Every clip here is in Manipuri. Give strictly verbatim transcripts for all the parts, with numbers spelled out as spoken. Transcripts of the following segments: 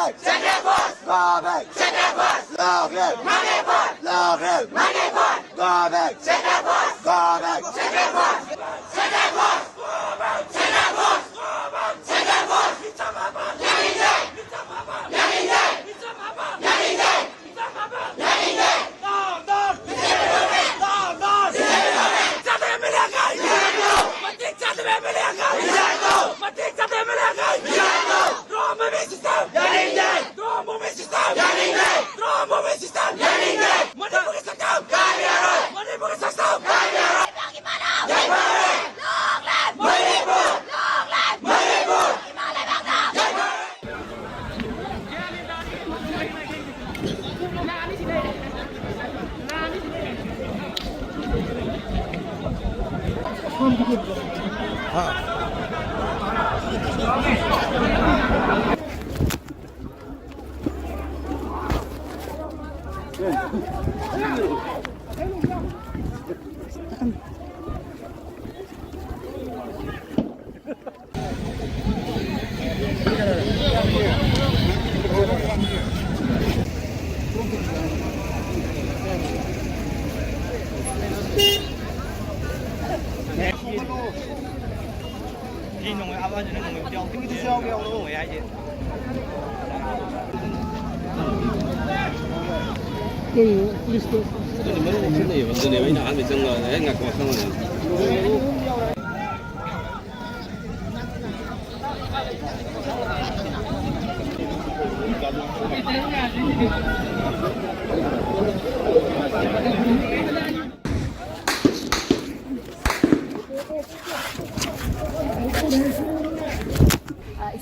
Central Force! Go back! Central Force! Go back! Manipur! Go back! Manipur! Go back! Central Force! Go back! Central Force! Central Force! Central Force! Central Force! ꯌꯥꯅꯤꯡꯗꯦ! ꯌꯥꯅꯤꯡꯗꯦ! ꯌꯥꯅꯤꯡꯗꯦ!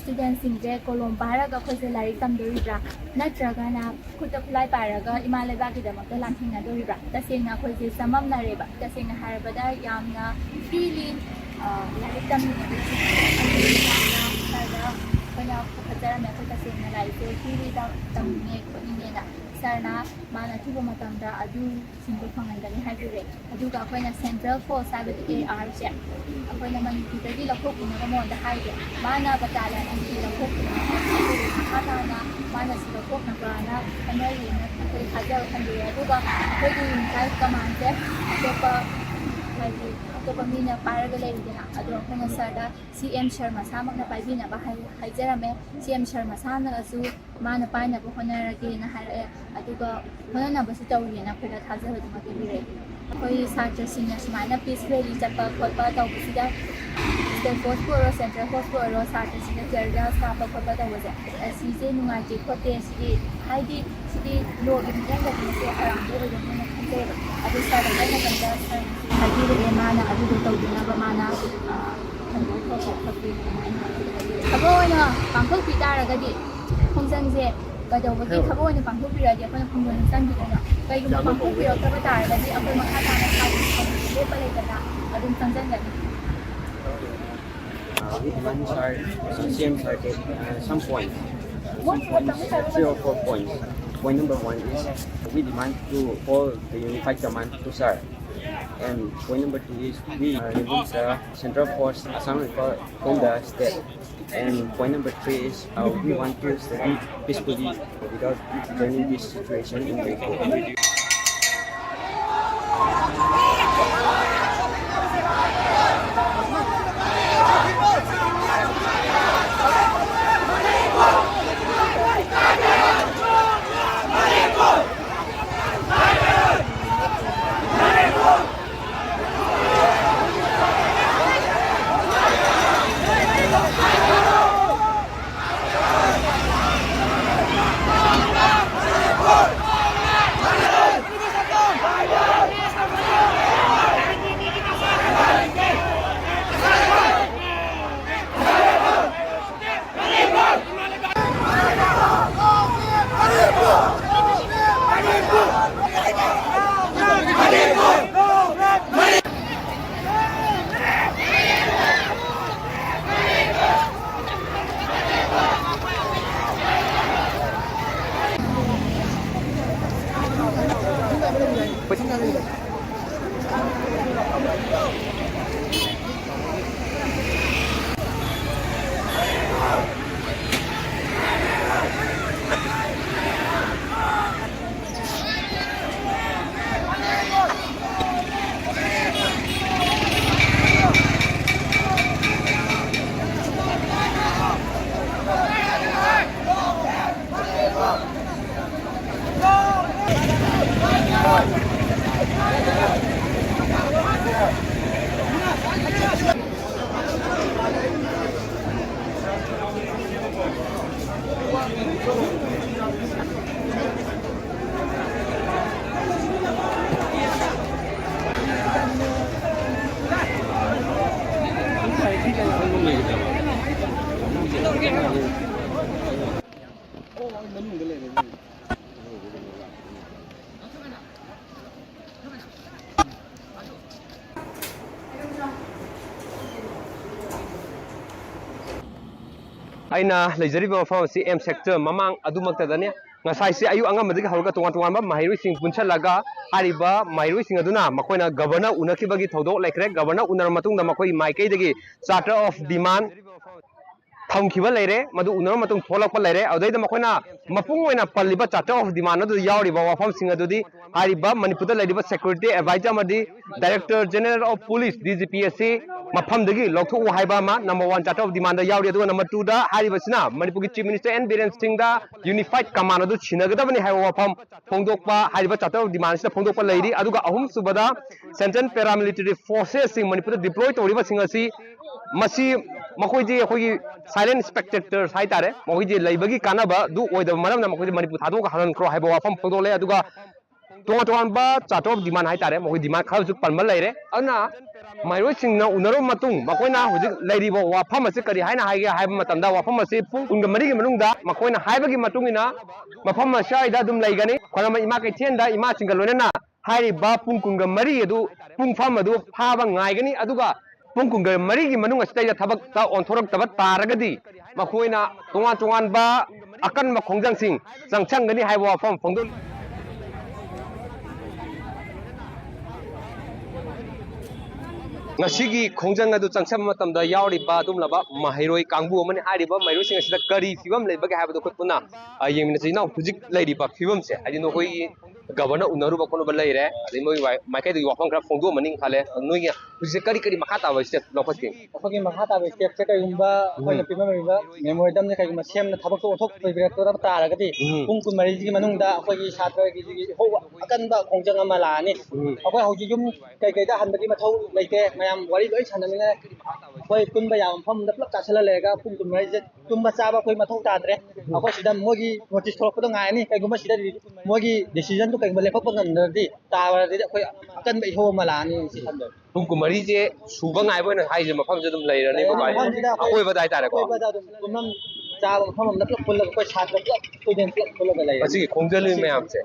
ꯁ꯭ꯇꯨꯗꯦꯟꯁꯤꯡꯁꯦ ꯀꯣꯂꯣꯝ ꯄꯥꯏꯔꯒ ꯑꯩꯈꯣꯏꯁꯦ ꯂꯥꯏꯔꯤꯛ ꯇꯝꯗꯣꯔꯤꯕ꯭ꯔꯥ, ꯅꯠꯇ꯭ꯔꯒꯅ ꯈꯨꯠꯇ ꯈꯨꯠꯂꯥꯏ ꯄꯥꯏꯔꯒ ꯏꯃꯥ ꯂꯩꯕꯥꯛꯀꯤꯗꯃꯛꯇ ꯂꯥꯟꯊꯦꯡꯅꯗꯣꯔꯤꯕ꯭ꯔꯥ? ꯇꯁꯦꯡꯅ ꯑꯩꯈꯣꯏꯁꯦ ꯆꯃꯝꯅꯔꯦꯕ꯫ ꯇꯁꯦꯡꯅ ꯍꯥꯏꯔꯕꯗ ꯌꯥꯝꯅ ꯐ꯭ꯔꯤꯂꯤ ꯂꯥꯏꯔꯤꯛ ꯇꯝꯃꯤꯕꯁꯤꯡꯁꯦ ꯌꯥꯝꯅ ꯈꯔ ꯑꯩꯈꯣꯏꯅ ꯄꯨꯈꯠꯆꯔꯝꯃꯦ, ꯑꯩꯈꯣꯏ ꯇꯁꯦꯡꯅ ꯂꯥꯏꯔꯤꯛꯁꯦ ꯐ꯭ꯔꯤꯗ ꯇꯝꯅꯤꯡꯉꯦ ꯈꯣꯠꯅꯤꯡꯉꯦꯅ꯫ ꯁꯥꯔꯅ ꯃꯥꯅ ꯑꯊꯨꯕ ꯃꯇꯝꯗ ꯑꯗꯨꯁꯤꯡꯗꯣ ꯐꯪꯍꯟꯒꯅꯤ ꯍꯥꯏꯕꯤꯔꯦ꯫ ꯑꯗꯨꯒ ꯑꯩꯈꯣꯏꯅ ꯁꯦꯟꯇ꯭ꯔꯦꯜ ꯐꯣꯔꯁ ꯍꯥꯏꯕꯗꯤ ꯑꯦ ꯑꯥꯔꯁꯦ ꯑꯩꯈꯣꯏꯅ ꯃꯅꯤꯄꯨꯔꯗꯒꯤ ꯂꯧꯊꯣꯛꯄꯤꯅꯕ ꯃꯉꯣꯟꯗ ꯍꯥꯏꯔꯦ꯫ ꯃꯥꯅ ꯕꯇꯥꯂꯤꯌꯟ ꯑꯅꯤ ꯂꯧꯊꯣꯛꯄꯤꯅꯕ ꯍꯥꯏꯔꯦ꯫ ꯃꯈꯥ ꯇꯥꯅ ꯃꯥꯅ ꯁꯤ ꯂꯧꯊꯣꯛꯅꯕꯅ ꯍꯣꯠꯅꯔꯤꯅ ꯑꯩꯈꯣꯏ ꯊꯥꯖꯕ ꯊꯝꯕꯤꯔꯦ꯫ ꯑꯗꯨꯒ ꯑꯩꯈꯣꯏꯒꯤ ꯌꯨꯅꯤꯐꯥꯏꯠ ꯀꯃꯥꯟꯁꯦ ꯑꯇꯣꯞꯄ, ꯍꯥꯏꯗꯤ ꯑꯇꯣꯞꯄ ꯃꯤꯅ ꯄꯥꯏꯔꯒ ꯂꯩꯔꯤꯗꯅ, ꯑꯗꯣ ꯑꯩꯈꯣꯏꯅ ꯁꯥꯔꯗ ꯁꯤ ꯑꯦꯝ ꯁꯥꯔ ꯃꯁꯥꯃꯛꯅ ꯄꯥꯏꯕꯤꯅꯕ ꯍꯥꯏ-, ꯍꯥꯏꯖꯔꯝꯃꯦ꯫ ꯁꯤ ꯑꯦꯝ ꯁꯥꯔ ꯃꯁꯥꯅꯁꯨ ꯃꯥꯅ ꯄꯥꯏꯅꯕ ꯍꯣꯠꯅꯔꯒꯦꯅ ꯍꯥꯏꯔꯛꯑꯦ꯫ ꯑꯗꯨꯒ ꯍꯣꯠꯅꯅꯕꯁꯨ ꯇꯧꯔꯤꯅ ꯑꯩꯈꯣꯏꯗ ꯊꯥꯖꯕꯗꯨꯃ ꯄꯤꯕꯤꯔꯛꯑꯦ꯫ ꯑꯩꯈꯣꯏ ꯁꯥꯇ꯭ꯔꯁꯤꯡꯅ ꯁꯨꯃꯥꯏꯅ ꯄꯤꯁ ꯔꯦꯂꯤ ꯆꯠꯄ ꯈꯣꯠꯄ ꯇꯧꯕꯁꯤꯗ, ꯁ꯭ꯇꯦꯠ ꯐꯣꯔꯁꯄꯨ ꯑꯣꯏꯔꯣ, ꯁꯦꯟꯇ꯭ꯔꯦꯜ ꯐꯣꯔꯁꯄꯨ ꯑꯣꯏꯔꯣ, ꯁꯥꯇ꯭ꯔꯁꯤꯡꯅ ꯇꯤꯌꯔ ꯒ꯭ꯌꯥꯁ ꯀꯥꯞꯄ ꯈꯣꯠꯄ ꯇꯧꯕꯁꯦ, ꯑꯁꯤꯁꯦ ꯅꯨꯡꯉꯥꯏꯇꯦ ꯈꯣꯠꯇꯦ, ꯁꯤꯗꯤ, ꯍꯥꯏꯗꯤ ꯁꯤꯗꯤ ꯂꯣꯒꯤ ꯃꯤꯠꯌꯦꯡꯗꯗꯤ ꯃꯁꯤ ꯑꯔꯥꯟꯕ ꯑꯣꯏꯒꯅꯤꯅ ꯈꯟꯖꯩꯕ꯫ ꯑꯗꯨ ꯁꯥꯔꯗ ꯑꯩꯅ ꯀꯩꯝꯇ ꯁꯥꯔ ꯍꯥꯏꯕꯤꯔꯛꯑꯦ, ꯃꯥꯅ ꯑꯗꯨꯗꯣ ꯇꯧꯗꯅꯕ ꯃꯥꯅ, ꯑ, ꯊꯕꯛ ꯑꯣꯏꯅ ꯄꯥꯡꯊꯣꯛꯄꯤ ꯇꯥꯔꯒꯗꯤ ꯈꯣꯡꯖꯪꯁꯦ ꯀꯩꯗꯧꯕꯒꯤ ꯊꯕꯛ ꯑꯣꯏꯅ ꯄꯥꯡꯊꯣꯛꯄꯤꯔꯛꯑꯗꯤ ꯑꯩꯈꯣꯏꯅ ꯈꯣꯡꯖꯪꯁꯦ ꯆꯪꯈꯤꯗꯣꯏꯅꯣ? ꯀꯩꯒꯨꯝꯕ ꯄꯥꯡꯊꯣꯛꯄꯤꯔꯛꯇꯕ ꯇꯥꯔꯒꯗꯤ ꯑꯩꯈꯣꯏ ꯃꯈꯥ ꯇꯥꯅ ꯊꯥꯒꯤ ꯂꯦꯞꯄ ꯂꯩꯇꯅ ꯑꯗꯨꯝ ꯆꯪꯁꯤꯟꯒꯅꯤ꯫ Uh, we demand, sir, uh, C M sir, that, uh, some points, some points, three or four points. Point number one is we demand to call the unified command to sir. And point number two is we, uh, remove the central force Assam Rifle from the state. And point number three is, uh, we want to study peacefully without joining this situation in Manipur. ꯑꯩꯅ ꯂꯩꯖꯔꯤꯕ ꯃꯐꯝ ꯑꯁꯤ ꯑꯦꯝ ꯁꯦꯛꯇꯔ ꯃꯃꯥꯡ ꯑꯗꯨꯃꯛꯇꯗꯅꯤ꯫ ꯉꯁꯥꯏꯁꯦ ꯑꯌꯨꯛ ꯑꯉꯟꯕꯗꯒꯤ ꯍꯧꯔꯒ ꯇꯣꯉꯥꯟ ꯇꯣꯉꯥꯟꯕ ꯃꯍꯩꯔꯣꯏꯁꯤꯡ ꯄꯨꯟꯁꯤꯜꯂꯒ ꯍꯥꯏꯔꯤꯕ ꯃꯍꯩꯔꯣꯏꯁꯤꯡ ꯑꯗꯨꯅ ꯃꯈꯣꯏꯅ ꯒꯕꯔꯅꯔ ꯎꯅꯈꯤꯕꯒꯤ ꯊꯧꯗꯣꯛ ꯂꯩꯈ꯭ꯔꯦ꯫ ꯒꯕꯔꯅꯔ ꯎꯅꯔꯕ ꯃꯇꯨꯡꯗ ꯃꯈꯣꯏꯒꯤ ꯃꯥꯏꯀꯩꯗꯒꯤ ꯆꯥꯔꯇꯔ ꯑꯣꯐ ꯗꯤꯃꯥꯟ ꯊꯝꯈꯤꯕ ꯂꯩꯔꯦ, ꯃꯗꯨ ꯎꯅꯔꯕ ꯃꯇꯨꯡ ꯊꯣꯛꯂꯛꯄ ꯂꯩꯔꯦ꯫ ꯑꯗꯨꯗꯩꯗ ꯃꯈꯣꯏꯅ ꯃꯄꯨꯡ ꯑꯣꯏꯅ ꯄꯜꯂꯤꯕ ꯆꯥꯔꯇꯔ ꯑꯣꯐ ꯗꯤꯃꯥꯟ ꯑꯗꯨꯗ ꯌꯥꯎꯔꯤꯕ ꯋꯥꯐꯝꯁꯤꯡ ꯑꯗꯨꯗꯤ ꯍꯥꯏꯔꯤꯕ ꯃꯅꯤꯄꯨꯔꯗ ꯂꯩꯔꯤꯕ ꯁꯦꯀ꯭ꯌꯨꯔꯤꯇꯤ ꯑꯦꯗꯚꯥꯏꯖꯔ ꯑꯃꯗꯤ director general of police, D G P, ꯑꯁꯤ ꯃꯐꯝꯗꯒꯤ ꯂꯧꯊꯣꯛꯎ ꯍꯥꯏꯕ ꯑꯃ number one charter of demand ꯗ ꯌꯥꯎꯔꯤ꯫ ꯑꯗꯨꯒ number two ꯗ ꯍꯥꯏꯔꯤꯕꯁꯤꯅ ꯃꯅꯤꯄꯨꯔꯒꯤ ꯆꯤꯐ ꯃꯤꯅꯤꯁꯇꯔ ꯑꯦꯟ ꯕꯤꯔꯦꯟ ꯁꯤꯡꯗ ꯌꯨꯅꯤꯐꯥꯏꯠ ꯀꯃꯥꯟ ꯑꯗꯨ ꯁꯤꯟꯅꯒꯗꯕꯅꯤ ꯍꯥꯏꯕ ꯋꯥꯐꯝ ꯐꯣꯡꯗꯣꯛꯄ, ꯍꯥꯏꯔꯤꯕ charter of demand ꯑꯁꯤꯗ ꯐꯣꯡꯗꯣꯛꯄ ꯂꯩꯔꯤ꯫ ꯑꯗꯨꯒ ꯑꯍꯨꯝꯁꯨꯕꯗ central paramilitary forces ꯁꯤꯡ ꯃꯅꯤꯄꯨꯔꯗ deploy ꯇꯧꯔꯤꯕꯁꯤꯡ ꯑꯁꯤ ꯃꯁꯤ ꯃꯈꯣꯏꯗꯤ ꯑꯩꯈꯣꯏꯒꯤ silent spectators ꯍꯥꯏꯇꯥꯔꯦ, ꯃꯈꯣꯏꯁꯦ ꯂꯩꯕꯒꯤ ꯀꯥꯟꯅꯕ ꯑꯗꯨ ꯑꯣꯏꯗꯕ ꯃꯔꯝꯅ ꯃꯈꯣꯏꯁꯦ ꯃꯅꯤꯄꯨꯔ ꯊꯥꯗꯣꯛꯑꯒ ꯍꯜꯍꯟꯈ꯭ꯔꯣ ꯍꯥꯏꯕ ꯋꯥꯐꯝ ꯐꯣꯡꯗꯣꯛꯂꯦ꯫ ꯑꯗꯨꯒ ꯇꯣꯉꯥꯟ ꯇꯣꯉꯥꯟꯕ charter of demand ꯍꯥꯏꯇꯥꯔꯦ, ꯃꯈꯣꯏ demand ꯈꯔꯁꯨ ꯄꯟꯕ ꯂꯩꯔꯦ꯫ ꯑꯗꯨꯅ ꯃꯍꯩꯔꯣꯏꯁꯤꯡꯅ ꯎꯅꯔꯕ ꯃꯇꯨꯡ ꯃꯈꯣꯏꯅ ꯍꯧꯖꯤꯛ ꯂꯩꯔꯤꯕ ꯋꯥꯐꯝ ꯑꯁꯤ ꯀꯔꯤ ꯍꯥꯏꯅ ꯍꯥꯏꯒꯦ ꯍꯥꯏꯕ ꯃꯇꯝꯗ, ꯋꯥꯐꯝ ꯑꯁꯤ ꯄꯨꯡ ꯀꯨꯟꯒ ꯃꯔꯤꯒꯤ ꯃꯅꯨꯡꯗ ꯃꯈꯣꯏꯅ ꯍꯥꯏꯕꯒꯤ ꯃꯇꯨꯡ ꯏꯟꯅ ꯃꯐꯝ ꯑꯁ꯭ꯋꯥꯏꯗ ꯑꯗꯨꯝ ꯂꯩꯒꯅꯤ꯫ ꯈ꯭ꯋꯥꯏꯔꯝꯕꯟ ꯏꯃꯥ ꯀꯩꯊꯦꯜꯗ ꯏꯃꯥꯁꯤꯡꯒ ꯂꯣꯏꯅꯅ ꯍꯥꯏꯔꯤꯕ ꯄꯨꯡ ꯀꯨꯟꯒ ꯃꯔꯤ ꯑꯗꯨ ꯄꯨꯡꯐꯝ ꯑꯗꯨ ꯐꯥꯕ ꯉꯥꯏꯒꯅꯤ꯫ ꯑꯗꯨꯒ ꯄꯨꯡ ꯀꯨꯟꯒ ꯃꯔꯤꯒꯤ ꯃꯅꯨꯡ ꯑꯁꯤꯗꯩꯗ ꯊꯕꯛꯇ ꯑꯣꯟꯊꯣꯔꯛꯇꯕ ꯇꯥꯔꯒꯗꯤ ꯃꯈꯣꯏꯅ ꯇꯣꯉꯥꯟ ꯇꯣꯉꯥꯟꯕ ꯑꯀꯟꯕ ꯈꯣꯡꯖꯪꯁꯤꯡ ꯆꯪꯁꯟꯒꯅꯤ ꯍꯥꯏꯕ ꯋꯥꯐꯝ ꯐꯣꯡꯗꯣꯛꯂꯤ꯫ ꯉꯁꯤꯒꯤ ꯈꯣꯡꯖꯪ ꯑꯗꯨ ꯆꯪꯁꯤꯟꯕ ꯃꯇꯝꯗ ꯌꯥꯎꯔꯤꯕ ꯑꯗꯨꯒꯨꯝꯂꯕ ꯃꯍꯩꯔꯣꯏ ꯀꯥꯡꯕꯨ ꯑꯃꯅꯤ꯫ ꯍꯥꯏꯔꯤꯕ ꯃꯍꯩꯔꯣꯏꯁꯤꯡ ꯑꯁꯤꯗ ꯀꯔꯤ ꯐꯤꯕꯝ ꯂꯩꯕꯒꯦ ꯍꯥꯏꯕꯗꯨ ꯑꯩꯈꯣꯏ ꯄꯨꯟꯅ, ꯑ, ꯌꯦꯡꯃꯤꯟꯅꯁꯤ꯫ ꯏꯅꯥꯎ, ꯍꯧꯖꯤꯛ ꯂꯩꯔꯤꯕ ꯐꯤꯕꯝꯁꯦ, ꯍꯥꯏꯗꯤ ꯅꯈꯣꯏꯒꯤ ꯒꯕꯔꯅꯔ ꯎꯅꯔꯨꯕ ꯈꯣꯠꯂꯨꯕ ꯂꯩꯔꯦ, ꯑꯗꯩ ꯃꯣꯏ ꯋꯥꯏ-, ꯃꯥꯏꯀꯩꯗꯒꯤ ꯋꯥꯐꯝ ꯈꯔ ꯐꯣꯡꯗꯣꯛꯑꯝꯃꯅꯤ ꯈꯜꯂꯦ꯫ ꯑꯗꯣ ꯅꯣꯏꯒꯤ ꯍꯧꯖꯤꯛꯁꯦ ꯀꯔꯤ ꯀꯔꯤ ꯃꯈꯥ ꯇꯥꯕ ꯁ꯭ꯇꯦꯞ ꯂꯧꯈꯠꯀꯦ? ꯑꯩꯈꯣꯏꯒꯤ ꯃꯈꯥ ꯇꯥꯕ ꯁ꯭ꯇꯦꯞꯁꯦ ꯀꯩꯒꯨꯝꯕ ꯑꯩꯈꯣꯏꯅ ꯎꯝ꯫ ꯄꯤꯕ ꯉꯝꯃꯤꯕ ꯃꯦꯃꯣꯔꯦꯟꯗꯝꯁꯦ ꯀꯩꯒꯨꯝꯕ ꯁꯦꯝꯅ ꯊꯕꯛꯇꯣ ꯑꯣꯟꯊꯣꯛꯄꯤꯔꯛꯇꯕ ꯇꯥꯔꯒꯗꯤ ꯎꯝ꯫ ꯄꯨꯡ ꯀꯨꯟꯃꯔꯤꯁꯤꯒꯤ ꯃꯅꯨꯡꯗ ꯑꯩꯈꯣꯏꯒꯤ ꯁꯥꯇ꯭ꯔꯒꯤ ꯍꯧꯕ ꯑꯀꯟꯕ ꯈꯣꯡꯖꯪ ꯑꯃ ꯂꯥꯛꯑꯅꯤ꯫ ꯎꯝ꯫ ꯑꯩꯈꯣꯏ ꯍꯧꯖꯤꯛ ꯌꯨꯝ ꯀꯩꯀꯩꯗ ꯍꯟꯕꯒꯤ ꯃꯊꯧ ꯂꯩꯇꯦ꯫ ꯃꯌꯥꯝ ꯋꯥꯔꯤ ꯂꯣꯏ ꯁꯥꯟꯅꯃꯤꯟꯅꯔꯦ꯫ ꯑꯩꯈꯣꯏ ꯄꯨꯟꯕ ꯌꯥꯕ ꯃꯐꯝ ꯑꯃꯗ ꯄꯨꯂꯞ ꯆꯥꯁꯤꯜꯂ ꯂꯩꯔꯒ ꯄꯨꯡ ꯀꯨꯟꯃꯔꯤꯁꯦ ꯇꯨꯝꯕ ꯆꯥꯕ ꯑꯩꯈꯣꯏ ꯃꯊꯧ ꯇꯥꯗ꯭ꯔꯦ꯫ ꯑꯩꯈꯣꯏ ꯁꯤꯗ ꯃꯣꯏꯒꯤ ꯅꯣꯇꯤꯁ ꯊꯣꯛꯂꯛꯄꯗꯣ ꯉꯥꯏꯔꯅꯤ꯫ ꯀꯩꯒꯨꯝꯕ ꯁꯤꯗ ꯃꯣꯏꯒꯤ ꯗꯤꯁꯤꯖꯟꯗꯣ ꯀꯩꯒꯨꯝꯕ ꯂꯦꯞꯊꯣꯛꯄ ꯉꯝꯗ꯭ꯔꯗꯤ, ꯇꯥꯔꯗꯤ ꯑꯩꯈꯣꯏ ꯑꯀꯟꯕ ꯏꯍꯧ ꯑꯃ ꯂꯥꯛꯑꯅꯤ ꯁꯤ ꯈꯟꯖꯕ꯫ ꯄꯨꯡ ꯀꯨꯟꯃꯔꯤꯁꯦ ꯁꯨꯕ ꯉꯥꯏꯕ ꯑꯣꯏꯅ ꯍꯥꯏꯁꯦ ꯃꯐꯝꯁꯦ ꯑꯗꯨꯝ ꯂꯩꯔꯅꯤꯀꯣ, ꯚꯥꯏ? ꯃꯐꯝꯁꯤꯗ ꯑꯩꯈꯣꯏ ꯑꯀꯣꯏꯕꯗ ꯍꯥꯏꯇꯥꯔꯦꯀꯣ꯫ ꯑꯀꯣꯏꯕꯗ ꯑꯗꯨꯝ ꯄꯨꯝꯅꯝ ꯆꯥꯕ ꯃꯐꯝ ꯑꯃꯗ ꯄꯨꯂꯞ ꯄꯨꯜꯂꯒ ꯑꯩꯈꯣꯏ ꯁꯥꯇ꯭ꯔ ꯄꯨꯂꯞ, ꯁ꯭ꯇꯨꯗꯦꯟ ꯄꯨꯂꯞ ꯄꯨꯜꯂꯒ ꯂꯩꯔꯦ꯫ ꯃꯁꯤꯒꯤ ꯈꯣꯡꯖꯜꯂꯤ ꯃꯌꯥꯝꯁꯦ꯫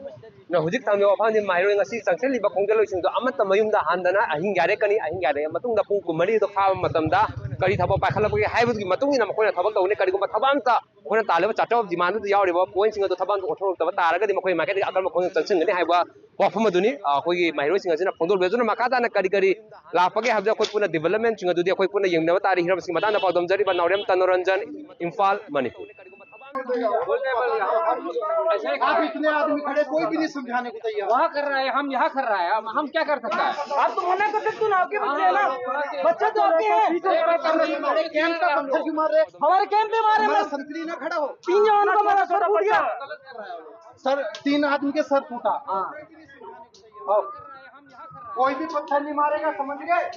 ꯅ ꯍꯧꯖꯤꯛ ꯇꯝꯃꯤꯕ ꯋꯥꯐꯝꯗꯤ ꯃꯍꯩꯔꯣꯏ ꯉꯁꯤ ꯆꯪꯁꯤꯜꯂꯤꯕ ꯈꯣꯡꯖꯜꯂꯣꯏꯁꯤꯡꯗꯣ ꯑꯃꯠꯇ ꯃꯌꯨꯝꯗ ꯍꯟꯗꯅ ꯑꯍꯤꯡ ꯌꯥꯔꯦꯛꯀꯅꯤ, ꯑꯍꯤꯡ ꯌꯥꯔꯦꯛꯑ ꯃꯇꯨꯡꯗ ꯄꯨꯡ ꯀꯨꯟꯃꯔꯤꯗꯣ ꯐꯥꯕ ꯃꯇꯝꯗ ꯀꯔꯤ ꯊꯕꯛ ꯄꯥꯏꯈꯠꯂꯛꯄꯒꯦ ꯍꯥꯏꯕꯗꯨꯒꯤ ꯃꯇꯨꯡ ꯏꯟꯅ ꯃꯈꯣꯏꯅ ꯊꯕꯛ ꯇꯧꯒꯅꯤ꯫ ꯀꯔꯤꯒꯨꯝꯕ ꯊꯕꯛ ꯑꯝꯇ ꯑꯩꯈꯣꯏꯅ ꯇꯥꯜꯂꯤꯕ ꯆꯥꯔꯇꯔ ꯑꯣꯐ ꯗꯤꯃꯥꯟꯗꯨꯗ ꯌꯥꯎꯔꯤꯕ ꯄꯣꯏꯟꯠꯁꯤꯡ ꯑꯗꯨ ꯊꯕꯛ ꯑꯝꯇ ꯑꯣꯟꯊꯣꯔꯛꯇꯕ ꯇꯥꯔꯒꯗꯤ ꯃꯈꯣꯏ ꯃꯥꯏꯀꯩꯗꯒꯤ ꯑꯀꯟꯕ ꯈꯣꯡꯖꯪ ꯆꯪꯁꯤꯟꯒꯅꯤ ꯍꯥꯏꯕ ꯋꯥꯐꯝ ꯑꯗꯨꯅꯤ, ꯑ, ꯑꯩꯈꯣꯏꯒꯤ ꯃꯍꯩꯔꯣꯏꯁꯤꯡ ꯑꯁꯤꯅ ꯐꯣꯡꯗꯣꯛꯂꯤ꯫ ꯑꯗꯨꯅ ꯃꯈꯥ ꯇꯥꯅ ꯀꯔꯤ ꯀꯔꯤ ꯂꯥꯛꯄꯒꯦ ꯍꯥꯏꯕꯗꯨ ꯑꯩꯈꯣꯏ ꯄꯨꯟꯅ ꯗꯤꯕꯦꯂꯞꯃꯦꯟꯠꯁꯤꯡ ꯑꯗꯨꯗꯤ ꯑꯩꯈꯣꯏ ꯄꯨꯟꯅ ꯌꯦꯡꯃꯤꯟꯅꯕ ꯇꯥꯔꯤ꯫ ꯍꯤꯔꯝꯁꯤꯒꯤ ꯃꯇꯥꯡꯗ ꯄꯥꯎꯗꯝꯖꯔꯤꯕ ꯅꯥꯎꯔꯦꯝ ꯇꯅꯨꯔꯟꯖꯟ, ꯏꯝꯐꯥꯜ, ꯃꯅꯤꯄꯨꯔ꯫ आप इतने आदमी खड़े, कोई भी नहीं समझाने को तैयार। वहाँ कर रहा है, हम यहाँ कर रहा है, हम, हम क्या कर सकता है? आप तो मना कर सकते हो ना, आपके बच्चे हैं ना, बच्चे तो आपके हैं। हमारे कैंप का पत्थर क्यों मार रहे? हमारे कैंप पे मारे, हमारा संतरी ना खड़ा हो। तीन जवानों का हमारा सर फूट गया। सर, तीन आदमी के सर फूटा। हाँ। और कोई भी पत्थर नहीं मारेगा, समझ गए?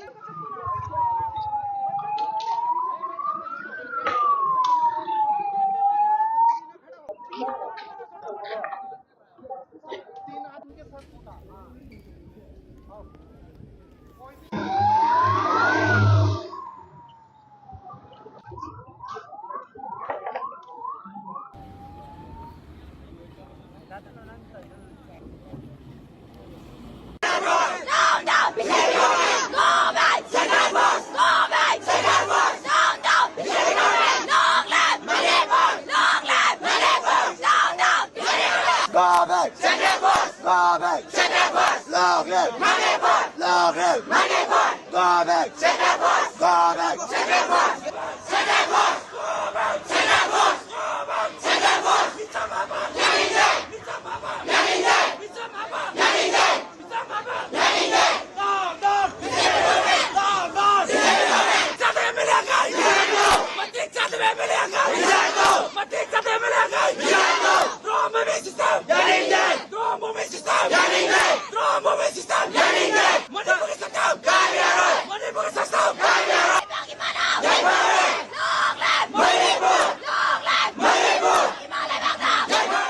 तीन आदमी के सर फूटा। हाँ। और कोई भी Go back! Central Force! Go back! Central Force! Long live! Manipur! Long live! Manipur! Go Go back! Central Force! Go back! Central Force! Central Force! Go back! Central Force! Go back! Central Force! ꯃꯤꯆꯝ ꯑꯃ ꯌꯥꯅꯤꯡꯗꯦ! ꯃꯤꯆꯝ ꯑꯃ ꯌꯥꯅꯤꯡꯗꯦ! ꯃꯤꯆꯝ ꯑꯃ ꯌꯥꯅꯤꯡꯗꯦ! ꯃꯤꯆꯝ ꯑꯃ ꯌꯥꯅꯤꯡꯗꯦ! Down, down! Down, down! ꯃꯇꯤꯛ ꯆꯥꯗꯕ ꯑꯦꯝ ꯑꯦꯜ ꯑꯦ ꯑꯉꯥꯡ! ꯃꯇꯤꯛ ꯆꯥꯗꯕ ꯑꯦꯝ ꯑꯦꯜ ꯑꯦ ꯑꯉꯥꯡ! ꯃꯇꯤꯛ ꯆꯥꯗꯕ ꯑꯦꯝ ꯑꯦꯜ ꯑꯦ ꯑꯉꯥꯡ! ꯗ꯭ꯔꯣꯟ ꯃꯃꯤ ꯁꯤꯁꯇꯦꯝ! ꯌꯥꯅꯤꯡꯗꯦ! ꯗ꯭ꯔꯣꯟ ꯃꯃꯤ ꯁꯤꯁꯇꯦꯝ! ꯌꯥꯅꯤꯡꯗꯦ! ꯗ꯭ꯔꯣꯟ ꯃꯃꯤ ꯁꯤꯁꯇꯦꯝ! ꯌꯥꯅꯤꯡꯗꯦ! ꯃꯅꯤꯄꯨꯔꯒꯤ ꯁꯛꯇꯝ! ꯀꯥꯏꯕ ꯌꯥꯔꯣꯏ! ꯃꯅꯤꯄꯨꯔꯒꯤ ꯁꯛꯇꯝ! ꯀꯥꯏꯕ ꯌꯥꯔꯣꯏ! ꯂꯩꯕꯥꯛꯀꯤ ꯃꯅꯥ! ꯌꯥꯏꯐꯔꯦ! Long live! Manipur! Long live! Manipur! ꯏꯃꯥ ꯂꯩꯕꯥꯛꯇ! ꯌꯥꯏꯐꯔꯦ!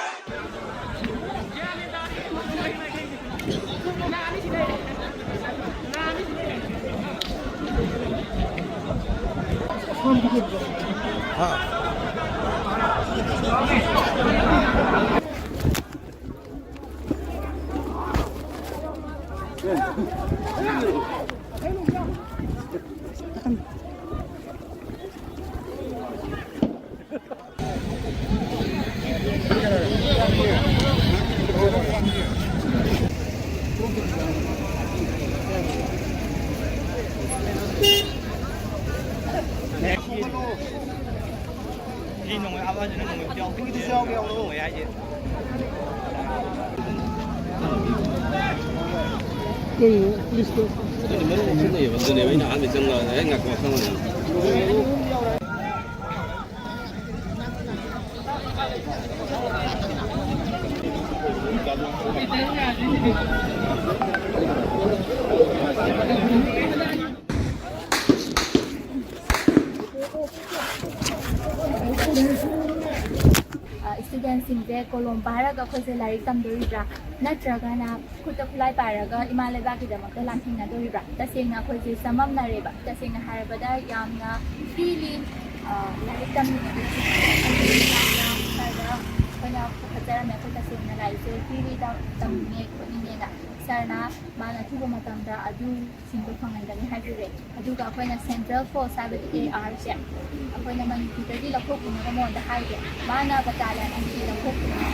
ꯏꯁꯇꯨꯗꯦꯟꯁꯤꯡꯁꯦ ꯀꯣꯂꯣꯝ ꯄꯥꯏꯔꯒ ꯑꯩꯈꯣꯏꯁꯦ ꯂꯥꯏꯔꯤꯛ ꯇꯝꯗꯣꯔꯤꯕ꯭ꯔꯥ, ꯅꯠꯇ꯭ꯔꯒꯅ ꯈꯨꯠꯇ ꯈꯨꯠꯂꯥꯏ ꯄꯥꯏꯔꯒ ꯏꯃꯥ ꯂꯩꯕꯥꯛꯀꯤꯗꯃꯛꯇ ꯂꯥꯟꯊꯦꯡꯅꯗꯣꯔꯤꯕ꯭ꯔꯥ? ꯇꯁꯦꯡꯅ ꯑꯩꯈꯣꯏꯁꯦ ꯆꯃꯝꯅꯔꯦꯕ꯫ ꯇꯁꯦꯡꯅ ꯍꯥꯏꯔꯕꯗ ꯌꯥꯝꯅ ꯄꯤꯛꯂꯤ, ꯂꯥꯏꯔꯤꯛ ꯇꯝꯃꯤꯕꯗꯁꯨ ꯌꯥꯝꯅ ꯈꯔ ꯑꯩꯈꯣꯏꯅ ꯄꯨꯈꯠꯆꯔꯝꯃꯦ꯫ ꯑꯩꯈꯣꯏ ꯇꯁꯦꯡꯅ ꯂꯥꯏꯔꯤꯛꯁꯦ ꯐ꯭ꯔꯤꯗ ꯇꯝꯅꯤꯡꯉꯦ ꯈꯣꯠꯅꯤꯡꯉꯦꯅ꯫ ꯁꯥꯔꯅ ꯃꯥꯅ ꯑꯊꯨꯕ ꯃꯇꯝꯗ ꯑꯗꯨꯁꯤꯡꯗꯣ ꯐꯪꯍꯟꯒꯅꯤ ꯍꯥꯏꯕꯤꯔꯦ꯫ ꯑꯗꯨꯒ ꯑꯩꯈꯣꯏꯅ ꯁꯦꯟꯇ꯭ꯔꯦꯜ ꯐꯣꯔꯁ ꯍꯥꯏꯕꯗꯤ ꯑꯦ ꯑꯥꯔꯁꯦ ꯑꯩꯈꯣꯏꯅ ꯃꯅꯤꯄꯨꯔꯗꯒꯤ ꯂꯧꯊꯣꯛꯄꯤꯅꯕ ꯃꯉꯣꯟꯗ ꯍꯥꯏꯔꯦ꯫ ꯃꯥꯅ ꯕꯇꯥꯂꯤꯌꯟ ꯑꯅꯤ ꯂꯧꯊꯣꯛꯄꯤꯅꯕ,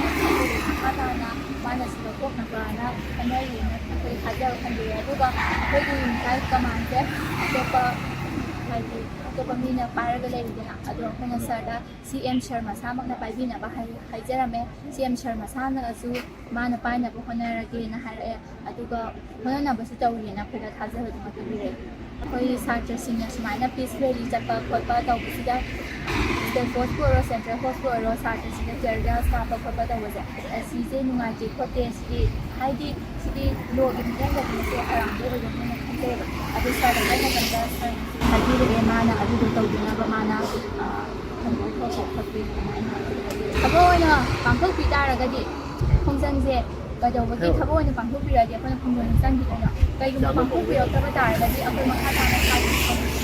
ꯃꯈꯥ ꯇꯥꯅ ꯃꯥꯅ ꯁꯤ ꯂꯧꯊꯣꯛꯅꯕꯅ ꯍꯣꯠꯅꯔꯤꯅ ꯑꯩꯈꯣꯏ ꯊꯥꯖꯕ ꯊꯝꯕꯤꯔꯦ꯫ ꯑꯗꯨꯒ ꯑꯩꯈꯣꯏꯒꯤ ꯌꯨꯅꯤꯐꯥꯏꯠ ꯀꯃꯥꯟꯁꯦ ꯑꯇꯣꯞꯄ, ꯍꯥꯏꯗꯤ ꯑꯇꯣꯞꯄ ꯃꯤꯅ ꯄꯥꯏꯔꯒ ꯂꯩꯔꯤꯗꯅ, ꯑꯗꯣ ꯑꯩꯈꯣꯏꯅ ꯁꯥꯔꯗ ꯁꯤ ꯑꯦꯝ ꯁꯥꯔ ꯃꯁꯥꯃꯛꯅ ꯄꯥꯏꯕꯤꯅꯕ ꯍꯥꯏ-, ꯍꯥꯏꯖꯔꯝꯃꯦ꯫ ꯁꯤ ꯑꯦꯝ ꯁꯥꯔ ꯃꯁꯥꯅꯁꯨ ꯃꯥꯅ ꯄꯥꯏꯅꯕ ꯍꯣꯠꯅꯔꯒꯦꯅ ꯍꯥꯏꯔꯛꯑꯦ꯫ ꯑꯗꯨꯒ ꯍꯣꯠꯅꯅꯕꯁꯨ ꯇꯧꯔꯤꯅ ꯑꯩꯈꯣꯏꯗ ꯊꯥꯖꯕꯗꯨꯃ ꯄꯤꯕꯤꯔꯛꯑꯦ꯫ ꯑꯩꯈꯣꯏ ꯁꯥꯇ꯭ꯔꯁꯤꯡꯅ ꯁꯨꯃꯥꯏꯅ ꯄꯤꯁ ꯔꯦꯂꯤ ꯆꯠꯄ ꯈꯣꯠꯄ ꯇꯧꯕꯁꯤꯗ, ꯁ꯭ꯇꯦꯠ ꯐꯣꯔꯁꯄꯨ ꯑꯣꯏꯔꯣ, ꯁꯦꯟꯇ꯭ꯔꯦꯜ ꯐꯣꯔꯁꯄꯨ ꯑꯣꯏꯔꯣ, ꯁꯥꯇ꯭ꯔꯁꯤꯡꯅ ꯇꯤꯌꯔ ꯒ꯭ꯌꯥꯁ ꯀꯥꯞꯄ ꯈꯣꯠꯄ ꯇꯧꯕꯁꯦ, ꯑꯁꯤꯁꯦ ꯅꯨꯡꯉꯥꯏꯇꯦ ꯈꯣꯠꯇꯦ, ꯁꯤꯗꯤ, ꯍꯥꯏꯗꯤ ꯁꯤꯗꯤ ꯂꯣꯒꯤ ꯃꯑꯣꯡꯗꯗꯤ ꯃꯁꯤ ꯑꯔꯥꯟꯕ ꯑꯣꯏꯒꯅꯤꯅ ꯈꯟꯖꯩꯕ꯫ ꯑꯗꯨ ꯁꯥꯔꯗ ꯑꯩꯅ ꯀꯩꯅꯣꯗ ꯁꯥꯔꯅꯁꯨ ꯍꯥꯏꯕꯤꯔꯛꯑꯦ, ꯃꯥꯅ ꯑꯗꯨꯗꯣ ꯇꯧꯗꯅꯕ ꯃꯥꯅ, ꯑ, ꯊꯕꯛ ꯑꯣꯏꯅ ꯊꯕꯛ ꯑꯣꯏꯅ ꯄꯥꯡꯊꯣꯛꯄꯤ ꯇꯥꯔꯒꯗꯤ ꯈꯣꯡꯖꯪꯁꯦ ꯀꯩꯗꯧꯕꯒꯤ ꯊꯕꯛ ꯑꯣꯏꯅ ꯄꯥꯡꯊꯣꯛꯄꯤꯔꯗꯤ ꯑꯩꯈꯣꯏꯅ ꯈꯣꯡꯖꯪꯁꯦ ꯆꯪꯈꯤꯗꯣꯏꯅꯣ? ꯀꯩꯒꯨꯝꯕ ꯄꯥꯡꯊꯣꯛꯄꯤꯔꯛꯇꯕ ꯇꯥꯔꯒꯗꯤ ꯑꯩꯈꯣꯏ ꯃꯈꯥ ꯇꯥꯅ ꯁꯥꯏ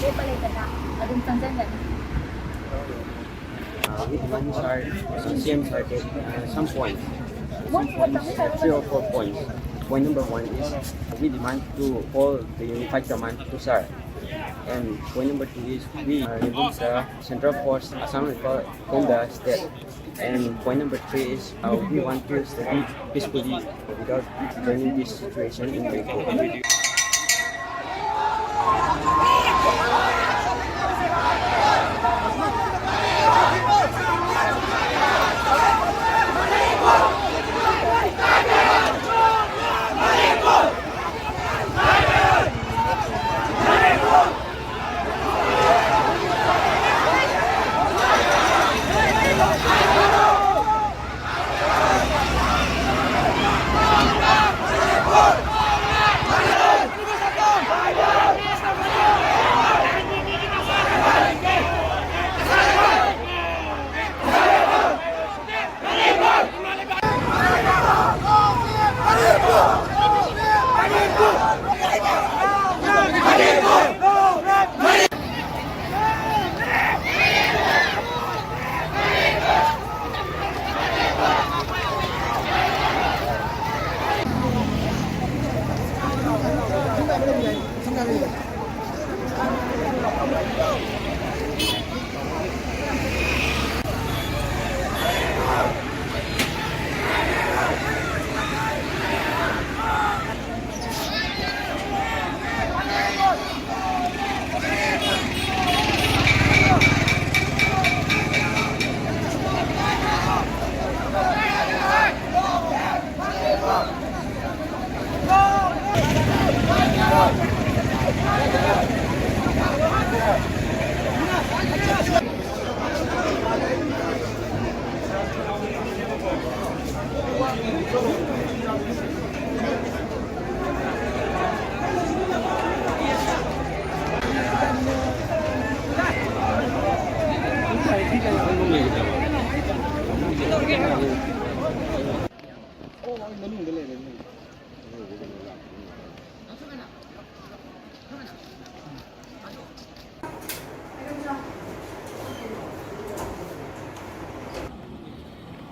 ꯂꯦꯞꯄ ꯂꯩꯇꯅ ꯑꯗꯨꯝ ꯆꯪꯁꯤꯟꯒꯅꯤ꯫ Uh, we demand, sir, C M sir, that, uh, some points, some points, three or four points. Point number one is we demand to call the unified command to sir. And point number two is we, uh, remove the central force Assam Rifle from the state. And point number three is, uh, we want to study peacefully without joining this situation in Manipur.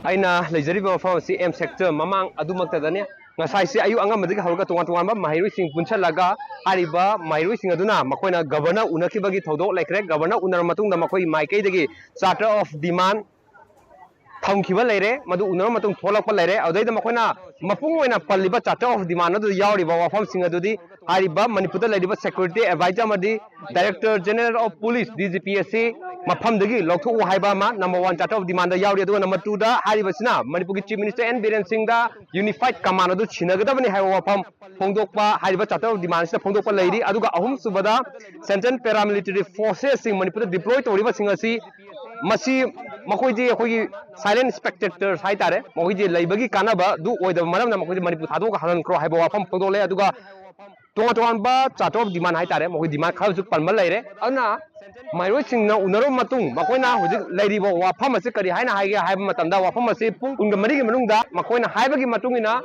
ꯑꯩꯅ ꯂꯩꯖꯔꯤꯕ ꯃꯐꯝ ꯑꯁꯤ ꯑꯦꯝ ꯁꯦꯛꯇꯔ ꯃꯃꯥꯡ ꯑꯗꯨꯃꯛꯇꯗꯅꯤ꯫ ꯉꯁꯥꯏꯁꯦ ꯑꯌꯨꯛ ꯑꯉꯟꯕꯗꯒꯤ ꯍꯧꯔꯒ ꯇꯣꯉꯥꯟ ꯇꯣꯉꯥꯟꯕ ꯃꯍꯩꯔꯣꯏꯁꯤꯡ ꯄꯨꯟꯁꯤꯜꯂꯒ ꯍꯥꯏꯔꯤꯕ ꯃꯍꯩꯔꯣꯏꯁꯤꯡ ꯑꯗꯨꯅ ꯃꯈꯣꯏꯅ ꯒꯕꯔꯅꯔ ꯎꯅꯈꯤꯕꯒꯤ ꯊꯧꯗꯣꯛ ꯂꯩꯈ꯭ꯔꯦ꯫ ꯒꯕꯔꯅꯔ ꯎꯅꯔꯕ ꯃꯇꯨꯡꯗ ꯃꯈꯣꯏꯒꯤ ꯃꯥꯏꯀꯩꯗꯒꯤ ꯆꯥꯔꯇꯔ ꯑꯣꯐ ꯗꯤꯃꯥꯟ ꯊꯝꯈꯤꯕ ꯂꯩꯔꯦ꯫ ꯃꯗꯨ ꯎꯅꯔꯕ ꯃꯇꯨꯡ ꯊꯣꯛꯂꯛꯄ ꯂꯩꯔꯦ꯫ ꯑꯗꯨꯗꯩꯗ ꯃꯈꯣꯏꯅ ꯃꯄꯨꯡ ꯑꯣꯏꯅ ꯄꯜꯂꯤꯕ ꯆꯥꯔꯇꯔ ꯑꯣꯐ ꯗꯤꯃꯥꯟ ꯑꯗꯨꯗ ꯌꯥꯎꯔꯤꯕ ꯋꯥꯐꯝꯁꯤꯡ ꯑꯗꯨꯗꯤ ꯍꯥꯏꯔꯤꯕ ꯃꯅꯤꯄꯨꯔꯗ ꯂꯩꯔꯤꯕ ꯁꯦꯀ꯭ꯌꯨꯔꯤꯇꯤ ꯑꯦꯗꯚꯥꯏꯖꯔ ꯑꯃꯗꯤ director general of police, D G P, ꯑꯁꯤ ꯃꯐꯝꯗꯒꯤ ꯂꯧꯊꯣꯛꯎ ꯍꯥꯏꯕ ꯑꯃ number one charter of demand ꯌꯥꯎꯔꯤ꯫ ꯑꯗꯨꯒ ꯅꯝꯕꯔ ꯇꯨꯗ ꯍꯥꯏꯔꯤꯕꯁꯤꯅ ꯃꯅꯤꯄꯨꯔꯒꯤ ꯆꯤꯐ ꯃꯤꯅꯤꯁꯇꯔ ꯑꯦꯟ ꯕꯤꯔꯦꯟ ꯁꯤꯡꯗ ꯌꯨꯅꯤꯐꯥꯏꯠ ꯀꯃꯥꯟ ꯑꯗꯨ ꯁꯤꯟꯅꯒꯗꯕꯅꯤ ꯍꯥꯏꯕ ꯋꯥꯐꯝ ꯐꯣꯡꯗꯣꯛꯄ꯫ ꯍꯥꯏꯔꯤꯕ ꯆꯥꯔꯇꯔ ꯑꯣꯐ ꯗꯤꯃꯥꯟꯁꯤꯗ ꯐꯣꯡꯗꯣꯛꯄ ꯂꯩꯔꯤ꯫ ꯑꯗꯨꯒ ꯑꯍꯨꯝꯁꯨꯕꯗ, ꯁꯦꯟꯇ꯭ꯔꯦꯜ ꯄꯦꯔꯥꯃꯤꯂꯤꯇꯔꯤ ꯐꯣꯔꯁꯦꯁꯁꯤꯡ ꯃꯅꯤꯄꯨꯔꯗ ꯗꯤꯄ꯭ꯂꯣꯏ ꯇꯧꯔꯤꯕꯁꯤꯡ ꯑꯁꯤ, ꯃꯁꯤ ꯃꯈꯣꯏꯗꯤ ꯑꯩꯈꯣꯏꯒꯤ ꯁꯥꯏꯂꯦꯟ ꯁ꯭ꯄꯦꯛꯇꯦꯇꯔꯁ ꯍꯥꯏꯇꯥꯔꯦ, ꯃꯈꯣꯏꯗꯤ ꯂꯩꯕꯒꯤ ꯀꯥꯟꯅꯕ ꯑꯗꯨ ꯑꯣꯏꯗꯕ ꯃꯔꯝꯅ ꯃꯈꯣꯏꯁꯦ ꯃꯅꯤꯄꯨꯔ ꯊꯥꯗꯣꯛꯑꯒ ꯍꯜꯍꯟꯈ꯭ꯔꯣ ꯍꯥꯏꯕ ꯋꯥꯐꯝ ꯐꯣꯡꯗꯣꯛꯂꯦ꯫ ꯑꯗꯨꯒ ꯇꯣꯉꯥꯟ ꯇꯣꯉꯥꯟꯕ ꯆꯥꯔꯇꯔ ꯑꯣꯐ ꯗꯤꯃꯥꯟ ꯍꯥꯏꯇꯥꯔꯦ, ꯃꯈꯣꯏ ꯗꯤꯃꯥꯟ ꯈꯔꯁꯨ ꯄꯟꯕ ꯂꯩꯔꯦ꯫ ꯑꯗꯨꯅ ꯃꯍꯩꯔꯣꯏꯁꯤꯡꯅ ꯎꯅꯔꯕ ꯃꯇꯨꯡ ꯃꯈꯣꯏꯅ ꯍꯧꯖꯤꯛ ꯂꯩꯔꯤꯕ ꯋꯥꯐꯝ ꯑꯁꯤ ꯀꯔꯤ ꯍꯥꯏꯅ ꯍꯥꯏꯒꯦ ꯍꯥꯏꯕ ꯃꯇꯝꯗ, ꯋꯥꯐꯝ ꯑꯁꯤ ꯄꯨꯡ ꯀꯨꯟꯒ ꯃꯔꯤꯒꯤ ꯃꯅꯨꯡꯗ ꯃꯈꯣꯏꯅ ꯍꯥꯏꯕꯒꯤ ꯃꯇꯨꯡ ꯏꯟꯅ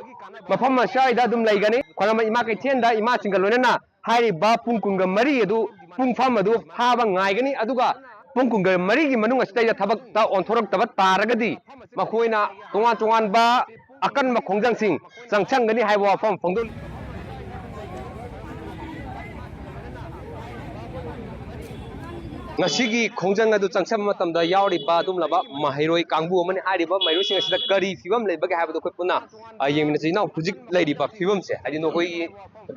ꯃꯐꯝ ꯑꯁ꯭ꯋꯥꯏꯗ ꯑꯗꯨꯝ ꯂꯩꯒꯅꯤ꯫ ꯈ꯭ꯋꯥꯏꯔꯝꯕꯟ ꯏꯃꯥ ꯀꯩꯊꯦꯜꯗ ꯏꯃꯥꯁꯤꯡꯒ ꯂꯣꯏꯅꯅ ꯍꯥꯏꯔꯤꯕ ꯄꯨꯡ ꯀꯨꯟꯒ ꯃꯔꯤ ꯑꯗꯨ, ꯄꯨꯡꯐꯝ ꯑꯗꯨ ꯐꯥꯕ ꯉꯥꯏꯒꯅꯤ꯫ ꯑꯗꯨꯒ ꯄꯨꯡ ꯀꯨꯟꯒ ꯃꯔꯤꯒꯤ ꯃꯅꯨꯡ ꯑꯁꯤꯗꯩꯗ ꯊꯕꯛꯇ ꯑꯣꯟꯊꯣꯔꯛꯇꯕ ꯇꯥꯔꯒꯗꯤ ꯃꯈꯣꯏꯅ ꯇꯣꯉꯥꯟ ꯇꯣꯉꯥꯟꯕ ꯑꯀꯟꯕ ꯈꯣꯡꯖꯪꯁꯤꯡ ꯆꯪꯁꯟꯒꯅꯤ ꯍꯥꯏꯕ ꯋꯥꯐꯝ ꯐꯣꯡꯗꯣꯛꯂꯤ꯫ ꯉꯁꯤꯒꯤ ꯈꯣꯡꯖꯪ ꯑꯗꯨ ꯆꯪꯁꯤꯟꯕ ꯃꯇꯝꯗ ꯌꯥꯎꯔꯤꯕ ꯑꯗꯨꯒꯨꯝꯂꯕ ꯃꯍꯩꯔꯣꯏ ꯀꯥꯡꯕꯨ ꯑꯃꯅꯤ꯫ ꯍꯥꯏꯔꯤꯕ ꯃꯍꯩꯔꯣꯏꯁꯤꯡ ꯑꯁꯤꯗ ꯀꯔꯤ ꯐꯤꯕꯝ ꯂꯩꯕꯒꯦ ꯍꯥꯏꯕꯗꯨ ꯑꯩꯈꯣꯏ ꯄꯨꯟꯅ, ꯑ, ꯌꯦꯡꯃꯤꯟꯅꯁꯤ꯫ ꯏꯅꯥꯎ, ꯍꯧꯖꯤꯛ ꯂꯩꯔꯤꯕ ꯐꯤꯕꯝꯁꯦ, ꯍꯥꯏꯗꯤ ꯅꯈꯣꯏꯒꯤ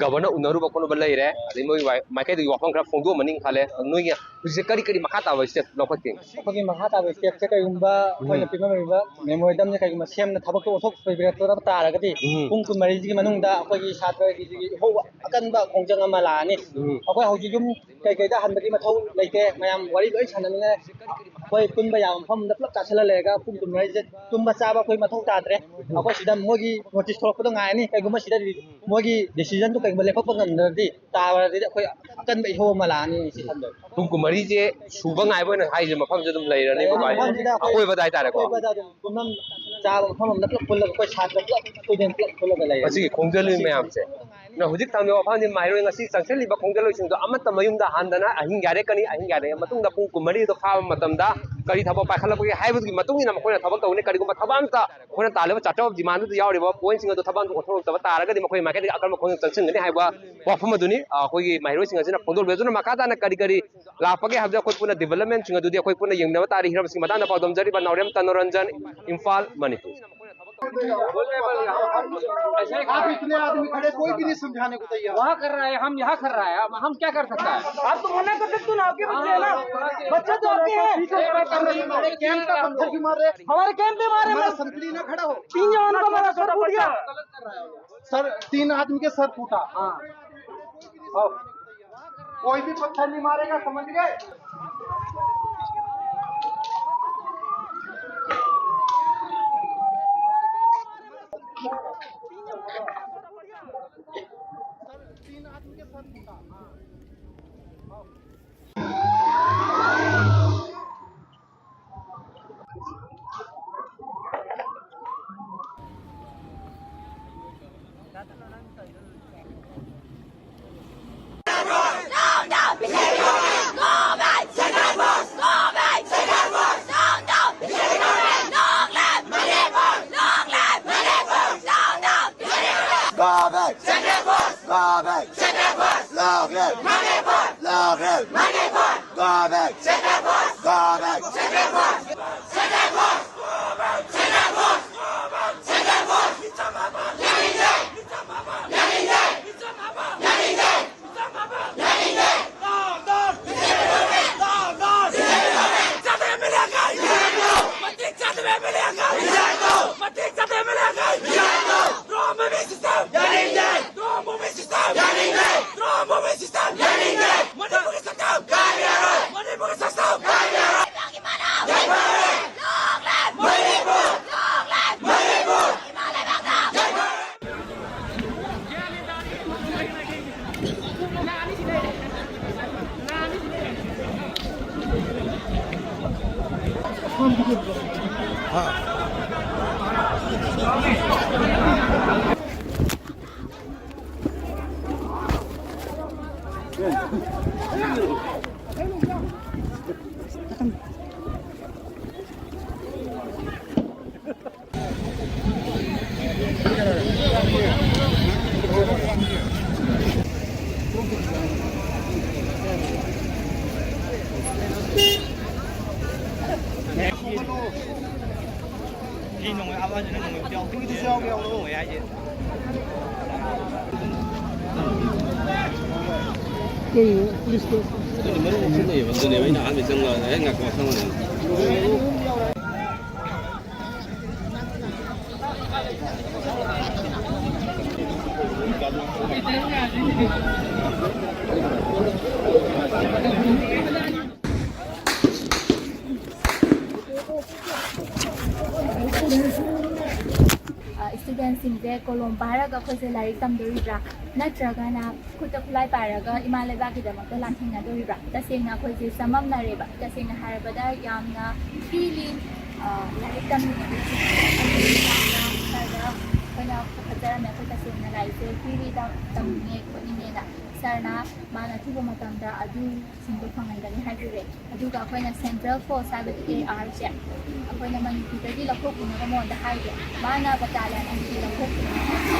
ꯒꯕꯔꯅꯔ ꯎꯅꯔꯨꯕ ꯈꯣꯠꯂꯨꯕ ꯂꯩꯔꯦ, ꯑꯗꯩ ꯃꯣꯏ ꯋꯥꯏ-, ꯃꯥꯏꯀꯩꯗꯒꯤ ꯋꯥꯐꯝ ꯈꯔ ꯐꯣꯡꯗꯣꯛꯑꯝꯃꯅꯤ ꯈꯜꯂꯦ꯫ ꯑꯗꯣ ꯅꯣꯏꯒꯤ ꯍꯧꯖꯤꯛꯁꯦ ꯀꯔꯤ ꯀꯔꯤ ꯃꯈꯥ ꯇꯥꯕ ꯁ꯭ꯇꯦꯞ ꯂꯧꯈꯠꯀꯦ? ꯑꯩꯈꯣꯏꯒꯤ ꯃꯈꯥ ꯇꯥꯕ ꯁ꯭ꯇꯦꯞꯁꯦ ꯀꯩꯒꯨꯝꯕ ꯑꯩꯈꯣꯏꯅ ꯎꯝ꯫ ꯄꯤꯕ ꯉꯝꯃꯤꯕ ꯃꯦꯃꯣꯔꯦꯟꯗꯝꯁꯦ ꯀꯩꯒꯨꯝꯕ ꯁꯦꯝꯅ ꯊꯕꯛꯇꯣ ꯑꯣꯟꯊꯣꯛꯄꯤꯔꯛꯇ꯭ꯔꯕ ꯇꯥꯔꯒꯗꯤ, ꯎꯝ꯫ ꯄꯨꯡ ꯀꯨꯟꯃꯔꯤꯁꯤꯒꯤ ꯃꯅꯨꯡꯗ ꯑꯩꯈꯣꯏꯒꯤ ꯁꯥꯇ꯭ꯔꯒꯤꯁꯤꯒꯤ ꯏꯍꯧ ꯑꯀꯟꯕ ꯈꯣꯡꯖꯪ ꯑꯃ ꯂꯥꯛꯑꯅꯤ꯫ ꯎꯝ꯫ ꯑꯩꯈꯣꯏ ꯍꯧꯖꯤꯛ ꯌꯨꯝ ꯀꯩꯀꯩꯗ ꯍꯟꯕꯒꯤ ꯃꯊꯧ ꯂꯩꯇꯦ꯫ ꯃꯌꯥꯝ ꯋꯥꯔꯤ ꯂꯣꯏ ꯁꯥꯟꯅꯃꯤꯟꯅꯔꯦ꯫ ꯑꯩꯈꯣꯏ ꯄꯨꯟꯕ ꯌꯥꯕ ꯃꯐꯝꯗ ꯄꯨꯂꯞ ꯆꯥꯁꯤꯜꯂ ꯂꯩꯔꯒ ꯄꯨꯡ ꯀꯨꯟꯃꯔꯤꯁꯦ ꯇꯨꯝꯕ ꯆꯥꯕ ꯑꯩꯈꯣꯏ ꯃꯊꯧ ꯇꯥꯗ꯭ꯔꯦ꯫ ꯑꯩꯈꯣꯏ ꯁꯤꯗ ꯃꯣꯏꯒꯤ ꯅꯣꯇꯤꯁ ꯊꯣꯛꯂꯛꯄꯗꯣ ꯉꯥꯏꯔꯅꯤ꯫ ꯀꯩꯒꯨꯝꯕ ꯁꯤꯗ ꯃꯣꯏꯒꯤ ꯗꯤꯁꯤꯖꯟꯗꯨ ꯀꯩꯒꯨꯝꯕ ꯂꯦꯞꯊꯣꯛꯄ ꯉꯝꯗ꯭ꯔꯗꯤ, ꯇꯥꯔꯗꯤ ꯑꯩꯈꯣꯏ ꯑꯀꯟꯕ ꯏꯍꯧ ꯑꯃ ꯂꯥꯛꯑꯅꯤ ꯁꯤ ꯈꯟꯕꯗ꯫ ꯄꯨꯡ ꯀꯨꯟꯃꯔꯤꯁꯦ ꯁꯨꯕ ꯉꯥꯏꯕ ꯑꯣꯏꯅ ꯍꯥꯏꯁꯦ ꯃꯐꯝꯁꯦ ꯑꯗꯨꯝ ꯂꯩꯔꯅꯤꯕ ꯚꯥꯏ? ꯃꯐꯝꯁꯤꯗ ꯑꯩꯈꯣꯏ ꯑꯀꯣꯏꯕꯗ ꯍꯥꯏꯇꯥꯔꯦꯀꯣ? ꯑꯀꯣꯏꯕꯗ ꯑꯗꯨꯝ ꯄꯨꯟꯐꯝ ꯆꯥꯕ ꯃꯐꯝ ꯑꯃꯗ ꯄꯨꯂꯞ ꯄꯨꯜꯂꯒ ꯑꯩꯈꯣꯏ ꯁꯥꯇ꯭ꯔ ꯄꯨꯂꯞ, ꯁ꯭ꯇꯨꯗꯦꯟ ꯄꯨꯂꯞ ꯄꯨꯜꯂꯒ ꯂꯩꯔꯅꯤ꯫ ꯃꯁꯤꯒꯤ ꯈꯣꯡꯖꯜꯂꯤ ꯃꯌꯥꯝꯁꯦ꯫ ꯑꯗꯨꯅ ꯍꯧꯖꯤꯛ ꯊꯝꯂꯤꯕ ꯋꯥꯐꯝꯗꯤ ꯃꯍꯩꯔꯣꯏ ꯉꯁꯤ ꯆꯪꯁꯤꯜꯂꯤꯕ ꯈꯣꯡꯖꯜꯂꯣꯏꯁꯤꯡꯗꯣ ꯑꯃꯠꯇ ꯃꯌꯨꯝꯗ ꯍꯟꯗꯅ ꯑꯍꯤꯡ ꯌꯥꯔꯦꯛꯀꯅꯤ, ꯑꯍꯤꯡ ꯌꯥꯔꯦꯛꯑ ꯃꯇꯨꯡꯗ ꯄꯨꯡ ꯀꯨꯟꯃꯔꯤꯗꯣ ꯐꯥꯕ ꯃꯇꯝꯗ ꯀꯔꯤ ꯊꯕꯛ ꯄꯥꯏꯈꯠꯂꯛꯄꯒꯦ ꯍꯥꯏꯕꯗꯨꯒꯤ ꯃꯇꯨꯡ ꯏꯟꯅ ꯃꯈꯣꯏꯅ ꯊꯕꯛ ꯇꯧꯒꯅꯤ꯫ ꯀꯔꯤꯒꯨꯝꯕ ꯊꯕꯛ ꯑꯝꯇ ꯑꯩꯈꯣꯏꯅ ꯇꯥꯜꯂꯤꯕ ꯆꯥꯔꯇꯔ ꯑꯣꯐ ꯗꯤꯃꯥꯟꯗꯨꯗ ꯌꯥꯎꯔꯤꯕ ꯄꯣꯏꯟꯁꯤꯡ ꯑꯗꯨ ꯊꯕꯛ ꯑꯝꯇ ꯑꯣꯟꯊꯣꯔꯛꯇꯕ ꯇꯥꯔꯒꯗꯤ ꯃꯈꯣꯏ ꯃꯥꯏꯀꯩꯗꯒꯤ ꯑꯀꯟꯕ ꯈꯣꯡꯖꯪ ꯆꯪꯁꯤꯟꯒꯅꯤ ꯍꯥꯏꯕ ꯋꯥꯐꯝ ꯑꯗꯨꯅꯤ, ꯑ, ꯑꯩꯈꯣꯏꯒꯤ ꯃꯍꯩꯔꯣꯏꯁꯤꯡ ꯑꯁꯤꯅ ꯐꯣꯡꯗꯣꯛꯂꯤꯕ꯫ ꯑꯗꯨꯅ ꯃꯈꯥ ꯇꯥꯅ ꯀꯔꯤ ꯀꯔꯤ ꯂꯥꯛꯄꯒꯦ ꯍꯥꯏꯕꯗꯤ ꯑꯩꯈꯣꯏ ꯄꯨꯟꯅ ꯗꯤꯕꯂꯞꯃꯦꯟꯁꯤꯡ ꯑꯗꯨꯗꯤ ꯑꯩꯈꯣꯏ ꯄꯨꯟꯅ ꯌꯦꯡꯃꯤꯟꯅꯕ ꯇꯥꯔꯦ꯫ ꯍꯤꯔꯝꯁꯤꯡꯒꯤ ꯃꯇꯥꯡꯗ ꯄꯥꯎꯗꯝꯖꯔꯤꯕ ꯅꯥꯎꯔꯦꯝ ꯇꯅꯣꯔꯟꯖꯟ, ꯏꯝꯐꯥꯜ, ꯃꯅꯤꯄꯨꯔ꯫ आप इतने आदमी खड़े, कोई भी नहीं समझाने को तैयार। वहाँ कर रहा है, हम यहाँ कर रहा है, हम, हम क्या कर सकता है? आप तो मना कर सकते हो ना, आपके बच्चे हैं ना, बच्चे तो आपके हैं। हमारे कैंप का पत्थर क्यों मार रहे? हमारे कैंप पे मारे हमारा बस। संतरी ना खड़ा हो। तीन जवान को हमारा सर फूट गया। सर, तीन आदमी के सर फूटा। हाँ। अब कोई भी पत्थर नहीं मारेगा, समझ गए? सर, तीन आदमी के सर फूटा। हाँ। Go back! Central Force! Go back. Central Force. Long live. Manipur. Long live. Manipur. Go back. Central Force. Go back. Central Force. Central Force. Central Force. ꯌꯥꯅꯤꯡꯗꯦ! ꯌꯥꯅꯤꯡꯗꯦ! ꯌꯥꯅꯤꯡꯗꯦ! ꯌꯥꯅꯤꯡꯗꯦ! ꯃꯇꯤꯛ ꯆꯥꯗꯕ ꯑꯦꯝ ꯑꯦꯜ ꯑꯦ ꯑꯉꯥꯡ! ꯃꯇꯤꯛ ꯆꯥꯗꯕ ꯑꯦꯝ ꯑꯦꯜ ꯑꯦ ꯑꯉꯥꯡ! ꯃꯇꯤꯛ ꯆꯥꯗꯕ ꯑꯦꯝ ꯑꯦꯜ ꯑꯦ ꯑꯉꯥꯡ! Drone movie system! ꯌꯥꯅꯤꯡꯗꯦ! Drone movie system! ꯌꯥꯅꯤꯡꯗꯦ! Drone movie system! ꯌꯥꯅꯤꯡꯗꯦ! ꯃꯅꯤꯄꯨꯔꯒꯤ ꯁꯛꯇꯝ! ꯃꯅꯤꯄꯨꯔꯒꯤ ꯁꯛꯇꯝ! ꯌꯥꯏꯐꯔꯦ! ꯂꯣꯛꯂꯦꯟ! ꯃꯅꯤꯄꯨꯔ! ꯂꯣꯛꯂꯦꯟ! ꯃꯅꯤꯄꯨꯔ! ꯏꯃꯥ ꯂꯩꯕꯥꯛꯇ! ꯌꯥꯏꯐꯔꯦ! ꯁꯤ ꯅꯣꯡꯃꯩ ꯑꯃꯁꯤꯅ ꯅꯣꯡꯃꯩ ꯌꯥꯎꯗ꯭ꯔꯤꯉꯩꯗ ꯅꯣꯡꯃꯩ ꯍꯥꯏꯁꯦ꯫ ꯑꯗꯨꯅꯤ ꯃꯔꯨ ꯃꯈꯜ ꯂꯩꯌꯦꯕ꯫ ꯑꯗꯨꯅꯦꯕ ꯑꯩꯅ ꯑꯍꯥꯟꯕ ꯆꯪꯉꯒ, "ꯑꯦ, ꯉꯥꯏꯈꯣ, ꯁꯪꯉꯣ꯫" ꯑ, ꯁ꯭ꯇꯨꯗꯦꯟꯠꯁꯤꯡꯁꯦ ꯀꯣꯂꯣꯝ ꯄꯥꯏꯔꯒ ꯑꯩꯈꯣꯏꯁꯦ ꯂꯥꯏꯔꯤꯛ ꯇꯝꯗꯣꯔꯤꯕ꯭ꯔꯥ, ꯅꯠꯇ꯭ꯔꯒꯅ ꯈꯨꯠꯇ ꯈꯨꯠꯂꯥꯏ ꯄꯥꯏꯔꯒ ꯏꯃꯥ ꯂꯩꯕꯥꯛꯀꯤꯗꯃꯛꯇ ꯂꯥꯟꯊꯦꯡꯅꯗꯣꯔꯤꯕ꯭ꯔꯥ? ꯇꯁꯦꯡꯅ ꯑꯩꯈꯣꯏꯁꯦ ꯆꯃꯝꯅꯔꯦꯕ꯫ ꯇꯁꯦꯡꯅ ꯍꯥꯏꯔꯕꯗ ꯌꯥꯝꯅ ꯄꯤꯛꯂꯤ, ꯑ, ꯂꯥꯏꯔꯤꯛ ꯇꯝꯃꯤꯕꯁꯤꯡ ꯌꯥꯝꯅ ꯈꯔꯗ ꯑꯩꯈꯣꯏꯅ ꯄꯥꯈꯠꯆꯔꯝꯃꯦ꯫ ꯑꯩꯈꯣꯏ ꯇꯁꯦꯡꯅ ꯂꯥꯏꯔꯤꯛꯁꯦ ꯄꯤꯛꯂꯤ, ꯇꯝ-, ꯇꯝꯅꯤꯡꯉꯦ ꯈꯣꯠꯅꯤꯡꯉꯦꯅ꯫ ꯁꯥꯔꯅ ꯃꯥꯅ ꯑꯊꯨꯕ ꯃꯇꯝꯗ ꯑꯗꯨꯁꯤꯡꯗꯣ ꯐꯪꯍꯟꯒꯅꯤ ꯍꯥꯏꯕꯤꯔꯦ꯫ ꯑꯗꯨꯒ ꯑꯩꯈꯣꯏꯅ ꯁꯦꯟꯇ꯭ꯔꯦꯜ ꯐꯣꯔꯁ ꯍꯥꯏꯕꯗꯤ ꯑꯦ ꯑꯥꯔꯁꯦ ꯑꯩꯈꯣꯏꯅ ꯃꯅꯤꯄꯨꯔꯗꯒꯤ ꯂꯧꯊꯣꯛꯄꯤꯅꯕ ꯃꯉꯣꯟꯗ ꯍꯥꯏꯒꯦ꯫ ꯃꯥꯅ ꯕꯇꯥꯂꯤꯌꯟ ꯑꯅꯤ ꯂꯧꯊꯣꯛꯄꯤꯅꯕ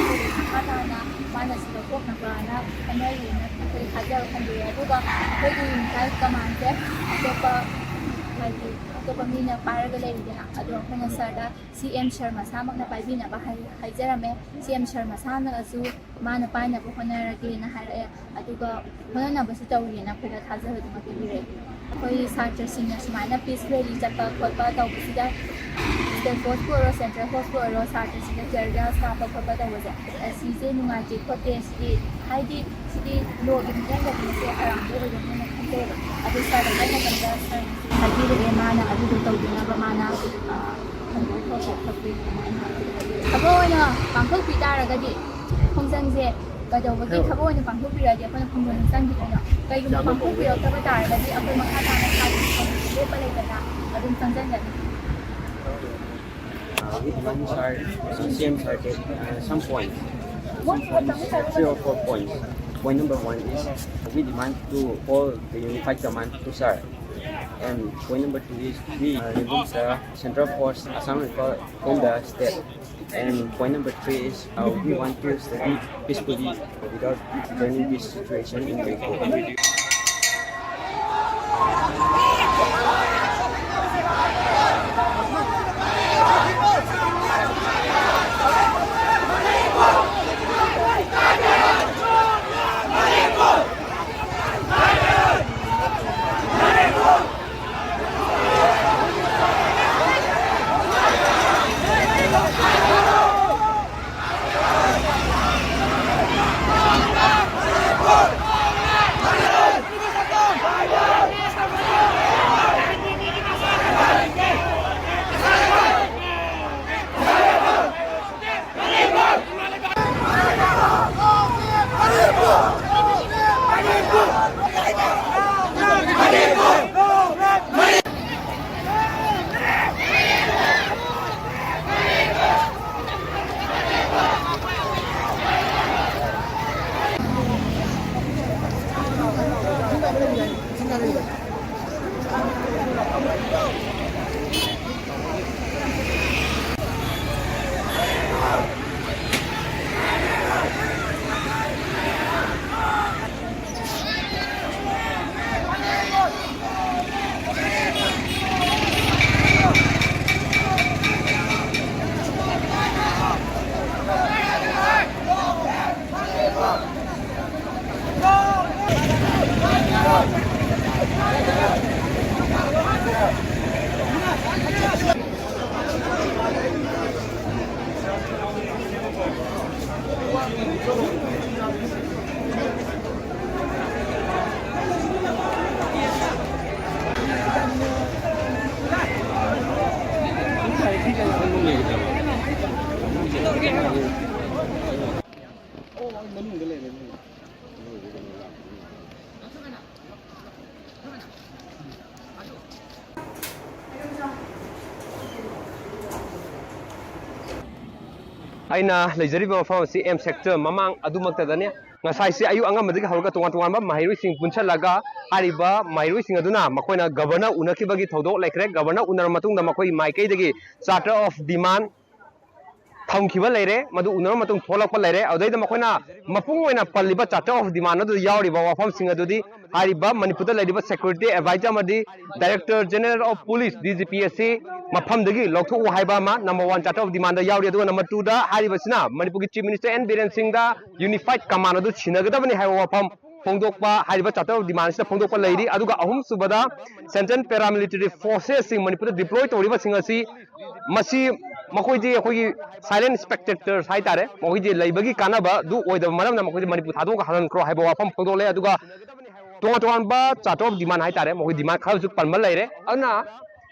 ꯃꯈꯥ ꯇꯥꯅ ꯃꯥꯅ ꯁꯤ ꯂꯧꯊꯣꯛꯅꯕꯅ ꯍꯣꯠꯅꯔꯤꯅ ꯑꯩꯈꯣꯏ ꯊꯥꯖꯕ ꯊꯝꯕꯤꯔꯦ꯫ ꯑꯗꯨꯒ ꯑꯩꯈꯣꯏꯒꯤ ꯌꯨꯅꯤꯐꯥꯏꯠ ꯀꯃꯥꯟꯁꯦ ꯑꯇꯣꯞꯄ ꯍꯥꯏꯗꯤ ꯑꯇꯣꯞꯄ ꯃꯤꯅ ꯄꯥꯏꯔꯒ ꯂꯩꯔꯤꯗꯅ, ꯑꯗꯣ ꯑꯩꯈꯣꯏꯅ ꯁꯥꯔꯗ ꯁꯤ ꯑꯦꯝ ꯁꯥꯔ ꯃꯁꯥꯃꯛꯅ ꯄꯥꯏꯕꯤꯅꯕ ꯍꯥꯏ-, ꯍꯥꯏꯖꯔꯝꯃꯦ꯫ ꯁꯤ ꯑꯦꯝ ꯁꯥꯔ ꯃꯁꯥꯅꯁꯨ ꯃꯥꯅ ꯄꯥꯏꯅꯕ ꯍꯣꯠꯅꯔꯒꯦꯅ ꯍꯥꯏꯔꯛꯑꯦ꯫ ꯑꯗꯨꯒ ꯍꯣꯠꯅꯅꯕꯁꯨ ꯇꯧꯔꯤꯅ ꯑꯩꯈꯣꯏꯗ ꯊꯥꯖꯕꯗꯨꯃ ꯄꯤꯕꯤꯔꯛꯑꯦ꯫ ꯑꯩꯈꯣꯏ ꯁꯥꯇ꯭ꯔꯁꯤꯡꯅ ꯁꯨꯃꯥꯏꯅ ꯄꯤꯁ ꯔꯦꯂꯤ ꯆꯠꯄ ꯈꯣꯠꯄ ꯇꯧꯕꯁꯤꯗ ꯁ꯭ꯇꯦꯠ ꯐꯣꯔꯁꯄꯨ ꯑꯣꯏꯔꯣ, ꯁꯦꯟꯇ꯭ꯔꯦꯜ ꯐꯣꯔꯁꯄꯨ ꯑꯣꯏꯔꯣ, ꯁꯥꯇ꯭ꯔꯁꯤꯡꯅ ꯇꯤꯌꯔ ꯒ꯭ꯌꯥꯁ ꯀꯥꯞꯄ ꯈꯣꯠꯄ ꯇꯧꯕꯁꯦ, ꯑꯁꯤꯁꯦ ꯅꯨꯡꯉꯥꯏꯇꯦ ꯈꯣꯠꯇꯦ, ꯁꯤꯗꯤ ꯍꯥꯏꯗꯤ ꯁꯤꯗꯤ ꯂꯣꯒꯤ ꯃꯤꯠꯌꯦꯡꯗꯒꯤ ꯁꯤ ꯑꯔꯥꯟꯕ ꯑꯣꯏꯒꯅꯤꯅ ꯈꯟꯖꯩꯕ꯫ ꯑꯗꯨ ꯁꯥꯔꯗ ꯍꯥꯏ ꯃꯇꯝꯗ ꯁꯥꯔꯅꯁꯨ ꯍꯥꯏꯕꯤꯔꯛꯑꯦ, ꯃꯥꯅ ꯑꯗꯨꯗꯣ ꯇꯧꯗꯅꯕ ꯃꯥꯅ, ꯑ, ꯊꯕꯛ ꯑꯣꯏꯅ ꯄꯥꯡꯊꯣꯛꯄꯤ ꯇꯥꯔꯒꯗꯤ ꯈꯣꯡꯖꯪꯁꯦ ꯀꯩꯗꯧꯕꯒꯤ ꯊꯕꯛ ꯑꯣꯏꯅ ꯄꯥꯡꯊꯣꯛꯄꯤꯔꯗꯤ ꯑꯩꯈꯣꯏꯅ ꯈꯣꯡꯖꯪ ꯆꯪꯈꯤꯗꯣꯏꯅꯣ? ꯀꯩꯒꯨꯝꯕ ꯄꯥꯡꯊꯣꯛꯄꯤꯔꯛꯇꯕ ꯇꯥꯔꯒꯗꯤ ꯑꯩꯈꯣꯏ ꯃꯈꯥ ꯇꯥꯅ ꯁꯥꯏꯠ ꯂꯦꯞꯄ ꯂꯩꯇꯅ ꯑꯗꯨꯝ ꯆꯪꯁꯤꯟꯒꯅꯤ꯫ Uh, we demand, sir, uh, C M, sir, that, uh, some points, some points, three or four points. Point number one is we demand to call the unified command to, sir. And point number two is we, uh, remove the Central Force Assam Rifle from the state. And point number three is, uh, we want to study peacefully without turning this situation in Manipur. ꯑꯩꯅ ꯂꯩꯖꯔꯤꯕ ꯃꯐꯝ ꯑꯁꯤ ꯑꯦꯝ ꯁꯦꯛꯇꯔ ꯃꯃꯥꯡ ꯑꯗꯨꯃꯛꯇꯗꯅꯤ꯫ ꯉꯁꯥꯏꯁꯦ ꯑꯌꯨꯛ ꯑꯉꯟꯕꯗꯒꯤ ꯍꯧꯔꯒ ꯇꯣꯉꯥꯟ ꯇꯣꯉꯥꯟꯕ ꯃꯍꯩꯔꯣꯏꯁꯤꯡ ꯄꯨꯟꯁꯤꯜꯂꯒ ꯍꯥꯏꯔꯤꯕ ꯃꯍꯩꯔꯣꯏꯁꯤꯡ ꯑꯗꯨꯅ ꯃꯈꯣꯏꯅ ꯒꯕꯔꯅꯔ ꯎꯅꯈꯤꯕꯒꯤ ꯊꯧꯗꯣꯛ ꯂꯩꯈ꯭ꯔꯦ꯫ ꯒꯕꯔꯅꯔ ꯎꯅꯔꯕ ꯃꯇꯨꯡꯗ ꯃꯈꯣꯏꯒꯤ ꯃꯥꯏꯀꯩꯗꯒꯤ ꯆꯥꯔꯇꯔ ꯑꯣꯐ ꯗꯤꯃꯥꯟ ꯊꯝꯈꯤꯕ ꯂꯩꯔꯦ, ꯃꯗꯨ ꯎꯅꯔꯕ ꯃꯇꯨꯡ ꯊꯣꯛꯂꯛꯄ ꯂꯩꯔꯦ꯫ ꯑꯗꯨꯗꯩꯗ ꯃꯈꯣꯏꯅ ꯃꯄꯨꯡ ꯑꯣꯏꯅ ꯄꯜꯂꯤꯕ ꯆꯥꯔꯇꯔ ꯑꯣꯐ ꯗꯤꯃꯥꯟ ꯑꯗꯨꯗ ꯌꯥꯎꯔꯤꯕ ꯋꯥꯐꯝꯁꯤꯡ ꯑꯗꯨꯗꯤ ꯍꯥꯏꯔꯤꯕ ꯃꯅꯤꯄꯨꯔꯗ ꯂꯩꯔꯤꯕ ꯁꯦꯀ꯭ꯌꯨꯔꯤꯇꯤ ꯑꯦꯗꯚꯥꯏꯖꯔ ꯑꯃꯗꯤ director general of police, D G P, ꯑꯁꯤ ꯃꯐꯝꯗꯒꯤ ꯂꯧꯊꯣꯛꯎ ꯍꯥꯏꯕ ꯑꯃ number one charter of demand ꯗ ꯌꯥꯎꯔꯤ꯫ ꯑꯗꯨꯒ number two ꯗ ꯍꯥꯏꯔꯤꯕꯁꯤꯅ ꯃꯅꯤꯄꯨꯔꯒꯤ ꯆꯤꯐ ꯃꯤꯅꯤꯁꯇꯔ ꯑꯦꯟ ꯕꯤꯔꯦꯟ ꯁꯤꯡꯗ ꯌꯨꯅꯤꯐꯥꯏꯗ ꯀꯃꯥꯟ ꯑꯗꯨ ꯁꯤꯟꯅꯒꯗꯕꯅꯤ ꯍꯥꯏꯕ ꯋꯥꯐꯝ ꯐꯣꯡꯗꯣꯛꯄ, ꯍꯥꯏꯔꯤꯕ charter of demand ꯁꯤꯗ ꯐꯣꯡꯗꯣꯛꯄ ꯂꯩꯔꯤ꯫ ꯑꯗꯨꯒ ꯑꯍꯨꯝꯁꯨꯕꯗ central paramilitary forces ꯁꯤꯡ ꯃꯅꯤꯄꯨꯔꯗ deploy ꯇꯧꯔꯤꯕꯁꯤꯡ ꯑꯁꯤ, ꯃꯁꯤ ꯃꯈꯣꯏꯗꯤ ꯑꯩꯈꯣꯏꯒꯤ silent spectators ꯍꯥꯏꯇꯥꯔꯦ, ꯃꯈꯣꯏꯗꯤ ꯂꯩꯕꯒꯤ ꯀꯥꯟꯅꯕ ꯑꯗꯨ ꯑꯣꯏꯗꯕ ꯃꯔꯝꯅ ꯃꯈꯣꯏꯗꯤ ꯃꯅꯤꯄꯨꯔ ꯊꯥꯗꯣꯛꯑꯒ ꯍꯜꯍꯟꯈ꯭ꯔꯣ ꯍꯥꯏꯕ ꯋꯥꯐꯝ ꯐꯣꯡꯗꯣꯛꯂꯦ꯫ ꯑꯗꯨꯒ ꯇꯣꯉꯥꯟ ꯇꯣꯉꯥꯟꯕ charter of demand ꯍꯥꯏꯇꯥꯔꯦ, ꯃꯈꯣꯏ demand ꯈꯔꯁꯨ ꯄꯟꯕ ꯂꯩꯔꯦ꯫ ꯑꯗꯨꯅ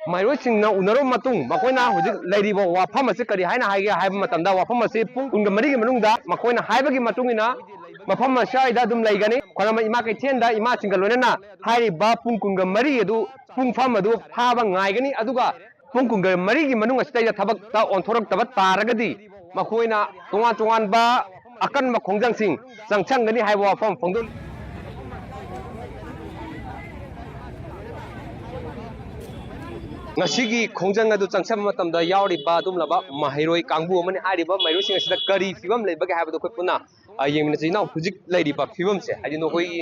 ꯃꯍꯩꯔꯣꯏꯁꯤꯡꯅ ꯎꯅꯔꯕ ꯃꯇꯨꯡ ꯃꯈꯣꯏꯅ ꯍꯧꯖꯤꯛ ꯂꯩꯔꯤꯕ ꯋꯥꯐꯝ ꯑꯁꯤ ꯀꯔꯤ ꯍꯥꯏꯅ ꯍꯥꯏꯒꯦ ꯍꯥꯏꯕ ꯃꯇꯝꯗ, ꯋꯥꯐꯝ ꯑꯁꯤ ꯄꯨꯡ ꯀꯨꯟꯒ ꯃꯔꯤꯒꯤ ꯃꯅꯨꯡꯗ ꯃꯈꯣꯏꯅ ꯍꯥꯏꯕꯒꯤ ꯃꯇꯨꯡ ꯏꯟꯅ ꯃꯐꯝ ꯑꯁ꯭ꯋꯥꯏꯗ ꯑꯗꯨꯝ ꯂꯩꯒꯅꯤ꯫ ꯈ꯭ꯋꯥꯏꯔꯝꯕꯟ ꯏꯃꯥ ꯀꯩꯊꯦꯜꯗ ꯏꯃꯥꯁꯤꯡꯒ ꯂꯣꯏꯅꯅ ꯍꯥꯏꯔꯤꯕ ꯄꯨꯡ ꯀꯨꯟꯒ ꯃꯔꯤ ꯑꯗꯨ, ꯄꯨꯡꯐꯝ ꯑꯗꯨ ꯐꯥꯕ ꯉꯥꯏꯒꯅꯤ꯫ ꯑꯗꯨꯒ ꯄꯨꯡ ꯀꯨꯟꯒ ꯃꯔꯤꯒꯤ ꯃꯅꯨꯡ ꯑꯁꯤꯗꯩꯗ ꯊꯕꯛꯇ ꯑꯣꯟꯊꯣꯔꯛꯇꯕ ꯇꯥꯔꯒꯗꯤ ꯃꯈꯣꯏꯅ ꯇꯣꯉꯥꯟ ꯇꯣꯉꯥꯟꯕ ꯑꯀꯟꯕ ꯈꯣꯡꯖꯪꯁꯤꯡ ꯆꯪꯁꯟꯒꯅꯤ ꯍꯥꯏꯕ ꯋꯥꯐꯝ ꯐꯣꯡꯗꯣꯛꯂꯤ꯫ ꯉꯁꯤꯒꯤ ꯈꯣꯡꯖꯪ ꯑꯗꯨ ꯆꯪꯁꯤꯟꯕ ꯃꯇꯝꯗ ꯌꯥꯎꯔꯤꯕ ꯑꯗꯨꯒꯨꯝꯂꯕ ꯃꯍꯩꯔꯣꯏ ꯀꯥꯡꯕꯨ ꯑꯃꯅꯤ꯫ ꯍꯥꯏꯔꯤꯕ ꯃꯍꯩꯔꯣꯏꯁꯤꯡ ꯑꯁꯤꯗ ꯀꯔꯤ ꯐꯤꯕꯝ ꯂꯩꯕꯒꯦ ꯍꯥꯏꯕꯗꯨ ꯑꯩꯈꯣꯏ ꯄꯨꯟꯅ, ꯑ, ꯌꯦꯡꯃꯤꯟꯅꯁꯤ꯫ ꯏꯅꯥꯎ, ꯍꯧꯖꯤꯛ ꯂꯩꯔꯤꯕ ꯐꯤꯕꯝꯁꯦ, ꯍꯥꯏꯗꯤ ꯅꯈꯣꯏꯒꯤ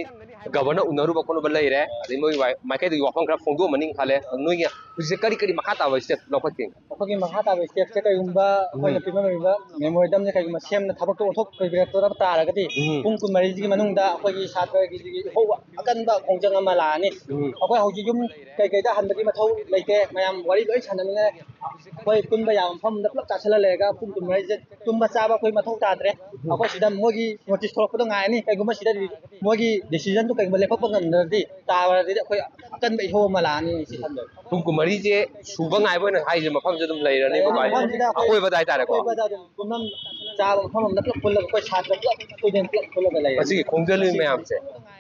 ꯒꯕꯔꯅꯔ ꯎꯅꯔꯨꯕ ꯈꯣꯠꯂꯨꯕ ꯂꯩꯔꯦ, ꯑꯗꯩ ꯅꯣꯏ ꯋꯥ-, ꯃꯥꯏꯀꯩꯗꯒꯤ ꯋꯥꯐꯝ ꯈꯔ ꯐꯣꯡꯗꯣꯛꯑꯝꯃꯅꯤ ꯈꯜꯂꯦ꯫ ꯑꯗꯣ ꯅꯣꯏꯒꯤ ꯍꯧꯖꯤꯛꯁꯦ ꯀꯔꯤ ꯀꯔꯤ ꯃꯈꯥ ꯇꯥꯕ ꯁ꯭ꯇꯦꯞ ꯂꯧꯈꯠꯀꯦ? ꯑꯩꯈꯣꯏꯒꯤ ꯃꯈꯥ ꯇꯥꯕ ꯁ꯭ꯇꯦꯞꯁꯦ ꯀꯩꯒꯨꯝꯕ ꯑꯩꯈꯣꯏꯅ ꯎꯝ꯫ ꯄꯤꯕ ꯉꯝꯃꯤꯕ ꯃꯦꯃꯣꯔꯦꯟꯗꯝꯁꯦ ꯀꯩꯒꯨꯝꯕ ꯁꯦꯝꯅ ꯊꯕꯛꯇꯣ ꯑꯣꯟꯊꯣꯛꯄꯤꯔꯛꯇ꯭ꯔꯕ ꯇꯥꯔꯒꯗꯤ, ꯎꯝ꯫ ꯄꯨꯡ ꯀꯨꯟꯃꯔꯤꯁꯤꯒꯤ ꯃꯅꯨꯡꯗ ꯑꯩꯈꯣꯏꯒꯤ ꯁꯥꯇ꯭ꯔꯒꯤ ꯏꯍꯧ ꯑꯀꯟꯕ ꯈꯣꯡꯖꯪ ꯑꯃ ꯂꯥꯛꯑꯅꯤ꯫ ꯎꯝ꯫ ꯑꯩꯈꯣꯏ ꯍꯧꯖꯤꯛ ꯌꯨꯝ ꯀꯩꯀꯩꯗ ꯍꯟꯕꯒꯤ ꯃꯊꯧ ꯂꯩꯇꯦ, ꯃꯌꯥꯝ ꯋꯥꯔꯤ ꯂꯣꯏ ꯁꯥꯟꯅꯃꯤꯟꯅꯔꯦ꯫ ꯑꯩꯈꯣꯏ ꯄꯨꯟꯕ ꯌꯥꯕ ꯃꯐꯝꯗ ꯄꯨꯂꯞ ꯆꯥꯁꯤꯜꯂ ꯂꯩꯔꯒ ꯄꯨꯡ ꯀꯨꯟꯃꯔꯤꯁꯦ ꯇꯨꯝꯕ ꯆꯥꯕ ꯑꯩꯈꯣꯏ ꯃꯊꯧ ꯇꯥꯗ꯭ꯔꯦ꯫ ꯑꯩꯈꯣꯏ ꯁꯤꯗ ꯃꯣꯏꯒꯤ ꯅꯣꯇꯤꯁ ꯊꯣꯛꯂꯛꯄꯗꯣ ꯉꯥꯏꯔꯅꯤ꯫ ꯀꯩꯒꯨꯝꯕ ꯁꯤꯗ ꯃꯣꯏꯒꯤ ꯗꯤꯁꯤꯖꯟꯗꯨ ꯀꯩꯒꯨꯝꯕ ꯂꯦꯞꯊꯣꯛꯄ ꯉꯝꯗ꯭ꯔꯗꯤ, ꯇꯥꯕꯗꯗꯤ ꯑꯩꯈꯣꯏ ꯑꯀꯟꯕ ꯏꯍꯧ ꯑꯃ ꯂꯥꯛꯑꯅꯤ ꯁꯤ ꯈꯟꯕꯗ꯫ ꯄꯨꯡ ꯀꯨꯟꯃꯔꯤꯁꯦ ꯁꯨꯕ ꯉꯥꯏꯕ ꯑꯣꯏꯅ ꯍꯥꯏꯁꯦ ꯃꯐꯝꯁꯦ ꯑꯗꯨꯝ ꯂꯩꯔꯅꯦꯕꯀꯣ, ꯍꯥꯏꯗꯤ ꯃꯐꯝꯁꯤꯗ ꯑꯩꯈꯣꯏ ꯑꯀꯣꯏꯕꯗ ꯍꯥꯏꯇꯥꯔꯦꯀꯣ꯫ ꯑꯀꯣꯏꯕꯗ ꯑꯗꯨꯝ ꯄꯨꯝꯅꯝ ꯆꯥꯕ ꯃꯐꯝ ꯑꯃꯗ ꯄꯨꯂꯞ ꯄꯨꯜꯂꯒ ꯑꯩꯈꯣꯏ ꯁꯥꯇ꯭ꯔ ꯄꯨꯂꯞ, ꯁ꯭ꯇꯨꯗꯦꯟ ꯄꯨꯂꯞ ꯄꯨꯜꯂꯒ ꯂꯩꯔꯅꯤ꯫ ꯃꯁꯤꯒꯤ ꯈꯣꯡꯖꯜꯂꯤ ꯃꯌꯥꯝꯁꯦ꯫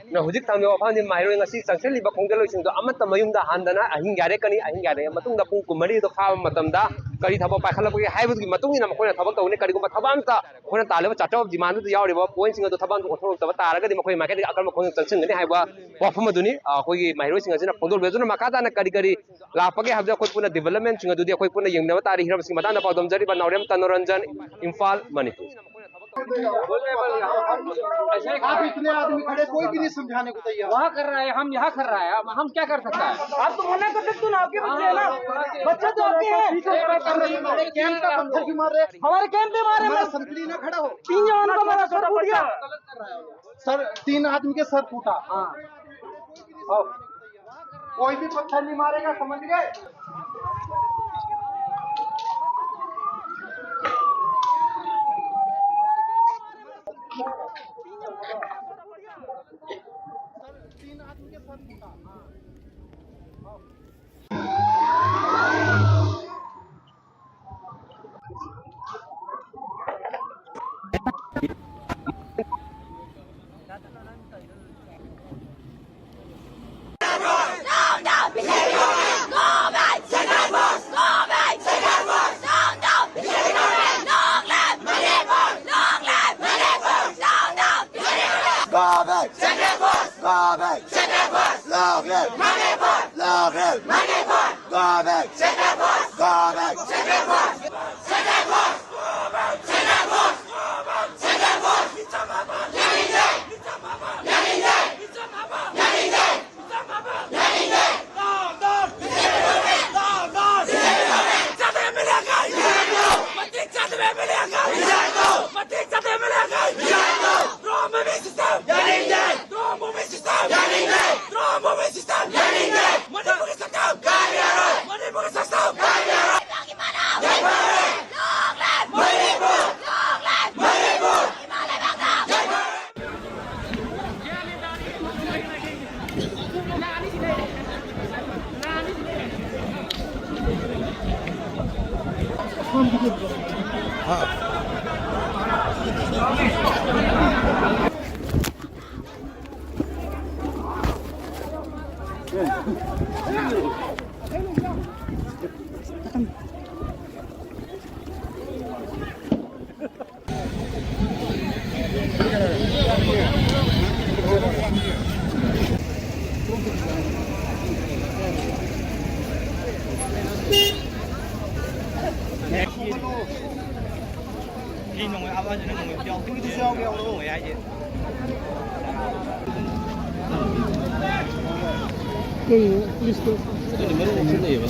ꯑꯗꯨꯅ ꯍꯧꯖꯤꯛ ꯊꯝꯂꯤꯕ ꯋꯥꯐꯝꯗꯤ ꯃꯍꯩꯔꯣꯏ ꯉꯁꯤ ꯆꯪꯁꯤꯜꯂꯤꯕ ꯈꯣꯡꯖꯜꯂꯣꯏꯁꯤꯡꯗꯣ ꯑꯃꯠꯇ ꯃꯌꯨꯝꯗ ꯍꯟꯗꯅ ꯑꯍꯤꯡ ꯌꯥꯔꯦꯛꯀꯅꯤ, ꯑꯍꯤꯡ ꯌꯥꯔꯦꯛꯑ ꯃꯇꯨꯡꯗ ꯄꯨꯡ ꯀꯨꯟꯃꯔꯤꯗꯣ ꯐꯥꯕ ꯃꯇꯝꯗ ꯀꯔꯤ ꯊꯕꯛ ꯄꯥꯏꯈꯠꯂꯛꯄꯒꯦ ꯍꯥꯏꯕꯗꯨꯒꯤ ꯃꯇꯨꯡ ꯏꯟꯅ ꯃꯈꯣꯏꯅ ꯊꯕꯛ ꯇꯧꯒꯅꯤ꯫ ꯀꯔꯤꯒꯨꯝꯕ ꯊꯕꯛ ꯑꯝꯇ ꯑꯩꯈꯣꯏꯅ ꯇꯥꯜꯂꯤꯕ ꯆꯥꯔꯇꯔ ꯑꯣꯐ ꯗꯤꯃꯥꯟꯗꯨꯗ ꯌꯥꯎꯔꯤꯕ ꯄꯣꯏꯟꯁꯤꯡ ꯑꯗꯨ ꯊꯕꯛ ꯑꯝꯇ ꯑꯣꯟꯊꯣꯔꯛꯇꯕ ꯇꯥꯔꯒꯗꯤ ꯃꯈꯣꯏ ꯃꯥꯏꯀꯩꯗꯒꯤ ꯑꯀꯟꯕ ꯈꯣꯡꯖꯪ ꯆꯪꯁꯤꯟꯒꯅꯤ ꯍꯥꯏꯕ ꯋꯥꯐꯝ ꯑꯗꯨꯅꯤ, ꯑ, ꯑꯩꯈꯣꯏꯒꯤ ꯃꯍꯩꯔꯣꯏꯁꯤꯡ ꯑꯁꯤꯅ ꯐꯣꯡꯗꯣꯛꯂꯤꯕ꯫ ꯑꯗꯨꯅ ꯃꯈꯥ ꯇꯥꯅ ꯀꯔꯤ ꯀꯔꯤ ꯂꯥꯛꯄꯒꯦ ꯍꯥꯏꯕꯗꯨ ꯑꯩꯈꯣꯏ ꯄꯨꯟꯅ ꯗꯤꯕꯦꯂꯞꯃꯦꯟꯁꯤꯡ ꯑꯗꯨꯗꯤ ꯑꯩꯈꯣꯏ ꯄꯨꯟꯅ ꯌꯦꯡꯃꯤꯟꯅꯕ ꯇꯥꯔꯦ꯫ ꯍꯤꯔꯝꯁꯤꯒꯤ ꯃꯇꯥꯡꯗ ꯄꯥꯎꯗꯝꯖꯔꯤꯕ ꯅꯥꯎꯔꯦꯝ ꯇꯅꯣꯔꯟꯖꯟ, ꯏꯝꯐꯥꯜ, ꯃꯅꯤꯄꯨꯔ꯫ आप इतने आदमी खड़े, कोई भी नहीं समझाने को तैयार। वहाँ कर रहा है, हम यहाँ कर रहा है, हम हम क्या कर सकता है? आप तो मना कर सकते हो ना, आपके बच्चे हैं ना, बच्चे तो आपके हैं। पीछे खड़े कर रहे हैं, हमारे कैंप का पत्थर क्यों मार रहे हैं? हमारे कैंप पे मारे, हमारा संतरी ना खड़ा हो। तीन जवान का हमारा सर फूट गया। सर, तीन आदमी के सर फूटा। हाँ। और कोई भी पत्थर नहीं मारेगा, समझ गए? तीन आदमी के सर फूटा। हाँ। Go back! Central Force! Go back! Central Long live! Manipur! Long live! Manipur! Go back! Central Force! Go back! Central Force! Central Force!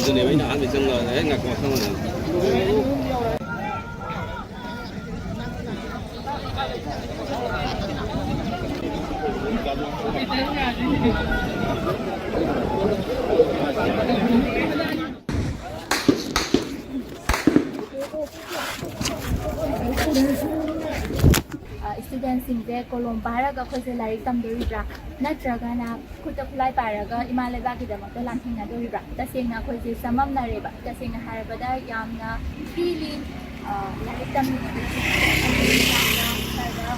ꯑꯗꯨꯅꯦꯕ ꯑꯩꯅ ꯑꯍꯥꯟꯕ ꯆꯪꯉꯒ ꯍꯦꯛ ꯉꯥꯏꯈꯣ ꯆꯪꯉꯒ꯫ ꯏꯁꯇꯨꯗꯦꯟꯁꯤꯡꯁꯦ ꯀꯣꯂꯣꯝ ꯄꯥꯏꯔꯒ ꯑꯩꯈꯣꯏꯁꯦ ꯂꯥꯏꯔꯤꯛ ꯇꯝꯗꯣꯔꯤꯕ꯭ꯔꯥ, ꯅꯠꯇ꯭ꯔꯒꯅ ꯈꯨꯠꯇ ꯈꯨꯠꯂꯥꯏ ꯄꯥꯏꯔꯒ ꯏꯃꯥ ꯂꯩꯕꯥꯛꯀꯤꯗꯃꯛꯇ ꯂꯥꯟꯊꯦꯡꯅꯗꯣꯔꯤꯕ꯭ꯔꯥ? ꯇꯁꯦꯡꯅ ꯑꯩꯈꯣꯏꯁꯦ ꯆꯃꯝꯅꯔꯦꯕ꯫ ꯇꯁꯦꯡꯅ ꯍꯥꯏꯔꯕꯗ ꯌꯥꯝꯅ ꯐ꯭ꯔꯤꯂꯤ ꯂꯥꯏꯔꯤꯛ ꯇꯝꯃꯤꯕꯁꯤꯡꯁꯦ ꯌꯥꯝꯅ ꯈꯔ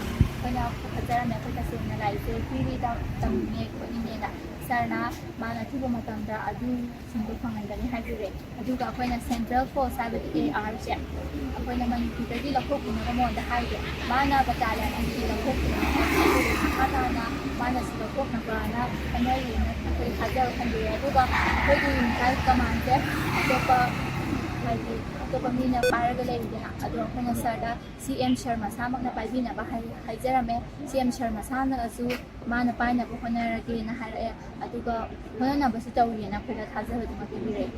ꯑꯩꯅ ꯄꯨꯈꯠꯆꯔꯝꯃꯦ, ꯑꯩꯈꯣꯏ ꯇꯁꯦꯡꯅ ꯂꯥꯏꯔꯤꯛꯁꯦ ꯐ꯭ꯔꯤꯗ ꯇꯝꯅꯤꯡꯉꯦ ꯈꯣꯠꯅꯤꯡꯉꯦꯅ꯫ ꯁꯥꯔꯅ ꯃꯥꯅ ꯑꯊꯨꯕ ꯃꯇꯝꯗ ꯑꯗꯨꯁꯤꯡꯗꯣ ꯐꯪꯍꯟꯒꯅꯤ ꯍꯥꯏꯕꯤꯔꯦ꯫ ꯑꯗꯨꯒ ꯑꯩꯈꯣꯏꯅ ꯁꯦꯟꯇ꯭ꯔꯦꯜ ꯐꯣꯔꯁ ꯍꯥꯏꯕꯗꯤ ꯑꯦ ꯑꯥꯔꯁꯦ ꯑꯩꯈꯣꯏꯅ ꯃꯅꯤꯄꯨꯔꯗꯒꯤ ꯂꯧꯊꯣꯛꯄꯤꯅꯕ ꯃꯉꯣꯟꯗ ꯍꯥꯏꯒꯦ꯫ ꯃꯥꯅ ꯕꯇꯥꯂꯤꯌꯟ ꯑꯅꯤꯗꯤ ꯂꯧꯊꯣꯛꯄꯤꯅꯕ ꯍꯥꯏꯒꯦ꯫ ꯑꯗꯨꯒ ꯃꯈꯥ ꯇꯥꯅ ꯃꯥꯅ ꯁꯤ ꯂꯧꯊꯣꯛꯅꯕꯅ ꯍꯣꯠꯅꯔꯤꯅ ꯑꯩꯈꯣꯏ ꯊꯥꯖꯕ ꯊꯝꯕꯤꯔꯦ꯫ ꯑꯗꯨꯒ ꯑꯩꯈꯣꯏꯒꯤ ꯌꯨꯅꯤꯐꯥꯏꯠ ꯀꯃꯥꯟꯁꯦ ꯑꯇꯣꯞꯄ, ꯍꯥꯏꯗꯤ ꯑꯇꯣꯞꯄ ꯃꯤꯅ ꯄꯥꯏꯔꯒ ꯂꯩꯔꯤꯗꯅ, ꯑꯗꯣ ꯑꯩꯈꯣꯏꯅ ꯁꯥꯔꯗ ꯁꯤ ꯑꯦꯝ ꯁꯥꯔ ꯃꯁꯥꯃꯛꯅ ꯄꯥꯏꯕꯤꯅꯕ ꯍꯥꯏ-, ꯍꯥꯏꯖꯔꯝꯃꯦ꯫ ꯁꯤ ꯑꯦꯝ ꯁꯥꯔ ꯃꯁꯥꯅꯁꯨ ꯃꯥꯅ ꯄꯥꯏꯅꯕ ꯍꯣꯠꯅꯔꯒꯦꯅ ꯍꯥꯏꯔꯛꯑꯦ꯫ ꯑꯗꯨꯒ ꯍꯣꯠꯅꯅꯕꯁꯨ ꯇꯧꯔꯤꯅ ꯑꯩꯈꯣꯏꯗ ꯊꯥꯖꯕꯗꯨꯃ ꯄꯤꯕꯤꯔꯛꯑꯦ꯫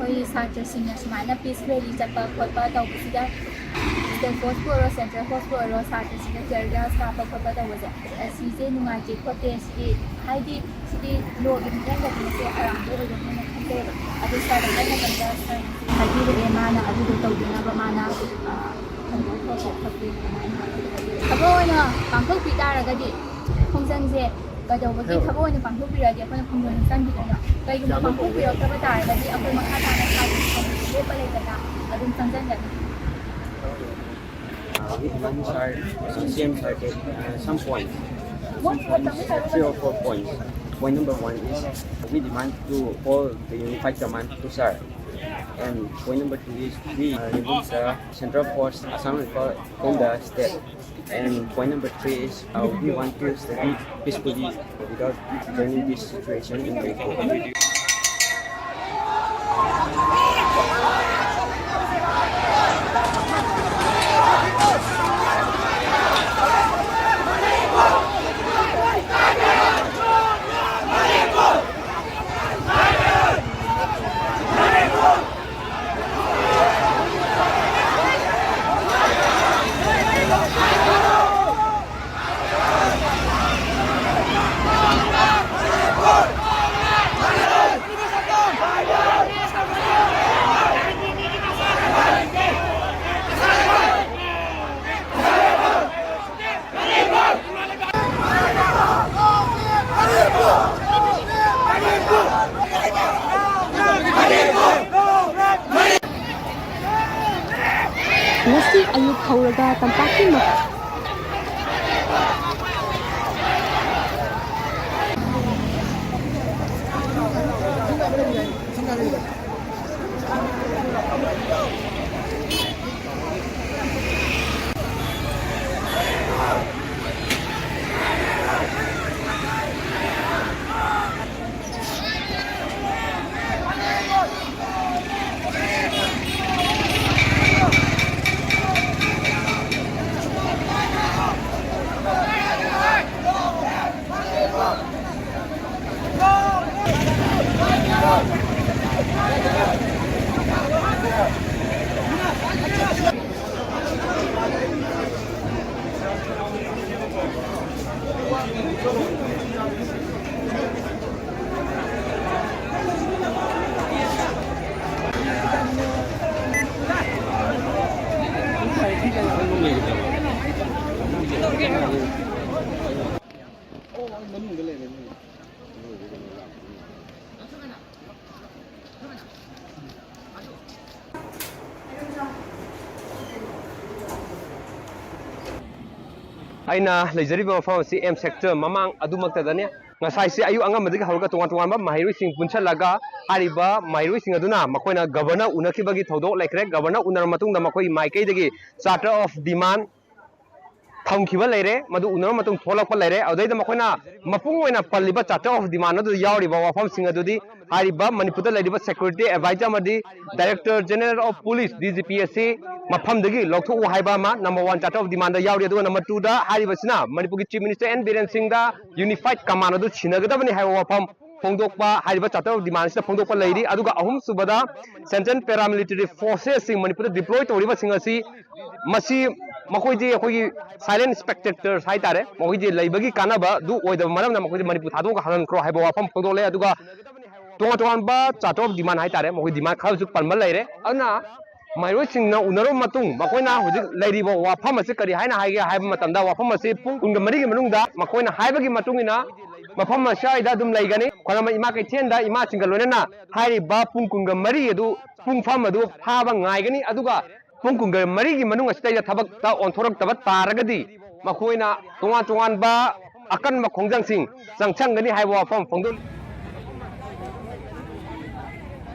ꯑꯩꯈꯣꯏ ꯁꯥꯇ꯭ꯔꯁꯤꯡꯅ ꯁꯨꯃꯥꯏꯅ ꯄꯤꯁ ꯔꯦꯂꯤ ꯆꯠꯄ ꯈꯣꯠꯄ ꯇꯧꯕꯁꯤꯗ, ꯁ꯭ꯇꯦꯠ ꯐꯣꯔꯁꯄꯨ ꯑꯣꯏꯔꯣ, ꯁꯦꯟꯇ꯭ꯔꯦꯜ ꯐꯣꯔꯁꯄꯨ ꯑꯣꯏꯔꯣ, ꯁꯥꯇ꯭ꯔꯁꯤꯡꯅ ꯇꯤꯌꯔ ꯒ꯭ꯌꯥꯁ ꯀꯥꯞꯄ ꯈꯣꯠꯄ ꯇꯧꯕꯁꯦ, ꯑꯁꯤꯁꯦ ꯅꯨꯡꯉꯥꯏꯇꯦ ꯈꯣꯠꯇꯦ, ꯁꯤꯗꯤ, ꯍꯥꯏꯗꯤ ꯁꯤꯗꯤ ꯂꯣꯒꯤ ꯃꯇꯨꯡꯗꯗꯤ ꯃꯁꯤ ꯑꯔꯥꯟꯕ ꯑꯣꯏꯒꯅꯤꯅ ꯈꯟꯖꯩꯕ꯫ ꯑꯗꯨ ꯁꯥꯔꯗ ꯍꯥꯏ ꯃꯇꯝꯗ ꯁꯥꯔꯅ ꯍꯥꯏꯕꯤꯔꯛꯑꯦ, ꯃꯥꯅ ꯑꯗꯨꯗꯣ ꯇꯧꯕꯤꯅꯕ ꯃꯥꯅ, ꯑ, ꯊꯕꯛ ꯑꯣꯏꯅ ꯄꯥꯡꯊꯣꯛꯄꯤ ꯇꯥꯔꯒꯗꯤ ꯈꯣꯡꯖꯪꯁꯦ ꯀꯩꯗꯧꯕꯒꯤ ꯊꯕꯛ ꯑꯣꯏꯅ ꯄꯥꯡꯊꯣꯛꯄꯤꯔꯛꯑꯗꯤ ꯑꯩꯈꯣꯏꯅ ꯈꯣꯡꯖꯪ ꯆꯪꯈꯤꯗꯣꯏꯅꯣ? ꯀꯩꯒꯨꯝꯕ ꯄꯥꯡꯊꯣꯛꯄꯤꯔꯛꯇꯕ ꯇꯥꯔꯒꯗꯤ ꯑꯩꯈꯣꯏ ꯃꯈꯥ ꯇꯥꯅ ꯊꯥꯒꯤ ꯊꯕꯛ ꯂꯦꯞꯄ ꯂꯩꯇꯅ ꯑꯗꯨꯝ ꯆꯪꯁꯤꯟꯒꯅꯤ꯫ Uh, we demand, sir, C M sir, uh, some points. Some points, three or four points. Point number one is we demand to call the unified command to sir. And point number two is we uh, remove the central force Assam Rifle from the state. And point number three is uh, we want to study peacefully without joining this situation in Manipur. ꯉꯁꯤ ꯑꯌꯨꯛ ꯍꯧꯔꯒ ꯇꯝꯄꯥꯛꯀꯤ ꯃꯐꯝ ꯑꯩꯅ ꯂꯩꯖꯔꯤꯕ ꯃꯐꯝ ꯑꯁꯤ ꯑꯦꯝ ꯁꯦꯛꯇꯔ ꯃꯃꯥꯡ ꯑꯗꯨꯃꯛꯇꯗꯅꯤ꯫ ꯉꯁꯥꯏꯁꯦ ꯑꯌꯨꯛ ꯑꯉꯟꯕꯗꯒꯤ ꯍꯧꯔꯒ ꯇꯣꯉꯥꯟ ꯇꯣꯉꯥꯟꯕ ꯃꯍꯩꯔꯣꯏꯁꯤꯡ ꯄꯨꯟꯁꯤꯜꯂꯒ ꯍꯥꯏꯔꯤꯕ ꯃꯍꯩꯔꯣꯏꯁꯤꯡ ꯑꯗꯨꯅ ꯃꯈꯣꯏꯅ ꯒꯕꯔꯅꯔ ꯎꯅꯈꯤꯕꯒꯤ ꯊꯧꯗꯣꯛ ꯂꯩꯈ꯭ꯔꯦ꯫ ꯒꯕꯔꯅꯔ ꯎꯅꯔꯕ ꯃꯇꯨꯡꯗ ꯃꯈꯣꯏꯒꯤ ꯃꯥꯏꯀꯩꯗꯒꯤ ꯆꯥꯔꯇꯔ ꯑꯣꯐ ꯗꯤꯃꯥꯟ ꯊꯝꯈꯤꯕ ꯂꯩꯔꯦ, ꯃꯗꯨ ꯎꯅꯔꯕ ꯃꯇꯨꯡ ꯊꯣꯛꯂꯛꯄ ꯂꯩꯔꯦ꯫ ꯑꯗꯨꯗꯩꯗ ꯃꯈꯣꯏꯅ ꯃꯄꯨꯡ ꯑꯣꯏꯅ ꯄꯜꯂꯤꯕ ꯆꯥꯔꯇꯔ ꯑꯣꯐ ꯗꯤꯃꯥꯟ ꯑꯗꯨꯗ ꯌꯥꯎꯔꯤꯕ ꯋꯥꯐꯝꯁꯤꯡ ꯑꯗꯨꯗꯤ ꯍꯥꯏꯔꯤꯕ ꯃꯅꯤꯄꯨꯔꯗ ꯂꯩꯔꯤꯕ ꯁꯦꯀ꯭ꯌꯨꯔꯤꯇꯤ ꯑꯦꯗꯚꯥꯏꯖꯔ ꯑꯃꯗꯤ director general of police, D G P, ꯑꯁꯤ ꯃꯐꯝꯗꯒꯤ ꯂꯧꯊꯣꯛꯎ ꯍꯥꯏꯕ ꯑꯃ number one charter of demand ꯌꯥꯎꯔꯤ꯫ ꯑꯗꯨꯒ ꯅꯝꯕꯔ ꯇꯨꯗ ꯍꯥꯏꯔꯤꯕꯁꯤꯅ ꯃꯅꯤꯄꯨꯔꯒꯤ ꯆꯤꯐ ꯃꯤꯅꯤꯁꯇꯔ ꯑꯦꯟ ꯕꯤꯔꯦꯟ ꯁꯤꯡꯗ ꯌꯨꯅꯤꯐꯥꯏꯠ ꯀꯃꯥꯟ ꯑꯗꯨ ꯁꯤꯟꯅꯒꯗꯕꯅꯤ ꯍꯥꯏꯕ ꯋꯥꯐꯝ ꯐꯣꯡꯗꯣꯛꯄ, ꯍꯥꯏꯔꯤꯕ ꯆꯥꯔꯇꯔ ꯑꯣꯐ ꯗꯤꯃꯥꯟꯁꯤꯗ ꯐꯣꯡꯗꯣꯛꯄ ꯂꯩꯔꯤ꯫ ꯑꯗꯨꯒ ꯑꯍꯨꯝꯁꯨꯕꯗ ꯁꯦꯟꯇ꯭ꯔꯦꯜ ꯄꯦꯔꯥꯃꯤꯂꯤꯇꯔꯤ ꯐꯣꯔꯁꯦꯁꯁꯤꯡ ꯃꯅꯤꯄꯨꯔꯗ ꯗꯤꯄ꯭ꯂꯣꯏ ꯇꯧꯔꯤꯕꯁꯤꯡ ꯑꯁꯤ ꯃꯁꯤ ꯃꯈꯣꯏꯗꯤ ꯑꯩꯈꯣꯏꯒꯤ ꯁꯥꯏꯂꯦꯟ ꯁ꯭ꯄꯦꯛꯇꯦꯇꯔꯁ ꯍꯥꯏꯇꯥꯔꯦ, ꯃꯈꯣꯏꯗꯤ ꯂꯩꯕꯒꯤ ꯀꯥꯟꯅꯕ ꯑꯗꯨ ꯑꯣꯏꯗꯕ ꯃꯔꯝꯅ ꯃꯈꯣꯏꯗꯤ ꯃꯅꯤꯄꯨꯔ ꯊꯥꯗꯣꯛꯑꯒ ꯍꯜꯍꯟꯈ꯭ꯔꯣ ꯍꯥꯏꯕ ꯋꯥꯐꯝ ꯐꯣꯡꯗꯣꯛꯂꯦ꯫ ꯑꯗꯨꯒ ꯇꯣꯉꯥꯟ ꯇꯣꯉꯥꯟꯕ ꯆꯥꯔꯇꯔ ꯑꯣꯐ ꯗꯤꯃꯥꯟ ꯍꯥꯏꯇꯥꯔꯦ, ꯃꯈꯣꯏ ꯗꯤꯃꯥꯟ ꯈꯔꯁꯨ ꯄꯟꯕ ꯂꯩꯔꯦ꯫ ꯑꯗꯨꯅ ꯃꯍꯩꯔꯣꯏꯁꯤꯡꯅ ꯎꯅꯔꯕ ꯃꯇꯨꯡ ꯃꯈꯣꯏꯅ ꯍꯧꯖꯤꯛ ꯂꯩꯔꯤꯕ ꯋꯥꯐꯝ ꯑꯁꯤ ꯀꯔꯤ ꯍꯥꯏꯅ ꯍꯥꯏꯒꯦ ꯍꯥꯏꯕ ꯃꯇꯝꯗ, ꯋꯥꯐꯝ ꯑꯁꯤ ꯄꯨꯡ ꯀꯨꯟꯒ ꯃꯔꯤꯒꯤ ꯃꯅꯨꯡꯗ ꯃꯈꯣꯏꯅ ꯍꯥꯏꯕꯒꯤ ꯃꯇꯨꯡ ꯏꯟꯅ ꯃꯐꯝ ꯑꯁ꯭ꯋꯥꯏꯗ ꯑꯗꯨꯝ ꯂꯩꯒꯅꯤ꯫ ꯈ꯭ꯋꯥꯏꯔꯝꯕꯟ ꯏꯃꯥ ꯀꯩꯊꯦꯜꯗ ꯏꯃꯥꯁꯤꯡꯒ ꯂꯣꯏꯅꯅ ꯍꯥꯏꯔꯤꯕ ꯄꯨꯡ ꯀꯨꯟꯒ ꯃꯔꯤ ꯑꯗꯨ ꯄꯨꯡꯐꯝ ꯑꯗꯨ ꯐꯥꯕ ꯉꯥꯏꯒꯅꯤ꯫ ꯑꯗꯨꯒ ꯄꯨꯡ ꯀꯨꯟꯒ ꯃꯔꯤꯒꯤ ꯃꯅꯨꯡ ꯑꯁꯤꯗꯩꯗ ꯊꯕꯛꯇ ꯑꯣꯟꯊꯣꯔꯛꯇꯕ ꯇꯥꯔꯒꯗꯤ ꯃꯈꯣꯏꯅ ꯇꯣꯉꯥꯟ ꯇꯣꯉꯥꯟꯕ ꯑꯀꯟꯕ ꯈꯣꯡꯖꯪꯁꯤꯡ ꯆꯪꯁꯟꯒꯅꯤ ꯍꯥꯏꯕ ꯋꯥꯐꯝ ꯐꯣꯡꯗꯣꯛꯂꯤ꯫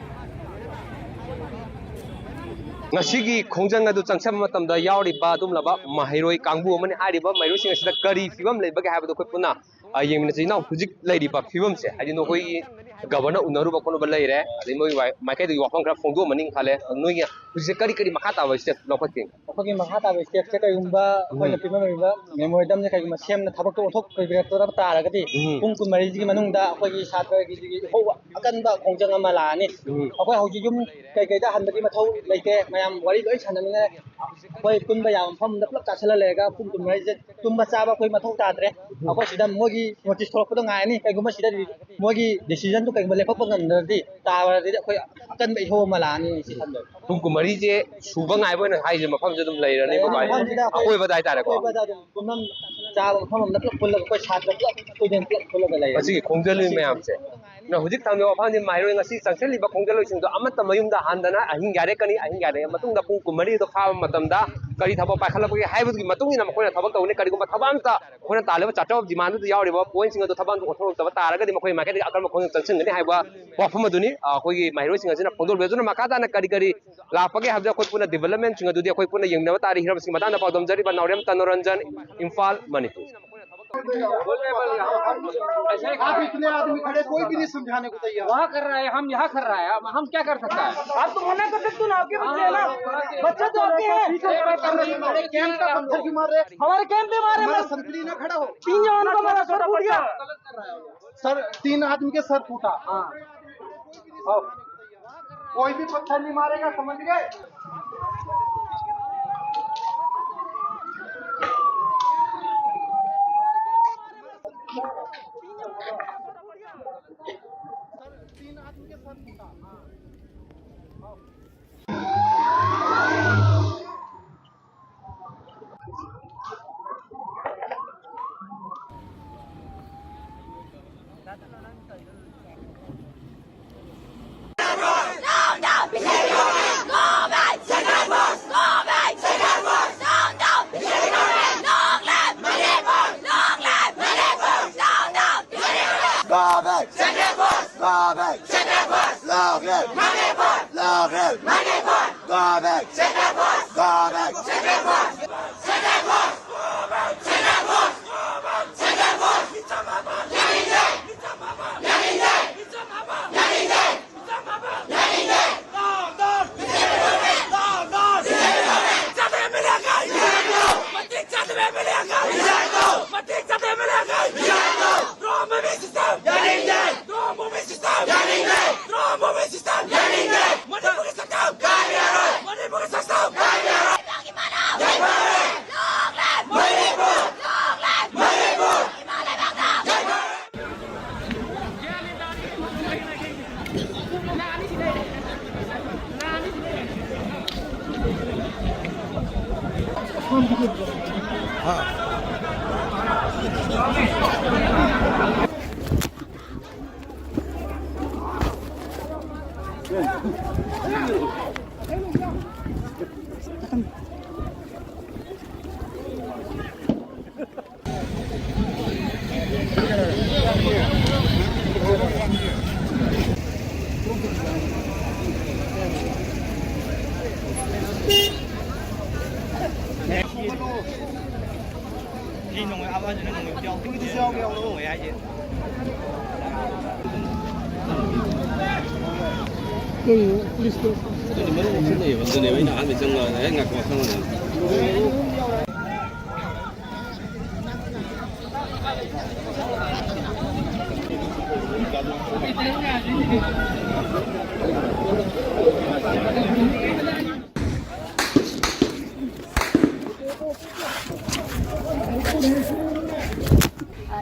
ꯉꯁꯤꯒꯤ ꯈꯣꯡꯖꯪ ꯑꯗꯨ ꯆꯪꯁꯟꯕ ꯃꯇꯝꯗ ꯌꯥꯎꯔꯤꯕ ꯑꯗꯨꯒꯨꯝꯂꯕ ꯃꯍꯩꯔꯣꯏ ꯀꯥꯡꯕꯨ ꯑꯃꯅꯤ꯫ ꯍꯥꯏꯔꯤꯕ ꯃꯍꯩꯔꯣꯏꯁꯤꯡ ꯑꯁꯤꯗ ꯀꯔꯤ ꯐꯤꯕꯝ ꯂꯩꯕꯒꯦ ꯍꯥꯏꯕꯗꯨ ꯑꯩꯈꯣꯏ ꯄꯨꯟꯅ, ꯑ, ꯌꯦꯡꯃꯤꯟꯅꯁꯤ꯫ ꯏꯅꯥꯎ, ꯍꯧꯖꯤꯛ ꯂꯩꯔꯤꯕ ꯐꯤꯕꯝꯁꯦ, ꯍꯥꯏꯗꯤ ꯅꯈꯣꯏꯒꯤ ꯒꯕꯔꯅꯔ ꯎꯅꯔꯨꯕ ꯈꯣꯠꯂꯨꯕ ꯂꯩꯔꯦ, ꯑꯗꯩ ꯃꯣꯏ ꯋꯥꯏ-, ꯃꯥꯏꯀꯩꯗꯒꯤ ꯋꯥꯐꯝ ꯈꯔ ꯐꯣꯡꯗꯣꯛꯑꯝꯃꯅꯤ ꯈꯜꯂꯦ꯫ ꯑꯗꯨ ꯅꯣꯏꯒꯤ ꯍꯧꯖꯤꯛ ꯀꯔꯤ ꯀꯔꯤ ꯃꯈꯥ ꯇꯥꯕ ꯁ꯭ꯇꯦꯞ ꯂꯧꯈꯠꯀꯦ? ꯑꯩꯈꯣꯏꯒꯤ ꯃꯈꯥ ꯇꯥꯕ ꯁ꯭ꯇꯦꯞꯁꯦ ꯀꯩꯒꯨꯝꯕ ꯑꯩꯈꯣꯏꯅ ꯎꯝ꯫ ꯄꯤꯕ ꯉꯝꯃꯤꯕ ꯃꯦꯃꯣꯔꯦꯟꯗꯝꯁꯦ ꯀꯩꯒꯨꯝꯕ ꯁꯦꯝꯅ ꯊꯕꯛꯇꯣ ꯑꯣꯟꯊꯣꯛꯄꯤꯔꯛꯇꯕ ꯇꯥꯔꯒꯗꯤ, ꯎꯝ꯫ ꯄꯨꯡ ꯀꯨꯟꯃꯔꯤꯁꯤꯒꯤ ꯃꯅꯨꯡꯗ ꯑꯩꯈꯣꯏꯒꯤ ꯁꯥꯇ꯭ꯔꯒꯤ ꯍꯧꯕ ꯑꯀꯟꯕ ꯈꯣꯡꯖꯪ ꯑꯃ ꯂꯥꯛꯑꯅꯤ꯫ ꯎꯝ꯫ ꯑꯩꯈꯣꯏ ꯍꯧꯖꯤꯛ ꯌꯨꯝ ꯀꯩꯀꯩꯗ ꯍꯟꯕꯒꯤ ꯃꯊꯧ ꯂꯩꯇꯦ, ꯃꯌꯥꯝ ꯋꯥꯔꯤ ꯂꯣꯏ ꯁꯥꯟꯅꯃꯤꯟꯅꯔꯦ꯫ ꯑꯩꯈꯣꯏ ꯄꯨꯟꯕ ꯌꯥꯕ ꯃꯐꯝꯗ ꯄꯨꯂꯞ ꯆꯥꯁꯤꯜꯂ ꯂꯩꯔꯒ ꯄꯨꯡ ꯀꯨꯟꯃꯔꯤꯁꯦ ꯇꯨꯝꯕ ꯆꯥꯕ ꯑꯩꯈꯣꯏ ꯃꯊꯧ ꯇꯥꯗ꯭ꯔꯦ꯫ ꯎꯝ꯫ ꯑꯩꯈꯣꯏ ꯁꯤꯗ ꯃꯣꯏꯒꯤ ꯅꯣꯇꯤꯁ ꯊꯣꯛꯂꯛꯄꯗꯣ ꯉꯥꯏꯔꯅꯤ꯫ ꯀꯩꯒꯨꯝꯕ ꯁꯤꯗ ꯃꯣꯏꯒꯤ ꯗꯤꯁꯤꯖꯟꯗꯨ ꯀꯩꯒꯨꯝꯕ ꯂꯦꯞꯊꯣꯛꯄ ꯉꯝꯗ꯭ꯔꯗꯤ, ꯇꯥꯔꯗꯤ ꯑꯩꯈꯣꯏ ꯑꯀꯟꯕ ꯏꯍꯧ ꯑꯃ ꯂꯥꯛꯑꯅꯤ ꯁꯤ ꯈꯟꯖꯩ꯫ ꯄꯨꯡ ꯀꯨꯟꯃꯔꯤꯁꯦ ꯁꯨꯕ ꯉꯥꯏꯕ ꯑꯣꯏꯅ ꯍꯥꯏꯁꯦ ꯃꯐꯝꯁꯦ ꯑꯗꯨꯝ ꯂꯩꯔꯅꯤ, ꯂꯩꯔꯅꯤ, ꯃꯐꯝꯁꯤꯗ ꯑꯩꯈꯣꯏ ꯑꯀꯣꯏꯕꯗ ꯍꯥꯏꯇꯥꯔꯦꯀꯣ꯫ ꯑꯀꯣꯏꯕꯗ ꯑꯗꯨꯝ ꯄꯨꯝꯅꯃꯛ ꯆꯥꯕ ꯃꯐꯝ ꯑꯃꯗ ꯄꯨꯂꯞ ꯄꯨꯜꯂꯒ ꯑꯩꯈꯣꯏ ꯁꯥꯇ꯭ꯔ ꯄꯨꯂꯞ student ꯄꯨꯂꯞ ꯄꯨꯜꯂꯒ ꯂꯩꯔꯅꯤ꯫ ꯃꯁꯤꯒꯤ ꯈꯣꯡꯖꯜꯂꯤ ꯃꯌꯥꯝꯁꯦ꯫ ꯑꯗꯨꯅ ꯍꯧꯖꯤꯛ ꯊꯝꯂꯤꯕ ꯋꯥꯐꯝꯁꯤ ꯃꯍꯩꯔꯣꯏ ꯉꯁꯤ ꯆꯪꯁꯤꯜꯂꯤꯕ ꯈꯣꯡꯖꯜꯂꯣꯏꯁꯤꯡꯗꯣ ꯑꯃꯠꯇ ꯃꯌꯨꯝꯗ ꯍꯟꯗꯅ ꯑꯍꯤꯡ ꯌꯥꯔꯦꯛꯀꯅꯤ, ꯑꯍꯤꯡ ꯌꯥꯔꯦꯛꯑ ꯃꯇꯨꯡꯗ ꯄꯨꯡ ꯀꯨꯟꯃꯔꯤꯗꯣ ꯐꯥꯕ ꯃꯇꯝꯗ ꯀꯔꯤ ꯊꯕꯛ ꯄꯥꯏꯈꯠꯂꯛꯄꯒꯦ ꯍꯥꯏꯕꯗꯨꯒꯤ ꯃꯇꯨꯡ ꯏꯟꯅ ꯃꯈꯣꯏꯅ ꯊꯕꯛ ꯇꯧꯒꯅꯤ꯫ ꯀꯔꯤꯒꯨꯝꯕ ꯊꯕꯛ ꯑꯝꯇ ꯑꯩꯈꯣꯏꯅ ꯇꯥꯜꯂꯤꯕ charter of demandꯗꯨꯗ ꯌꯥꯎꯔꯤꯕ pointꯁꯤꯡ ꯑꯗꯨ ꯊꯕꯛ ꯑꯝꯇ ꯑꯣꯟꯊꯣꯔꯛꯇꯕ ꯇꯥꯔꯒꯗꯤ ꯃꯈꯣꯏ ꯃꯥꯏꯀꯩꯗꯒꯤ ꯑꯀꯟꯕ ꯈꯣꯡꯖꯪ ꯆꯪꯁꯤꯟꯒꯅꯤ ꯍꯥꯏꯕ ꯋꯥꯐꯝ ꯑꯗꯨꯅꯤ, ꯑ, ꯑꯩꯈꯣꯏꯒꯤ ꯃꯍꯩꯔꯣꯏꯁꯤꯡ ꯑꯁꯤꯅ ꯐꯣꯡꯗꯣꯛꯂꯤꯕ꯫ ꯑꯗꯨꯅ ꯃꯈꯥ ꯇꯥꯅ ꯀꯔꯤ ꯀꯔꯤ ꯂꯥꯛꯄꯒꯦ ꯍꯥꯏꯕꯗꯨ ꯑꯩꯈꯣꯏ ꯄꯨꯟꯅ developmentꯁꯤꯡ ꯑꯗꯨꯗꯤ ꯑꯩꯈꯣꯏ ꯄꯨꯟꯅ ꯌꯦꯡꯃꯤꯟꯅꯕ ꯇꯥꯔꯤ꯫ ꯍꯤꯔꯝꯁꯤꯒꯤ ꯃꯇꯥꯡꯗ ꯄꯥꯎꯗꯝꯖꯔꯤꯕ ꯅꯥꯎꯔꯦꯝ ꯇꯅꯣꯔꯟꯖꯟ, ꯏꯝꯐꯥꯜ, ꯃꯅꯤꯄꯨꯔ꯫ आप इतने आदमी खड़े, कोई भी नहीं समझाने को तैयार। वहाँ कर रहा है, हम यहाँ कर रहा है, हम, हम क्या कर सकता है? आप तो मना कर सकते हो ना, आपके बच्चे हैं ना, बच्चे तो आपके हैं। हमारे कैंप का पत्थर क्यों मार रहे? हमारे कैंप पे मारे, हमारा संतरी ना खड़ा हो। तीन जवानों का हमारा सर फूट गया। सर, तीन आदमी के सर फूटा। हाँ। आओ। कोई भी पत्थर नहीं मारेगा, समझ गए? तीन आदमी के सर फूटा। हाँ। आओ। Go back! Central Force! Go back! Central Force! Long live! Manipur! Long live! Manipur! Go back! Central Force! Go back! Central Force! Central Force! Drone bombing system ꯌꯥꯅꯤꯡꯗꯦ! ꯃꯅꯤꯄꯨꯔꯒꯤ ꯁꯛꯇꯝ ꯀꯥꯏꯕ ꯌꯥꯔꯣꯏ! ꯃꯅꯤꯄꯨꯔꯒꯤ ꯁꯛꯇꯝ ꯀꯥꯏꯕ ꯌꯥꯔꯣꯏ! ꯂꯩꯕꯥꯛꯀꯤ ꯃꯅꯥ! ꯌꯥꯏꯐꯔꯦ! ꯂꯣꯡ ꯂꯥꯏꯐ! ꯃꯅꯤꯄꯨꯔ! ꯂꯣꯡ ꯂꯥꯏꯐ! ꯃꯅꯤꯄꯨꯔ! ꯏꯃꯥ ꯂꯩꯕꯥꯛꯇ! ꯌꯥꯏꯐꯔꯦ! ꯑꯗꯨꯅꯦꯕ ꯑꯩꯅ ꯑꯍꯥꯟꯕ ꯆꯪꯉꯒ, "ꯑꯦ, ꯉꯥꯏꯈꯣ, ꯉꯥꯏꯈꯣ, ꯉꯥꯏꯈꯣ"꯫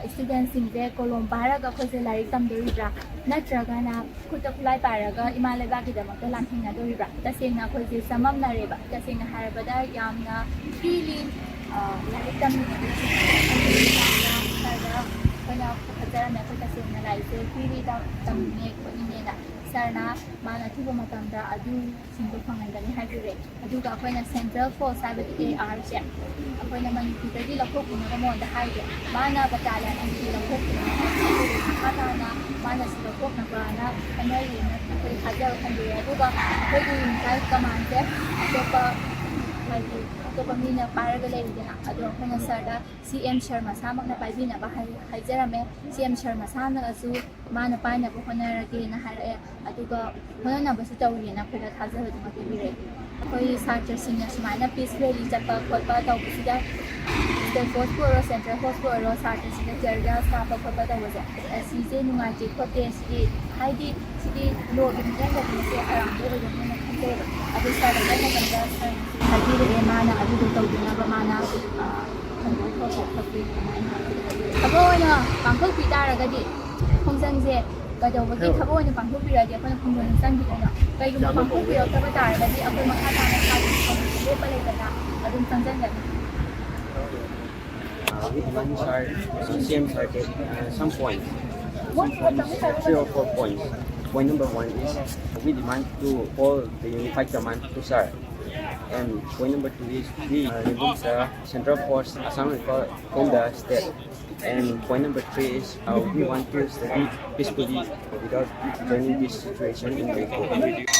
ꯏꯁꯇꯨꯗꯦꯟꯁꯤꯡꯁꯦ ꯀꯣꯂꯣꯝ ꯄꯥꯏꯔꯒ ꯑꯩꯈꯣꯏꯁꯦ ꯂꯥꯏꯔꯤꯛ ꯇꯝꯗꯣꯔꯤꯕ꯭ꯔꯥ, ꯅꯠꯇ꯭ꯔꯒꯅ ꯈꯨꯠꯇ ꯈꯨꯠꯂꯥꯏ ꯄꯥꯏꯔꯒ ꯏꯃꯥ ꯂꯩꯕꯥꯛꯀꯤꯗꯃꯛꯇ ꯂꯥꯟꯊꯦꯡꯅꯗꯣꯔꯤꯕ꯭ꯔꯥ? ꯇꯁꯦꯡꯅ ꯑꯩꯈꯣꯏꯁꯦ ꯆꯃꯝꯅꯔꯦꯕ꯫ ꯇꯁꯦꯡꯅ ꯍꯥꯏꯔꯕꯗ, ꯌꯥꯝꯅ ꯐ꯭ꯔꯤꯂꯤ ꯂꯥꯏꯔꯤꯛ ꯇꯝꯃꯤꯕ ꯁꯔꯗ ꯑꯩꯈꯣꯏꯅ ꯄꯨꯈꯠꯆꯔꯝꯃꯦ꯫ ꯑꯩꯈꯣꯏ ꯇꯁꯦꯡꯅ ꯂꯥꯏꯔꯤꯛꯁꯦ ꯐ꯭ꯔꯤꯂꯤ ꯇꯝꯅꯤꯡꯉꯦ ꯈꯣꯠꯅꯤꯡꯉꯦꯅ꯫ ꯁꯔꯅ ꯃꯥꯅ ꯑꯊꯨꯕ ꯃꯇꯝꯗ ꯑꯗꯨꯁꯤꯡꯗꯣ ꯐꯪꯍꯟꯒꯅꯤ ꯍꯥꯏꯕꯤꯔꯦ꯫ ꯑꯗꯨꯒ ꯑꯩꯈꯣꯏꯅ ꯁꯦꯟꯇ꯭ꯔꯦꯜ ꯐꯣꯔꯁ, ꯍꯥꯏꯕꯗꯤ ꯑꯦ ꯑꯥꯔꯁꯦ, ꯑꯩꯈꯣꯏꯅ ꯃꯅꯤꯄꯨꯔꯗꯒꯤ ꯂꯧꯊꯣꯛꯄꯤꯅꯕ ꯃꯉꯣꯟꯗ ꯍꯥꯏꯒꯦ꯫ ꯃꯥꯅ ꯕꯇꯥꯂꯤꯌꯟ ꯑꯅꯤ ꯂꯧꯊꯣꯛꯄꯤꯅꯕ ꯍꯥꯏꯒꯦ꯫ ꯃꯈꯥ ꯇꯥꯅ ꯃꯥꯅ ꯁꯤ ꯂꯧꯊꯣꯛꯅꯕꯅ ꯍꯣꯠꯅꯔꯤꯅ ꯑꯩꯈꯣꯏ ꯊꯥꯖꯕ ꯊꯝꯕꯤꯔꯦ꯫ ꯑꯗꯨꯒ ꯑꯩꯈꯣꯏꯒꯤ ꯌꯨꯅꯤꯐꯥꯏ ꯀꯃꯥꯟꯁꯦ ꯑꯇꯣꯞꯄ, ꯍꯥꯏꯗꯤ ꯑꯇꯣꯞꯄ ꯃꯤꯅ ꯄꯥꯏꯔꯒ ꯂꯩꯔꯤꯗꯅ, ꯑꯗꯣ ꯑꯩꯈꯣꯏꯅ ꯁꯔꯗ ꯁꯤ ꯑꯦꯝ ꯁꯔ ꯃꯁꯥꯃꯛꯅ ꯄꯥꯏꯕꯤꯅꯕ ꯍꯥꯏ-, ꯍꯥꯏꯖꯔꯝꯃꯦ꯫ ꯁꯤ ꯑꯦꯝ ꯁꯔ ꯃꯁꯥꯅꯁꯨ ꯃꯥꯅ ꯄꯥꯏꯅꯕ ꯍꯣꯠꯅꯔꯒꯦꯅ ꯍꯥꯏꯔꯛꯑꯦ꯫ ꯑꯗꯨꯒ ꯍꯣꯠꯅꯅꯕꯁꯨ ꯇꯧꯔꯤꯅ ꯑꯩꯈꯣꯏꯗ ꯊꯥꯖꯕꯗꯨꯃ ꯄꯤꯕꯤꯔꯛꯏ꯫ ꯑꯩꯈꯣꯏ ꯁꯥꯇ꯭ꯔꯁꯤꯡꯅ ꯁꯨꯃꯥꯏꯅ ꯄꯤꯁ ꯔꯦꯂꯤ ꯆꯠꯄ ꯈꯣꯠꯄ ꯇꯧꯕꯁꯤꯗ ꯁ꯭ꯇꯦꯠ ꯐꯣꯔꯁꯄꯨ ꯑꯣꯏꯔꯣ, ꯁꯦꯟꯇ꯭ꯔꯦꯜ ꯐꯣꯔꯁꯄꯨ ꯑꯣꯏꯔꯣ, ꯁꯥꯇ꯭ꯔꯁꯤꯡꯅ tear gas ꯀꯥꯞꯄ ꯈꯣꯠꯄ ꯇꯧꯕꯁꯦ, ꯑꯁꯤꯁꯦ ꯅꯨꯡꯉꯥꯏꯇꯦ ꯈꯣꯠꯇꯦ, ꯁꯤꯗꯤ ꯍꯥꯏꯗꯤ ꯁꯤꯗꯤ ꯂꯣꯒꯤ ꯃꯤꯠꯌꯦꯡꯗꯗꯤ ꯃꯁꯤ ꯑꯔꯥꯟꯕ ꯑꯣꯏꯒꯅꯤꯅ ꯈꯟꯖꯩꯕ꯫ ꯑꯗꯨ ꯁꯥꯔꯗ ꯃꯇꯝꯗ ꯁꯥꯔꯅꯁꯨ ꯍꯥꯏꯕꯤꯔꯛꯑꯦ, ꯃꯥꯅ ꯑꯗꯨꯗꯣ ꯇꯧꯗꯅꯕ ꯃꯥꯅ, ꯑ, ꯊꯕꯛ ꯑꯣꯏꯅ ꯄꯥꯡꯊꯣꯛꯄꯤ ꯇꯥꯔꯒꯗꯤ ꯈꯣꯡꯖꯪꯁꯦ ꯀꯩꯗꯧꯕꯒꯤ ꯊꯕꯛ ꯑꯣꯏꯅ ꯄꯥꯡꯊꯣꯛꯄꯤꯔꯗꯤ ꯑꯩꯈꯣꯏꯅ ꯈꯨꯡꯒꯪꯗ ꯆꯪꯈꯤꯗꯣꯏꯅꯣ? ꯀꯩꯒꯨꯝꯕ ꯄꯥꯡꯊꯣꯛꯄꯤꯔꯛꯇꯕ ꯇꯥꯔꯒꯗꯤ ꯑꯩꯈꯣꯏ ꯃꯈꯥ ꯇꯥꯅ ꯊꯥꯒꯤ ꯊꯕꯛ ꯂꯦꯞꯄ ꯂꯩꯇꯅ ꯑꯗꯨꯝ ꯆꯪꯁꯤꯟꯒꯅꯤ꯫ Uh, we demand, sir, uh, C M sir, uh, some points, some points, three or four points. Point number one is we demand to call the unified command to, sir. And point number two is we, uh, remove the central force Assam Rifle from the state. And point number three is, uh, we want to study peacefully without joining this situation in Manipur.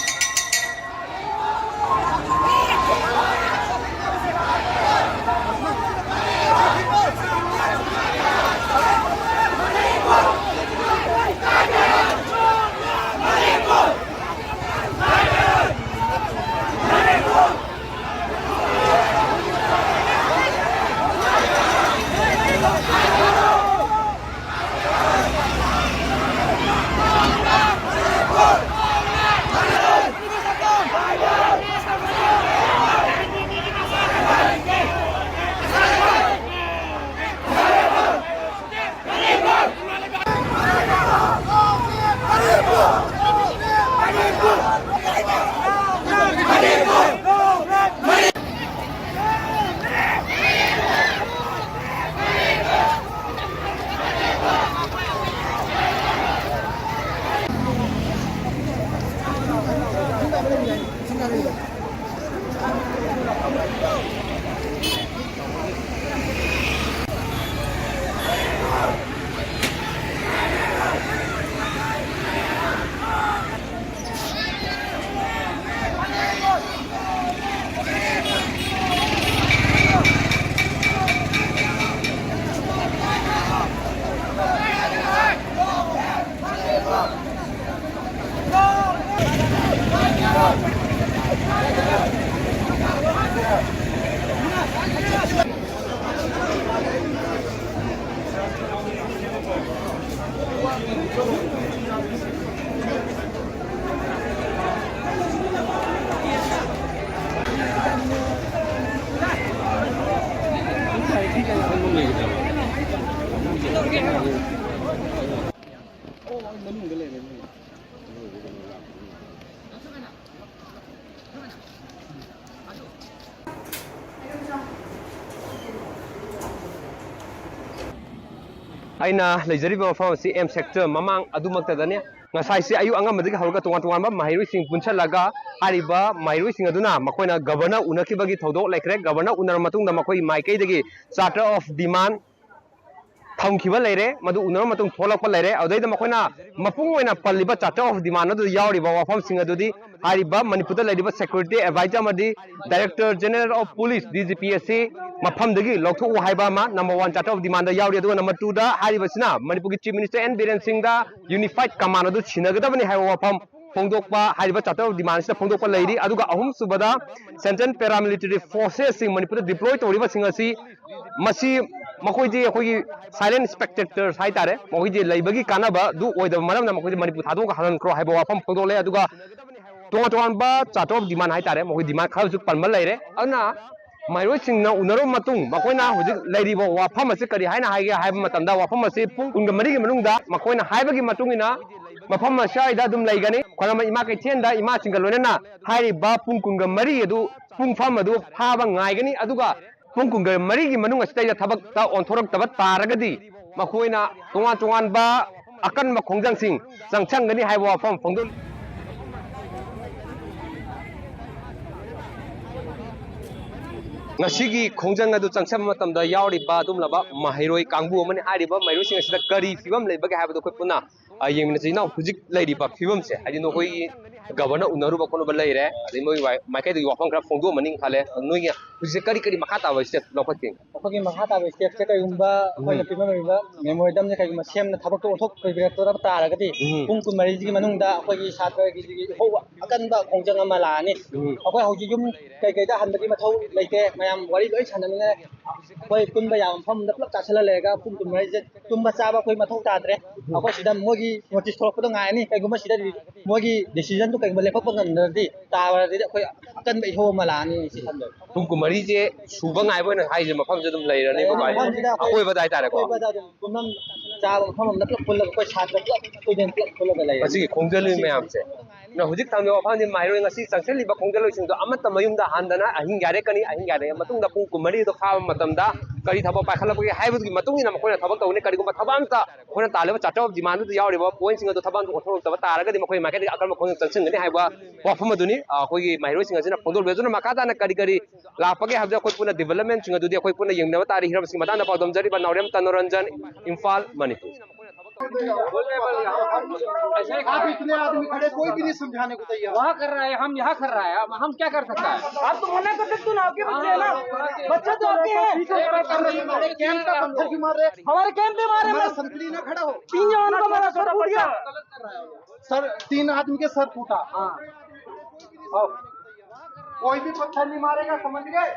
ꯑꯩꯅ ꯂꯩꯖꯔꯤꯕ ꯃꯐꯝ ꯑꯁꯤ ꯑꯦꯝ ꯁꯦꯛꯇꯔ ꯃꯃꯥꯡ ꯑꯗꯨꯃꯛꯇꯗꯅꯤ꯫ ꯉꯁꯥꯏꯁꯦ ꯑꯌꯨꯛ ꯑꯉꯟꯕꯗꯒꯤ ꯍꯧꯔꯒ ꯇꯣꯉꯥꯟ ꯇꯣꯉꯥꯟꯕ ꯃꯍꯩꯔꯣꯏꯁꯤꯡ ꯄꯨꯟꯁꯤꯜꯂꯒ ꯍꯥꯏꯔꯤꯕ ꯃꯍꯩꯔꯣꯏꯁꯤꯡ ꯑꯗꯨꯅ ꯃꯈꯣꯏꯅ ꯒꯕꯔꯅꯔ ꯎꯅꯈꯤꯕꯒꯤ ꯊꯧꯗꯣꯛ ꯂꯩꯈ꯭ꯔꯦ꯫ ꯒꯕꯔꯅꯔ ꯎꯅꯔꯕ ꯃꯇꯨꯡꯗ ꯃꯈꯣꯏꯒꯤ ꯃꯥꯏꯀꯩꯗꯒꯤ ꯆꯥꯔꯇꯔ ꯑꯣꯐ ꯗꯤꯃꯥꯟ ꯊꯝꯈꯤꯕ ꯂꯩꯔꯦ, ꯃꯗꯨ ꯎꯅꯔꯕ ꯃꯇꯨꯡ ꯊꯣꯛꯂꯛꯄ ꯂꯩꯔꯦ꯫ ꯑꯗꯨꯗꯩꯗ ꯃꯈꯣꯏꯅ ꯃꯄꯨꯡ ꯑꯣꯏꯅ ꯄꯜꯂꯤꯕ ꯆꯥꯔꯇꯔ ꯑꯣꯐ ꯗꯤꯃꯥꯟ ꯑꯗꯨꯗ ꯌꯥꯎꯔꯤꯕ ꯋꯥꯐꯝꯁꯤꯡ ꯑꯗꯨꯗꯤ ꯍꯥꯏꯔꯤꯕ ꯃꯅꯤꯄꯨꯔꯗ ꯂꯩꯔꯤꯕ ꯁꯦꯀ꯭ꯌꯨꯔꯤꯇꯤ ꯑꯦꯗꯚꯥꯏꯖꯔ ꯑꯃꯗꯤ director general of police, D G P, ꯑꯁꯤ ꯃꯐꯝꯗꯒꯤ ꯂꯧꯊꯣꯛꯎ ꯍꯥꯏꯕ ꯑꯃ number one charter of demand ꯌꯥꯎꯔꯤ꯫ ꯑꯗꯨꯒ number twoꯗ ꯍꯥꯏꯔꯤꯕꯁꯤꯅ ꯃꯅꯤꯄꯨꯔꯒꯤ ꯆꯤꯐ ꯃꯤꯅꯤꯁꯇꯔ ꯑꯦꯟ ꯕꯤꯔꯦꯟ ꯁꯤꯡꯗ ꯌꯨꯅꯤꯐꯥꯏꯠ ꯀꯃꯥꯟ ꯑꯗꯨ ꯁꯤꯟꯅꯒꯗꯕꯅꯤ ꯍꯥꯏꯕ ꯋꯥꯐꯝ ꯐꯣꯡꯗꯣꯛꯄ, ꯍꯥꯏꯔꯤꯕ ꯆꯥꯔꯇꯔ ꯑꯣꯐ ꯗꯤꯃꯥꯟꯁꯤꯗ ꯐꯣꯡꯗꯣꯛꯄ ꯂꯩꯔꯤ꯫ ꯑꯗꯨꯒ ꯑꯍꯨꯝꯁꯨꯕꯗ ꯁꯦꯟꯇ꯭ꯔꯦꯜ ꯄꯦꯔꯥꯃꯤꯂꯤꯇꯔꯤ ꯐꯣꯔꯁꯦꯁꯁꯤꯡ ꯃꯅꯤꯄꯨꯔꯗ ꯗꯤꯄ꯭ꯂꯣꯏ ꯇꯧꯔꯤꯕꯁꯤꯡ ꯑꯁꯤ, ꯃꯁꯤ ꯃꯈꯣꯏꯗꯤ ꯑꯩꯈꯣꯏꯒꯤ ꯁꯥꯏꯂꯦꯟ ꯁ꯭ꯄꯦꯛꯇꯦꯇꯔꯁ ꯍꯥꯏꯇꯥꯔꯦ, ꯃꯈꯣꯏꯗꯤ ꯂꯩꯕꯒꯤ ꯀꯥꯟꯅꯕ ꯑꯗꯨ ꯑꯣꯏꯗꯕ ꯃꯔꯝꯅ ꯃꯈꯣꯏꯗꯤ ꯃꯅꯤꯄꯨꯔ ꯊꯥꯗꯣꯛꯑꯒ ꯍꯜꯍꯟꯈ꯭ꯔꯣ ꯍꯥꯏꯕ ꯋꯥꯐꯝ ꯐꯣꯡꯗꯣꯛꯂꯦ꯫ ꯑꯗꯨꯒ ꯇꯣꯉꯥꯟ ꯇꯣꯉꯥꯟꯕ ꯆꯥꯔꯇꯔ ꯑꯣꯐ ꯗꯤꯃꯥꯟ ꯍꯥꯏꯇꯥꯔꯦ, ꯃꯈꯣꯏ ꯗꯤꯃꯥꯟ ꯈꯔꯁꯨ ꯄꯟꯕ ꯂꯩꯔꯦ꯫ ꯑꯗꯨꯅ ꯃꯍꯩꯔꯣꯏꯁꯤꯡꯅ ꯎꯅꯔꯕ ꯃꯇꯨꯡ ꯃꯈꯣꯏꯅ ꯍꯧꯖꯤꯛ ꯂꯩꯔꯤꯕ ꯋꯥꯐꯝ ꯑꯁꯤ ꯀꯔꯤ ꯍꯥꯏꯅ ꯍꯥꯏꯒꯦ ꯍꯥꯏꯕ ꯃꯇꯝꯗ, ꯋꯥꯐꯝ ꯑꯁꯤ ꯄꯨꯡ ꯀꯨꯟꯒ ꯃꯔꯤꯒꯤ ꯃꯅꯨꯡꯗ ꯃꯈꯣꯏꯅ ꯍꯥꯏꯕꯒꯤ ꯃꯇꯨꯡ ꯏꯟꯅ ꯃꯐꯝ ꯑꯁ꯭ꯋꯥꯏꯗ ꯑꯗꯨꯝ ꯂꯩꯒꯅꯤ꯫ ꯈ꯭ꯋꯥꯏꯔꯝꯕꯟ ꯏꯃꯥ ꯀꯩꯊꯦꯜꯗ ꯏꯃꯥꯁꯤꯡꯒ ꯂꯣꯏꯅꯅ ꯍꯥꯏꯔꯤꯕ ꯄꯨꯡ ꯀꯨꯟꯒ ꯃꯔꯤ ꯑꯗꯨ ꯄꯨꯡꯐꯝ ꯑꯗꯨ ꯐꯥꯕ ꯉꯥꯏꯒꯅꯤ꯫ ꯑꯗꯨꯒ ꯄꯨꯡ ꯀꯨꯟꯒ ꯃꯔꯤꯒꯤ ꯃꯅꯨꯡ ꯑꯁꯤꯗꯩꯗ ꯊꯕꯛꯇ ꯑꯣꯟꯊꯣꯔꯛꯇꯕ ꯇꯥꯔꯒꯗꯤ ꯃꯈꯣꯏꯅ ꯇꯣꯉꯥꯟ ꯇꯣꯉꯥꯟꯕ ꯑꯀꯟꯕ ꯈꯣꯡꯖꯪꯁꯤꯡ ꯆꯪꯁꯟꯒꯅꯤ ꯍꯥꯏꯕ ꯋꯥꯐꯝ ꯐꯣꯡꯗꯣꯛꯂꯤ꯫ ꯉꯁꯤꯒꯤ ꯈꯣꯡꯖꯪ ꯑꯗꯨ ꯆꯪꯁꯟꯕ ꯃꯇꯝꯗ ꯌꯥꯎꯔꯤꯕ ꯑꯗꯨꯒꯨꯝꯂꯕ ꯃꯍꯩꯔꯣꯏ ꯀꯥꯡꯕꯨ ꯑꯃꯅꯤ꯫ ꯍꯥꯏꯔꯤꯕ ꯃꯍꯩꯔꯣꯏꯁꯤꯡ ꯑꯁꯤꯗ ꯀꯔꯤ ꯐꯤꯕꯝ ꯂꯩꯕꯒꯦ ꯍꯥꯏꯕꯗꯨ ꯑꯩꯈꯣꯏ ꯄꯨꯟꯅ ꯑ, ꯌꯦꯡꯃꯤꯟꯅꯁꯤ꯫ ꯏꯅꯥꯎ, ꯍꯧꯖꯤꯛ ꯂꯩꯔꯤꯕ ꯐꯤꯕꯝꯁꯦ, ꯍꯥꯏꯗꯤ ꯅꯈꯣꯏꯒꯤ ꯒꯕꯔꯅꯔ ꯎꯅꯔꯨꯕ ꯈꯣꯠꯂꯨꯕ ꯂꯩꯔꯦ, ꯑꯗꯩ ꯃꯣꯏ ꯋꯥꯏ-, ꯃꯥꯏꯀꯩꯗꯒꯤ ꯋꯥꯐꯝ ꯈꯔ ꯐꯣꯡꯗꯣꯛꯑꯝꯃꯅꯤ ꯈꯜꯂꯦ꯫ ꯑꯗꯣ ꯅꯣꯏꯒꯤ ꯍꯧꯖꯤꯛ ꯀꯔꯤ ꯀꯔꯤ ꯃꯈꯥ ꯇꯥꯕ ꯁ꯭ꯇꯦꯞ ꯂꯧꯈꯠꯀꯦ? ꯑꯩꯈꯣꯏꯒꯤ ꯃꯈꯥ ꯇꯥꯕ ꯁ꯭ꯇꯦꯞꯁꯦ ꯀꯩꯒꯨꯝꯕ ꯑꯩꯈꯣꯏꯅ ꯎꯝ꯫ ꯄꯤꯕ ꯉꯝꯃꯤꯕ ꯃꯦꯃꯣꯔꯦꯟꯗꯝꯁꯦ ꯀꯩꯒꯨꯝꯕ ꯁꯦꯝꯅ ꯊꯕꯛꯇꯣ ꯑꯣꯟꯊꯣꯛꯄꯤꯔꯛꯇꯕ ꯇꯥꯔꯒꯗꯤ, ꯎꯝ꯫ ꯄꯨꯡ ꯀꯨꯟꯃꯔꯤꯁꯤꯒꯤ ꯃꯅꯨꯡꯗ ꯑꯩꯈꯣꯏꯒꯤ ꯁꯥꯇ꯭ꯔꯒꯤ ꯏꯍꯧ ꯑꯀꯟꯕ ꯈꯣꯡꯖꯪ ꯑꯃ ꯂꯥꯛꯑꯅꯤ꯫ ꯎꯝ꯫ ꯑꯩꯈꯣꯏ ꯍꯧꯖꯤꯛ ꯌꯨꯝ ꯀꯩꯀꯩꯗ ꯍꯟꯕꯒꯤ ꯃꯊꯧ ꯂꯩꯇꯦ, ꯃꯌꯥꯝ ꯋꯥꯔꯤ ꯂꯣꯏ ꯁꯥꯟꯅꯃꯤꯟꯅꯔꯦ꯫ ꯑꯩꯈꯣꯏ ꯄꯨꯟꯕ ꯌꯥꯕ ꯃꯐꯝ ꯑꯃꯗ ꯄꯨꯂꯞ ꯆꯥꯁꯤꯜꯂ ꯂꯩꯔꯒ ꯄꯨꯡ ꯀꯨꯟꯃꯔꯤꯁꯦ ꯇꯨꯝꯕ ꯆꯥꯕ ꯑꯩꯈꯣꯏ ꯃꯊꯧ ꯇꯥꯗ꯭ꯔꯦ꯫ ꯑꯩꯈꯣꯏ ꯁꯤꯗ ꯃꯣꯏꯒꯤ ꯅꯣꯇꯤꯁ ꯊꯣꯛꯂꯛꯄꯗꯣ ꯉꯥꯏꯔꯅꯤ꯫ ꯀꯩꯒꯨꯝꯕ ꯁꯤꯗ ꯃꯣꯏꯒꯤ ꯗꯤꯁꯤꯖꯟꯗꯣ ꯀꯩꯒꯨꯝꯕ ꯂꯦꯞꯊꯣꯛꯄ ꯉꯝꯗ꯭ꯔꯗꯤ, ꯇꯥꯔꯗꯤ ꯑꯩꯈꯣꯏ ꯑꯀꯟꯕ ꯏꯍꯧ ꯑꯃ ꯂꯥꯛꯑꯅꯤ ꯁꯤ ꯈꯟꯕꯗ꯫ ꯄꯨꯡ ꯀꯨꯟꯃꯔꯤꯁꯦ ꯁꯨꯕ ꯉꯥꯏꯕ ꯑꯣꯏꯅ ꯍꯥꯏꯁꯦ ꯃꯐꯝꯁꯦ ꯑꯗꯨꯝ ꯂꯩꯔꯅꯦꯕ ꯚꯥꯏ? ꯃꯐꯝꯁꯤꯗ ꯑꯩꯈꯣꯏ ꯑꯀꯣꯏꯕꯗ ꯍꯥꯏꯇꯥꯔꯦꯀꯣ꯫ ꯑꯀꯣꯏꯕꯗ ꯑꯗꯨꯝ ꯄꯨꯝꯅꯝ ꯆꯥꯕ ꯃꯐꯝ ꯑꯃꯗ ꯄꯨꯂꯞ ꯄꯨꯜꯂꯒ ꯑꯩꯈꯣꯏ ꯁꯥꯇ꯭ꯔ ꯄꯨꯂꯞ student ꯄꯨꯂꯞ ꯄꯨꯜꯂꯒ ꯂꯩꯔꯅꯤ꯫ ꯃꯁꯤꯒꯤ ꯈꯣꯡꯖꯜꯂꯤ ꯃꯌꯥꯝꯁꯦ꯫ ꯅ ꯍꯧꯖꯤꯛ ꯊꯝꯂꯤꯕ ꯋꯥꯐꯝꯗꯤ ꯃꯍꯩꯔꯣꯏ ꯉꯁꯤ ꯆꯪꯁꯤꯜꯂꯤꯕ ꯈꯣꯡꯖꯜꯂꯣꯏꯁꯤꯡꯗꯣ ꯑꯃꯠꯇ ꯃꯌꯨꯝꯗ ꯍꯟꯗꯅ ꯑꯍꯤꯡ ꯌꯥꯔꯦꯛꯀꯅꯤ, ꯑꯍꯤꯡ ꯌꯥꯔꯦꯛꯑ ꯃꯇꯨꯡꯗ ꯄꯨꯡ ꯀꯨꯟꯃꯔꯤꯗꯣ ꯐꯥꯕ ꯃꯇꯝꯗ ꯀꯔꯤ ꯊꯕꯛ ꯄꯥꯏꯈꯠꯂꯛꯄꯒꯦ ꯍꯥꯏꯕꯗꯨꯒꯤ ꯃꯇꯨꯡ ꯏꯟꯅ ꯃꯈꯣꯏꯅ ꯊꯕꯛ ꯇꯧꯒꯅꯤ꯫ ꯀꯔꯤꯒꯨꯝꯕ ꯊꯕꯛ ꯑꯝꯇ ꯑꯩꯈꯣꯏꯅ ꯇꯥꯜꯂꯤꯕ charter of demand ꯗꯨꯗ ꯌꯥꯎꯔꯤꯕ point ꯁꯤꯡ ꯑꯗꯨ ꯊꯕꯛ ꯑꯝꯇ ꯑꯣꯟꯊꯣꯔꯛꯇꯕ ꯇꯥꯔꯒꯗꯤ ꯃꯈꯣꯏ ꯃꯥꯏꯀꯩꯗꯒꯤ ꯑꯀꯟꯕ ꯈꯣꯡꯖꯪ ꯆꯪꯁꯤꯟꯒꯅꯤ ꯍꯥꯏꯕ ꯋꯥꯐꯝ ꯑꯗꯨꯅꯤ, ꯑ, ꯑꯩꯈꯣꯏꯒꯤ ꯃꯍꯩꯔꯣꯏꯁꯤꯡ ꯑꯁꯤꯅ ꯐꯣꯡꯗꯣꯛꯂꯤꯕ꯫ ꯑꯗꯨꯅ ꯃꯈꯥ ꯇꯥꯅ ꯀꯔꯤ ꯀꯔꯤ ꯂꯥꯛꯄꯒꯦ ꯍꯥꯏꯕꯗꯨ ꯑꯩꯈꯣꯏ ꯄꯨꯟꯅ development ꯁꯤꯡ ꯑꯗꯨꯗꯤ ꯑꯩꯈꯣꯏ ꯄꯨꯟꯅ ꯌꯦꯡꯃꯤꯟꯅꯕ ꯇꯥꯔꯦ꯫ ꯍꯤꯔꯝꯁꯤꯡ ꯃꯇꯥꯡꯗ ꯄꯥꯎꯗꯝꯖꯔꯤꯕ ꯅꯥꯎꯔꯦꯝ ꯇꯅꯣꯔꯟꯖꯟ, ꯏꯝꯐꯥꯜ, ꯃꯅꯤꯄꯨꯔ꯫ आप इतने आदमी खड़े, कोई भी नहीं समझाने को तैयार। वहाँ कर रहा है, हम यहाँ कर रहा है, हम, हम क्या कर सकते हैं? आप तो मना कर सकते हो ना, आपके बच्चे हैं ना, बच्चे तो आपके हैं। हमारे कैंप का पत्थर क्यों मार रहे? हमारे कैंप पे मारे हमारा ना। संतरी ना खड़ा हो। तीन जवानों का हमारा सर फूट गया। सर, तीन आदमी के सर फूटा। हाँ। और कोई भी पत्थर नहीं मारेगा, समझ गए?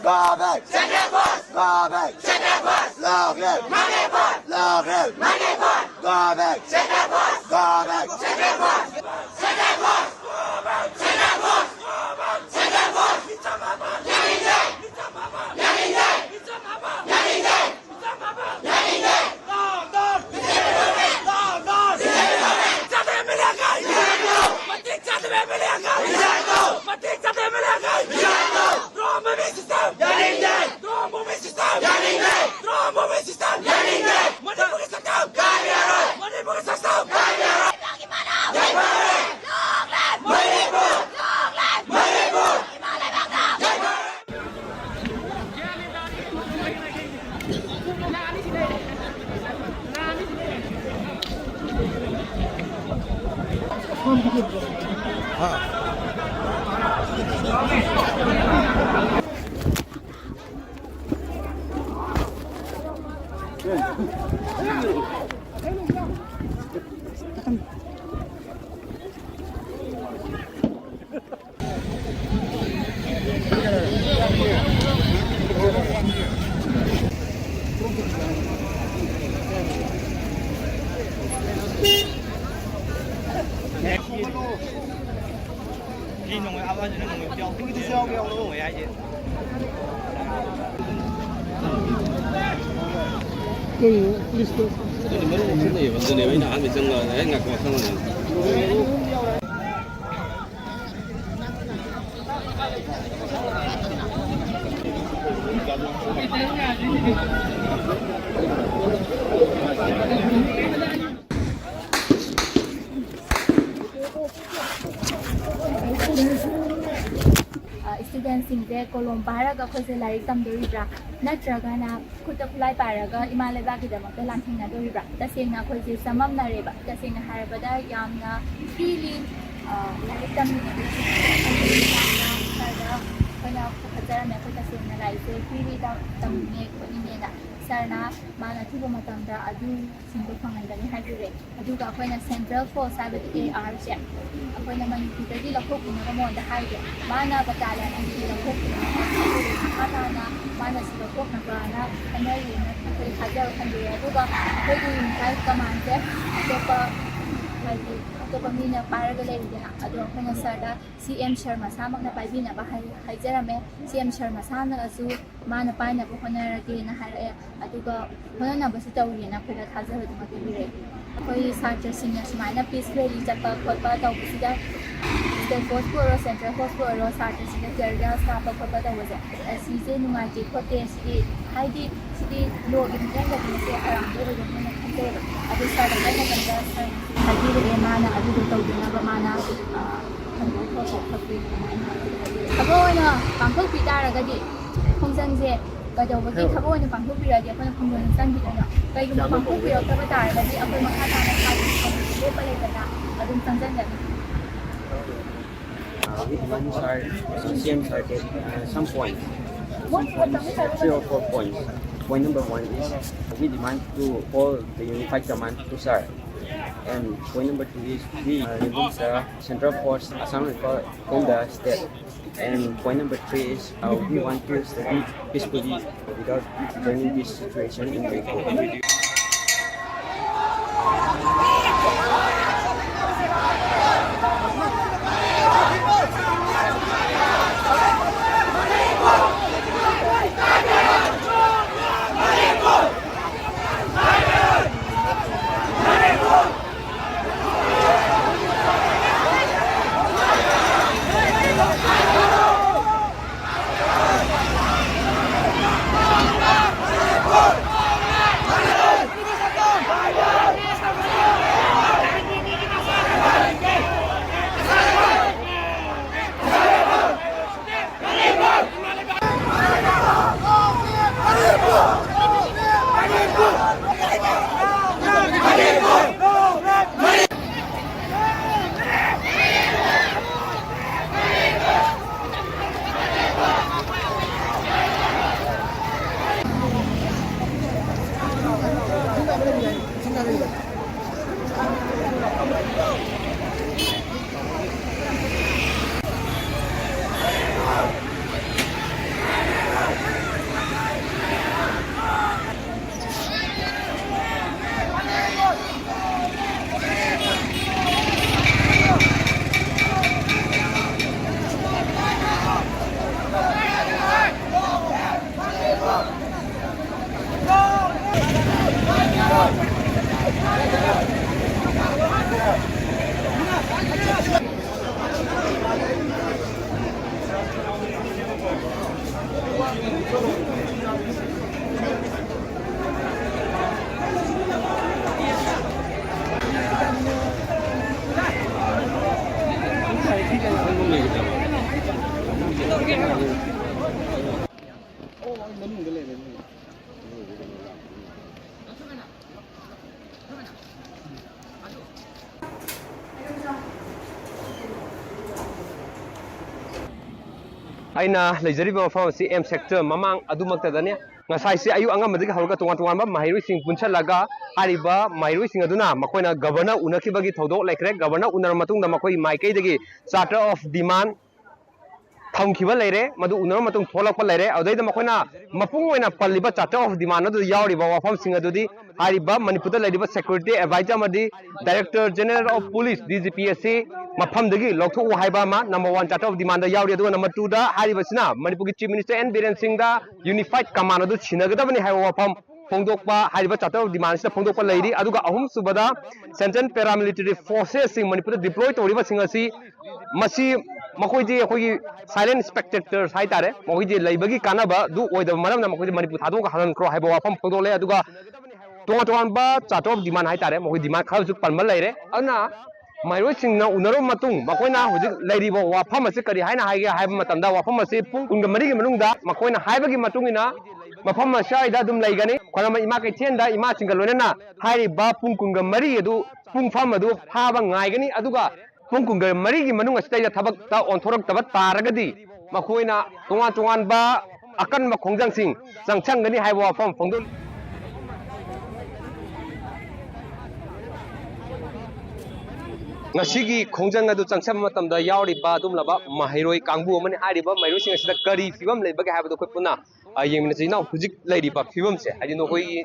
Go back. Central Force! Go back! Central Force! Long live! Manipur! Long live! Manipur! Go back! Central Force! Go back! Central Force! Central Force! Central Force! Central Force! ꯌꯥꯅꯤꯡꯗꯦ! Drone bombing system! ꯌꯥꯅꯤꯡꯗꯦ! Drone bombing system! ꯌꯥꯅꯤꯡꯗꯦ! ꯃꯅꯤꯄꯨꯔꯒꯤ ꯁꯛꯇꯝ! ꯀꯥꯏꯕ ꯌꯥꯔꯣꯏ! ꯃꯅꯤꯄꯨꯔꯒꯤ ꯁꯛꯇꯝ! ꯀꯥꯏꯕ ꯌꯥꯔꯣꯏ! ꯃꯅꯤꯄꯨꯔ! ꯃꯅꯤꯄꯨꯔ! ꯑꯗꯨꯅꯦꯕ ꯑꯩꯅ ꯑꯍꯥꯟꯕ ꯆꯪꯉꯒ, "ꯑꯦ, ꯉꯥꯏꯈꯣ, ꯉꯥꯛꯇꯪ ꯉꯥꯏꯈꯣ"꯫ ꯏꯁꯇꯨꯗꯦꯟꯁꯤꯡꯁꯦ ꯀꯣꯂꯣꯝ ꯄꯥꯏꯔꯒ ꯑꯩꯈꯣꯏꯁꯦ ꯂꯥꯏꯔꯤꯛ ꯇꯝꯗꯣꯔꯤꯕ꯭ꯔꯥ, ꯅꯠꯇ꯭ꯔꯒꯅ ꯈꯨꯠꯇ ꯈꯨꯠꯂꯥꯏ ꯄꯥꯏꯔꯒ ꯏꯃꯥ ꯂꯩꯕꯥꯛꯀꯤꯗꯃꯛꯇ ꯂꯥꯟꯊꯦꯡꯅꯗꯣꯔꯤꯕ꯭ꯔꯥ? ꯇꯁꯦꯡꯅ ꯑꯩꯈꯣꯏꯁꯦ ꯆꯃꯝꯅꯔꯦꯕ꯫ ꯇꯁꯦꯡꯅ ꯍꯥꯏꯔꯕꯗ ꯌꯥꯝꯅ ꯐ꯭ꯔꯤꯂꯤ, ꯑ, ꯂꯥꯏꯔꯤꯛ ꯇꯝꯃꯤꯟꯅꯕꯁꯤꯡ ꯌꯥꯝꯅ ꯁꯔꯗ ꯑꯩꯈꯣꯏꯅ ꯄꯨꯈꯠꯆꯔꯝꯃꯦ꯫ ꯑꯩꯈꯣꯏ ꯇꯁꯦꯡꯅ ꯂꯥꯏꯔꯤꯛꯁꯦ ꯐ꯭ꯔꯤꯂꯤ ꯇꯝ-, ꯇꯝꯅꯤꯡꯉꯦ ꯈꯣꯠꯅꯤꯡꯉꯦꯅ꯫ ꯁꯔꯅ ꯃꯥꯅ ꯑꯊꯨꯕ ꯃꯇꯝꯗ ꯑꯗꯨꯁꯤꯡꯗꯣ ꯐꯪꯍꯟꯒꯅꯤ ꯍꯥꯏꯕꯤꯔꯦ꯫ ꯑꯗꯨꯒ ꯑꯩꯈꯣꯏꯅ ꯁꯦꯟꯇ꯭ꯔꯦꯜ ꯐꯣꯔꯁ ꯍꯥꯏꯕꯗꯤ ꯑꯦ ꯑꯥꯔꯁꯦ ꯑꯩꯈꯣꯏꯅ ꯃꯅꯤꯄꯨꯔꯗꯒꯤ ꯂꯧꯊꯣꯛꯄꯤꯅꯕ ꯃꯉꯣꯟꯗ ꯍꯥꯏꯔꯦ꯫ ꯃꯥꯅ ꯕꯇꯥꯂꯤꯌꯟ ꯑꯅꯤ ꯂꯧꯊꯣꯛꯄꯤꯅꯕ ꯍꯥꯏꯔꯦ꯫ ꯃꯈꯥ ꯇꯥꯅ ꯃꯥꯅ ꯁꯤ ꯂꯧꯊꯣꯛꯅꯕꯅ ꯍꯣꯠꯅꯔꯤꯅ ꯑꯩꯈꯣꯏ ꯊꯥꯖꯕ ꯊꯝꯕꯤꯔꯦ꯫ ꯑꯗꯨꯒ ꯑꯩꯈꯣꯏꯒꯤ ꯌꯨꯅꯤꯐꯥꯏꯠ ꯀꯃꯥꯟꯁꯦ ꯑꯇꯣꯞꯄ, ꯍꯥꯏꯗꯤ ꯑꯇꯣꯞꯄ ꯃꯤꯅ ꯄꯥꯏꯔꯒ ꯂꯩꯔꯤꯗꯅ, ꯑꯗꯣ ꯑꯩꯈꯣꯏꯅ ꯁꯔꯗ ꯁꯤ ꯑꯦꯝ ꯁꯔ ꯃꯁꯥꯃꯛꯅ ꯄꯥꯏꯕꯤꯅꯕ ꯍꯥꯏ-, ꯍꯥꯏꯖꯔꯝꯃꯦ꯫ ꯁꯤ ꯑꯦꯝ ꯁꯔ ꯃꯁꯥꯅꯁꯨ ꯃꯥꯅ ꯄꯥꯏꯅꯕ ꯍꯣꯠꯅꯔꯒꯦꯅ ꯍꯥꯏꯔꯛꯑꯦ꯫ ꯑꯗꯨꯒ ꯍꯣꯠꯅꯅꯕꯁꯨ ꯇꯧꯔꯤꯅ ꯑꯩꯈꯣꯏꯗ ꯊꯥꯖꯕꯗꯨꯃ ꯄꯤꯕꯤꯔꯛꯑꯦ꯫ ꯑꯩꯈꯣꯏ ꯁꯥꯇ꯭ꯔꯁꯤꯡꯅ ꯁꯨꯃꯥꯏꯅ ꯄꯤꯁ ꯔꯦꯂꯤ ꯆꯠꯄ ꯈꯣꯠꯄ ꯇꯧꯕꯁꯤꯗ ꯁ꯭ꯇꯦꯠ ꯐꯣꯔꯁꯄꯨ ꯑꯣꯏꯔꯣ, ꯁꯦꯟꯇ꯭ꯔꯦꯜ ꯐꯣꯔꯁꯄꯨ ꯑꯣꯏꯔꯣ, ꯁꯥꯇ꯭ꯔꯁꯤꯡꯅ ꯇꯤꯌꯔ ꯒ꯭ꯌꯥꯁ ꯀꯥꯞꯄ ꯈꯣꯠꯄ ꯇꯧꯕꯁꯦ, ꯑꯁꯤꯁꯦ ꯅꯨꯡꯉꯥꯏꯇꯦ ꯈꯣꯠꯇꯦ, ꯁꯤꯗꯤ ꯍꯥꯏꯗꯤ ꯁꯤꯗꯤ ꯂꯣꯒꯤ ꯃꯑꯣꯡꯗꯗꯤ ꯃꯁꯤ ꯑꯔꯥꯟꯕ ꯑꯣꯏꯒꯅꯤꯅ ꯈꯟꯖꯩꯕ꯫ ꯑꯗꯨ ꯁꯥꯔꯗ ꯍꯥꯏ ꯃꯇꯝꯗ ꯁꯥꯔꯅꯁꯨ ꯍꯥꯏꯕꯤꯔꯛꯑꯦ, ꯃꯥꯅ ꯑꯗꯨꯗꯣ ꯇꯧꯗꯅꯕ ꯃꯥꯅ, ꯑ, ꯀꯩꯅꯣ ꯇꯧꯊꯣꯛ ꯈꯣꯠꯄꯤ ꯑꯗꯨꯃꯥꯏꯅ ꯍꯥꯏ꯫ ꯊꯕꯛ ꯑꯣꯏꯅ ꯄꯥꯡꯊꯣꯛꯄꯤ ꯇꯥꯔꯒꯗꯤ ꯈꯣꯡꯖꯪꯁꯦ ꯀꯩꯗꯧꯕꯒꯤ ꯊꯕꯛ ꯑꯣꯏꯅ ꯄꯥꯡꯊꯣꯛꯄꯤꯔꯗꯤ ꯑꯩꯈꯣꯏꯅ ꯈꯣꯡꯖꯪꯁꯦ ꯆꯪꯈꯤꯗꯣꯏꯅꯣ? ꯀꯩꯒꯨꯝꯕ ꯄꯥꯡꯊꯣꯛꯄꯤꯔꯛꯇꯕ ꯇꯥꯔꯒꯗꯤ ꯑꯩꯈꯣꯏ ꯃꯈꯥ ꯇꯥꯅ ꯊꯥꯒꯤ ꯈꯣꯡꯖꯪꯁꯦ ꯂꯦꯞꯄ ꯂꯩꯇꯅ ꯑꯗꯨꯝ ꯆꯪꯁꯤꯟꯒꯅꯤ꯫ Uh, we demand, sir, uh, C M sir, that, uh, some points, some points, three or four points. Point number one is we demand to call the unified command to, sir. And point number two is we, uh, remove the Central Force Assam Rifle from the state. And point number three is, uh, we want to study peacefully without joining this situation in Manipur. ꯑꯩꯅ ꯂꯩꯖꯔꯤꯕ ꯃꯐꯝ ꯑꯁꯤ ꯑꯦꯝ ꯁꯦꯛꯇꯔ ꯃꯃꯥꯡ ꯑꯗꯨꯃꯛꯇꯗꯅꯤ꯫ ꯉꯁꯥꯏꯁꯦ ꯑꯌꯨꯛ ꯑꯉꯟꯕꯗꯒꯤ ꯍꯧꯔꯒ ꯇꯣꯉꯥꯟ ꯇꯣꯉꯥꯟꯕ ꯃꯍꯩꯔꯣꯏꯁꯤꯡ ꯄꯨꯟꯁꯤꯜꯂꯒ ꯍꯥꯏꯔꯤꯕ ꯃꯍꯩꯔꯣꯏꯁꯤꯡ ꯑꯗꯨꯅ ꯃꯈꯣꯏꯅ ꯒꯕꯔꯅꯔ ꯎꯅꯈꯤꯕꯒꯤ ꯊꯧꯗꯣꯛ ꯂꯩꯈ꯭ꯔꯦ꯫ ꯒꯕꯔꯅꯔ ꯎꯅꯔꯕ ꯃꯇꯨꯡꯗ ꯃꯈꯣꯏꯒꯤ ꯃꯥꯏꯀꯩꯗꯒꯤ ꯆꯥꯔꯇꯔ ꯑꯣꯐ ꯗꯤꯃꯥꯟ ꯊꯝꯈꯤꯕ ꯂꯩꯔꯦ, ꯃꯗꯨ ꯎꯅꯔꯕ ꯃꯇꯨꯡ ꯊꯣꯛꯂꯛꯄ ꯂꯩꯔꯦ꯫ ꯑꯗꯨꯗꯩꯗ ꯃꯈꯣꯏꯅ ꯃꯄꯨꯡ ꯑꯣꯏꯅ ꯄꯜꯂꯤꯕ ꯆꯥꯔꯇꯔ ꯑꯣꯐ ꯗꯤꯃꯥꯟ ꯑꯗꯨꯗ ꯌꯥꯎꯔꯤꯕ ꯋꯥꯐꯝꯁꯤꯡ ꯑꯗꯨꯗꯤ ꯍꯥꯏꯔꯤꯕ ꯃꯅꯤꯄꯨꯔꯗ ꯂꯩꯔꯤꯕ ꯁꯦꯀ꯭ꯌꯨꯔꯤꯇꯤ ꯑꯦꯗꯚꯥꯏꯖꯔ ꯑꯃꯗꯤ director general of police, D G P, ꯑꯁꯤ ꯃꯐꯝꯗꯒꯤ ꯂꯧꯊꯣꯛꯎ ꯍꯥꯏꯕ ꯑꯃ number one charter of demand ꯗ ꯌꯥꯎꯔꯤ꯫ ꯑꯗꯨꯒ number two ꯗ ꯍꯥꯏꯔꯤꯕꯁꯤꯅ ꯃꯅꯤꯄꯨꯔꯒꯤ ꯆꯤꯐ ꯃꯤꯅꯤꯁꯇꯔ ꯑꯦꯟ ꯕꯤꯔꯦꯟ ꯁꯤꯡꯗ ꯌꯨꯅꯤꯐꯥꯏꯠ ꯀꯃꯥꯟ ꯑꯗꯨ ꯁꯤꯟꯅꯒꯗꯕꯅꯤ ꯍꯥꯏꯕ ꯋꯥꯐꯝ ꯐꯣꯡꯗꯣꯛꯄ, ꯍꯥꯏꯔꯤꯕ ꯆꯥꯔꯇꯔ ꯑꯣꯐ ꯗꯤꯃꯥꯟ ꯑꯁꯤꯗ ꯐꯣꯡꯗꯣꯛꯄ ꯂꯩꯔꯤ꯫ ꯑꯗꯨꯒ ꯑꯍꯨꯝꯁꯨꯕꯗ ꯁꯦꯟꯇ꯭ꯔꯦꯜ ꯄꯦꯔꯥꯃꯤꯂꯤꯇꯔꯤ ꯐꯣꯔꯁꯦꯁꯁꯤꯡ ꯃꯅꯤꯄꯨꯔꯗ ꯗꯤꯄ꯭ꯂꯣꯏ ꯇꯧꯔꯤꯕꯁꯤꯡ ꯑꯁꯤ ꯃꯁꯤ ꯃꯈꯣꯏꯗꯤ ꯑꯩꯈꯣꯏꯒꯤ ꯁꯥꯏꯂꯦꯟ ꯁ꯭ꯄꯦꯛꯇꯦꯇꯔꯁ ꯍꯥꯏꯇꯥꯔꯦ, ꯃꯈꯣꯏꯗꯤ ꯂꯩꯕꯒꯤ ꯀꯥꯟꯅꯕ ꯑꯗꯨ ꯑꯣꯏꯗꯕ ꯃꯔꯝꯅ ꯃꯈꯣꯏꯗꯤ ꯃꯅꯤꯄꯨꯔ ꯊꯥꯗꯣꯛꯑꯒ ꯍꯜꯍꯟꯈ꯭ꯔꯣ ꯍꯥꯏꯕ ꯋꯥꯐꯝ ꯐꯣꯡꯗꯣꯛꯂꯦ꯫ ꯑꯗꯨꯒ ꯇꯣꯉꯥꯟ ꯇꯣꯉꯥꯟꯕ ꯆꯥꯔꯇꯔ ꯑꯣꯐ ꯗꯤꯃꯥꯟ ꯍꯥꯏꯇꯥꯔꯦ, ꯃꯈꯣꯏ ꯗꯤꯃꯥꯟ ꯈꯔꯁꯨ ꯄꯟꯕ ꯂꯩꯔꯦ꯫ ꯑꯗꯨꯅ ꯃꯍꯩꯔꯣꯏꯁꯤꯡꯅ ꯎꯅꯔꯕ ꯃꯇꯨꯡ ꯃꯈꯣꯏꯅ ꯍꯧꯖꯤꯛ ꯂꯩꯔꯤꯕ ꯋꯥꯐꯝ ꯑꯁꯤ ꯀꯔꯤ ꯍꯥꯏꯅ ꯍꯥꯏꯒꯦ ꯍꯥꯏꯕ ꯃꯇꯝꯗ, ꯋꯥꯐꯝ ꯑꯁꯤ ꯄꯨꯡ ꯀꯨꯟꯒ ꯃꯔꯤꯒꯤ ꯃꯅꯨꯡꯗ ꯃꯈꯣꯏꯅ ꯍꯥꯏꯕꯒꯤ ꯃꯇꯨꯡ ꯏꯟꯅ ꯃꯐꯝ ꯑꯁ꯭ꯋꯥꯏꯗ ꯑꯗꯨꯝ ꯂꯩꯒꯅꯤ꯫ ꯈ꯭ꯋꯥꯏꯔꯝꯕꯟ ꯏꯃꯥ ꯀꯩꯊꯦꯜꯗ ꯏꯃꯥꯁꯤꯡꯒ ꯂꯣꯏꯅꯅ ꯍꯥꯏꯔꯤꯕ ꯄꯨꯡ ꯀꯨꯟꯒ ꯃꯔꯤ ꯑꯗꯨ ꯄꯨꯡꯐꯝ ꯑꯗꯨ ꯐꯥꯕ ꯉꯥꯏꯒꯅꯤ꯫ ꯑꯗꯨꯒ ꯄꯨꯡ ꯀꯨꯟꯒ ꯃꯔꯤꯒꯤ ꯃꯅꯨꯡ ꯑꯁꯤꯗꯩꯗ ꯊꯕꯛꯇ ꯑꯣꯟꯊꯣꯔꯛꯇꯕ ꯇꯥꯔꯒꯗꯤ ꯃꯈꯣꯏꯅ ꯇꯣꯉꯥꯟ ꯇꯣꯉꯥꯟꯕ ꯑꯀꯟꯕ ꯈꯣꯡꯖꯪꯁꯤꯡ ꯆꯪꯁꯟꯒꯅꯤ ꯍꯥꯏꯕ ꯋꯥꯐꯝ ꯐꯣꯡꯗꯣꯛꯂꯤ꯫ ꯉꯁꯤꯒꯤ ꯈꯣꯡꯖꯪ ꯑꯗꯨ ꯆꯪꯁꯟꯕ ꯃꯇꯝꯗ ꯌꯥꯎꯔꯤꯕ ꯑꯗꯨꯒꯨꯝꯂꯕ ꯃꯍꯩꯔꯣꯏ ꯀꯥꯡꯕꯨ ꯑꯃꯅꯤ꯫ ꯍꯥꯏꯔꯤꯕ ꯃꯍꯩꯔꯣꯏꯁꯤꯡ ꯑꯁꯤꯗ ꯀꯔꯤ ꯐꯤꯕꯝ ꯂꯩꯕꯒꯦ ꯍꯥꯏꯕꯗꯨ ꯑꯩꯈꯣꯏ ꯄꯨꯟꯅ ꯑ, ꯌꯦꯡꯃꯤꯟꯅꯁꯤ꯫ ꯏꯅꯥꯎ, ꯍꯧꯖꯤꯛ ꯂꯩꯔꯤꯕ ꯐꯤꯕꯝꯁꯦ, ꯍꯥꯏꯗꯤ ꯅꯈꯣꯏꯒꯤ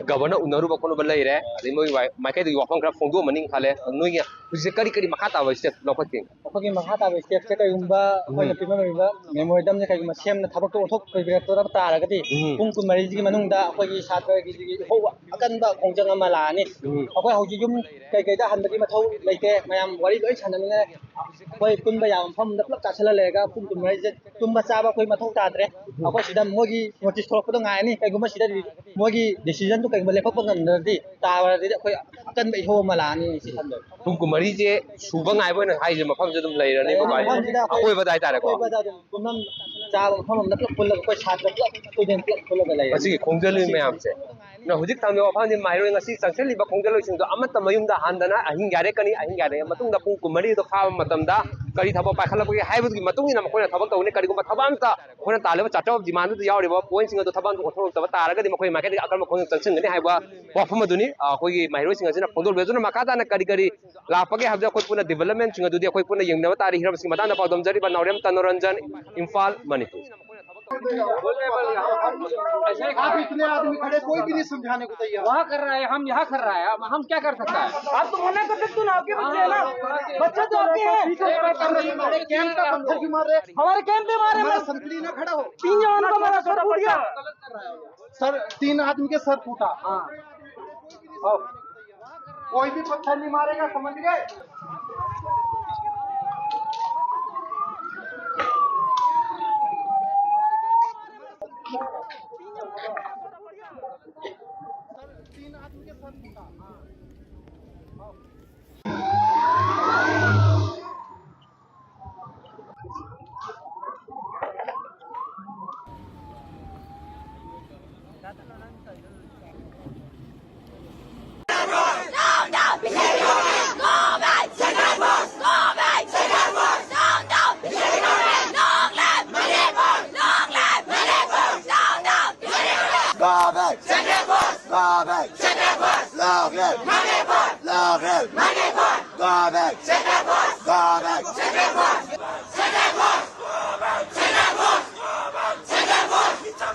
ꯒꯕꯔꯅꯔ ꯎꯅꯔꯨꯕ ꯈꯣꯠꯂꯨꯕ ꯂꯩꯔꯦ, ꯑꯗꯩ ꯃꯣꯏ ꯋꯥꯏ-, ꯃꯥꯏꯀꯩꯗꯒꯤ ꯋꯥꯐꯝ ꯈꯔ ꯐꯣꯡꯗꯣꯛꯑꯝꯃꯅꯤ ꯈꯜꯂꯦ꯫ ꯑꯗꯣ ꯅꯣꯏꯒꯤ ꯍꯧꯖꯤꯛ ꯀꯔꯤ ꯀꯔꯤ ꯃꯈꯥ ꯇꯥꯕ ꯁ꯭ꯇꯦꯞ ꯂꯧꯈꯠꯀꯦ? ꯑꯩꯈꯣꯏꯒꯤ ꯃꯈꯥ ꯇꯥꯕ ꯁ꯭ꯇꯦꯞꯁꯦ ꯀꯩꯒꯨꯝꯕ ꯑꯩꯈꯣꯏꯅ ꯎꯝ꯫ ꯄꯤꯕ ꯉꯝꯃꯤꯕ ꯃꯦꯃꯣꯔꯦꯟꯗꯝꯁꯦ ꯀꯩꯒꯨꯝꯕ ꯁꯦꯝꯅ ꯊꯕꯛꯇꯣ ꯑꯣꯟꯊꯣꯛꯄꯤꯔꯛꯇꯕ ꯇꯥꯔꯒꯗꯤ ꯎꯝ꯫ ꯄꯨꯡ ꯀꯨꯟꯃꯔꯤꯁꯤꯒꯤ ꯃꯅꯨꯡꯗ ꯑꯩꯈꯣꯏꯒꯤ ꯁꯥꯇ꯭ꯔꯒꯤꯗꯒꯤ ꯍꯧꯕ ꯑꯀꯟꯕ ꯈꯣꯡꯖꯪ ꯑꯃ ꯂꯥꯛꯑꯅꯤ꯫ ꯎꯝ꯫ ꯑꯩꯈꯣꯏ ꯍꯧꯖꯤꯛ ꯌꯨꯝ ꯀꯩꯀꯩꯗ ꯍꯟꯕꯒꯤ ꯃꯊꯧ ꯂꯩꯇꯦ, ꯃꯌꯥꯝ ꯋꯥꯔꯤ ꯂꯣꯏ ꯁꯥꯟꯅꯃꯤꯟꯅꯔꯦ꯫ ꯑꯩꯈꯣꯏ ꯄꯨꯟꯕ ꯌꯥꯕ ꯃꯐꯝꯗ ꯄꯨꯂꯞ ꯆꯥꯁꯤꯜꯂ ꯂꯩꯔꯒ ꯄꯨꯡ ꯀꯨꯟꯃꯔꯤꯁꯦ ꯇꯨꯝꯕ ꯆꯥꯕ ꯑꯩꯈꯣꯏ ꯃꯊꯧ ꯇꯥꯗ꯭ꯔꯦ꯫ ꯑꯩꯈꯣꯏ ꯁꯤꯗ ꯃꯣꯏꯒꯤ ꯅꯣꯇꯤꯁ ꯊꯣꯛꯂꯛꯄꯗꯣ ꯉꯥꯏꯔꯅꯤ꯫ ꯀꯩꯒꯨꯝꯕ ꯁꯤꯗꯗꯤ ꯃꯣꯏꯒꯤ ꯗꯤꯁꯤꯖꯟꯗꯨ ꯀꯩꯒꯨꯝꯕ ꯂꯦꯞꯊꯣꯛꯄ ꯉꯝꯗ꯭ꯔꯗꯤ, ꯇꯥꯔꯗꯤ ꯑꯩꯈꯣꯏ ꯑꯀꯟꯕ ꯏꯍꯧ ꯑꯃ ꯂꯥꯛꯑꯅꯤ ꯁꯤ ꯈꯟꯕ꯫ ꯄꯨꯡ ꯀꯨꯟꯃꯔꯤꯁꯦ ꯁꯨꯕ ꯉꯥꯏꯕ ꯑꯣꯏꯅ ꯍꯥꯏꯁꯦ ꯃꯐꯝꯁꯦ ꯑꯗꯨꯝ ꯂꯩꯔꯅꯤ, ꯂꯩꯔꯅꯤ, ꯕꯕꯥ? ꯃꯐꯝꯁꯤꯗ ꯑꯩꯈꯣꯏ ꯑꯀꯣꯏꯕꯗ ꯍꯥꯏꯇꯥꯔꯦꯀꯣ꯫ ꯑꯀꯣꯏꯕꯗ ꯑꯗꯨꯝ ꯄꯨꯟꯐꯝ ꯆꯥꯕ ꯃꯐꯝ ꯑꯃꯗ ꯄꯨꯂꯞ ꯄꯨꯜꯂꯒ ꯑꯩꯈꯣꯏ ꯁꯥꯇ꯭ꯔ ꯄꯨꯂꯞ, ꯁ꯭ꯇꯨꯗꯦꯟ ꯄꯨꯂꯞ ꯄꯨꯜꯂꯒ ꯂꯩꯔꯅꯤ꯫ ꯃꯁꯤꯒꯤ ꯈꯣꯡꯖꯜꯂꯤ ꯃꯌꯥꯝꯁꯦ꯫ ꯑꯗꯨꯅ ꯍꯧꯖꯤꯛ ꯊꯝꯂꯤꯕ ꯋꯥꯐꯝꯗꯤ ꯃꯍꯩꯔꯣꯏ ꯉꯁꯤ ꯆꯪꯁꯤꯜꯂꯤꯕ ꯈꯣꯡꯖꯜꯂꯣꯏꯁꯤꯡꯗꯣ ꯑꯃꯠꯇ ꯃꯌꯨꯝꯗ ꯍꯟꯗꯅ ꯑꯍꯤꯡ ꯌꯥꯔꯦꯛꯀꯅꯤ, ꯑꯍꯤꯡ ꯌꯥꯔꯦꯛꯑ ꯃꯇꯨꯡꯗ ꯄꯨꯡ ꯀꯨꯟꯃꯔꯤꯗꯣ ꯐꯥꯕ ꯃꯇꯝꯗ ꯀꯔꯤ ꯊꯕꯛ ꯄꯥꯏꯈꯠꯂꯛꯄꯒꯦ ꯍꯥꯏꯕꯗꯨꯒꯤ ꯃꯇꯨꯡ ꯏꯟꯅ ꯃꯈꯣꯏꯅ ꯊꯕꯛ ꯇꯧꯒꯅꯤ꯫ ꯀꯔꯤꯒꯨꯝꯕ ꯊꯕꯛ ꯑꯃꯇ ꯑꯩꯈꯣꯏꯅ ꯇꯥꯜꯂꯤꯕ ꯆꯥꯔꯇꯔ ꯑꯣꯐ ꯗꯤꯃꯥꯟꯗꯨꯗ ꯌꯥꯎꯔꯤꯕ ꯄꯣꯏꯟꯁꯤꯡ ꯑꯗꯨ ꯊꯕꯛ ꯑꯃꯇ ꯑꯣꯟꯊꯣꯔꯛꯇꯕ ꯇꯥꯔꯒꯗꯤ ꯃꯈꯣꯏ ꯃꯥꯏꯀꯩꯗꯒꯤ ꯑꯀꯟꯕ ꯈꯣꯡꯖꯪ ꯆꯪꯁꯤꯟꯒꯅꯤ ꯍꯥꯏꯕ ꯋꯥꯐꯝ ꯑꯗꯨꯅꯤ, ꯑ, ꯑꯩꯈꯣꯏꯒꯤ ꯃꯍꯩꯔꯣꯏꯁꯤꯡ ꯑꯁꯤꯅ ꯐꯣꯡꯗꯣꯛꯂꯤꯕ꯫ ꯑꯗꯨꯅ ꯃꯈꯥ ꯇꯥꯅ ꯀꯔꯤ ꯀꯔꯤ ꯂꯥꯛꯄꯒꯦ ꯍꯥꯏꯕꯗꯨ ꯑꯩꯈꯣꯏ ꯄꯨꯟꯅ ꯗꯤꯕꯦꯂꯞꯃꯦꯟꯁꯤꯡ ꯑꯗꯨꯗꯤ ꯑꯩꯈꯣꯏ ꯄꯨꯟꯅ ꯌꯦꯡꯃꯤꯟꯅꯕ ꯇꯥꯔꯦ꯫ ꯍꯤꯔꯝꯁꯤꯒꯤ ꯃꯇꯥꯡꯗ ꯄꯥꯎꯗꯝꯖꯔꯤꯕ ꯅꯥꯎꯔꯦꯝ ꯇꯅꯣꯔꯟꯖꯟ, ꯏꯝꯐꯥꯜ, ꯃꯅꯤꯄꯨꯔ꯫ आप इतने आदमी खड़े, कोई भी नहीं समझाने को तैयार। वहाँ कर रहा है, हम यहाँ कर रहा है, अब हम क्या कर सकता है? आप तो मना कर सकते हो ना, आपके बच्चे हैं ना, बच्चे तो आपके हैं। हमारे कैंप का पत्थर क्यों मार रहे? हमारे कैंप पे मारे हमारा बस। संतरी ना खड़ा हो। तीन जवानों को मारा, सर फूट गया। सर, तीन आदमी के सर फूटा। हाँ। अब कोई भी पत्थर नहीं मारेगा, समझ गए? सर, तीन आदमी के सर फूटा। हाँ। Go back. Central Force! Go back! Central Force! Long live! Manipur! Long live! Manipur! Go back! Central Force! Go back! Central Force! Central Force! Central Force! Central Force!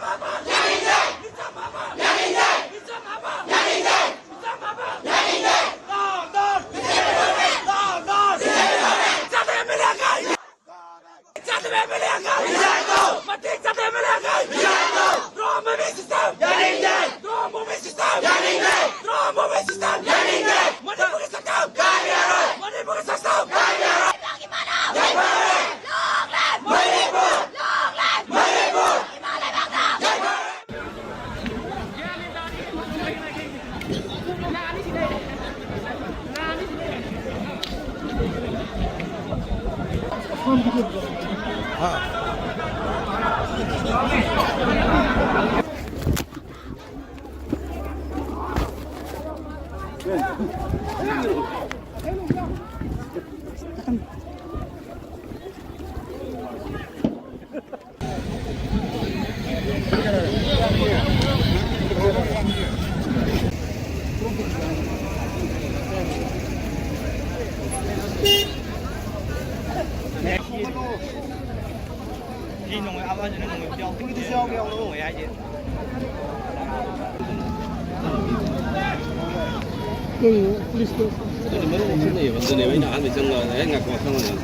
ꯑꯗꯨꯅꯦꯕ ꯑꯩꯅ ꯑꯍꯥꯟꯕ ꯆꯪꯉꯒ, "ꯑꯦ, ꯉꯥꯏꯈꯣ, ꯉꯥꯛꯇꯪ ꯑꯣꯏꯅ"꯫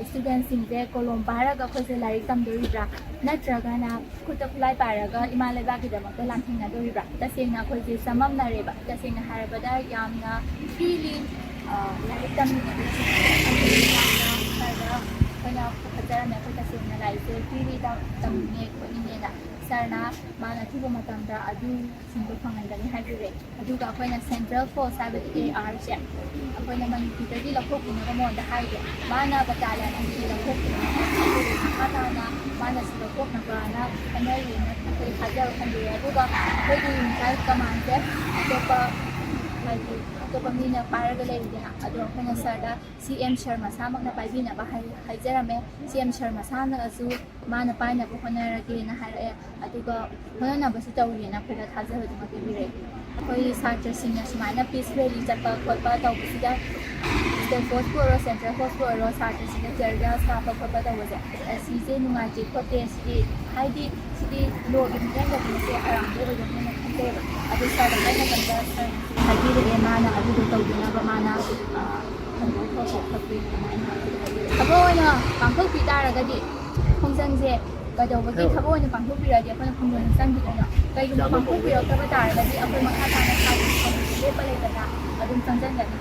ꯁ꯭ꯇꯨꯗꯦꯟꯁꯤꯡꯁꯦ ꯀꯣꯂꯣꯝ ꯄꯥꯏꯔꯒ ꯑꯩꯈꯣꯏꯁꯦ ꯂꯥꯏꯔꯤꯛ ꯇꯝꯗꯣꯔꯤꯕ꯭ꯔꯥ, ꯅꯠꯇ꯭ꯔꯒꯅ ꯈꯨꯠꯇ ꯈꯨꯠꯂꯥꯏ ꯄꯥꯏꯔꯒ ꯏꯃꯥ ꯂꯩꯕꯥꯛꯀꯤꯗꯃꯛꯇ ꯂꯥꯟꯊꯦꯡꯅꯗꯣꯔꯤꯕ꯭ꯔꯥ? ꯇꯁꯦꯡꯅ ꯑꯩꯈꯣꯏꯁꯦ ꯆꯃꯝꯅꯔꯦꯕ꯫ ꯇꯁꯦꯡꯅ ꯍꯥꯏꯔꯕꯗ ꯌꯥꯝꯅ ꯄꯤꯛꯂꯤ, ꯑ, ꯂꯥꯏꯔꯤꯛ ꯇꯝꯃꯤꯉꯩꯗ ꯌꯥꯝꯅ ꯈꯔ ꯑꯩꯈꯣꯏꯅ ꯄꯥꯈꯠꯆꯔꯝꯃꯦ꯫ ꯑꯩꯈꯣꯏ ꯇꯁꯦꯡꯅ ꯂꯥꯏꯔꯤꯛꯁꯦ ꯄꯤꯛꯂꯤ, ꯇꯝ-, ꯇꯝꯅꯤꯡꯉꯦ ꯈꯣꯠꯅꯤꯡꯉꯦꯅ꯫ ꯁꯥꯔꯅ ꯃꯥꯅ ꯑꯊꯨꯕ ꯃꯇꯝꯗ ꯑꯗꯨꯁꯤꯡꯗꯣ ꯐꯪꯍꯟꯒꯅꯤ ꯍꯥꯏꯕꯤꯔꯦ꯫ ꯑꯗꯨꯒ ꯑꯩꯈꯣꯏꯅ ꯁꯦꯟꯇ꯭ꯔꯦꯜ ꯐꯣꯔꯁ, ꯍꯥꯏꯕꯗꯤ ꯑꯦ ꯑꯥꯔꯁꯦ, ꯑꯩꯈꯣꯏꯅ ꯃꯅꯤꯄꯨꯔꯗꯒꯤ ꯂꯧꯊꯣꯛꯄꯤꯅꯕ ꯃꯉꯣꯟꯗ ꯍꯥꯏꯔꯦ꯫ ꯃꯥꯅ ꯕꯇꯥꯂꯤꯌꯟ ꯑꯅꯤ ꯂꯧꯊꯣꯛꯄꯤꯅꯕ, ꯃꯈꯥ ꯇꯥꯅ ꯃꯥꯅ ꯁꯤ ꯂꯧꯊꯣꯛꯅꯕꯅ ꯍꯣꯠꯅꯔꯤꯅ ꯑꯩꯈꯣꯏ ꯊꯥꯖꯕ ꯊꯝꯕꯤꯔꯦ꯫ ꯑꯗꯨꯒ ꯑꯩꯈꯣꯏꯒꯤ ꯌꯨꯅꯤꯐꯥꯏꯠ ꯀꯃꯥꯟꯁꯦ ꯑꯇꯣꯞꯄ ꯍꯥꯏꯗꯤ ꯑꯇꯣꯞꯄ ꯃꯤꯅ ꯄꯥꯏꯔꯒ ꯂꯩꯔꯤꯗꯅ, ꯑꯗꯣ ꯑꯩꯈꯣꯏꯅ ꯁꯥꯔꯗ ꯁꯤ ꯑꯦꯝ ꯁꯥꯔ ꯃꯁꯥꯃꯛꯅ ꯄꯥꯏꯕꯤꯅꯕ ꯍꯥꯏ-, ꯍꯥꯏꯖꯔꯝꯃꯦ꯫ ꯁꯤ ꯑꯦꯝ ꯁꯥꯔ ꯃꯁꯥꯅꯁꯨ ꯃꯥꯅ ꯄꯥꯏꯅꯕ ꯍꯣꯠꯅꯔꯒꯦꯅ ꯍꯥꯏꯔꯛꯑꯦ, ꯑꯗꯨꯒ ꯍꯣꯠꯅꯅꯕꯁꯨ ꯇꯧꯔꯤꯅ ꯑꯩꯈꯣꯏꯗ ꯊꯥꯖꯕꯗꯨꯃ ꯄꯤꯕꯤꯔꯛꯑꯦ꯫ ꯑꯩꯈꯣꯏ ꯁꯥꯇ꯭ꯔꯁꯤꯡꯅ ꯁꯨꯃꯥꯏꯅ ꯄꯤꯁ ꯔꯦꯂꯤ ꯆꯠꯄ ꯈꯣꯠꯄ ꯇꯧꯕꯁꯤꯗ ꯁ꯭ꯇꯦꯠ ꯐꯣꯔꯁꯄꯨ ꯑꯣꯏꯔꯣ, ꯁꯦꯟꯇ꯭ꯔꯦꯜ ꯐꯣꯔꯁꯄꯨ ꯑꯣꯏꯔꯣ, ꯁꯥꯇ꯭ꯔꯁꯤꯡꯅ ꯇꯤꯌꯔ ꯒ꯭ꯌꯥꯁ ꯀꯥꯞꯄ ꯈꯣꯠꯄ ꯇꯧꯕꯁꯦ, ꯑꯁꯤꯁꯦ ꯅꯨꯡꯉꯥꯏꯇꯦ ꯈꯣꯠꯇꯦ, ꯁꯤꯗꯤ ꯍꯥꯏꯗꯤ ꯁꯤꯗꯤ ꯂꯣꯒꯤ ꯃꯤꯠꯌꯦꯡꯗꯒꯤ ꯃꯁꯤ ꯑꯔꯥꯟꯕ ꯑꯣꯏꯒꯅꯤꯅ ꯈꯟꯖꯩꯕ꯫ ꯑꯗꯨ ꯁꯥꯔꯗ ꯍꯥꯏ ꯃꯇꯝꯗ ꯁꯥꯔꯅ ꯍꯥꯏꯕꯤꯔꯛꯑꯦ, ꯃꯥꯅ ꯑꯗꯨꯗꯣ ꯇꯧꯗꯅꯕ ꯃꯥꯅ, ꯑ, ꯊꯕꯛ ꯑꯣꯏꯅ ꯄꯥꯡꯊꯣꯛꯄꯤ ꯇꯥꯔꯒꯗꯤ, ꯈꯣꯡꯖꯪꯁꯦ ꯀꯩꯗꯧꯕꯒꯤ ꯊꯕꯛ ꯑꯣꯏꯅ ꯄꯥꯡꯊꯣꯛꯄꯤꯔꯗꯤ ꯑꯩꯈꯣꯏꯅ ꯈꯣꯡꯖꯪ ꯆꯪꯈꯤꯗꯣꯏꯅꯣ? ꯀꯩꯒꯨꯝꯕ ꯄꯥꯡꯊꯣꯛꯄꯤꯔꯛꯇꯕ ꯇꯥꯔꯒꯗꯤ ꯑꯩꯈꯣꯏ ꯃꯈꯥ ꯇꯥꯅ ꯊꯥꯒꯤ ꯊꯕꯛꯁꯦ ꯂꯦꯞꯄ ꯂꯩꯇꯅ ꯑꯗꯨꯝ ꯆꯪꯁꯤꯟꯒꯅꯤ꯫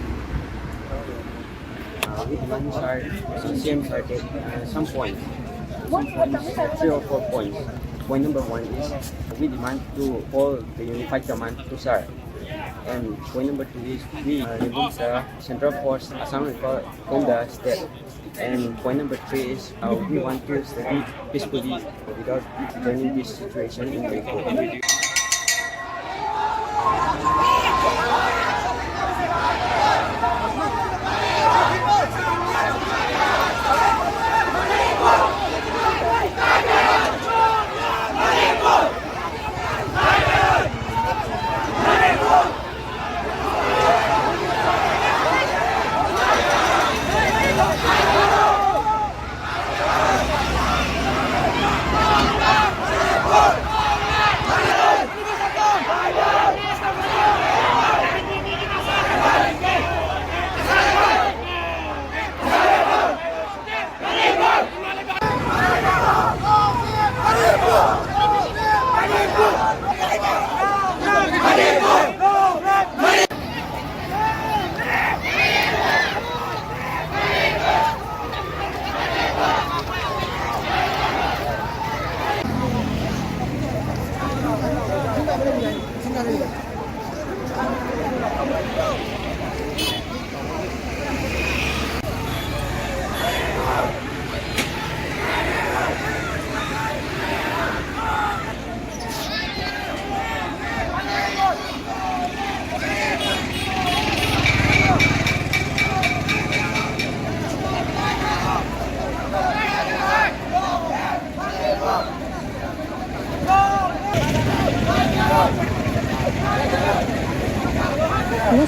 Uh, we demand, sir, C M, sir, that, uh, some points, some points, three or four points. Point number one is we demand to call the unified command to, sir. And point number two is we, uh, remove the Central Force Assam Rifle from the state. And point number three is, uh, we want to study peacefully without joining this situation in Manipur.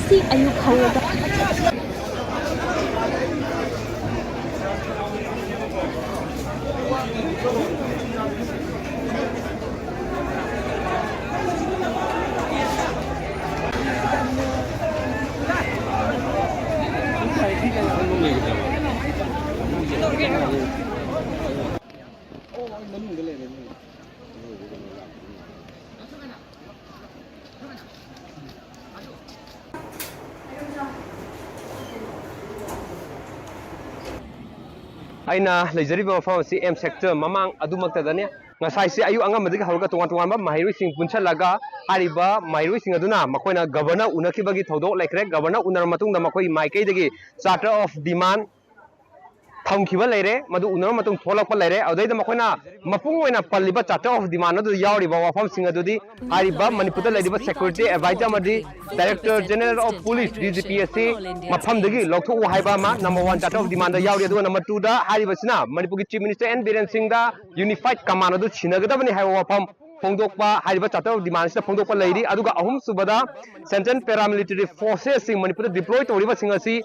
ꯉꯁꯤ ꯑꯌꯨꯛ ꯍꯧꯔꯒ ꯑꯩꯅ ꯂꯩꯖꯔꯤꯕ ꯃꯐꯝ ꯑꯁꯤ ꯑꯦꯝ ꯁꯦꯛꯇꯔ ꯃꯃꯥꯡ ꯑꯗꯨꯃꯛꯇꯗꯅꯤ꯫ ꯉꯁꯥꯏꯁꯦ ꯑꯌꯨꯛ ꯑꯉꯟꯕꯗꯒꯤ ꯍꯧꯔꯒ ꯇꯣꯉꯥꯟ ꯇꯣꯉꯥꯟꯕ ꯃꯍꯩꯔꯣꯏꯁꯤꯡ ꯄꯨꯟꯁꯤꯜꯂꯒ ꯍꯥꯏꯔꯤꯕ ꯃꯍꯩꯔꯣꯏꯁꯤꯡ ꯑꯗꯨꯅ ꯃꯈꯣꯏꯅ ꯒꯕꯔꯅꯔ ꯎꯅꯈꯤꯕꯒꯤ ꯊꯧꯗꯣꯛ ꯂꯩꯈ꯭ꯔꯦ꯫ ꯒꯕꯔꯅꯔ ꯎꯅꯔꯕ ꯃꯇꯨꯡꯗ ꯃꯈꯣꯏꯒꯤ ꯃꯥꯏꯀꯩꯗꯒꯤ ꯆꯥꯔꯇꯔ ꯑꯣꯐ ꯗꯤꯃꯥꯟ ꯊꯝꯈꯤꯕ ꯂꯩꯔꯦ, ꯃꯗꯨ ꯎꯅꯔꯕ ꯃꯇꯨꯡ ꯊꯣꯛꯂꯛꯄ ꯂꯩꯔꯦ꯫ ꯑꯗꯨꯗꯩꯗ ꯃꯈꯣꯏꯅ ꯃꯄꯨꯡ ꯑꯣꯏꯅ ꯄꯜꯂꯤꯕ ꯆꯥꯔꯇꯔ ꯑꯣꯐ ꯗꯤꯃꯥꯟ ꯑꯗꯨꯗ ꯌꯥꯎꯔꯤꯕ ꯋꯥꯐꯝꯁꯤꯡ ꯑꯗꯨꯗꯤ ꯍꯥꯏꯔꯤꯕ ꯃꯅꯤꯄꯨꯔꯗ ꯂꯩꯔꯤꯕ ꯁꯦꯀ꯭ꯌꯨꯔꯤꯇꯤ ꯑꯦꯗꯚꯥꯏꯖꯔ ꯑꯃꯗꯤ director general of police, D G P, ꯑꯁꯤ ꯃꯐꯝꯗꯒꯤ ꯂꯧꯊꯣꯛꯎ ꯍꯥꯏꯕ ꯑꯃ number one charter of demand ꯗ ꯌꯥꯎꯔꯤ꯫ ꯑꯗꯨꯒ number two ꯗ ꯍꯥꯏꯔꯤꯕꯁꯤꯅ ꯃꯅꯤꯄꯨꯔꯒꯤ ꯆꯤꯐ ꯃꯤꯅꯤꯁꯇꯔ ꯑꯦꯟ ꯕꯤꯔꯦꯟ ꯁꯤꯡꯗ ꯌꯨꯅꯤꯐꯥꯏꯗ ꯀꯃꯥꯟ ꯑꯗꯨ ꯁꯤꯟꯅꯒꯗꯕꯅꯤ ꯍꯥꯏꯕ ꯋꯥꯐꯝ ꯐꯣꯡꯗꯣꯛꯄ, ꯍꯥꯏꯔꯤꯕ ꯆꯥꯔꯇꯔ ꯑꯣꯐ ꯗꯤꯃꯥꯟꯁꯤꯗ ꯐꯣꯡꯗꯣꯛꯄ ꯂꯩꯔꯤ꯫ ꯑꯗꯨꯒ ꯑꯍꯨꯝꯁꯨꯕꯗ ꯁꯦꯟꯇ꯭ꯔꯦꯜ ꯄꯦꯔꯥꯃꯤꯂꯤꯇꯔꯤ ꯐꯣꯔꯁꯦꯁꯁꯤꯡ ꯃꯅꯤꯄꯨꯔꯗ ꯗꯤꯄ꯭ꯂꯣꯏ ꯇꯧꯔꯤꯕꯁꯤꯡ ꯑꯁꯤ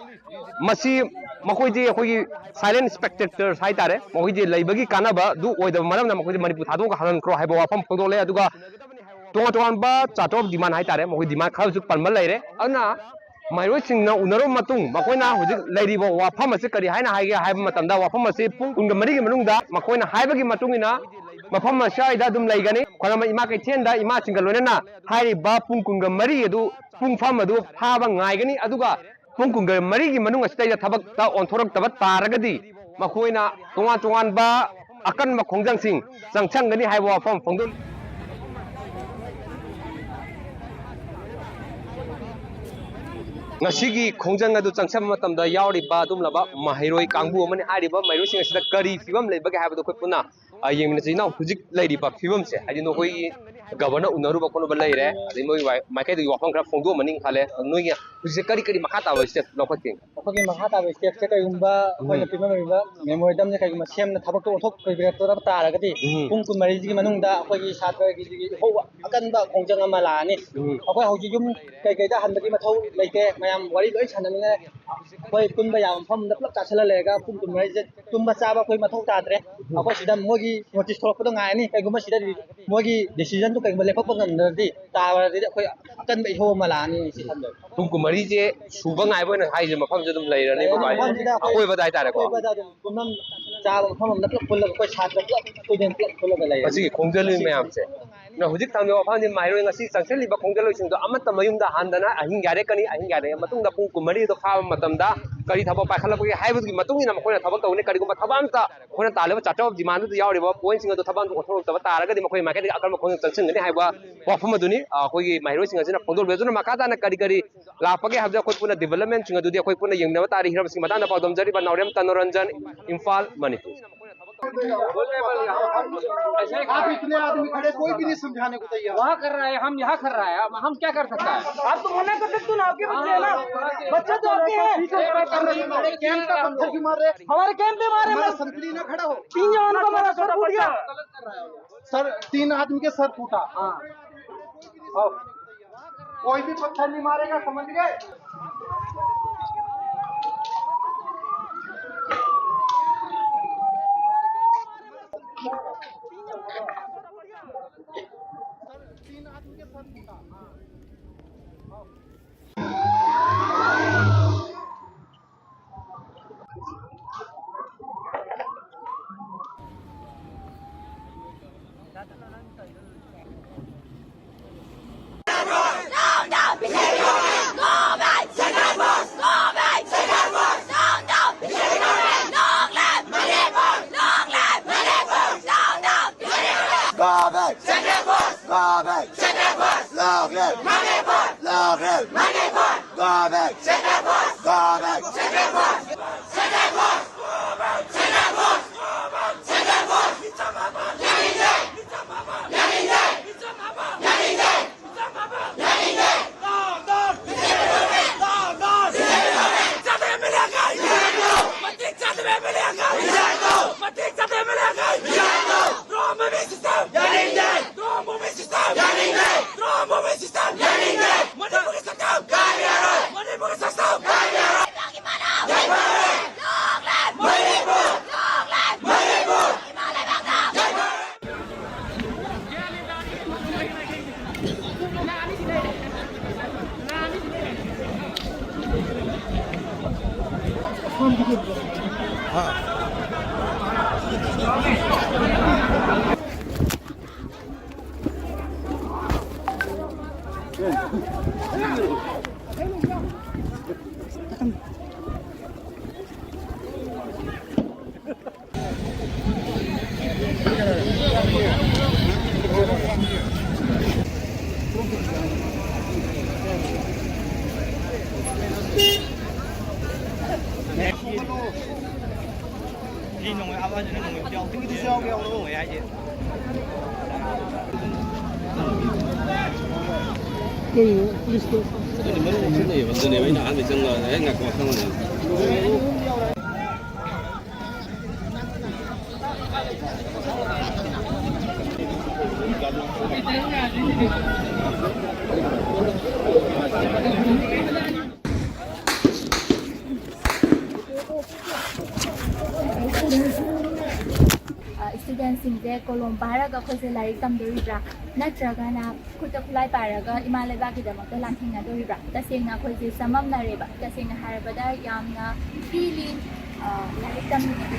ꯃꯁꯤ ꯃꯈꯣꯏꯗꯤ ꯑꯩꯈꯣꯏꯒꯤ ꯁꯥꯏꯂꯦꯟ ꯁ꯭ꯄꯦꯛꯇꯦꯇꯔꯁ ꯍꯥꯏꯇꯥꯔꯦ, ꯃꯈꯣꯏꯗꯤ ꯂꯩꯕꯒꯤ ꯀꯥꯟꯅꯕ ꯑꯗꯨ ꯑꯣꯏꯗꯕ ꯃꯔꯝꯅ ꯃꯈꯣꯏꯗꯤ ꯃꯅꯤꯄꯨꯔ ꯊꯥꯗꯣꯛꯑꯒ ꯍꯜꯍꯟꯈ꯭ꯔꯣ ꯍꯥꯏꯕ ꯋꯥꯐꯝ ꯐꯣꯡꯗꯣꯛꯂꯦ꯫ ꯑꯗꯨꯒ ꯇꯣꯉꯥꯟ ꯇꯣꯉꯥꯟꯕ ꯆꯥꯔꯇꯔ ꯑꯣꯐ ꯗꯤꯃꯥꯟ ꯍꯥꯏꯇꯥꯔꯦ, ꯃꯈꯣꯏ ꯗꯤꯃꯥꯟ ꯈꯔꯁꯨ ꯄꯟꯕ ꯂꯩꯔꯦ꯫ ꯑꯗꯨꯅ ꯃꯍꯩꯔꯣꯏꯁꯤꯡꯅ ꯎꯅꯔꯕ ꯃꯇꯨꯡ ꯃꯈꯣꯏꯅ ꯍꯧꯖꯤꯛ ꯂꯩꯔꯤꯕ ꯋꯥꯐꯝ ꯑꯁꯤ ꯀꯔꯤ ꯍꯥꯏꯅ ꯍꯥꯏꯒꯦ ꯍꯥꯏꯕ ꯃꯇꯝꯗ, ꯋꯥꯐꯝ ꯑꯁꯤ ꯄꯨꯡ ꯀꯨꯟꯒ ꯃꯔꯤꯒꯤ ꯃꯅꯨꯡꯗ ꯃꯈꯣꯏꯅ ꯍꯥꯏꯕꯒꯤ ꯃꯇꯨꯡ ꯏꯟꯅ ꯃꯐꯝ ꯑꯁ꯭ꯋꯥꯏꯗ ꯑꯗꯨꯝ ꯂꯩꯒꯅꯤ꯫ ꯈ꯭ꯋꯥꯏꯔꯝꯕꯟ ꯏꯃꯥ ꯀꯩꯊꯦꯜꯗ ꯏꯃꯥꯁꯤꯡꯒ ꯂꯣꯏꯅꯅ ꯍꯥꯏꯔꯤꯕ ꯄꯨꯡ ꯀꯨꯟꯒ ꯃꯔꯤ ꯑꯗꯨ ꯄꯨꯡꯐꯝ ꯑꯗꯨ ꯐꯥꯕ ꯉꯥꯏꯒꯅꯤ꯫ ꯑꯗꯨꯒ ꯄꯨꯡ ꯀꯨꯟꯒ ꯃꯔꯤꯒꯤ ꯃꯅꯨꯡ ꯑꯁꯤꯗꯩꯗ ꯊꯕꯛꯇ ꯑꯣꯟꯊꯣꯔꯛꯇꯕ ꯇꯥꯔꯒꯗꯤ ꯃꯈꯣꯏꯅ ꯇꯣꯉꯥꯟ ꯇꯣꯉꯥꯟꯕ ꯑꯀꯟꯕ ꯈꯣꯡꯖꯪꯁꯤꯡ ꯆꯪꯁꯟꯒꯅꯤ ꯍꯥꯏꯕ ꯋꯥꯐꯝ ꯐꯣꯡꯗꯣꯛꯂꯤ꯫ ꯉꯁꯤꯒꯤ ꯈꯣꯡꯖꯪ ꯑꯗꯨ ꯆꯪꯁꯤꯟꯕ ꯃꯇꯝꯗ ꯌꯥꯎꯔꯤꯕ ꯑꯗꯨꯒꯨꯝꯂꯕ ꯃꯍꯩꯔꯣꯏ ꯀꯥꯡꯕꯨ ꯑꯃꯅꯤ꯫ ꯍꯥꯏꯔꯤꯕ ꯃꯍꯩꯔꯣꯏꯁꯤꯡ ꯑꯁꯤꯗ ꯀꯔꯤ ꯐꯤꯕꯝ ꯂꯩꯕꯒꯦ ꯍꯥꯏꯕꯗꯨ ꯑꯩꯈꯣꯏ ꯄꯨꯟꯅ, ꯑ, ꯌꯦꯡꯃꯤꯟꯅꯁꯤ꯫ ꯏꯅꯥꯎ, ꯍꯧꯖꯤꯛ ꯂꯩꯔꯤꯕ ꯐꯤꯕꯝꯁꯦ, ꯍꯥꯏꯗꯤ ꯅꯈꯣꯏꯒꯤ ꯒꯕꯔꯅꯔ ꯎꯅꯔꯨꯕ ꯈꯣꯠꯂꯨꯕ ꯂꯩꯔꯦ, ꯑꯗꯩ ꯃꯣꯏ ꯋꯥꯏ-, ꯃꯥꯏꯀꯩꯗꯒꯤ ꯋꯥꯐꯝ ꯈꯔ ꯐꯣꯡꯗꯣꯛꯑꯝꯃꯅꯤ ꯈꯜꯂꯦ꯫ ꯑꯗꯣ ꯅꯣꯏꯒꯤ ꯍꯧꯖꯤꯛꯁꯦ ꯀꯔꯤ ꯀꯔꯤ ꯃꯈꯥ ꯇꯥꯕ ꯁ꯭ꯇꯦꯞ ꯂꯧꯈꯠꯀꯦ? ꯑꯩꯈꯣꯏꯒꯤ ꯃꯈꯥ ꯇꯥꯕ ꯁ꯭ꯇꯦꯞꯁꯦ ꯀꯩꯒꯨꯝꯕ ꯑꯩꯈꯣꯏꯅ ꯎꯝ꯫ ꯄꯤꯕ ꯉꯝꯃꯤꯕ ꯃꯦꯃꯣꯔꯦꯟꯗꯝꯁꯦ ꯀꯩꯒꯨꯝꯕ ꯁꯦꯝꯅ ꯊꯕꯛꯇꯣ ꯑꯣꯟꯊꯣꯛꯄꯤꯔꯛꯇꯕ ꯇꯥꯔꯒꯗꯤ ꯎꯝ꯫ ꯄꯨꯡ ꯀꯨꯟꯃꯔꯤꯁꯤꯒꯤ ꯃꯅꯨꯡꯗ ꯑꯩꯈꯣꯏꯒꯤ ꯁꯥꯇ꯭ꯔꯒꯤ ꯍꯧꯕ ꯑꯀꯟꯕ ꯈꯣꯡꯖꯪ ꯑꯃ ꯂꯥꯛꯑꯅꯤ꯫ ꯎꯝ꯫ ꯑꯩꯈꯣꯏ ꯍꯧꯖꯤꯛ ꯌꯨꯝ ꯀꯩꯀꯩꯗ ꯍꯟꯕꯒꯤ ꯃꯊꯧ ꯂꯩꯇꯦ꯫ ꯃꯌꯥꯝ ꯋꯥꯔꯤ ꯂꯣꯏ ꯁꯥꯟꯅꯅꯤꯡꯉꯥꯏ ꯑꯩꯈꯣꯏ ꯄꯨꯟꯕ ꯌꯥꯕ ꯃꯐꯝꯗ ꯄꯨꯂꯞ ꯆꯥꯁꯤꯜꯂ ꯂꯩꯔꯒ ꯄꯨꯡ ꯀꯨꯟꯃꯔꯤꯁꯦ ꯇꯨꯝꯕ ꯆꯥꯕ ꯑꯩꯈꯣꯏ ꯃꯊꯧ ꯇꯥꯗ꯭ꯔꯦ꯫ ꯑꯩꯈꯣꯏ ꯁꯤꯗ ꯃꯣꯏꯒꯤ ꯅꯣꯇꯤꯁ ꯊꯣꯛꯂꯛꯄꯗꯣ ꯉꯥꯏꯔꯅꯤ꯫ ꯀꯩꯒꯨꯝꯕ ꯁꯤꯗꯗꯤ ꯃꯣꯏꯒꯤ ꯗꯤꯁꯤꯖꯟꯗꯨ ꯀꯩꯒꯨꯝꯕ ꯂꯦꯞꯊꯣꯛꯄ ꯉꯝꯗ꯭ꯔꯗꯤ, ꯇꯥꯔꯗꯤ ꯑꯩꯈꯣꯏ ꯑꯀꯟꯕ ꯏꯍꯧ ꯑꯃ ꯂꯥꯛꯑꯅꯤ ꯁꯤ ꯈꯟꯕꯗ꯫ ꯄꯨꯡ ꯀꯨꯟꯃꯔꯤꯁꯦ ꯁꯨꯕ ꯉꯥꯏꯕ ꯑꯣꯏꯅ ꯍꯥꯏꯁꯦ ꯃꯐꯝꯁꯦ ꯑꯗꯨꯝ ꯂꯩꯔꯅꯤꯀꯣ, ꯂꯩꯔꯅꯤ, ꯚꯥꯏ? ꯃꯐꯝꯁꯤꯗ ꯑꯩꯈꯣꯏ ꯑꯀꯣꯏꯕꯗ ꯍꯥꯏꯇꯥꯔꯦꯀꯣ? ꯑꯀꯣꯏꯕꯗ ꯑꯗꯨꯝ ꯄꯨꯝꯅꯃꯛ ꯆꯥꯕ ꯃꯐꯝ ꯑꯃꯗ ꯄꯨꯂꯞ ꯄꯨꯜꯂꯒ ꯑꯩꯈꯣꯏ ꯁꯥꯇ꯭ꯔ ꯄꯨꯂꯞ, ꯁ꯭ꯇꯨꯗꯦꯟ ꯄꯨꯂꯞ ꯄꯨꯜꯂꯒ ꯂꯩꯔꯅꯤ꯫ ꯃꯁꯤꯒꯤ ꯈꯣꯡꯖꯜꯂꯤꯕ ꯃꯌꯥꯝꯁꯦ, ꯅ ꯍꯧꯖꯤꯛ ꯊꯝꯂꯤꯕ ꯋꯥꯐꯝꯗꯤ ꯃꯍꯩꯔꯣꯏ ꯉꯁꯤ ꯆꯪꯁꯤꯜꯂꯤꯕ ꯈꯣꯡꯖꯜꯂꯣꯏꯁꯤꯡꯗꯣ ꯑꯃꯠꯇ ꯃꯌꯨꯝꯗ ꯍꯟꯗꯅ ꯑꯍꯤꯡ ꯌꯥꯔꯦꯛꯀꯅꯤ꯫ ꯑꯍꯤꯡ ꯌꯥꯔꯦꯛꯑ ꯃꯇꯨꯡꯗ ꯄꯨꯡ ꯀꯨꯟꯃꯔꯤꯗꯣ ꯐꯥꯕ ꯃꯇꯝꯗ ꯀꯔꯤ ꯊꯕꯛ ꯄꯥꯏꯈꯠꯂꯛꯄꯒꯦ ꯍꯥꯏꯕꯗꯨꯒꯤ ꯃꯇꯨꯡ ꯏꯟꯅ ꯃꯈꯣꯏꯅ ꯊꯕꯛ ꯇꯧꯒꯅꯤ꯫ ꯀꯔꯤꯒꯨꯝꯕ ꯊꯕꯛ ꯑꯝꯇ ꯑꯩꯈꯣꯏꯅ ꯇꯥꯜꯂꯤꯕ ꯆꯥꯔꯇꯔ ꯑꯣꯐ ꯗꯤꯃꯥꯟꯗꯨꯗ ꯌꯥꯎꯔꯤꯕ ꯄꯣꯏꯟꯁꯤꯡ ꯑꯗꯨ ꯊꯕꯛ ꯑꯝꯇ ꯑꯣꯟꯊꯣꯔꯛꯇꯕ ꯇꯥꯔꯒꯗꯤ ꯃꯈꯣꯏ ꯃꯥꯏꯀꯩꯗꯒꯤ ꯑꯀꯟꯕ ꯈꯣꯡꯖꯪ ꯆꯪꯁꯤꯟꯒꯅꯤ ꯍꯥꯏꯕ ꯋꯥꯐꯝ ꯑꯗꯨꯅꯤ, ꯑ, ꯑꯩꯈꯣꯏꯒꯤ ꯃꯍꯩꯔꯣꯏꯁꯤꯡ ꯑꯁꯤꯅ ꯐꯣꯡꯗꯣꯛꯂꯤꯕ꯫ ꯑꯗꯨꯅ ꯃꯈꯥ ꯇꯥꯅ ꯀꯔꯤ ꯀꯔꯤ ꯂꯥꯛꯄꯒꯦ ꯍꯥꯏꯕꯗꯨ ꯑꯩꯈꯣꯏ ꯄꯨꯟꯅ ꯗꯤꯕꯦꯂꯞꯃꯦꯟꯁꯤꯡ ꯑꯗꯨꯗꯤ ꯑꯩꯈꯣꯏ ꯄꯨꯟꯅ ꯌꯦꯡꯃꯤꯟꯅꯕ ꯇꯥꯔꯦ꯫ ꯍꯤꯔꯝꯁꯤꯡꯒꯤ ꯃꯇꯥꯡꯗ ꯄꯥꯎꯗꯝꯖꯔꯤꯕ ꯅꯥꯎꯔꯦꯝ ꯇꯅꯣꯔꯟꯖꯟ, ꯏꯝꯐꯥꯜ, ꯃꯅꯤꯄꯨꯔ꯫ आप इतने आदमी खड़े, कोई भी नहीं समझाने को तैयार। वहाँ कर रहा है, हम यहाँ कर रहा है, हम, हम क्या कर सकता है? आप तो मना कर सकते हो ना, आपके बच्चे हैं ना, बच्चे तो आपके हैं। हमारे कैंप का पत्थर क्यों मार रहे? हमारे कैंप पे मारे हमारा ना। सर भी ना खड़ा हो। तीन जवानों का हमारा सर फूट गया। सर, तीन आदमी के सर फूटा। हाँ। और कोई भी पत्थर नहीं मारेगा, समझ गए? Go back. Central Force. Go back. Central Force. Long live. Manipur. Long live. Manipur. Go back! Central Force! Go back! Central Force! Central Force! Go back! Central Force! Go back! Central Force! ꯆꯃꯥꯄꯜ! ꯌꯥꯅꯤꯡꯗꯦ! ꯆꯃꯥꯄꯜ! ꯌꯥꯅꯤꯡꯗꯦ! ꯆꯃꯥꯄꯜ! ꯌꯥꯅꯤꯡꯗꯦ! ꯆꯃꯥꯄꯜ! ꯌꯥꯅꯤꯡꯗꯦ! ꯆꯥꯗꯕ ꯑꯦꯝ ꯑꯦꯜ ꯑꯦ ꯑꯉꯥꯡ! ꯃꯇꯤꯛ ꯆꯥꯗꯕ ꯑꯦꯝ ꯑꯦꯜ ꯑꯦ ꯑꯉꯥꯡ! ꯃꯇꯤꯛ ꯆꯥꯗꯕ ꯑꯦꯝ ꯑꯦꯜ ꯑꯦ ꯑꯉꯥꯡ! ꯗ꯭ꯔꯣꯟ ꯃꯃꯤ ꯁꯤꯁꯇꯦꯝ! ꯌꯥꯅꯤꯡꯗꯦ! ꯗ꯭ꯔꯣꯟ ꯃꯃꯤ ꯁꯤꯁꯇꯦꯝ! ꯌꯥꯅꯤꯡꯗꯦ! ꯗ꯭ꯔꯣꯟ ꯃꯃꯤ ꯁꯤꯁꯇꯦꯝ! ꯌꯥꯅꯤꯡꯗꯦ! ꯃꯅꯤꯄꯨꯔꯒꯤ ꯁꯛꯇꯝ! ꯀꯥꯏꯕ ꯌꯥꯔꯣꯏ! ꯃꯅꯤꯄꯨꯔꯒꯤ ꯁꯛꯇꯝ! ꯀꯥꯏꯕ ꯌꯥꯔꯣꯏ! ꯌꯥꯏꯐꯔꯦ! ꯃꯅꯤꯄꯨꯔ! ꯃꯅꯤꯄꯨꯔ! ꯑꯗꯨꯅꯤ, ꯃꯔꯨꯞ ꯂꯧꯁꯤꯟꯅꯩꯌꯦꯕ꯫ ꯑꯗꯨꯅꯦꯕ ꯑꯩꯅ ꯑꯍꯥꯟꯕ ꯆꯪꯉꯒ ꯍꯦꯛ ꯉꯥꯏꯈꯣ ꯈꯪꯉꯣ꯫ ꯏꯁꯇꯨꯗꯦꯟꯁꯤꯡꯁꯦ ꯀꯣꯂꯣꯝ ꯄꯥꯏꯔꯒ ꯑꯩꯈꯣꯏꯁꯦ ꯂꯥꯏꯔꯤꯛ ꯇꯝꯗꯣꯔꯤꯕ꯭ꯔꯥ, ꯅꯠꯇ꯭ꯔꯒꯅ ꯈꯨꯠꯇ ꯈꯨꯠꯂꯥꯏ ꯄꯥꯏꯔꯒ ꯏꯃꯥ ꯂꯩꯕꯥꯛꯀꯤꯗꯃꯛꯇ ꯂꯥꯟꯊꯦꯡꯅꯗꯣꯔꯤꯕ꯭ꯔꯥ? ꯇꯁꯦꯡꯅ ꯑꯩꯈꯣꯏꯁꯦ ꯆꯃꯝꯅꯔꯦꯕ꯫ ꯇꯁꯦꯡꯅ ꯍꯥꯏꯔꯕꯗ ꯌꯥꯝꯅ ꯄꯤꯛꯂꯤ, ꯑ, ꯂꯥꯏꯔꯤꯛ ꯇꯝꯃꯤꯉꯩꯗ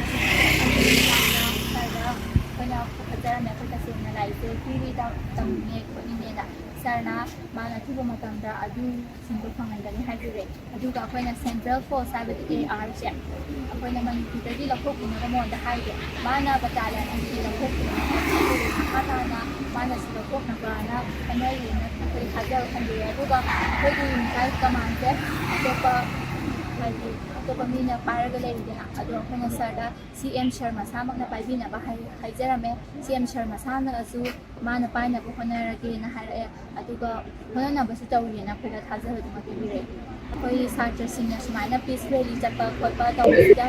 ꯌꯥꯝꯅ ꯈꯔꯗ ꯑꯩꯈꯣꯏꯅ ꯄꯥꯈꯠꯆꯔꯝꯃꯦ꯫ ꯑꯩꯈꯣꯏ ꯇꯁꯦꯡꯅ ꯂꯥꯏꯔꯤꯛꯁꯦ ꯄꯤꯛꯂꯤ ꯇꯝ-, ꯇꯝꯅꯤꯡꯉꯦ ꯈꯣꯠꯅꯤꯡꯉꯦꯅ꯫ ꯁꯥꯔꯅ ꯃꯥꯅ ꯑꯊꯨꯕ ꯃꯇꯝꯗ ꯑꯗꯨꯁꯤꯡꯗꯣ ꯐꯪꯍꯟꯒꯅꯤ ꯍꯥꯏꯕꯤꯔꯦ꯫ ꯑꯗꯨꯒ ꯑꯩꯈꯣꯏꯅ ꯁꯦꯟꯇ꯭ꯔꯦꯜ ꯐꯣꯔꯁ ꯍꯥꯏꯕꯗꯤ ꯑꯦ ꯑꯥꯔꯁꯦ ꯑꯩꯈꯣꯏꯅ ꯃꯅꯤꯄꯨꯔꯗꯒꯤ ꯂꯧꯊꯣꯛꯄꯤꯅꯕ ꯃꯉꯣꯟꯗ ꯍꯥꯏꯒꯦ꯫ ꯃꯥꯅ ꯕꯇꯥꯂꯤꯌꯟ ꯑꯅꯤ ꯂꯧꯊꯣꯛꯄꯤꯅꯕ ꯃꯈꯥ ꯇꯥꯅ ꯃꯥꯅ ꯁꯤ ꯂꯧꯊꯣꯛꯅꯕꯅ ꯍꯣꯠꯅꯔꯤꯅ ꯑꯩꯈꯣꯏ ꯊꯥꯖꯕ ꯊꯝꯕꯤꯔꯦ꯫ ꯑꯗꯨꯒ ꯑꯩꯈꯣꯏꯒꯤ ꯃꯤꯁꯥꯏꯜ ꯀꯃꯥꯟꯁꯦ ꯑꯇꯣꯞꯄ ꯍꯥꯏꯗꯤ ꯑꯇꯣꯞꯄ ꯃꯤꯅ ꯄꯥꯏꯔꯒ ꯂꯩꯔꯤꯗꯅ, ꯑꯗꯣ ꯑꯩꯈꯣꯏꯅ ꯁꯥꯔꯗ ꯁꯤ ꯑꯦꯝ ꯁꯥꯔ ꯃꯁꯥꯃꯛꯅ ꯄꯥꯏꯕꯤꯅꯕ ꯍꯥꯏ-, ꯍꯥꯏꯖꯔꯝꯃꯦ꯫ ꯁꯤ ꯑꯦꯝ ꯁꯥꯔ ꯃꯁꯥꯅꯁꯨ ꯃꯥꯅ ꯄꯥꯏꯅꯕ ꯍꯣꯠꯅꯔꯒꯦꯅ ꯍꯥꯏꯔꯛꯑꯦ꯫ ꯑꯗꯨꯒ ꯍꯣꯠꯅꯅꯕꯁꯨ ꯇꯧꯔꯤꯅ ꯑꯩꯈꯣꯏꯗ ꯊꯥꯖꯕꯗꯨꯃ ꯄꯤꯕꯤꯔꯛꯑꯦ꯫ ꯑꯩꯈꯣꯏ ꯁꯥꯇ꯭ꯔꯁꯤꯡꯅ ꯁꯨꯃꯥꯏꯅ ꯄꯤꯁ ꯔꯦꯂꯤ ꯆꯠꯄ ꯈꯣꯠꯄ ꯇꯧꯕꯁꯤꯗ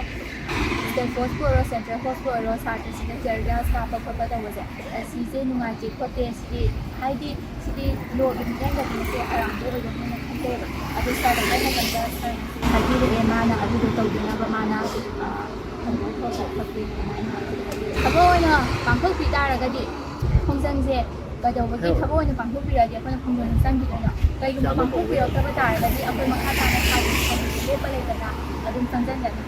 ꯁ꯭ꯇꯦꯠ ꯐꯣꯔꯁꯄꯨ ꯑꯣꯏꯔꯣ, ꯁꯦꯟꯇ꯭ꯔꯦꯜ ꯐꯣꯔꯁꯄꯨ ꯑꯣꯏꯔꯣ, ꯁꯥꯇ꯭ꯔꯁꯤꯡꯅ ꯇꯤꯌꯔ ꯒ꯭ꯌꯥꯁ ꯀꯥꯞꯄ ꯈꯣꯠꯄ ꯇꯧꯕꯁꯦ, ꯑꯁꯤꯁꯦ ꯅꯨꯡꯉꯥꯏꯇꯦ ꯈꯣꯠꯇꯦ, ꯁꯤꯗꯤ ꯍꯥꯏꯗꯤ ꯁꯤꯗꯤ ꯂꯣꯒꯤ ꯃꯤꯠꯌꯦꯡꯗꯒꯤ ꯁꯤ ꯑꯔꯥꯟꯕ ꯑꯣꯏꯒꯅꯤꯅ ꯈꯟꯖꯩꯕ꯫ ꯑꯗꯨ ꯁꯥꯔꯗ ꯍꯥꯏ ꯃꯇꯝꯗ ꯁꯥꯔꯅꯁꯨ ꯍꯥꯏꯕꯤꯔꯛꯑꯦ, ꯃꯥꯅ ꯑꯗꯨꯗꯣ ꯇꯧꯗꯅꯕ ꯃꯥꯅ, ꯑ, ꯊꯕꯛ ꯑꯣꯏꯅ ꯄꯥꯡꯊꯣꯛꯄꯤ ꯇꯥꯔꯒꯗꯤ ꯈꯣꯡꯖꯪꯁꯦ ꯀꯩꯗꯧꯕꯒꯤ ꯊꯕꯛ ꯑꯣꯏꯅ ꯄꯥꯡꯊꯣꯛꯄꯤꯔꯗꯤ ꯑꯩꯈꯣꯏꯅ ꯈꯣꯡꯖꯪꯁꯦ ꯆꯪꯈꯤꯗꯣꯏꯅꯣ? ꯀꯩꯒꯨꯝꯕ ꯄꯥꯡꯊꯣꯛꯄꯤꯔꯛꯇꯕ ꯇꯥꯔꯒꯗꯤ ꯑꯩꯈꯣꯏ ꯃꯈꯥ ꯇꯥꯅ ꯊꯥꯒꯤ ꯊꯕꯛꯁꯦ ꯂꯦꯞꯄ ꯂꯩꯇꯅ ꯑꯗꯨꯝ ꯆꯪꯁꯤꯟꯒꯅꯤ꯫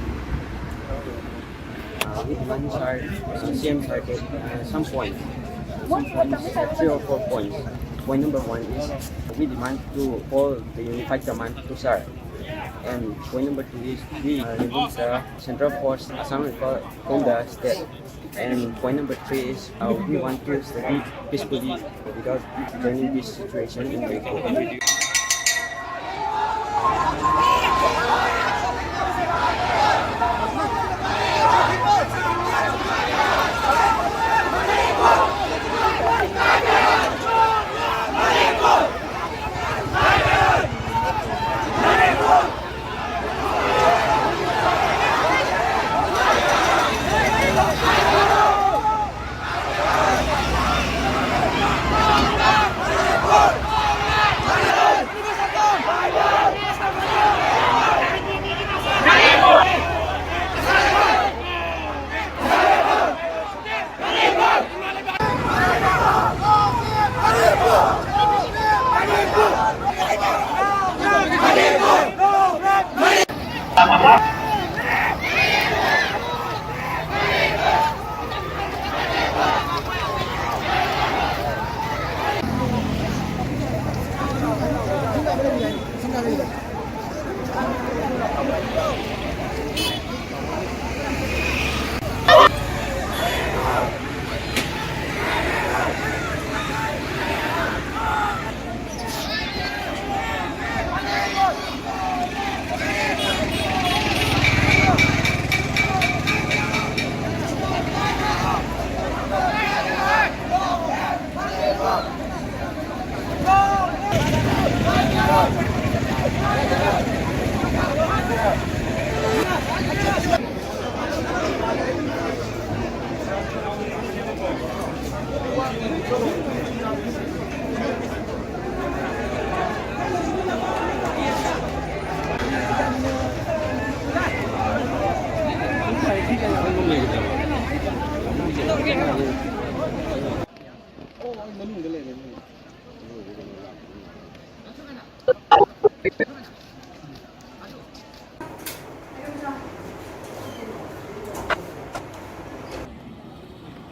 Uh, we demand, sir, uh, C M, sir, that, uh, some points, some points, three or four points. Point number one is we demand to call the unified command to, sir. And point number two is we, uh, remove the Central Force Assam Rifle from the state. And point number three is, uh, we want to study peacefully without turning this situation in Manipur.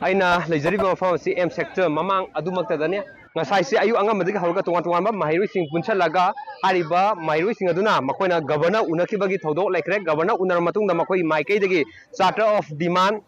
ꯑꯩꯅ ꯂꯩꯖꯔꯤꯕ ꯃꯐꯝ ꯑꯁꯤ ꯑꯦꯝ ꯁꯦꯛꯇꯔ ꯃꯃꯥꯡ ꯑꯗꯨꯃꯛꯇꯗꯅꯤ꯫ ꯉꯁꯥꯏꯁꯦ ꯑꯌꯨꯛ ꯑꯉꯟꯕꯗꯒꯤ ꯍꯧꯔꯒ ꯇꯣꯉꯥꯟ ꯇꯣꯉꯥꯟꯕ ꯃꯍꯩꯔꯣꯏꯁꯤꯡ ꯄꯨꯟꯁꯜꯂꯒ ꯍꯥꯏꯔꯤꯕ ꯃꯍꯩꯔꯣꯏꯁꯤꯡ ꯑꯗꯨꯅ ꯃꯈꯣꯏꯅ ꯒꯕꯔꯅꯔ ꯎꯅꯈꯤꯕꯒꯤ ꯊꯧꯗꯣꯛ ꯂꯩꯈ꯭ꯔꯦ꯫ ꯒꯕꯔꯅꯔ ꯎꯅꯔꯕ ꯃꯇꯨꯡꯗ ꯃꯈꯣꯏꯒꯤ ꯃꯥꯏꯀꯩꯗꯒꯤ ꯆꯥꯔꯇꯔ ꯑꯣꯐ ꯗꯤꯃꯥꯟ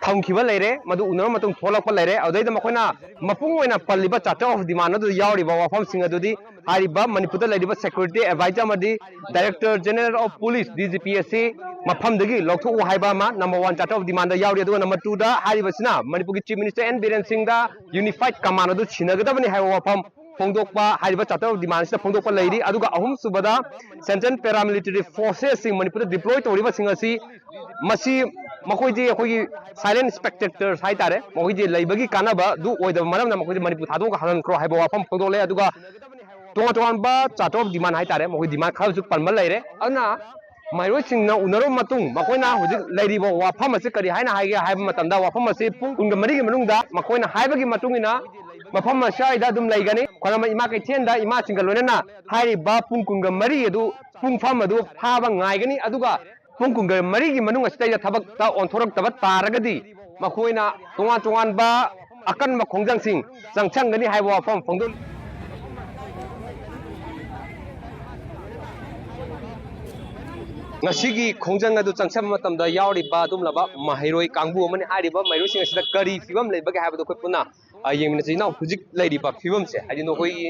ꯊꯝꯈꯤꯕ ꯂꯩꯔꯦ, ꯃꯗꯨ ꯎꯅꯔꯕ ꯃꯇꯨꯡ ꯊꯣꯛꯂꯛꯄ ꯂꯩꯔꯦ꯫ ꯑꯗꯨꯗꯩꯗ ꯃꯈꯣꯏꯅ ꯃꯄꯨꯡ ꯑꯣꯏꯅ ꯄꯜꯂꯤꯕ ꯆꯥꯔꯇꯔ ꯑꯣꯐ ꯗꯤꯃꯥꯟ ꯑꯗꯨꯗ ꯌꯥꯎꯔꯤꯕ ꯋꯥꯐꯝꯁꯤꯡ ꯑꯗꯨꯗꯤ ꯍꯥꯏꯔꯤꯕ ꯃꯅꯤꯄꯨꯔꯗ ꯂꯩꯔꯤꯕ ꯁꯦꯀ꯭ꯌꯨꯔꯤꯇꯤ ꯑꯦꯗꯚꯥꯏꯖꯔ ꯑꯃꯗꯤ director general of police, D G P, ꯑꯁꯤ ꯃꯐꯝꯗꯒꯤ ꯂꯧꯊꯣꯛꯎ ꯍꯥꯏꯕ ꯑꯃ number one charter of demand ꯗ ꯌꯥꯎꯔꯤ꯫ ꯑꯗꯨꯒ number two ꯗ ꯍꯥꯏꯔꯤꯕꯁꯤꯅ ꯃꯅꯤꯄꯨꯔꯒꯤ ꯆꯤꯐ ꯃꯤꯅꯤꯁꯇꯔ ꯑꯦꯟ ꯕꯤꯔꯦꯟ ꯁꯤꯡꯗ ꯌꯨꯅꯤꯐꯥꯏꯠ ꯀꯃꯥꯟ ꯑꯗꯨ ꯁꯤꯟꯅꯒꯗꯕꯅꯤ ꯍꯥꯏꯕ ꯋꯥꯐꯝ ꯐꯣꯡꯗꯣꯛꯄ, ꯍꯥꯏꯔꯤꯕ ꯆꯥꯔꯇꯔ ꯑꯣꯐ ꯗꯤꯃꯥꯟꯁꯤꯗ ꯐꯣꯡꯗꯣꯛꯄ ꯂꯩꯔꯤ꯫ ꯑꯗꯨꯒ ꯑꯍꯨꯝꯁꯨꯕꯗ ꯁꯦꯟꯇ꯭ꯔꯦꯜ ꯄꯦꯔꯥꯃꯤꯂꯤꯇꯔꯤ ꯐꯣꯔꯁꯦꯁꯁꯤꯡ ꯃꯅꯤꯄꯨꯔꯗ ꯗꯤꯄ꯭ꯂꯣꯏ ꯇꯧꯔꯤꯕꯁꯤꯡ ꯑꯁꯤ ꯃꯁꯤ ꯃꯈꯣꯏꯗꯤ ꯑꯩꯈꯣꯏꯒꯤ ꯁꯥꯏꯂꯦꯟ ꯁ꯭ꯄꯦꯛꯇꯦꯇꯔꯁ ꯍꯥꯏꯇꯥꯔꯦ, ꯃꯈꯣꯏꯗꯤ ꯂꯩꯕꯒꯤ ꯀꯥꯟꯅꯕ ꯑꯗꯨ ꯑꯣꯏꯗꯕ ꯃꯔꯝꯅ ꯃꯈꯣꯏꯗꯤ ꯃꯅꯤꯄꯨꯔ ꯊꯥꯗꯣꯛꯑꯒ ꯍꯜꯍꯟꯈ꯭ꯔꯣ ꯍꯥꯏꯕ ꯋꯥꯐꯝ ꯐꯣꯡꯗꯣꯛꯂꯦ꯫ ꯑꯗꯨꯒ ꯇꯣꯉꯥꯟ ꯇꯣꯉꯥꯟꯕ ꯆꯥꯔꯇꯔ ꯑꯣꯐ ꯗꯤꯃꯥꯟ ꯍꯥꯏꯇꯥꯔꯦ, ꯃꯈꯣꯏ ꯗꯤꯃꯥꯟ ꯈꯔꯁꯨ ꯄꯟꯕ ꯂꯩꯔꯦ꯫ ꯑꯗꯨꯅ ꯃꯍꯩꯔꯣꯏꯁꯤꯡꯅ ꯎꯅꯔꯕ ꯃꯇꯨꯡ ꯃꯈꯣꯏꯅ ꯍꯧꯖꯤꯛ ꯂꯩꯔꯤꯕ ꯋꯥꯐꯝ ꯑꯁꯤ ꯀꯔꯤ ꯍꯥꯏꯅ ꯍꯥꯏꯒꯦ ꯍꯥꯏꯕ ꯃꯇꯝꯗ, ꯋꯥꯐꯝ ꯑꯁꯤ ꯄꯨꯡ ꯀꯨꯟꯒ ꯃꯔꯤꯒꯤ ꯃꯅꯨꯡꯗ ꯃꯈꯣꯏꯅ ꯍꯥꯏꯕꯒꯤ ꯃꯇꯨꯡ ꯏꯟꯅ ꯃꯐꯝ ꯑꯁ꯭ꯋꯥꯏꯗ ꯑꯗꯨꯝ ꯂꯩꯒꯅꯤ꯫ ꯈ꯭ꯋꯥꯏꯔꯝꯕꯟ ꯏꯃꯥ ꯀꯩꯊꯦꯜꯗ ꯏꯃꯥꯁꯤꯡꯒ ꯂꯣꯏꯅꯅ ꯍꯥꯏꯔꯤꯕ ꯄꯨꯡ ꯀꯨꯟꯒ ꯃꯔꯤ ꯑꯗꯨ, ꯄꯨꯡꯐꯝ ꯑꯗꯨ ꯐꯥꯕ ꯉꯥꯏꯒꯅꯤ꯫ ꯑꯗꯨꯒ ꯄꯨꯡ ꯀꯨꯟꯒ ꯃꯔꯤꯒꯤ ꯃꯅꯨꯡ ꯑꯁꯤꯗꯩꯗ ꯊꯕꯛꯇ ꯑꯣꯟꯊꯣꯔꯛꯇꯕ ꯇꯥꯔꯒꯗꯤ ꯃꯈꯣꯏꯅ ꯇꯣꯉꯥꯟ ꯇꯣꯉꯥꯟꯕ ꯑꯀꯟꯕ ꯈꯣꯡꯖꯪꯁꯤꯡ ꯆꯪꯁꯟꯒꯅꯤ ꯍꯥꯏꯕ ꯋꯥꯐꯝ ꯐꯣꯡꯗꯣꯛꯂꯤ꯫ ꯉꯁꯤꯒꯤ ꯈꯣꯡꯖꯪ ꯑꯗꯨ ꯆꯪꯁꯟꯕ ꯃꯇꯝꯗ ꯌꯥꯎꯔꯤꯕ ꯑꯗꯨꯒꯨꯝꯂꯕ ꯃꯍꯩꯔꯣꯏ ꯀꯥꯡꯕꯨ ꯑꯃꯅꯤ꯫ ꯍꯥꯏꯔꯤꯕ ꯃꯍꯩꯔꯣꯏꯁꯤꯡ ꯑꯁꯤꯗ ꯀꯔꯤ ꯐꯤꯕꯝ ꯂꯩꯕꯒꯦ ꯍꯥꯏꯕꯗꯨ ꯑꯩꯈꯣꯏ ꯄꯨꯟꯅ ꯑ, ꯌꯦꯡꯃꯤꯟꯅꯁꯤ꯫ ꯏꯅꯥꯎ, ꯍꯧꯖꯤꯛ ꯂꯩꯔꯤꯕ ꯐꯤꯕꯝꯁꯦ, ꯍꯥꯏꯗꯤ ꯅꯈꯣꯏꯒꯤ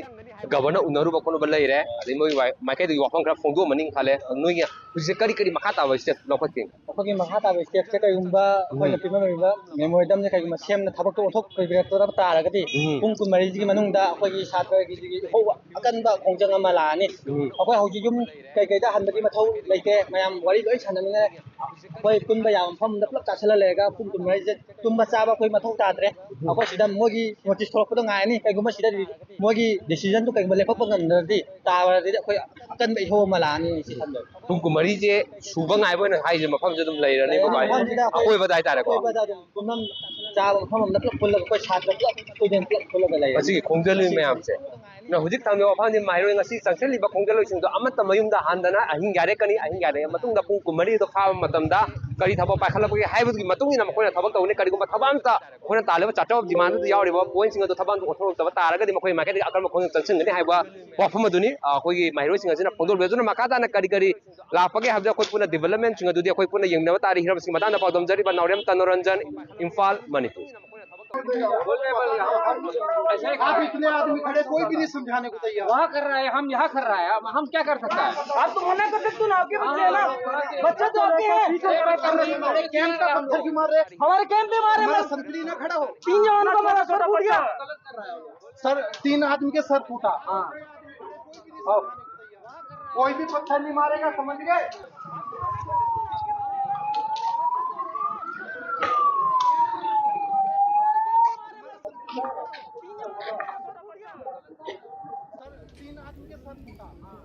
ꯒꯕꯔꯅꯔ ꯎꯅꯔꯨꯕ ꯈꯣꯠꯂꯨꯕ ꯂꯩꯔꯦ, ꯑꯗꯩ ꯃꯣꯏ ꯋꯥꯏ-, ꯃꯥꯏꯀꯩꯗꯒꯤ ꯋꯥꯐꯝ ꯈꯔ ꯐꯣꯡꯗꯣꯛꯑꯝꯃꯅꯤ ꯈꯜꯂꯦ꯫ ꯑꯗꯣ ꯅꯣꯏꯒꯤ ꯍꯧꯖꯤꯛꯁꯦ ꯀꯔꯤ ꯀꯔꯤ ꯃꯈꯥ ꯇꯥꯕ ꯁ꯭ꯇꯦꯞ ꯂꯧꯈꯠꯀꯦ? ꯑꯩꯈꯣꯏꯒꯤ ꯃꯈꯥ ꯇꯥꯕ ꯁ꯭ꯇꯦꯞꯁꯦ ꯀꯩꯒꯨꯝꯕ ꯑꯩꯈꯣꯏꯅ ꯎꯝ꯫ ꯄꯤꯕ ꯉꯝꯃꯤꯕ ꯃꯦꯃꯣꯔꯦꯟꯗꯝꯁꯦ ꯀꯩꯒꯨꯝꯕ ꯁꯦꯝꯅ ꯊꯕꯛꯇꯣ ꯑꯣꯟꯊꯣꯛꯄꯤꯔꯛꯇꯕ ꯇꯥꯔꯒꯗꯤ, ꯎꯝ꯫ ꯄꯨꯡ ꯀꯨꯟꯃꯔꯤꯁꯤꯒꯤ ꯃꯅꯨꯡꯗ ꯑꯩꯈꯣꯏꯒꯤ ꯁꯥꯇ꯭ꯔꯒꯤꯗꯒꯤ ꯏꯍꯧ ꯑꯀꯟꯕ ꯈꯣꯡꯖꯪ ꯑꯃ ꯂꯥꯛꯑꯅꯤ꯫ ꯎꯝ꯫ ꯑꯩꯈꯣꯏ ꯍꯧꯖꯤꯛ ꯌꯨꯝ ꯀꯩꯀꯩꯗ ꯍꯟꯕꯒꯤ ꯃꯊꯧ ꯂꯩꯇꯦ, ꯃꯌꯥꯝ ꯋꯥꯔꯤ ꯂꯣꯏ ꯁꯥꯟꯅꯃꯤꯟꯅꯔꯦ꯫ ꯑꯩꯈꯣꯏ ꯄꯨꯟꯕ ꯌꯥꯕ ꯃꯐꯝ ꯑꯃꯗ ꯄꯨꯂꯞ ꯆꯥꯁꯤꯜꯂ ꯂꯩꯔꯒ ꯄꯨꯡ ꯀꯨꯟꯃꯔꯤꯁꯦ ꯇꯨꯝꯕ ꯆꯥꯕ ꯑꯩꯈꯣꯏ ꯃꯊꯧ ꯇꯥꯗ꯭ꯔꯦ꯫ ꯑꯩꯈꯣꯏ ꯁꯤꯗ ꯃꯣꯏꯒꯤ ꯅꯣꯇꯤꯁ ꯊꯣꯛꯂꯛꯄꯗꯣ ꯉꯥꯏꯔꯅꯤ꯫ ꯀꯩꯒꯨꯝꯕ ꯁꯤꯗꯗꯤ ꯃꯣꯏꯒꯤ ꯗꯤꯁꯤꯖꯟꯗꯨ ꯀꯩꯒꯨꯝꯕ ꯂꯦꯞꯊꯣꯛꯄ ꯉꯝꯗ꯭ꯔꯗꯤ, ꯇꯥꯕꯗꯗꯤ ꯑꯩꯈꯣꯏ ꯑꯀꯟꯕ ꯏꯍꯧ ꯑꯃ ꯂꯥꯛꯑꯅꯤ ꯁꯤ ꯈꯟꯖꯩ꯫ ꯄꯨꯡ ꯀꯨꯟꯃꯔꯤꯁꯦ ꯁꯨꯕ ꯉꯥꯏꯕ ꯑꯣꯏꯅ ꯍꯥꯏꯁꯦ ꯃꯐꯝꯁꯦ ꯑꯗꯨꯝ ꯂꯩꯔꯅꯤꯀꯣ, ꯂꯩꯔꯅꯤ, ꯚꯥꯏ? ꯃꯐꯝꯁꯤꯗ ꯑꯩꯈꯣꯏ ꯑꯀꯣꯏꯕꯗ ꯍꯥꯏꯇꯥꯔꯦꯀꯣ꯫ ꯑꯀꯣꯏꯕꯗ ꯑꯗꯨꯝ ꯄꯨꯝꯅꯝ ꯆꯥꯕ ꯃꯐꯝ ꯑꯃꯗ ꯄꯨꯂꯞ ꯄꯨꯜꯂꯒ ꯑꯩꯈꯣꯏ ꯁꯥꯇ꯭ꯔ ꯄꯨꯂꯞ student ꯄꯨꯂꯞ ꯄꯨꯜꯂꯒ ꯂꯩꯔꯅꯤ꯫ ꯃꯁꯤꯒꯤ ꯈꯣꯡꯖꯜꯂꯤꯕ ꯃꯌꯥꯝꯁꯦ, ꯅ ꯍꯧꯖꯤꯛ ꯊꯝꯂꯤꯕ ꯋꯥꯐꯝꯗꯤ ꯃꯍꯩꯔꯣꯏ ꯉꯁꯤ ꯆꯪꯁꯤꯜꯂꯤꯕ ꯈꯣꯡꯖꯜꯂꯣꯏꯁꯤꯡꯗꯣ ꯑꯃꯠꯇ ꯃꯌꯨꯝꯗ ꯍꯟꯗꯅ ꯑꯍꯤꯡ ꯌꯥꯔꯦꯛꯀꯅꯤ, ꯑꯍꯤꯡ ꯌꯥꯔꯦꯛꯑ ꯃꯇꯨꯡꯗ ꯄꯨꯡ ꯀꯨꯟꯃꯔꯤꯗꯣ ꯐꯥꯕ ꯃꯇꯝꯗ ꯀꯔꯤ ꯊꯕꯛ ꯄꯥꯏꯈꯠꯂꯛꯄꯒꯦ ꯍꯥꯏꯕꯒꯤ ꯃꯇꯨꯡ ꯏꯟꯅ ꯃꯈꯣꯏꯅ ꯊꯕꯛ ꯇꯧꯒꯅꯤ꯫ ꯀꯔꯤꯒꯨꯝꯕ ꯊꯕꯛ ꯑꯝꯇ ꯑꯩꯈꯣꯏꯅ ꯇꯥꯜꯂꯤꯕ charter of demand ꯗꯨꯗ ꯌꯥꯎꯔꯤꯕ point ꯁꯤꯡ ꯑꯗꯨ ꯊꯕꯛ ꯑꯝꯇ ꯑꯣꯟꯊꯣꯔꯛꯇꯕ ꯇꯥꯔꯒꯗꯤ ꯃꯈꯣꯏ ꯃꯥꯏꯀꯩꯗꯒꯤ ꯑꯀꯟꯕ ꯈꯣꯡꯖꯪ ꯆꯪꯁꯤꯟꯒꯅꯤ ꯍꯥꯏꯕ ꯋꯥꯐꯝ ꯑꯗꯨꯅꯤ, ꯑ, ꯑꯩꯈꯣꯏꯒꯤ ꯃꯍꯩꯔꯣꯏꯁꯤꯡ ꯑꯁꯤꯅ ꯐꯣꯡꯗꯣꯔꯛꯂꯤ꯫ ꯑꯗꯨꯅ ꯃꯈꯥ ꯇꯥꯅ ꯀꯔꯤ ꯀꯔꯤ ꯂꯥꯛꯄꯒꯦ ꯍꯥꯏꯕꯗꯨ ꯑꯩꯈꯣꯏ ꯄꯨꯟꯅ development ꯁꯤꯡ ꯑꯗꯨꯗꯤ ꯑꯩꯈꯣꯏ ꯄꯨꯟꯅ ꯌꯦꯡꯃꯤꯟꯅꯕ ꯇꯥꯔꯦ꯫ ꯍꯤꯔꯝ ꯑꯁꯤꯒꯤ ꯃꯇꯥꯡꯗ ꯄꯥꯎꯗꯝꯖꯔꯤꯕ ꯅꯥꯎꯔꯦꯝ ꯇꯅꯣꯔꯟꯖꯟ, ꯏꯝꯐꯥꯜ, ꯃꯅꯤꯄꯨꯔ꯫ आप इतने आदमी खड़े, कोई भी नहीं समझाने को तैयार। वहाँ कर रहा है, हम यहाँ कर रहा है, हम, हम क्या कर सकते हैं? आप तो मना कर सकते हो ना, आपके बच्चे हैं ना, बच्चे तो आपके हैं। हमारे कैंप का पत्थर क्यों मार रहे हैं? हमारे कैंप पे मारे हमारा बस। संतरी ना खड़ा हो। तीन जवान को हमारा सर फूट गया। सर, तीन आदमी के सर फूटा। हाँ। और कोई भी पत्थर नहीं मारेगा, समझ गए? सर, तीन आदमी के सर फूटा। हाँ।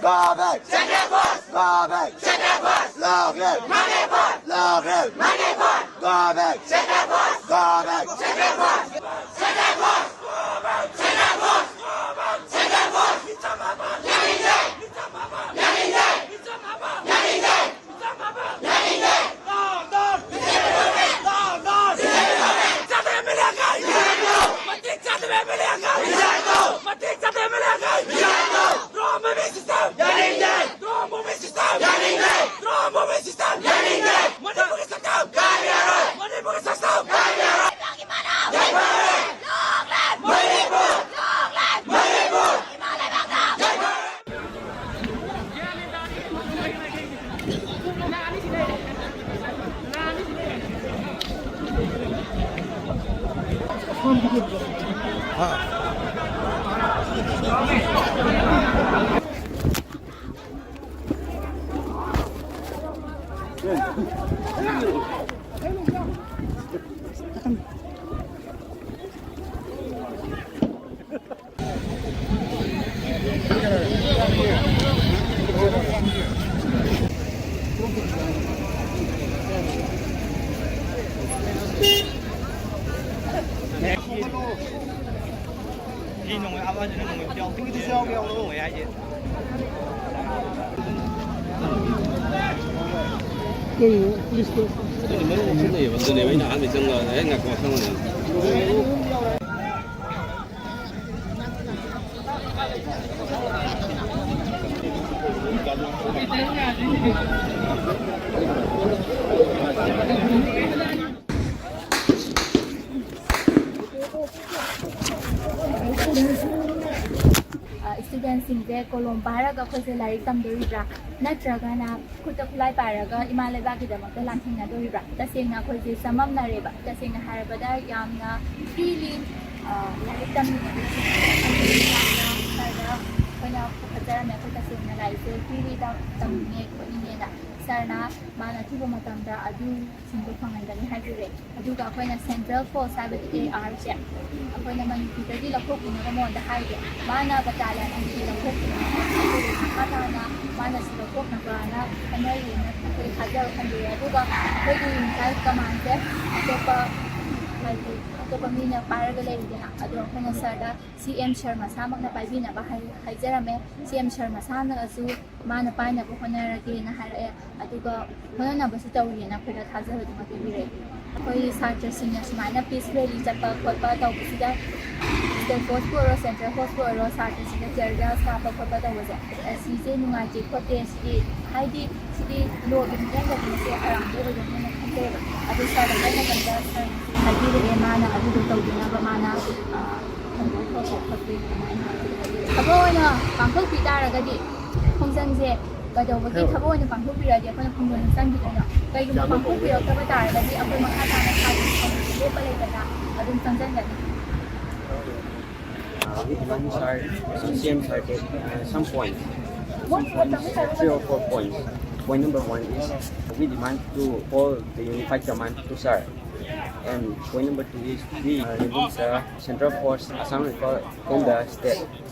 Go back! Central Force! Go back! Central Force! Long live! Manipur! Long live! Manipur! Go back! Central Force! Go back! Central Force! Central Force! Central Force! Central Force! ꯃꯇꯤꯛ ꯆꯥꯗꯦ ꯑꯦꯝ ꯑꯦꯜ ꯑꯦ ꯑꯩꯈꯣꯏ! Drone bombing system! Drone bombing system! Drone bombing system! ꯃꯅꯤꯄꯨꯔꯒꯤ ꯁꯛꯇꯝ! ꯃꯅꯤꯄꯨꯔꯒꯤ ꯁꯛꯇꯝ! ꯃꯅꯤꯄꯨꯔ! ꯃꯅꯤꯄꯨꯔ! ꯏꯃꯥ ꯂꯩꯕꯥꯛꯇ! ꯑꯗꯨꯅꯦꯕ ꯑꯩꯅ ꯑꯍꯥꯟꯕ ꯆꯪꯕ, "ꯑꯦ, ꯉꯥꯏꯈꯣ, ꯉꯥꯛꯇꯪ ꯉꯥꯏꯈꯣ"꯫ ꯏꯁꯇꯨꯗꯦꯟꯁꯤꯡꯁꯦ ꯀꯣꯂꯣꯝ ꯄꯥꯏꯔꯒ ꯑꯩꯈꯣꯏꯁꯦ ꯂꯥꯏꯔꯤꯛ ꯇꯝꯗꯣꯔꯤꯕ꯭ꯔꯥ, ꯅꯠꯇ꯭ꯔꯒꯅ ꯈꯨꯠꯇ ꯈꯨꯠꯂꯥꯏ ꯄꯥꯏꯔꯒ ꯏꯃꯥ ꯂꯩꯕꯥꯛꯀꯤꯗꯃꯛꯇ ꯂꯥꯟꯊꯦꯡꯅꯗꯣꯔꯤꯕ꯭ꯔꯥ? ꯇꯁꯦꯡꯅ ꯑꯩꯈꯣꯏꯁꯦ ꯆꯃꯝꯅꯔꯦꯕ꯫ ꯇꯁꯦꯡꯅ ꯍꯥꯏꯔꯕꯗ ꯌꯥꯝꯅ ꯐ꯭ꯔꯤꯂꯤ ꯂꯥꯏꯔꯤꯛ ꯇꯝꯃꯤꯕ ꯁꯔꯗ ꯑꯩꯈꯣꯏꯅ ꯄꯨꯈꯠꯆꯔꯝꯃꯦ꯫ ꯑꯩꯈꯣꯏ ꯇꯁꯦꯡꯅ ꯂꯥꯏꯔꯤꯛꯁꯦ ꯐ꯭ꯔꯤꯂꯤ ꯇꯝꯅꯤꯡꯉꯦ ꯈꯣꯠꯅꯤꯡꯉꯦꯅ꯫ ꯁꯔꯅ ꯃꯥꯅ ꯑꯊꯨꯕ ꯃꯇꯝꯗ ꯑꯗꯨꯁꯤꯡꯗꯣ ꯐꯪꯍꯟꯒꯅꯤ ꯍꯥꯏꯕꯤꯔꯦ꯫ ꯑꯗꯨꯒ ꯑꯩꯈꯣꯏꯅ ꯁꯦꯟꯇ꯭ꯔꯦꯜ ꯐꯣꯔꯁ ꯍꯥꯏꯕꯗꯤ ꯑꯦ ꯑꯥꯔꯁꯦ ꯑꯩꯈꯣꯏꯅ ꯃꯅꯤꯄꯨꯔꯗꯒꯤ ꯂꯧꯊꯣꯛꯄꯤꯅꯕ ꯃꯉꯣꯟꯗ ꯍꯥꯏꯔꯦ꯫ ꯃꯥꯅ ꯕꯇꯥꯂꯤꯌꯟ ꯑꯅꯤꯗꯤ ꯂꯧꯊꯣꯛꯄꯤꯅꯕ ꯃꯈꯥ ꯇꯥꯅ ꯃꯥꯅ ꯁꯤ ꯂꯧꯊꯣꯛꯅꯕꯅ ꯈꯟꯅꯔꯤꯅ ꯑꯩꯈꯣꯏ ꯊꯥꯖꯕ ꯊꯝꯕꯤꯔꯦ꯫ ꯑꯗꯨꯒ ꯑꯩꯈꯣꯏꯒꯤ ꯃꯤꯁꯥꯏꯜ ꯀꯃꯥꯟꯁꯦ ꯑꯇꯣꯞꯄ, ꯍꯥꯏꯗꯤ ꯑꯇꯣꯞꯄ ꯃꯤꯅ ꯄꯥꯏꯔꯒ ꯂꯩꯔꯤꯗꯅ, ꯑꯗꯣ ꯑꯩꯈꯣꯏꯅ ꯁꯔꯗ ꯁꯤ ꯑꯦꯝ ꯁꯔ ꯃꯁꯥꯃꯛꯅ ꯄꯥꯏꯕꯤꯅꯕ ꯍꯥꯏ-, ꯍꯥꯏꯖꯔꯝꯃꯦ꯫ ꯁꯤ ꯑꯦꯝ ꯁꯔ ꯃꯁꯥꯅꯁꯨ ꯃꯥꯅ ꯄꯥꯏꯅꯕ ꯍꯣꯠꯅꯔꯒꯦꯅ ꯍꯥꯏꯔꯛꯑꯦ꯫ ꯑꯗꯨꯒ ꯍꯣꯠꯅꯅꯕꯁꯨ ꯇꯧꯔꯤꯅ ꯑꯩꯈꯣꯏꯗ ꯊꯥꯖꯕꯗꯨꯃ ꯄꯤꯕꯤꯔꯛꯑꯦ꯫ ꯑꯩꯈꯣꯏ ꯁꯥꯇ꯭ꯔꯁꯤꯡꯅ ꯁꯨꯃꯥꯏꯅ ꯄꯤꯁ ꯔꯦꯂꯤ ꯆꯠꯄ ꯈꯣꯠꯄ ꯇꯧꯕꯁꯤꯗ ꯁ꯭ꯇꯦꯠ ꯐꯣꯔꯁꯄꯨ ꯑꯣꯏꯔꯣ, ꯁꯦꯟꯇ꯭ꯔꯦꯜ ꯐꯣꯔꯁꯄꯨ ꯑꯣꯏꯔꯣ, ꯁꯥꯇ꯭ꯔꯁꯤꯡꯗ ꯇꯤꯌꯔ ꯒ꯭ꯌꯥꯁ ꯀꯥꯞꯄ ꯈꯣꯠꯄ ꯇꯧꯕꯁꯦ, ꯑꯁꯤꯁꯦ ꯅꯨꯡꯉꯥꯏꯇꯦ ꯈꯣꯠꯇꯦ, ꯁꯤꯗꯤ, ꯍꯥꯏꯗꯤ, ꯁꯤꯗꯤ ꯂꯣꯒꯤ ꯃꯤꯠꯌꯦꯡꯗꯗꯤ ꯃꯁꯤ ꯑꯔꯥꯟꯕ ꯑꯣꯏꯒꯅꯤꯅ ꯈꯟꯖꯩꯕ꯫ ꯑꯗꯨ ꯁꯥꯔꯗ ꯍꯥꯏ ꯃꯇꯝꯗ ꯁꯥꯔꯅꯁꯨ ꯍꯥꯏꯕꯤꯔꯛꯑꯦ, ꯃꯥꯅ ꯑꯗꯨꯗꯣ ꯇꯧꯕꯤꯅꯕ ꯃꯥꯅ, ꯑ, ꯀꯩꯅꯣ ꯇꯧꯕ ꯈꯣꯠꯄꯤ ꯑꯗꯨꯃꯥꯏꯅ ꯍꯥꯏ꯫ ꯊꯕꯛ ꯑꯣꯏꯅ ꯄꯥꯡꯊꯣꯛꯄꯤ ꯇꯥꯔꯒꯗꯤ ꯈꯣꯡꯖꯪꯁꯦ ꯀꯩꯗꯧꯕꯒꯤ ꯊꯕꯛ ꯑꯣꯏꯅ ꯄꯥꯡꯊꯣꯛꯄꯤꯔꯗꯤ ꯑꯩꯈꯣꯏꯅ ꯈꯣꯡꯖꯪ ꯆꯪꯈꯤꯗꯣꯏꯅꯣ? ꯀꯩꯒꯨꯝꯕ ꯄꯥꯡꯊꯣꯛꯄꯤꯔꯛꯇꯕ ꯇꯥꯔꯒꯗꯤ ꯑꯩꯈꯣꯏ ꯃꯈꯥ ꯇꯥꯅ ꯊꯥꯒꯤ ꯊꯕꯛꯁꯦ ꯂꯦꯞꯄ ꯂꯩꯇꯅ ꯑꯗꯨꯝ ꯆꯪꯁꯤꯟꯒꯅꯤ꯫ Uh, we demand, sir, uh, C M sir, that, uh, some points. Some points, uh, three or four points. Point number one is we demand to call the unified command to sir. And point number two is we, uh, remove the central force Assam Rifle from the state.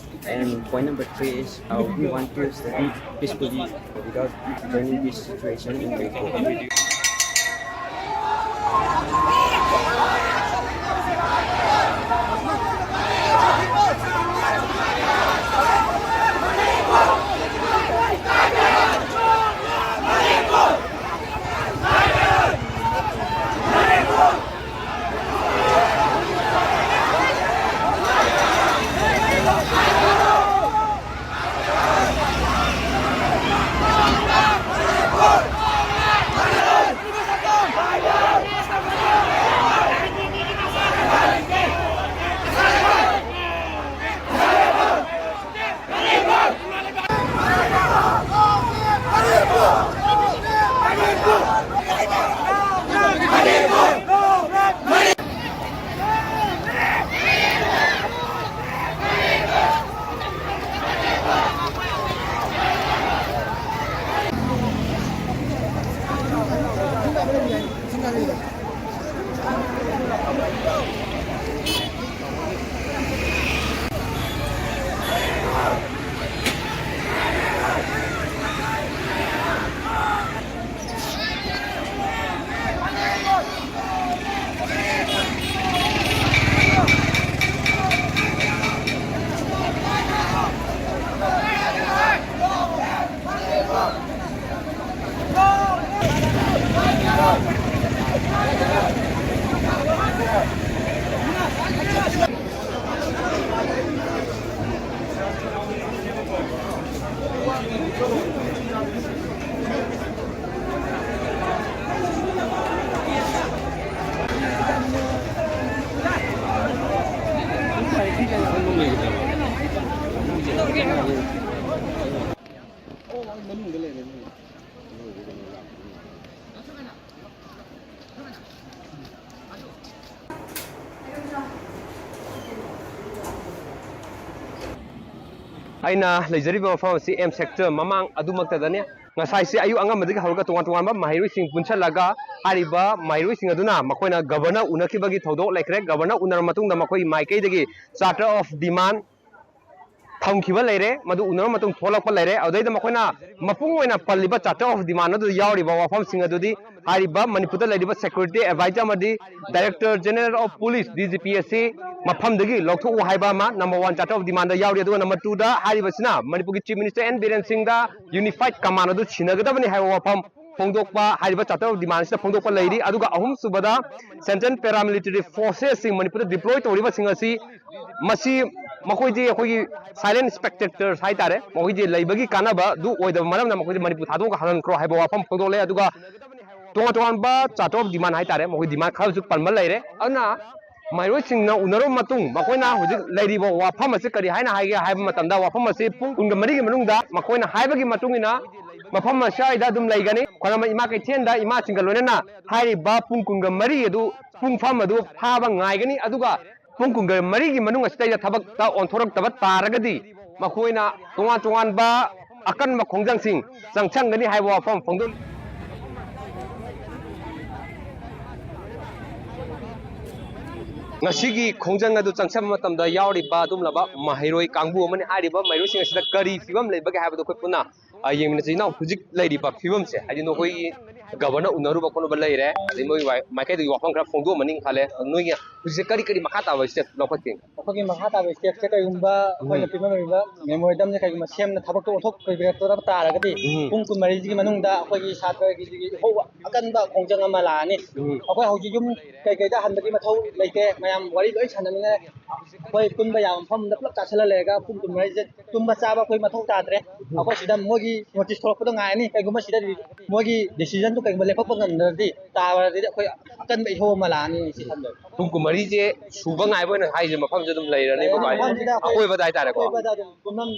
And point number three is, uh, we want to study peacefully without joining this situation in Manipur. ꯑꯩꯅ ꯂꯩꯖꯔꯤꯕ ꯃꯐꯝ ꯑꯁꯤ ꯑꯦꯝ ꯁꯦꯛꯇꯔ ꯃꯃꯥꯡ ꯑꯗꯨꯃꯛꯇꯗꯅꯤ꯫ ꯉꯁꯥꯏꯁꯦ ꯑꯌꯨꯛ ꯑꯉꯟꯕꯗꯒꯤ ꯍꯧꯔꯒ ꯇꯣꯉꯥꯟ ꯇꯣꯉꯥꯟꯕ ꯃꯍꯩꯔꯣꯏꯁꯤꯡ ꯄꯨꯟꯁꯤꯜꯂꯒ ꯍꯥꯏꯔꯤꯕ ꯃꯍꯩꯔꯣꯏꯁꯤꯡ ꯑꯗꯨꯅ ꯃꯈꯣꯏꯅ ꯒꯕꯔꯅꯔ ꯎꯅꯈꯤꯕꯒꯤ ꯊꯧꯗꯣꯛ ꯂꯩꯈ꯭ꯔꯦ꯫ ꯒꯕꯔꯅꯔ ꯎꯅꯔꯕ ꯃꯇꯨꯡꯗ ꯃꯈꯣꯏꯒꯤ ꯃꯥꯏꯀꯩꯗꯒꯤ ꯆꯥꯔꯇꯔ ꯑꯣꯐ ꯗꯤꯃꯥꯟ ꯊꯝꯈꯤꯕ ꯂꯩꯔꯦ, ꯃꯗꯨ ꯎꯅꯔꯕ ꯃꯇꯨꯡ ꯊꯣꯛꯂꯛꯄ ꯂꯩꯔꯦ꯫ ꯑꯗꯨꯗꯩꯗ ꯃꯈꯣꯏꯅ ꯃꯄꯨꯡ ꯑꯣꯏꯅ ꯄꯜꯂꯤꯕ ꯆꯥꯔꯇꯔ ꯑꯣꯐ ꯗꯤꯃꯥꯟ ꯑꯗꯨꯗ ꯌꯥꯎꯔꯤꯕ ꯋꯥꯐꯝꯁꯤꯡ ꯑꯗꯨꯗꯤ ꯍꯥꯏꯔꯤꯕ ꯃꯅꯤꯄꯨꯔꯗ ꯂꯩꯔꯤꯕ ꯁꯦꯀ꯭ꯌꯨꯔꯤꯇꯤ ꯑꯦꯗꯚꯥꯏꯖꯔ ꯑꯃꯗꯤ director general of police, D G P, ꯑꯁꯤ ꯃꯐꯝꯗꯒꯤ ꯂꯧꯊꯣꯛꯎ ꯍꯥꯏꯕ ꯑꯃ number one charter of demand ꯗ ꯌꯥꯎꯔꯤ꯫ ꯑꯗꯨꯒ number two ꯗ ꯍꯥꯏꯔꯤꯕꯁꯤꯅ ꯃꯅꯤꯄꯨꯔꯒꯤ ꯆꯤꯐ ꯃꯤꯅꯤꯁꯇꯔ ꯑꯦꯟ ꯕꯤꯔꯦꯟ ꯁꯤꯡꯗ ꯌꯨꯅꯤꯐꯥꯏꯠ ꯀꯃꯥꯟ ꯑꯗꯨ ꯁꯤꯟꯅꯒꯗꯕꯅꯤ ꯍꯥꯏꯕ ꯋꯥꯐꯝ ꯐꯣꯡꯗꯣꯛꯄ, ꯍꯥꯏꯔꯤꯕ ꯆꯥꯔꯇꯔ ꯑꯣꯐ ꯗꯤꯃꯥꯟꯁꯤꯗ ꯐꯣꯡꯗꯣꯛꯄ ꯂꯩꯔꯤ꯫ ꯑꯗꯨꯒ ꯑꯍꯨꯝꯁꯨꯕꯗ ꯁꯦꯟꯇ꯭ꯔꯦꯜ ꯄꯦꯔꯥꯃꯤꯂꯤꯇꯔꯤ ꯐꯣꯔꯁꯦꯁꯁꯤꯡ ꯃꯅꯤꯄꯨꯔꯗ ꯗꯤꯄ꯭ꯂꯣꯏ ꯇꯧꯔꯤꯕꯁꯤꯡ ꯑꯁꯤ ꯃꯁꯤ ꯃꯈꯣꯏꯗꯤ ꯑꯩꯈꯣꯏꯒꯤ ꯁꯥꯏꯂꯦꯟ ꯁ꯭ꯄꯦꯛꯇꯦꯇꯔꯁ ꯍꯥꯏꯇꯥꯔꯦ, ꯃꯈꯣꯏꯗꯤ ꯂꯩꯕꯒꯤ ꯀꯥꯟꯅꯕ ꯑꯗꯨ ꯑꯣꯏꯗꯕ ꯃꯔꯝꯅ ꯃꯈꯣꯏꯗꯤ ꯃꯅꯤꯄꯨꯔ ꯊꯥꯗꯣꯛꯑꯒ ꯍꯜꯍꯟꯈ꯭ꯔꯣ ꯍꯥꯏꯕ ꯋꯥꯐꯝ ꯐꯣꯡꯗꯣꯛꯂꯦ꯫ ꯑꯗꯨꯒ ꯇꯣꯉꯥꯟ ꯇꯣꯉꯥꯟꯕ ꯆꯥꯔꯇꯔ ꯑꯣꯐ ꯗꯤꯃꯥꯟ ꯍꯥꯏꯇꯥꯔꯦ, ꯃꯈꯣꯏ ꯗꯤꯃꯥꯟ ꯈꯔꯁꯨ ꯄꯟꯕ ꯂꯩꯔꯦ꯫ ꯑꯗꯨꯅ ꯃꯍꯩꯔꯣꯏꯁꯤꯡꯅ ꯎꯅꯔꯕ ꯃꯇꯨꯡ ꯃꯈꯣꯏꯅ ꯍꯧꯖꯤꯛ ꯂꯩꯔꯤꯕ ꯋꯥꯐꯝ ꯑꯁꯤ ꯀꯔꯤ ꯍꯥꯏꯅ ꯍꯥꯏꯒꯦ ꯍꯥꯏꯕ ꯃꯇꯝꯗ, ꯋꯥꯐꯝ ꯑꯁꯤ ꯄꯨꯡ ꯀꯨꯟꯒ ꯃꯔꯤꯒꯤ ꯃꯅꯨꯡꯗ ꯃꯈꯣꯏꯅ ꯍꯥꯏꯕꯒꯤ ꯃꯇꯨꯡ ꯏꯟꯅ ꯃꯐꯝ ꯑꯁ꯭ꯋꯥꯏꯗ ꯑꯗꯨꯝ ꯂꯩꯒꯅꯤ꯫ ꯈ꯭ꯋꯥꯏꯔꯝꯕꯟ ꯏꯃꯥ ꯀꯩꯊꯦꯜꯗ ꯏꯃꯥꯁꯤꯡꯒ ꯂꯣꯏꯅꯅ ꯍꯥꯏꯔꯤꯕ ꯄꯨꯡ ꯀꯨꯟꯒ ꯃꯔꯤ ꯑꯗꯨ ꯄꯨꯡꯐꯝ ꯑꯗꯨ ꯐꯥꯕ ꯉꯥꯏꯒꯅꯤ꯫ ꯑꯗꯨꯒ ꯄꯨꯡ ꯀꯨꯟꯒ ꯃꯔꯤꯒꯤ ꯃꯅꯨꯡ ꯑꯁꯤꯗꯩꯗ ꯊꯕꯛꯇ ꯑꯣꯟꯊꯣꯔꯛꯇꯕ ꯇꯥꯔꯒꯗꯤ ꯃꯈꯣꯏꯅ ꯇꯣꯉꯥꯟ ꯇꯣꯉꯥꯟꯕ ꯑꯀꯟꯕ ꯈꯣꯡꯖꯪꯁꯤꯡ ꯆꯪꯁꯟꯒꯅꯤ ꯍꯥꯏꯕ ꯋꯥꯐꯝ ꯐꯣꯡꯗꯣꯛꯂꯤ꯫ ꯉꯁꯤꯒꯤ ꯈꯣꯡꯖꯪ ꯑꯗꯨ ꯆꯪꯁꯟꯕ ꯃꯇꯝꯗ ꯌꯥꯎꯔꯤꯕ ꯑꯗꯨꯒꯨꯝꯂꯕ ꯃꯍꯩꯔꯣꯏ ꯀꯥꯡꯕꯨ ꯑꯃꯅꯤ꯫ ꯍꯥꯏꯔꯤꯕ ꯃꯍꯩꯔꯣꯏꯁꯤꯡ ꯑꯁꯤꯗ ꯀꯔꯤ ꯐꯤꯕꯝ ꯂꯩꯕꯒꯦ ꯍꯥꯏꯕꯗꯨ ꯑꯩꯈꯣꯏ ꯄꯨꯟꯅ ꯑ, ꯌꯦꯡꯃꯤꯟꯅꯁꯤ꯫ ꯏꯅꯥꯎ, ꯍꯧꯖꯤꯛ ꯂꯩꯔꯤꯕ ꯐꯤꯕꯝꯁꯦ, ꯍꯥꯏꯗꯤ ꯅꯈꯣꯏꯒꯤ ꯒꯕꯔꯅꯔ ꯎꯅꯔꯨꯕ ꯈꯣꯠꯂꯨꯕ ꯂꯩꯔꯦ, ꯑꯗꯩ ꯃꯣꯏ ꯋꯥꯏ-, ꯃꯥꯏꯀꯩꯗꯒꯤ ꯋꯥꯐꯝ ꯈꯔ ꯐꯣꯡꯗꯣꯛꯑꯝꯃꯅꯤ ꯈꯜꯂꯦ꯫ ꯑꯗꯣ ꯅꯣꯏꯒꯤ ꯍꯧꯖꯤꯛ ꯀꯔꯤ ꯀꯔꯤ ꯃꯈꯥ ꯇꯥꯕ ꯁ꯭ꯇꯦꯞ ꯂꯧꯈꯠꯀꯦ? ꯑꯩꯈꯣꯏꯒꯤ ꯃꯈꯥ ꯇꯥꯕ ꯁ꯭ꯇꯦꯞꯁꯦ ꯀꯩꯒꯨꯝꯕ ꯑꯩꯈꯣꯏꯅ ꯎꯝ꯫ ꯄꯤꯕ ꯉꯝꯃꯤꯕ ꯃꯦꯃꯣꯔꯦꯟꯗꯝꯁꯦ ꯀꯩꯒꯨꯝꯕ ꯁꯦꯝꯅ ꯊꯕꯛꯇꯣ ꯑꯣꯟꯊꯣꯛꯄꯤꯔꯛꯇꯕ ꯇꯥꯔꯒꯗꯤ ꯎꯝ꯫ ꯄꯨꯡ ꯀꯨꯟꯃꯔꯤꯁꯤꯒꯤ ꯃꯅꯨꯡꯗ ꯑꯩꯈꯣꯏꯒꯤ ꯁꯥꯇ꯭ꯔꯒꯤ ꯍꯧꯕ ꯑꯀꯟꯕ ꯈꯣꯡꯖꯪ ꯑꯃ ꯂꯥꯛꯑꯅꯤ꯫ ꯎꯝ꯫ ꯑꯩꯈꯣꯏ ꯍꯧꯖꯤꯛ ꯌꯨꯝ ꯀꯩꯀꯩꯗ ꯍꯟꯕꯒꯤ ꯃꯊꯧ ꯂꯩꯇꯦ, ꯃꯌꯥꯝ ꯋꯥꯔꯤ ꯂꯣꯏ ꯁꯥꯟꯅꯅꯤꯡꯉꯥꯏ꯫ ꯑꯩꯈꯣꯏ ꯄꯨꯟꯕ ꯌꯥꯕ ꯃꯐꯝꯗ ꯄꯨꯂꯞ ꯆꯥꯁꯤꯜꯂ ꯂꯩꯔꯒ ꯄꯨꯡ ꯀꯨꯟꯃꯔꯤꯁꯦ ꯇꯨꯝꯕ ꯆꯥꯕ ꯑꯩꯈꯣꯏ ꯃꯊꯧ ꯇꯥꯗ꯭ꯔꯦ꯫ ꯎꯝ꯫ ꯑꯩꯈꯣꯏ ꯁꯤꯗ ꯃꯣꯏꯒꯤ ꯅꯣꯇꯤꯁ ꯊꯣꯛꯂꯛꯄꯗꯣ ꯉꯥꯏꯔꯅꯤ꯫ ꯀꯩꯒꯨꯝꯕ ꯁꯤꯗ ꯃꯣꯏꯒꯤ ꯗꯤꯁꯤꯖꯟꯗꯨ ꯀꯩꯒꯨꯝꯕ ꯂꯦꯞꯊꯣꯛꯄ ꯉꯝꯗ꯭ꯔꯗꯤ, ꯇꯥꯔꯗꯤ ꯑꯩꯈꯣꯏ ꯑꯀꯟꯕ ꯏꯍꯧ ꯑꯃ ꯂꯥꯛꯑꯅꯤ ꯁꯤ ꯈꯟꯕꯗ꯫ ꯄꯨꯡ ꯀꯨꯟꯃꯔꯤꯁꯦ ꯁꯨꯕ ꯉꯥꯏꯕ ꯑꯣꯏꯅ ꯍꯥꯏꯁꯦ ꯃꯐꯝꯁꯦ ꯑꯗꯨꯝ ꯂꯩꯔꯅꯤꯀꯣ ꯚꯥꯏ? ꯃꯐꯝꯁꯤꯗ ꯑꯩꯈꯣꯏ ꯑꯀꯣꯏꯕꯗ ꯍꯥꯏꯇꯥꯔꯦꯀꯣ꯫ ꯑꯀꯣꯏꯕꯗ ꯑꯗꯨꯝ ꯄꯨꯝꯅꯝ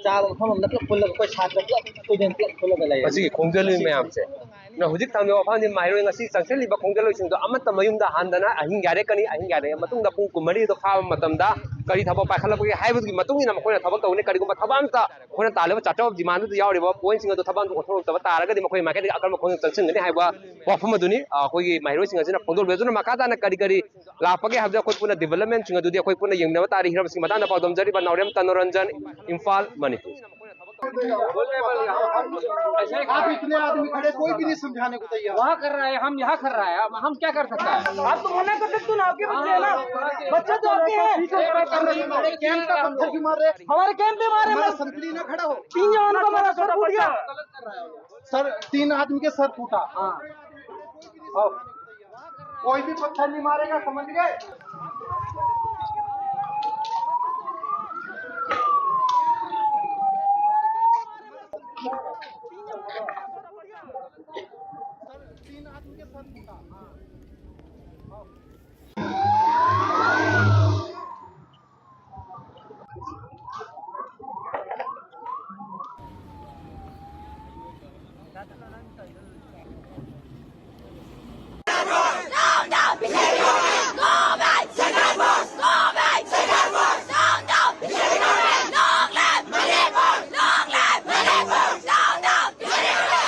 ꯆꯥꯕ ꯃꯐꯝ ꯑꯃꯗ ꯄꯨꯂꯞ ꯄꯨꯜꯂꯒ ꯑꯩꯈꯣꯏ ꯁꯥꯇ꯭ꯔ ꯄꯨꯂꯞ, ꯁ꯭ꯇꯨꯗꯦꯟ ꯄꯨꯂꯞ ꯄꯨꯜꯂꯒ ꯂꯩꯔꯅꯤ꯫ ꯃꯁꯤꯒꯤ ꯈꯣꯡꯖꯜꯂꯤ ꯃꯌꯥꯝꯁꯦ꯫ ꯑꯗꯨꯅ ꯍꯧꯖꯤꯛ ꯊꯝꯂꯤꯕ ꯋꯥꯐꯝꯗꯤ ꯃꯍꯩꯔꯣꯏ ꯉꯁꯤ ꯆꯪꯁꯤꯜꯂꯤꯕ ꯈꯣꯡꯖꯜꯂꯣꯏꯁꯤꯡꯗꯣ ꯑꯃꯠꯇ ꯃꯌꯨꯝꯗ ꯍꯟꯗꯅ ꯑꯍꯤꯡ ꯌꯥꯔꯦꯛꯀꯅꯤ, ꯑꯍꯤꯡ ꯌꯥꯔꯦꯛꯑ ꯃꯇꯨꯡꯗ ꯄꯨꯡ ꯀꯨꯟꯃꯔꯤꯗꯣ ꯐꯥꯕ ꯃꯇꯝꯗ ꯀꯔꯤ ꯊꯕꯛ ꯄꯥꯏꯈꯠꯂꯛꯄꯒꯦ ꯍꯥꯏꯕꯗꯨꯒꯤ ꯃꯇꯨꯡ ꯏꯟꯅ ꯃꯈꯣꯏꯅ ꯊꯕꯛ ꯇꯧꯒꯅꯤ꯫ ꯀꯔꯤꯒꯨꯝꯕ ꯊꯕꯛ ꯑꯝꯇ ꯑꯩꯈꯣꯏꯅ ꯇꯥꯜꯂꯤꯕ ꯆꯥꯔꯇꯔ ꯑꯣꯐ ꯗꯤꯃꯥꯟꯗꯨꯗ ꯌꯥꯎꯔꯤꯕ ꯄꯣꯏꯟꯁꯤꯡ ꯑꯗꯨ ꯊꯕꯛ ꯑꯝꯇ ꯑꯣꯟꯊꯣꯔꯛꯇꯕ ꯇꯥꯔꯒꯗꯤ ꯃꯈꯣꯏ ꯃꯥꯏꯀꯩꯗꯒꯤ ꯑꯀꯟꯕ ꯈꯣꯡꯖꯪ ꯆꯪꯁꯤꯟꯒꯅꯤ ꯍꯥꯏꯕ ꯋꯥꯐꯝ ꯑꯗꯨꯅꯤ, ꯑ, ꯑꯩꯈꯣꯏꯒꯤ ꯃꯍꯩꯔꯣꯏꯁꯤꯡ ꯑꯁꯤꯅ ꯐꯣꯡꯗꯣꯛꯂꯤ꯫ ꯑꯗꯨꯅ ꯃꯈꯥ ꯇꯥꯅ ꯀꯔꯤ ꯀꯔꯤ ꯂꯥꯛꯄꯒꯦ ꯍꯥꯏꯕꯗꯨ ꯑꯩꯈꯣꯏ ꯄꯨꯟꯅ ꯗꯤꯕꯦꯂꯞꯃꯦꯟꯁꯤꯡ ꯑꯗꯨꯗꯤ ꯑꯩꯈꯣꯏ ꯄꯨꯟꯅ ꯌꯦꯡꯃꯤꯟꯅꯕ ꯇꯥꯔꯦ꯫ ꯍꯤꯔꯝ ꯑꯁꯤꯒꯤ ꯃꯇꯥꯡꯗ ꯄꯥꯎꯗꯝꯖꯔꯤꯕ ꯅꯥꯎꯔꯦꯝ ꯇꯅꯣꯔꯟꯖꯟ, ꯏꯝꯐꯥꯜ, ꯃꯅꯤꯄꯨꯔ꯫ आप इतने आदमी खड़े, कोई भी नहीं समझाने को तैयार। वहाँ कर रहा है, हम यहाँ कर रहा है, हम, हम क्या कर सकते हैं? आप तो मना कर सकते हो ना, आपके बच्चे हैं ना, बच्चे तो आपके हैं। कैंप का पत्थर क्यों मार रहे हैं? हमारे कैंप पे मारे हमारा ना। संतरी ना खड़ा हो। तीन जवानों का हमारा सर फूट गया। सर, तीन आदमी के सर फूटा। हाँ। आओ। कोई भी पत्थर नहीं मारेगा, समझ गए? तीन आदमी के साथ फूटा। हाँ।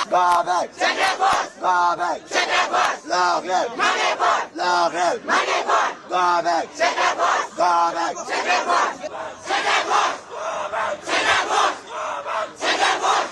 Go back. Central Force. Go back. Central Force. Long live. Manipur. Long live. Manipur. Go back. Central Force. Go back. Central Force. Central Force. Central Force. Central Force.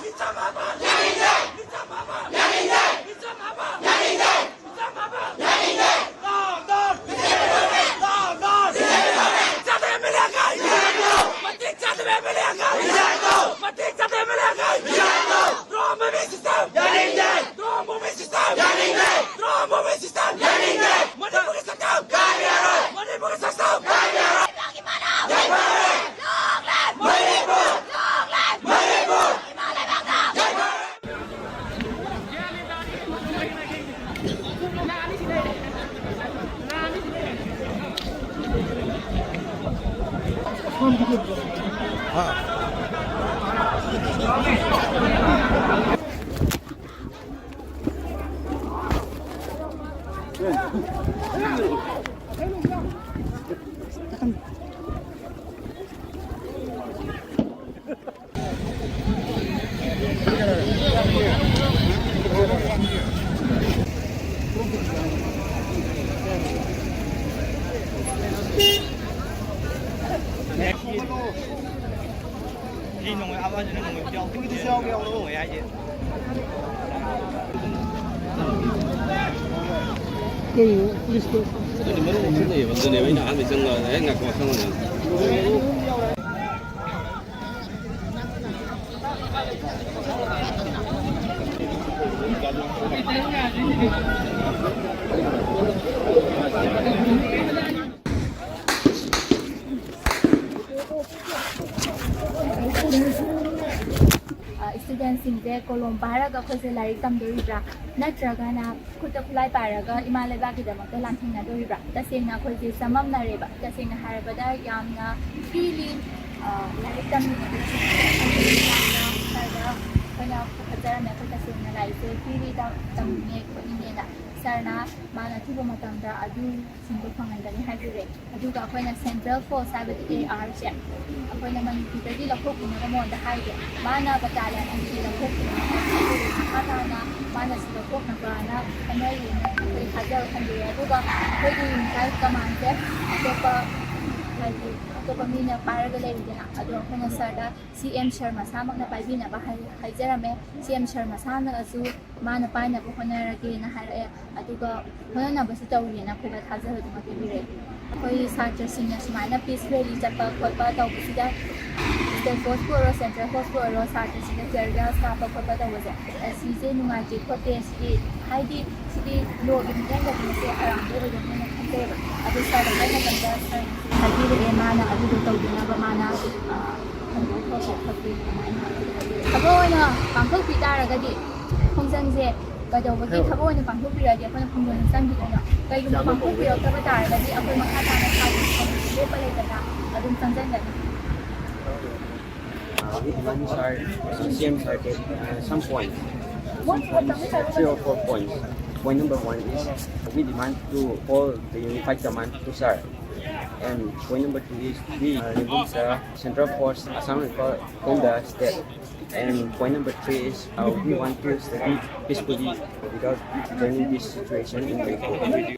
ꯁ꯭ꯇꯨꯗꯦꯟꯁꯤꯡꯁꯦ ꯀꯣꯂꯣꯝ ꯄꯥꯏꯔꯒ ꯑꯩꯈꯣꯏꯁꯦ ꯂꯥꯏꯔꯤꯛ ꯇꯝꯗꯣꯔꯤꯕ꯭ꯔꯥ, ꯅꯠꯇ꯭ꯔꯒꯅ ꯈꯨꯠꯇ ꯈꯨꯠꯂꯥꯏ ꯄꯥꯏꯔꯒ ꯏꯃꯥ ꯂꯩꯕꯥꯛꯀꯤꯗꯃꯛꯇ ꯂꯥꯟꯊꯦꯡꯅꯗꯣꯔꯤꯕ꯭ꯔꯥ? ꯇꯁꯦꯡꯅ ꯑꯩꯈꯣꯏꯁꯦ ꯆꯃꯝꯅꯔꯦꯕ꯫ ꯇꯁꯦꯡꯅ ꯍꯥꯏꯔꯕꯗ ꯌꯥꯝꯅ ꯐ꯭ꯔꯤꯂꯤ ꯂꯥꯏꯔꯤꯛ ꯇꯝꯃꯤꯕꯗ ꯑꯩꯈꯣꯏꯅ ꯈꯠꯆꯔꯝꯃꯦ꯫ ꯑꯩꯈꯣꯏ ꯇꯁꯦꯡꯅ ꯂꯥꯏꯔꯤꯛꯁꯦ ꯐ꯭ꯔꯤꯂꯤ ꯇꯝꯅꯤꯡꯉꯦ ꯈꯣꯠꯅꯤꯡꯉꯦꯅ꯫ ꯁꯥꯔꯅ ꯃꯥꯅ ꯑꯊꯨꯕ ꯃꯇꯝꯗ ꯑꯗꯨꯁꯤꯡꯗꯣ ꯐꯪꯍꯟꯒꯅꯤ ꯍꯥꯏꯕꯤꯔꯦ꯫ ꯑꯗꯨꯒ ꯑꯩꯈꯣꯏꯅ ꯁꯦꯟꯇ꯭ꯔꯦꯜ ꯐꯣꯔꯁ ꯍꯥꯏꯕꯗꯤ ꯑꯦ ꯑꯥꯔꯁꯦ ꯑꯩꯈꯣꯏꯅ ꯃꯅꯤꯄꯨꯔꯗꯒꯤ ꯂꯧꯊꯣꯛꯄꯤꯅꯕ ꯃꯉꯣꯟꯗ ꯍꯥꯏꯒꯦ꯫ ꯃꯥꯅ ꯕꯇꯥꯂꯤꯌꯟ ꯑꯅꯤ ꯂꯧꯊꯣꯛꯄꯤꯅꯕ ꯍꯥꯏꯒꯦ꯫ ꯃꯈꯥ ꯇꯥꯅ ꯃꯥꯅ ꯁꯤ ꯂꯧꯊꯣꯛꯅꯕꯅ ꯍꯣꯠꯅꯔꯤꯅ ꯑꯩꯈꯣꯏ ꯊꯥꯖꯕ ꯊꯝꯕꯤꯔꯦ꯫ ꯑꯗꯨꯒ ꯑꯩꯈꯣꯏꯒꯤ ꯃꯤꯇꯥꯏ ꯀꯃꯥꯟꯁꯦ ꯑꯇꯣꯞꯄ, ꯍꯥꯏꯗꯤ ꯑꯇꯣꯞꯄ ꯃꯤꯅ ꯄꯥꯏꯔꯒ ꯂꯩꯔꯤꯗꯅ, ꯑꯗꯣ ꯑꯩꯈꯣꯏꯅ ꯁꯥꯔꯗ ꯁꯤ ꯑꯦꯝ ꯁꯥꯔ ꯃꯁꯥꯃꯛꯅ ꯄꯥꯏꯕꯤꯅꯕ ꯍꯥꯏ-, ꯍꯥꯏꯖꯔꯝꯃꯦ꯫ ꯁꯤ ꯑꯦꯝ ꯁꯥꯔ ꯃꯁꯥꯅꯁꯨ ꯃꯥꯅ ꯄꯥꯏꯅꯕ ꯍꯣꯠꯅꯔꯒꯦꯅ ꯍꯥꯏꯔꯛꯑꯦ꯫ ꯑꯗꯨꯒ ꯍꯣꯠꯅꯅꯕꯁꯨ ꯇꯧꯔꯤꯅ ꯑꯩꯈꯣꯏꯗ ꯊꯥꯖꯕꯗꯨꯃ ꯄꯤꯕꯤꯔꯛꯑꯦ꯫ ꯑꯩꯈꯣꯏ ꯁꯥꯇ꯭ꯔꯁꯤꯡꯅ ꯁꯨꯃꯥꯏꯅ ꯄꯤꯁ ꯔꯦꯂꯤ ꯆꯠꯄ ꯈꯣꯠꯄ ꯇꯧꯕꯁꯤꯗ, ꯁ꯭ꯇꯦꯠ ꯐꯣꯔꯁꯄꯨ ꯑꯣꯏꯔꯣ, ꯁꯦꯟꯇ꯭ꯔꯦꯜ ꯐꯣꯔꯁꯄꯨ ꯑꯣꯏꯔꯣ, ꯁꯥꯇ꯭ꯔꯁꯤꯡꯅ ꯇꯤꯌꯔ ꯒ꯭ꯌꯥꯁ ꯀꯥꯞꯄ ꯈꯣꯠꯄ ꯇꯧꯕꯁꯦ, ꯑꯁꯤꯁꯦ ꯅꯨꯡꯉꯥꯏꯇꯦ ꯈꯣꯠꯇꯦ, ꯁꯤꯗꯤ ꯍꯥꯏꯗꯤ ꯁꯤꯗꯤ ꯂꯣꯒꯤ ꯃꯤꯠꯌꯦꯡꯗꯗꯤ ꯃꯁꯤ ꯑꯔꯥꯟꯕ ꯑꯣꯏꯒꯅꯤꯅ ꯈꯟꯖꯩꯕ꯫ ꯑꯗꯨ ꯁꯥꯔꯗ ꯍꯥꯏ ꯃꯇꯝꯗ ꯁꯥꯔꯅ ꯍꯥꯏꯕꯤꯔꯛꯑꯦ, ꯃꯥꯅ ꯑꯗꯨꯗꯣ ꯇꯧꯗꯅꯕ ꯃꯥꯅ, ꯑ, ꯊꯕꯛ ꯑꯣꯏꯅ ꯄꯥꯡꯊꯣꯛꯄꯤ ꯇꯥꯔꯒꯗꯤ ꯈꯣꯡꯖꯪꯁꯦ ꯀꯩꯗꯧꯕꯒꯤ ꯊꯕꯛ ꯑꯣꯏꯅ ꯄꯥꯡꯊꯣꯛꯄꯤꯔꯗꯤ ꯑꯩꯈꯣꯏꯅ ꯈꯣꯡꯖꯪꯁꯦ ꯆꯪꯈꯤꯗꯣꯏꯅꯣ? ꯀꯩꯒꯨꯝꯕ ꯄꯥꯡꯊꯣꯛꯄꯤꯔꯛꯇꯕ ꯇꯥꯔꯒꯗꯤ ꯑꯩꯈꯣꯏ ꯃꯈꯥ ꯇꯥꯅ ꯊꯥꯒꯤ ꯊꯕꯛꯁꯦ ꯂꯦꯞꯄ ꯂꯩꯇꯅ ꯑꯗꯨꯝ ꯆꯪꯁꯤꯟꯒꯅꯤ꯫ Uh, we demand, sir, uh, C M sir, that, uh, some points, some points, three or four points. Point number one is we demand to all the unified command to, sir. And point number two is we, uh, remove the central force Assam Rifle from the state. And point number three is, uh, we want to study peacefully without joining this situation in Manipur.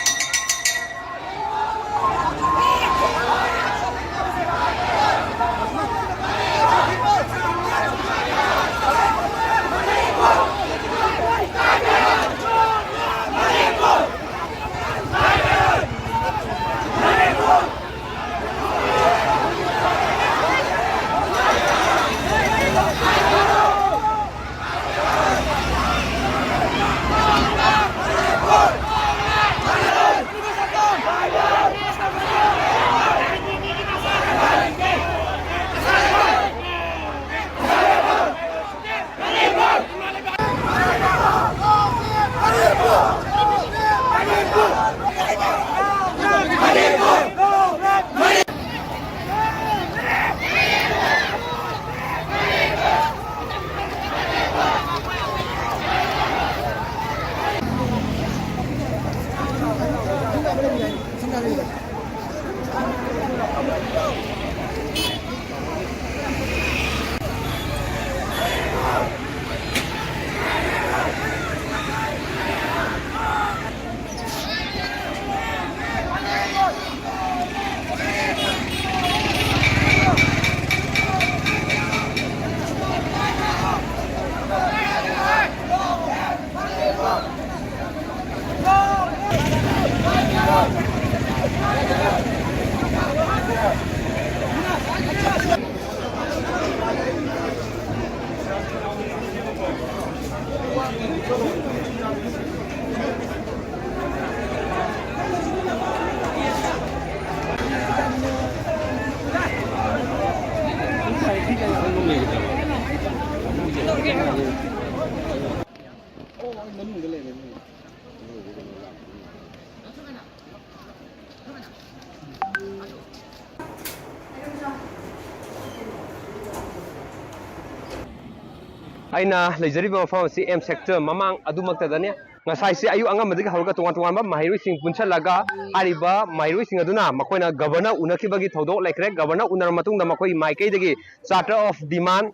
ꯑꯩꯅ ꯂꯩꯖꯔꯤꯕ ꯃꯐꯝ ꯑꯁꯤ ꯑꯦꯝ ꯁꯦꯛꯇꯔ ꯃꯃꯥꯡ ꯑꯗꯨꯃꯛꯇꯗꯅꯤ꯫ ꯉꯁꯥꯏꯁꯦ ꯑꯌꯨꯛ ꯑꯉꯟꯕꯗꯒꯤ ꯍꯧꯔꯒ ꯇꯣꯉꯥꯟ ꯇꯣꯉꯥꯟꯕ ꯃꯍꯩꯔꯣꯏꯁꯤꯡ ꯄꯨꯟꯁꯤꯜꯂꯒ ꯍꯥꯏꯔꯤꯕ ꯃꯍꯩꯔꯣꯏꯁꯤꯡ ꯑꯗꯨꯅ ꯃꯈꯣꯏꯅ ꯒꯕꯔꯅꯔ ꯎꯅꯈꯤꯕꯒꯤ ꯊꯧꯗꯣꯛ ꯂꯩꯈ꯭ꯔꯦ꯫ ꯒꯕꯔꯅꯔ ꯎꯅꯔꯕ ꯃꯇꯨꯡꯗ ꯃꯈꯣꯏ ꯃꯥꯏꯀꯩꯗꯒꯤ ꯆꯥꯔꯇꯔ ꯑꯣꯐ ꯗꯤꯃꯥꯟ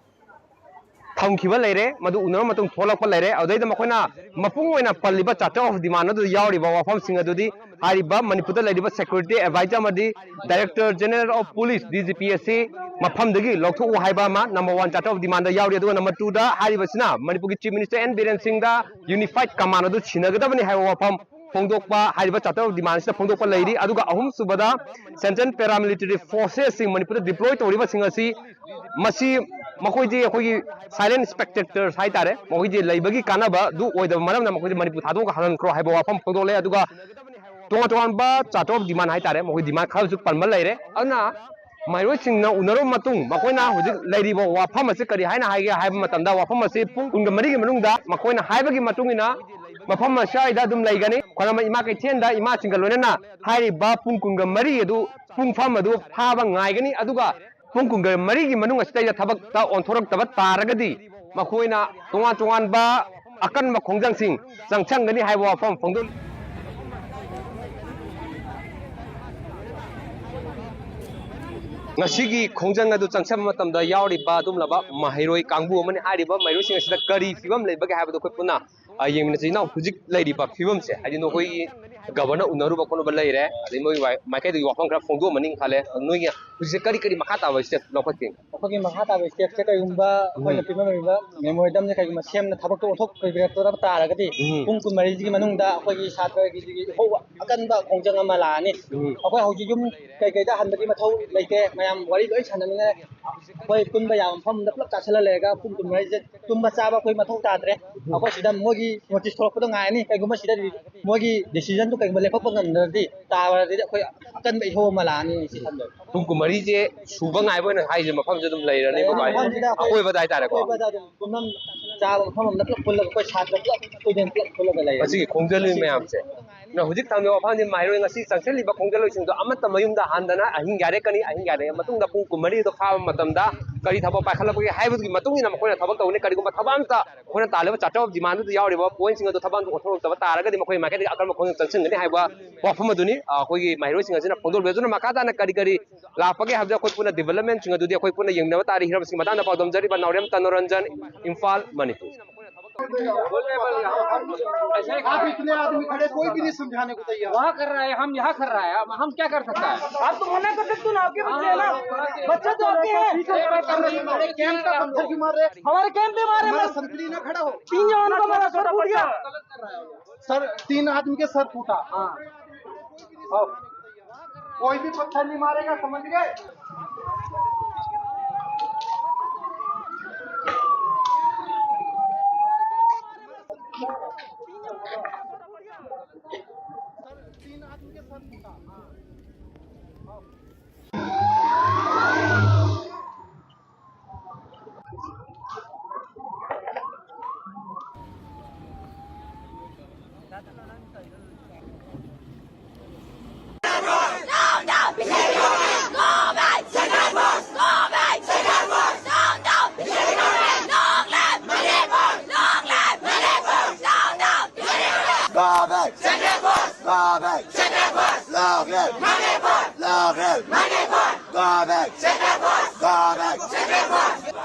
ꯊꯝꯈꯤꯕ ꯂꯩꯔꯦ, ꯃꯗꯨ ꯎꯅꯔꯕ ꯃꯇꯨꯡ ꯊꯣꯛꯂꯛꯄ ꯂꯩꯔꯦ꯫ ꯑꯗꯨꯗꯩꯗ ꯃꯈꯣꯏꯅ ꯃꯄꯨꯡ ꯑꯣꯏꯅ ꯄꯜꯂꯤꯕ ꯆꯥꯔꯇꯔ ꯑꯣꯐ ꯗꯤꯃꯥꯟ ꯑꯗꯨꯗ ꯌꯥꯎꯔꯤꯕ ꯋꯥꯐꯝꯁꯤꯡ ꯑꯗꯨꯗꯤ ꯍꯥꯏꯔꯤꯕ ꯃꯅꯤꯄꯨꯔꯗ ꯂꯩꯔꯤꯕ ꯁꯦꯀ꯭ꯌꯨꯔꯤꯇꯤ ꯑꯦꯗꯚꯥꯏꯖꯔ ꯑꯃꯗꯤ director general of police, D G P, ꯑꯁꯤ ꯃꯐꯝꯗꯒꯤ ꯂꯧꯊꯣꯛꯎ ꯍꯥꯏꯕ ꯑꯃ number one charter of demand ꯌꯥꯎꯔꯤ꯫ ꯑꯗꯨꯒ ꯅꯝꯕꯔ ꯇꯨꯗ ꯍꯥꯏꯔꯤꯕꯁꯤꯅ ꯃꯅꯤꯄꯨꯔꯒꯤ ꯆꯤꯐ ꯃꯤꯅꯤꯁꯇꯔ ꯑꯦꯟ ꯕꯤꯔꯦꯟ ꯁꯤꯡꯗ ꯌꯨꯅꯤꯐꯥꯏꯠ ꯀꯃꯥꯟ ꯑꯗꯨ ꯁꯤꯟꯅꯒꯗꯕꯅꯤ ꯍꯥꯏꯕ ꯋꯥꯐꯝ ꯐꯣꯡꯗꯣꯛꯄ, ꯍꯥꯏꯔꯤꯕ ꯆꯥꯔꯇꯔ ꯑꯣꯐ ꯗꯤꯃꯥꯟꯁꯤꯗ ꯐꯣꯡꯗꯣꯛꯄ ꯂꯩꯔꯤ꯫ ꯑꯗꯨꯒ ꯑꯍꯨꯝꯁꯨꯕꯗ ꯁꯦꯟꯇ꯭ꯔꯦꯜ ꯄꯦꯔꯥꯃꯤꯂꯤꯇꯔꯤ ꯐꯣꯔꯁꯦꯁꯁꯤꯡ ꯃꯅꯤꯄꯨꯔꯗ ꯗꯤꯄ꯭ꯂꯣꯏ ꯇꯧꯔꯤꯕꯁꯤꯡ ꯑꯁꯤ, ꯃꯁꯤ ꯃꯈꯣꯏꯗꯤ ꯑꯩꯈꯣꯏꯒꯤ ꯁꯥꯏꯂꯦꯟ ꯁ꯭ꯄꯦꯛꯇꯦꯇꯔꯁ ꯍꯥꯏꯇꯥꯔꯦ, ꯃꯈꯣꯏꯗꯤ ꯂꯩꯕꯒꯤ ꯀꯥꯟꯅꯕ ꯑꯗꯨ ꯑꯣꯏꯗꯕ ꯃꯔꯝꯅ ꯃꯈꯣꯏꯗꯤ ꯃꯅꯤꯄꯨꯔ ꯊꯥꯗꯣꯛꯑꯒ ꯍꯜꯍꯟꯈ꯭ꯔꯣ ꯍꯥꯏꯕ ꯋꯥꯐꯝ ꯐꯣꯡꯗꯣꯛꯂꯦ꯫ ꯑꯗꯨꯒ ꯇꯣꯉꯥꯟ ꯇꯣꯉꯥꯟꯕ ꯆꯥꯔꯇꯔ ꯑꯣꯐ ꯗꯤꯃꯥꯟ ꯍꯥꯏꯇꯥꯔꯦ, ꯃꯈꯣꯏ ꯗꯤꯃꯥꯟ ꯈꯔꯁꯨ ꯄꯟꯕ ꯂꯩꯔꯦ꯫ ꯑꯗꯨꯅ ꯃꯍꯩꯔꯣꯏꯁꯤꯡꯅ ꯎꯅꯔꯕ ꯃꯇꯨꯡ ꯃꯈꯣꯏꯅ ꯍꯧꯖꯤꯛ ꯂꯩꯔꯤꯕ ꯋꯥꯐꯝ ꯑꯁꯤ ꯀꯔꯤ ꯍꯥꯏꯅ ꯍꯥꯏꯒꯦ ꯍꯥꯏꯕ ꯃꯇꯝꯗ, ꯋꯥꯐꯝ ꯑꯁꯤ ꯄꯨꯡ ꯀꯨꯟꯒ ꯃꯔꯤꯒꯤ ꯃꯅꯨꯡꯗ ꯃꯈꯣꯏꯅ ꯍꯥꯏꯕꯒꯤ ꯃꯇꯨꯡ ꯏꯟꯅ ꯃꯐꯝ ꯑꯁ꯭ꯋꯥꯏꯗ ꯑꯗꯨꯝ ꯂꯩꯒꯅꯤ꯫ ꯈ꯭ꯋꯥꯏꯔꯝꯕꯟ ꯏꯃꯥ ꯀꯩꯊꯦꯜꯗ ꯏꯃꯥꯁꯤꯡꯒ ꯂꯣꯏꯅꯅ ꯍꯥꯏꯔꯤꯕ ꯄꯨꯡ ꯀꯨꯟꯒ ꯃꯔꯤ ꯑꯗꯨ ꯄꯨꯡꯐꯝ ꯑꯗꯨ ꯐꯥꯕ ꯉꯥꯏꯒꯅꯤ꯫ ꯑꯗꯨꯒ ꯄꯨꯡ ꯀꯨꯟꯒ ꯃꯔꯤꯒꯤ ꯃꯅꯨꯡ ꯑꯁꯤꯗꯩꯗ ꯊꯕꯛꯇ ꯑꯣꯟꯊꯣꯔꯛꯇꯕ ꯇꯥꯔꯒꯗꯤ ꯃꯈꯣꯏꯅ ꯇꯣꯉꯥꯟ ꯇꯣꯉꯥꯟꯕ ꯑꯀꯟꯕ ꯈꯣꯡꯖꯪꯁꯤꯡ ꯆꯪꯁꯟꯒꯅꯤ ꯍꯥꯏꯕ ꯋꯥꯐꯝ ꯐꯣꯡꯗꯣꯛꯂꯤ꯫ ꯉꯁꯤꯒꯤ ꯈꯣꯡꯖꯪ ꯑꯗꯨ ꯆꯪꯁꯟꯕ ꯃꯇꯝꯗ ꯌꯥꯎꯔꯤꯕ ꯑꯗꯨꯒꯨꯝꯂꯕ ꯃꯍꯩꯔꯣꯏ ꯀꯥꯡꯕꯨ ꯑꯃꯅꯤ꯫ ꯍꯥꯏꯔꯤꯕ ꯃꯍꯩꯔꯣꯏꯁꯤꯡ ꯑꯁꯤꯗ ꯀꯔꯤ ꯐꯤꯕꯝ ꯂꯩꯕꯒꯦ ꯍꯥꯏꯕꯗꯨ ꯑꯩꯈꯣꯏ ꯄꯨꯟꯅ, ꯑ, ꯌꯦꯡꯃꯤꯟꯅꯁꯤ꯫ ꯏꯅꯥꯎ, ꯍꯧꯖꯤꯛ ꯂꯩꯔꯤꯕ ꯐꯤꯕꯝꯁꯦ, ꯍꯥꯏꯗꯤ ꯅꯈꯣꯏꯒꯤ ꯒꯕꯔꯅꯔ ꯎꯅꯔꯨꯕ ꯈꯣꯠꯂꯨꯕ ꯂꯩꯔꯦ, ꯑꯗꯩ ꯃꯣꯏ ꯋꯥꯏ-, ꯃꯥꯏꯀꯩꯗꯒꯤ ꯋꯥꯐꯝ ꯈꯔ ꯐꯣꯡꯗꯣꯛꯑꯝꯃꯅꯤ ꯈꯜꯂꯦ꯫ ꯑꯗꯨ ꯅꯣꯏꯒꯤ ꯍꯧꯖꯤꯛꯁꯦ ꯀꯔꯤ ꯀꯔꯤ ꯃꯈꯥ ꯇꯥꯕ ꯁ꯭ꯇꯦꯞ ꯂꯧꯈꯠꯀꯦ? ꯑꯩꯈꯣꯏꯒꯤ ꯃꯈꯥ ꯇꯥꯕ ꯁ꯭ꯇꯦꯞꯁꯦ ꯀꯩꯒꯨꯝꯕ ꯑꯩꯈꯣꯏꯅ ꯎꯝ꯫ ꯄꯤꯕ ꯉꯝꯃꯤꯕ ꯃꯦꯃꯣꯔꯦꯟꯗꯝꯁꯦ ꯀꯩꯒꯨꯝꯕ ꯁꯦꯝꯅ ꯊꯕꯛꯇꯣ ꯑꯣꯟꯊꯣꯛꯄꯤꯔꯛꯇꯕ ꯇꯥꯔꯒꯗꯤ, ꯎꯝ꯫ ꯄꯨꯡ ꯀꯨꯟꯃꯔꯤꯁꯤꯒꯤ ꯃꯅꯨꯡꯗ ꯑꯩꯈꯣꯏꯒꯤ ꯁꯥꯇ꯭ꯔꯒꯤꯁꯤꯒꯤ ꯏꯍꯧ ꯑꯀꯟꯕ ꯈꯣꯡꯖꯪ ꯑꯃ ꯂꯥꯛꯑꯅꯤ꯫ ꯎꯝ꯫ ꯑꯩꯈꯣꯏ ꯍꯧꯖꯤꯛ ꯌꯨꯝ ꯀꯩꯀꯩꯗ ꯍꯟꯕꯒꯤ ꯃꯊꯧ ꯂꯩꯇꯦ, ꯃꯌꯥꯝ ꯋꯥꯔꯤ ꯂꯣꯏ ꯁꯥꯟꯅꯃꯤꯟꯅꯔꯦ꯫ ꯑꯩꯈꯣꯏ ꯄꯨꯟꯕ ꯌꯥꯕ ꯃꯐꯝ ꯑꯃꯗ ꯄꯨꯂꯞ ꯆꯥꯁꯤꯜꯂ ꯂꯩꯔꯒ ꯄꯨꯡ ꯀꯨꯟꯃꯔꯤꯁꯦ ꯇꯨꯝꯕ ꯆꯥꯕ ꯑꯩꯈꯣꯏ ꯃꯊꯧ ꯇꯥꯗ꯭ꯔꯦ꯫ ꯑꯩꯈꯣꯏ ꯁꯤꯗ ꯃꯣꯏꯒꯤ ꯅꯣꯇꯤꯁ ꯊꯣꯛꯂꯛꯄꯗꯣ ꯉꯥꯏꯔꯅꯤ꯫ ꯀꯩꯒꯨꯝꯕ ꯁꯤꯗ ꯃꯣꯏꯒꯤ ꯗꯤꯁꯤꯖꯟꯗꯣ ꯀꯩꯒꯨꯝꯕ ꯂꯦꯞꯊꯣꯛꯄ ꯉꯝꯗ꯭ꯔꯗꯤ, ꯇꯥꯔꯗꯤ ꯑꯩꯈꯣꯏ ꯑꯀꯟꯕ ꯏꯍꯧ ꯑꯃ ꯂꯥꯛꯑꯅꯤ ꯁꯤ ꯈꯟꯕꯗ꯫ ꯄꯨꯡ ꯀꯨꯟꯃꯔꯤꯁꯦ ꯁꯨꯕ ꯉꯥꯏꯕ ꯑꯣꯏꯅ ꯍꯥꯏꯁꯦ ꯃꯐꯝꯁꯦ ꯑꯗꯨꯝ ꯂꯩꯔꯅꯤꯀꯣ ꯚꯥꯏ? ꯃꯐꯝꯁꯤꯗ ꯑꯩꯈꯣꯏ ꯑꯀꯣꯏꯕꯗ ꯍꯥꯏꯇꯥꯔꯦꯀꯣ꯫ ꯑꯀꯣꯏꯕꯗ ꯑꯗꯨꯝ ꯄꯨꯟꯐꯝ ꯆꯥꯕ ꯃꯐꯝ ꯑꯃꯗ ꯄꯨꯂꯞ ꯄꯨꯜꯂꯒ ꯑꯩꯈꯣꯏ ꯁꯥꯇ꯭ꯔ ꯄꯨꯂꯞ, ꯁ꯭ꯇꯨꯗꯦꯟ ꯄꯨꯂꯞ ꯄꯨꯜꯂꯒ ꯂꯩꯔꯅꯤ꯫ ꯃꯁꯤꯒꯤ ꯈꯣꯡꯖꯜꯂꯤꯕ ꯃꯌꯥꯝꯁꯦ꯫ ꯅ ꯍꯧꯖꯤꯛ ꯊꯝꯂꯤꯕ ꯋꯥꯐꯝꯗꯤ ꯃꯍꯩꯔꯣꯏ ꯉꯁꯤ ꯆꯪꯁꯤꯜꯂꯤꯕ ꯈꯣꯡꯖꯜꯂꯣꯏꯁꯤꯡꯗꯣ ꯑꯃꯠꯇ ꯃꯌꯨꯝꯗ ꯍꯟꯗꯅ ꯑꯍꯤꯡ ꯌꯥꯔꯦꯛꯀꯅꯤ꯫ ꯑꯍꯤꯡ ꯌꯥꯔꯦꯛꯑ ꯃꯇꯨꯡꯗ ꯄꯨꯡ ꯀꯨꯟꯃꯔꯤꯗꯣ ꯐꯥꯕ ꯃꯇꯝꯗ ꯀꯔꯤ ꯊꯕꯛ ꯄꯥꯏꯈꯠꯂꯛꯄꯒꯦ ꯍꯥꯏꯕꯗꯨꯒꯤ ꯃꯇꯨꯡ ꯏꯟꯅ ꯃꯈꯣꯏꯅ ꯊꯕꯛ ꯇꯧꯒꯅꯤ꯫ ꯀꯔꯤꯒꯨꯝꯕ ꯊꯕꯛ ꯑꯝꯇ ꯃꯈꯣꯏꯅ ꯇꯥꯜꯂꯤꯕ charter of demandꯗꯨꯗ ꯌꯥꯎꯔꯤꯕ pointꯁꯤꯡ ꯑꯗꯨ ꯊꯕꯛ ꯑꯗꯨ ꯑꯣꯟꯊꯣꯔꯛꯇꯕ ꯇꯥꯔꯒꯗꯤ ꯃꯈꯣꯏ marketꯇꯒꯤ ꯑꯀꯟꯕ ꯈꯣꯡꯖꯪ ꯆꯪꯁꯤꯟꯒꯅꯤ ꯍꯥꯏꯕ ꯋꯥꯐꯝ ꯑꯗꯨꯅꯤ, ꯑ, ꯑꯩꯈꯣꯏꯒꯤ ꯃꯍꯩꯔꯣꯏꯁꯤꯡ ꯑꯁꯤꯅ ꯐꯣꯡꯗꯣꯛꯂꯤꯕ꯫ ꯑꯗꯨꯅ ꯃꯈꯥ ꯇꯥꯅ ꯀꯔꯤ ꯀꯔꯤ ꯂꯥꯛꯄꯒꯦ ꯍꯥꯏꯕꯗꯤ ꯑꯩꯈꯣꯏ ꯄꯨꯟꯅ developmentꯁꯤꯡ ꯑꯗꯨꯗꯤ ꯑꯩꯈꯣꯏ ꯄꯨꯟꯅ ꯌꯦꯡꯅꯕ ꯇꯥꯔꯤ꯫ ꯍꯤꯔꯝꯁꯤꯒꯤ ꯃꯇꯥꯡꯗ ꯄꯥꯎꯗꯝꯖꯔꯤꯕ ꯅꯥꯎꯔꯦꯝ ꯇꯅꯣꯔꯟꯖꯟ, ꯏꯝꯐꯥꯜ, ꯃꯅꯤꯄꯨꯔ꯫ आप इतने आदमी खड़े, कोई भी नहीं समझाने को तैयार। वहाँ कर रहा है, हम यहाँ कर रहा है, हम, हम क्या कर सकता है? आप तो मना कर सकते हो ना, आपके बच्चे हैं ना, बच्चे तो आपके हैं। हमारे कैंप का पत्थर क्यों मार रहे? हमारे कैंप पे मारे हमारा। संतरी ना खड़ा हो। तीन जवानों का हमारा सर फूट गया। सर, तीन आदमी के सर फूटा। हाँ। कोई भी पत्थर नहीं मारेगा, समझ गए? Go back. Central Force. Go back. Central Force. Long live. Manipur. Long live. Manipur. Go back. Central Force. Go back. Central Force.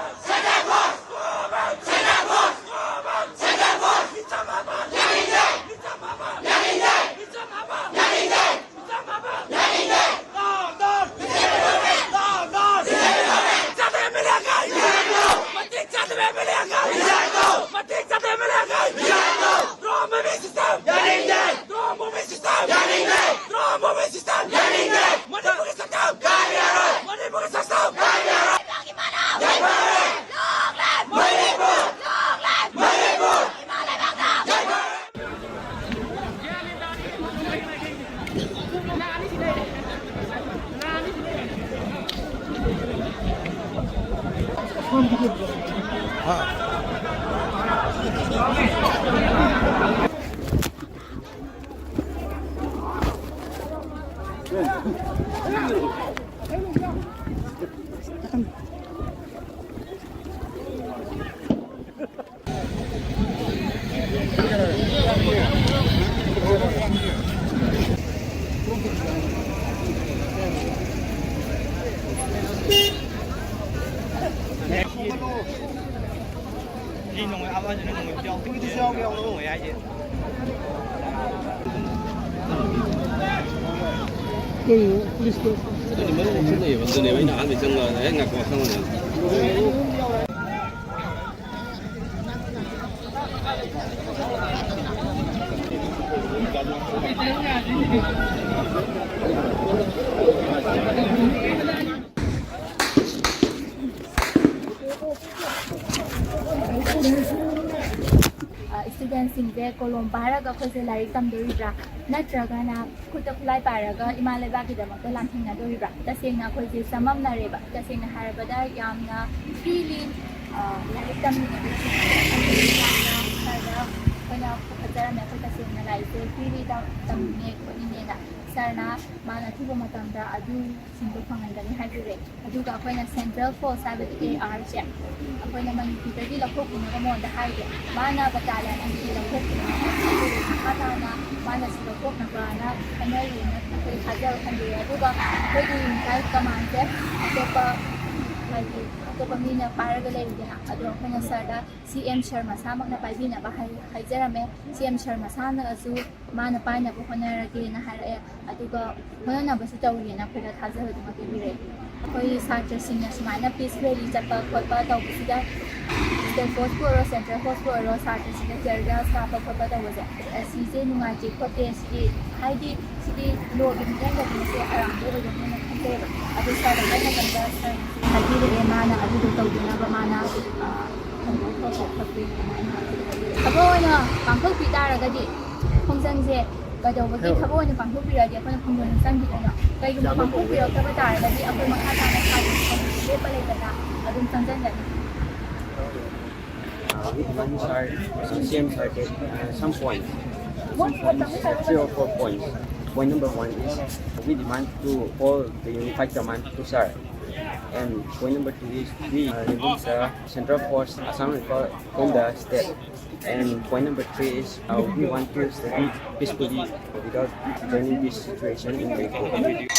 Central Force. Central Force. Central Force. ꯏꯁꯇꯨꯗꯦꯟꯁꯤꯡꯁꯦ ꯀꯣꯂꯣꯝ ꯄꯥꯏꯔꯒ ꯑꯩꯈꯣꯏꯁꯦ ꯂꯥꯏꯔꯤꯛ ꯇꯝꯗꯣꯔꯤꯕ꯭ꯔꯥ, ꯅꯠꯇ꯭ꯔꯒꯅ ꯈꯨꯠꯇ ꯈꯨꯠꯂꯥꯏ ꯄꯥꯏꯔꯒ ꯏꯃꯥ ꯂꯩꯕꯥꯛꯀꯤꯗꯃꯛꯇ ꯂꯥꯟꯊꯦꯡꯅꯗꯣꯔꯤꯕ꯭ꯔꯥ? ꯇꯁꯦꯡꯅ ꯑꯩꯈꯣꯏꯁꯦ ꯆꯃꯝꯅꯔꯦꯕ꯫ ꯇꯁꯦꯡꯅ ꯍꯥꯏꯔꯕꯗ ꯌꯥꯝꯅ ꯄꯤꯛꯂꯤ, ꯂꯥꯏꯔꯤꯛ ꯇꯝꯅꯤꯡꯉꯤꯕꯁꯤꯡ ꯌꯥꯝꯅ ꯁ꯭ꯋꯥꯏꯗ ꯑꯩꯈꯣꯏꯅ ꯄꯨꯈꯠꯆꯔꯝꯃꯦ꯫ ꯑꯩꯈꯣꯏ ꯇꯁꯦꯡꯅ ꯂꯥꯏꯔꯤꯛꯁꯦ ꯄꯤꯛꯂꯤ, ꯇꯝꯅꯤꯡꯉꯦ ꯈꯣꯠꯅꯤꯡꯉꯦꯅ꯫ ꯁꯥꯔꯅ ꯃꯥꯅ ꯑꯊꯨꯕ ꯃꯇꯝꯗ ꯑꯗꯨꯁꯤꯡꯗꯣ ꯐꯪꯍꯟꯒꯅꯤ ꯍꯥꯏꯕꯤꯔꯦ꯫ ꯑꯗꯨꯒ ꯑꯩꯈꯣꯏꯅ ꯁꯦꯟꯇ꯭ꯔꯦꯜ ꯐꯣꯔꯁ ꯍꯥꯏꯕꯗꯤ ꯑꯦ ꯑꯥꯔꯁꯦ ꯑꯩꯈꯣꯏꯅ ꯃꯅꯤꯄꯨꯔꯗꯒꯤ ꯂꯧꯊꯣꯛꯄꯤꯅꯕ ꯃꯉꯣꯟꯗ ꯍꯥꯏꯔꯦ꯫ ꯃꯥꯅ ꯕꯇꯥꯂꯤꯌꯟ ꯑꯅꯤꯗꯤ ꯂꯧꯊꯣꯛꯄꯤꯅꯕ ꯃꯈꯥ ꯇꯥꯅ ꯃꯥꯅ ꯁꯤ ꯂꯧꯊꯣꯛꯅꯕꯅ ꯍꯣꯠꯅꯔꯤꯅ ꯑꯩꯈꯣꯏ ꯊꯥꯖꯕ ꯊꯝꯕꯤꯔꯦ꯫ ꯑꯗꯨꯒ ꯑꯩꯈꯣꯏꯒꯤ ꯌꯨꯅꯤꯐꯥꯏꯠ ꯀꯃꯥꯟꯁꯦ ꯑꯇꯣꯞꯄ, ꯍꯥꯏꯗꯤ ꯑꯇꯣꯞꯄ ꯃꯤꯅ ꯄꯥꯏꯔꯒ ꯂꯩꯔꯤꯗꯅ, ꯑꯗꯣ ꯑꯩꯈꯣꯏꯅ ꯁꯥꯔꯗ ꯁꯤ ꯑꯦꯝ ꯁꯥꯔ ꯃꯁꯥꯃꯛꯅ ꯄꯥꯏꯕꯤꯅꯕ ꯍꯥꯏ-, ꯍꯥꯏꯖꯔꯝꯃꯦ꯫ ꯁꯤ ꯑꯦꯝ ꯁꯥꯔ ꯃꯁꯥꯅꯁꯨ ꯃꯥꯅ ꯄꯥꯏꯅꯕ ꯍꯣꯠꯅꯔꯒꯦꯅ ꯍꯥꯏꯔꯛꯑꯦ꯫ ꯑꯗꯨꯒ ꯍꯣꯠꯅꯅꯕꯁꯨ ꯇꯧꯔꯤꯅ ꯑꯩꯈꯣꯏꯗ ꯊꯥꯖꯕꯗꯨꯃ ꯄꯤꯕꯤꯔꯛꯑꯦ꯫ ꯑꯩꯈꯣꯏ ꯁꯥꯇ꯭ꯔꯁꯤꯡꯅ ꯁꯨꯃꯥꯏꯅ ꯄꯤꯁ ꯔꯦꯂꯤ ꯆꯠꯄ ꯈꯣꯠꯄ ꯇꯧꯕꯁꯤꯗ, ꯁ꯭ꯇꯦꯠ ꯐꯣꯔꯁꯄꯨ ꯑꯣꯏꯔꯣ, ꯁꯦꯟꯇ꯭ꯔꯦꯜ ꯐꯣꯔꯁꯄꯨ ꯑꯣꯏꯔꯣ, ꯁꯥꯇ꯭ꯔꯁꯤꯡꯅ ꯇꯤꯌꯔ ꯒ꯭ꯌꯥꯁ ꯀꯥꯞꯄ ꯈꯣꯠꯄ ꯇꯧꯕꯁꯦ, ꯑꯁꯤꯁꯦ ꯅꯨꯡꯉꯥꯏꯇꯦ ꯈꯣꯠꯇꯦ, ꯁꯤꯗꯤ, ꯍꯥꯏꯗꯤ ꯁꯤꯗꯤ ꯂꯣꯒꯤ ꯃꯤꯠꯌꯦꯡꯗꯒꯤ ꯃꯁꯤ ꯑꯔꯥꯟꯕ ꯑꯣꯏꯒꯅꯤꯅ ꯈꯟꯖꯩꯕ꯫ ꯑꯗꯨ ꯁꯥꯔꯗ ꯍꯥꯏ ꯃꯇꯝꯗ ꯁꯥꯔꯅ ꯍꯥꯏꯕꯤꯔꯛꯑꯦ, ꯃꯥꯅ ꯑꯗꯨꯗꯣ ꯇꯧꯗꯅꯕ ꯃꯥꯅ, ꯑ, ꯊꯕꯛ ꯑꯣꯏꯅ ꯄꯥꯡꯊꯣꯛꯄꯤ ꯇꯥꯔꯒꯗꯤ ꯈꯣꯡꯖꯪꯁꯦ ꯀꯩꯗꯧꯕꯒꯤ ꯊꯕꯛ ꯑꯣꯏꯅ ꯄꯥꯡꯊꯣꯛꯄꯤꯔꯗꯤ ꯑꯩꯈꯣꯏꯅ ꯈꯨꯡꯒꯪꯗ ꯆꯪꯈꯤꯗꯣꯏꯅꯣ? ꯀꯩꯒꯨꯝꯕ ꯄꯥꯡꯊꯣꯛꯄꯤꯔꯛꯇꯕ ꯇꯥꯔꯒꯗꯤ ꯑꯩꯈꯣꯏ ꯃꯈꯥ ꯇꯥꯅ ꯁꯥꯗꯅ ꯂꯦꯞꯄ ꯂꯩꯇꯅ ꯑꯗꯨꯝ ꯆꯪꯁꯤꯟꯒꯅꯤ꯫ Uh, we demand, sir, some C M, sir, uh, some points. Some points, three or four points. Point number one is we demand to call the unified command to sir. And point number two is we, uh, remove the central force Assam Rifle from the state. And point number three is, uh, we want to study peacefully without joining this situation in Manipur.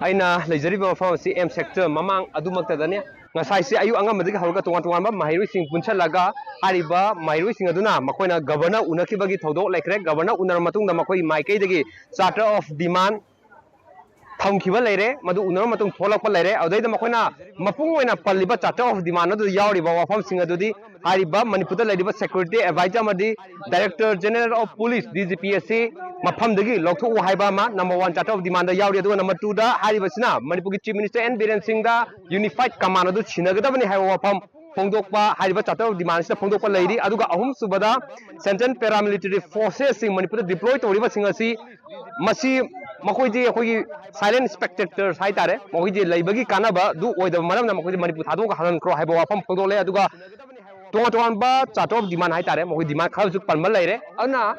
ꯑꯩꯅ ꯂꯩꯖꯔꯤꯕ ꯃꯐꯝ ꯑꯁꯤ ꯑꯦꯝ ꯁꯦꯛꯇꯔ ꯃꯃꯥꯡ ꯑꯗꯨꯃꯛꯇꯗꯅꯤ꯫ ꯉꯁꯥꯏꯁꯦ ꯑꯌꯨꯛ ꯑꯉꯟꯕꯗꯒꯤ ꯍꯧꯔꯒ ꯇꯣꯉꯥꯟ ꯇꯣꯉꯥꯟꯕ ꯃꯍꯩꯔꯣꯏꯁꯤꯡ ꯄꯨꯟꯁꯤꯜꯂꯒ ꯍꯥꯏꯔꯤꯕ ꯃꯍꯩꯔꯣꯏꯁꯤꯡ ꯑꯗꯨꯅ ꯃꯈꯣꯏꯅ ꯒꯕꯔꯅꯔ ꯎꯅꯈꯤꯕꯒꯤ ꯊꯧꯗꯣꯛ ꯂꯩꯈ꯭ꯔꯦ꯫ ꯒꯕꯔꯅꯔ ꯎꯅꯔꯕ ꯃꯇꯨꯡꯗ ꯃꯈꯣꯏꯒꯤ ꯃꯥꯏꯀꯩꯗꯒꯤ ꯆꯥꯔꯇꯔ ꯑꯣꯐ ꯗꯤꯃꯥꯟ ꯊꯝꯈꯤꯕ ꯂꯩꯔꯦ, ꯃꯗꯨ ꯎꯅꯔꯕ ꯃꯇꯨꯡ ꯊꯣꯛꯂꯛꯄ ꯂꯩꯔꯦ꯫ ꯑꯗꯨꯗꯩꯗ ꯃꯈꯣꯏꯅ ꯃꯄꯨꯡ ꯑꯣꯏꯅ ꯄꯜꯂꯤꯕ ꯆꯥꯔꯇꯔ ꯑꯣꯐ ꯗꯤꯃꯥꯟ ꯑꯗꯨ ꯌꯥꯎꯔꯤꯕ ꯋꯥꯐꯝꯁꯤꯡ ꯑꯗꯨꯗꯤ ꯍꯥꯏꯔꯤꯕ ꯃꯅꯤꯄꯨꯔꯗ ꯂꯩꯔꯤꯕ ꯁꯦꯀ꯭ꯌꯨꯔꯤꯇꯤ ꯑꯦꯗꯚꯥꯏꯖꯔ ꯑꯃꯗꯤ director general of police, D G P, ꯑꯁꯤ ꯃꯐꯝꯗꯒꯤ ꯂꯧꯊꯣꯛꯎ ꯍꯥꯏꯕ ꯑꯃ number one charter of demand ꯌꯥꯎꯔꯤ꯫ ꯑꯗꯨꯒ ꯅꯝꯕꯔ ꯇꯨꯗ ꯍꯥꯏꯔꯤꯕꯁꯤꯅ ꯃꯅꯤꯄꯨꯔꯒꯤ ꯆꯤꯐ ꯃꯤꯅꯤꯁꯇꯔ ꯑꯦꯟ ꯕꯤꯔꯦꯟ ꯁꯤꯡꯗ ꯌꯨꯅꯤꯐꯥꯏꯠ ꯀꯃꯥꯟ ꯑꯗꯨ ꯁꯤꯟꯅꯒꯗꯕꯅꯤ ꯍꯥꯏꯕ ꯋꯥꯐꯝ ꯐꯣꯡꯗꯣꯛꯄ, ꯍꯥꯏꯔꯤꯕ ꯆꯥꯔꯇꯔ ꯑꯣꯐ ꯗꯤꯃꯥꯟꯁꯤꯗ ꯐꯣꯡꯗꯣꯛꯄ ꯂꯩꯔꯤ꯫ ꯑꯗꯨꯒ ꯑꯍꯨꯝꯁꯨꯕꯗ ꯁꯦꯟꯇ꯭ꯔꯦꯜ ꯄꯦꯔꯥꯃꯤꯂꯤꯇꯔꯤ ꯐꯣꯔꯁꯦꯁꯁꯤꯡ ꯃꯅꯤꯄꯨꯔꯗ ꯗꯤꯄ꯭ꯂꯣꯏ ꯇꯧꯔꯤꯕꯁꯤꯡ ꯑꯁꯤ, ꯃꯁꯤ ꯃꯈꯣꯏꯗꯤ ꯑꯩꯈꯣꯏꯒꯤ ꯁꯥꯏꯂꯦꯟ ꯁ꯭ꯄꯦꯛꯇꯦꯇꯔꯁ ꯍꯥꯏꯇꯥꯔꯦ, ꯃꯈꯣꯏꯗꯤ ꯂꯩꯕꯒꯤ ꯀꯥꯟꯅꯕ ꯑꯗꯨ ꯑꯣꯏꯗꯕ ꯃꯔꯝꯅ ꯃꯈꯣꯏꯗꯤ ꯃꯅꯤꯄꯨꯔ ꯊꯥꯗꯣꯛꯑꯒ ꯍꯜꯍꯟꯈ꯭ꯔꯣ ꯍꯥꯏꯕ ꯋꯥꯐꯝ ꯐꯣꯡꯗꯣꯛꯂꯦ꯫ ꯑꯗꯨꯒ ꯇꯣꯉꯥꯟ ꯇꯣꯉꯥꯟꯕ ꯆꯥꯔꯇꯔ ꯑꯣꯐ ꯗꯤꯃꯥꯟ ꯍꯥꯏꯇꯥꯔꯦ, ꯃꯈꯣꯏ ꯗꯤꯃꯥꯟ ꯈꯔꯁꯨ ꯄꯟꯕ ꯂꯩꯔꯦ꯫ ꯑꯗꯨꯅ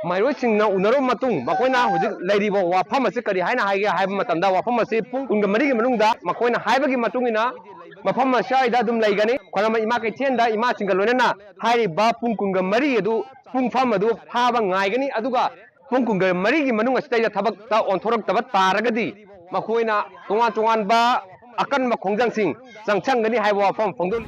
ꯃꯍꯩꯔꯣꯏꯁꯤꯡꯅ ꯎꯅꯔꯕ ꯃꯇꯨꯡ ꯃꯈꯣꯏꯅ ꯍꯧꯖꯤꯛ ꯂꯩꯔꯤꯕ ꯋꯥꯐꯝ ꯑꯁꯤ ꯀꯔꯤ ꯍꯥꯏꯅ ꯍꯥꯏꯒꯦ ꯍꯥꯏꯕ ꯃꯇꯝꯗ, ꯋꯥꯐꯝ ꯑꯁꯤ ꯄꯨꯡ ꯀꯨꯟꯒ ꯃꯔꯤꯒꯤ ꯃꯅꯨꯡꯗ ꯃꯈꯣꯏꯅ ꯍꯥꯏꯕꯒꯤ ꯃꯇꯨꯡ ꯏꯟꯅ ꯃꯐꯝ ꯑꯁ꯭ꯋꯥꯏꯗ ꯑꯗꯨꯝ ꯂꯩꯒꯅꯤ꯫ ꯈ꯭ꯋꯥꯏꯔꯝꯕꯟ ꯏꯃꯥ ꯀꯩꯊꯦꯜꯗ ꯏꯃꯥꯁꯤꯡꯒ ꯂꯣꯏꯅꯅ ꯍꯥꯏꯔꯤꯕ ꯄꯨꯡ ꯀꯨꯟꯒ ꯃꯔꯤ ꯑꯗꯨ ꯄꯨꯡꯐꯝ ꯑꯗꯨ ꯐꯥꯕ ꯉꯥꯏꯒꯅꯤ꯫ ꯑꯗꯨꯒ ꯄꯨꯡ ꯀꯨꯟꯒ ꯃꯔꯤꯒꯤ ꯃꯅꯨꯡ ꯑꯁꯤꯗꯩꯗ ꯊꯕꯛꯇ ꯑꯣꯟꯊꯣꯔꯛꯇꯕ ꯇꯥꯔꯒꯗꯤ ꯃꯈꯣꯏꯅ ꯇꯣꯉꯥꯟ ꯇꯣꯉꯥꯟꯕ ꯑꯀꯟꯕ ꯈꯣꯡꯖꯪꯁꯤꯡ ꯆꯪꯁꯟꯒꯅꯤ ꯍꯥꯏꯕ ꯋꯥꯐꯝ ꯐꯣꯡꯗꯣꯛꯂꯤ꯫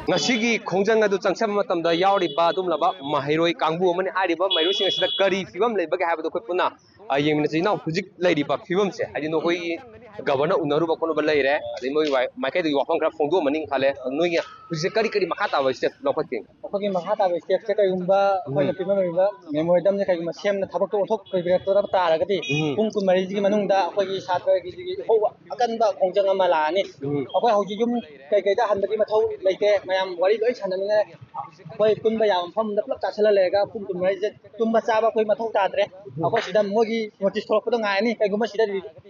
ꯉꯁꯤꯒꯤ ꯈꯣꯡꯖꯪ ꯑꯗꯨ ꯆꯪꯁꯟꯕ ꯃꯇꯝꯗ ꯌꯥꯎꯔꯤꯕ ꯑꯗꯨꯒꯨꯝꯂꯕ ꯃꯍꯩꯔꯣꯏ ꯀꯥꯡꯕꯨ ꯑꯃꯅꯤ꯫ ꯍꯥꯏꯔꯤꯕ ꯃꯍꯩꯔꯣꯏꯁꯤꯡ ꯑꯁꯤꯗ ꯀꯔꯤ ꯐꯤꯕꯝ ꯂꯩꯕꯒꯦ ꯍꯥꯏꯕꯗꯣ ꯑꯩꯈꯣꯏ ꯄꯨꯟꯅ, ꯑ, ꯌꯦꯡꯃꯤꯟꯅꯁꯤ꯫ ꯏꯅꯥꯎ, ꯍꯧꯖꯤꯛ ꯂꯩꯔꯤꯕ ꯐꯤꯕꯝꯁꯦ, ꯍꯥꯏꯗꯤ ꯅꯈꯣꯏꯒꯤ ꯒꯕꯔꯅꯔ ꯎꯅꯔꯨꯕ ꯈꯣꯠꯂꯨꯕ ꯂꯩꯔꯦ, ꯑꯗꯩ ꯃꯣꯏ ꯋꯥꯏ-, ꯃꯥꯏꯀꯩꯗꯒꯤ ꯋꯥꯐꯝ ꯈꯔ ꯐꯣꯡꯗꯣꯛꯑꯝꯃꯅꯤ ꯈꯜꯂꯦ꯫ ꯑꯗꯣ ꯅꯣꯏꯒꯤ ꯍꯧꯖꯤꯛ ꯀꯔꯤ ꯀꯔꯤ ꯃꯈꯥ ꯇꯥꯕ ꯁ꯭ꯇꯦꯞ ꯂꯧꯈꯠꯀꯦ? ꯑꯩꯈꯣꯏꯒꯤ ꯃꯈꯥ ꯇꯥꯕ ꯁ꯭ꯇꯦꯞꯁꯦ ꯀꯔꯤꯒꯨꯝꯕ ꯑꯩꯈꯣꯏꯅ ꯎꯝ꯫ ꯄꯤꯕ ꯉꯝꯃꯤꯕ ꯃꯦꯃꯣꯔꯦꯟꯗꯝꯁꯦ ꯀꯔꯤꯒꯨꯝꯕ ꯁꯦꯝꯅ ꯊꯕꯛꯇꯣ ꯑꯣꯟꯊꯣꯛꯄꯤꯔꯛꯇꯕ ꯇꯥꯔꯒꯗꯤ, ꯎꯝ꯫ ꯄꯨꯡ ꯀꯨꯟꯃꯔꯤꯁꯤꯒꯤ ꯃꯅꯨꯡꯗ ꯑꯩꯈꯣꯏꯒꯤ ꯁꯥꯇ꯭ꯔꯒꯤ ꯍꯧꯕ ꯑꯀꯟꯕ ꯈꯣꯡꯖꯪ ꯑꯃ ꯂꯥꯛꯑꯅꯤ꯫ ꯎꯝ꯫ ꯑꯩꯈꯣꯏ ꯍꯧꯖꯤꯛ ꯌꯨꯝ ꯀꯩꯀꯩꯗ ꯍꯟꯕꯒꯤ ꯃꯊꯧ ꯂꯩꯇꯦ, ꯃꯌꯥꯝ ꯋꯥꯔꯤ ꯂꯣꯏ ꯁꯥꯟꯅꯅꯤꯡꯉꯥꯏ꯫ ꯑꯩꯈꯣꯏ ꯄꯨꯟꯕ ꯌꯥꯕ ꯃꯐꯝ ꯑꯃꯗ ꯄꯨꯂꯞ ꯆꯥꯁꯤꯜꯂ ꯂꯩꯔꯒ ꯄꯨꯡ ꯀꯨꯟꯃꯔꯤꯁꯦ ꯇꯨꯝꯕ ꯆꯥꯕ ꯑꯩꯈꯣꯏ ꯃꯊꯧ ꯇꯥꯗ꯭ꯔꯦ꯫ ꯑꯩꯈꯣꯏ ꯁꯤꯗ ꯃꯣꯏꯒꯤ ꯅꯣꯇꯤꯁ ꯊꯣꯛꯂꯛꯄꯗꯣ ꯉꯥꯏꯔꯅꯤ꯫ ꯀꯩꯒꯨꯝꯕ ꯁꯤꯗ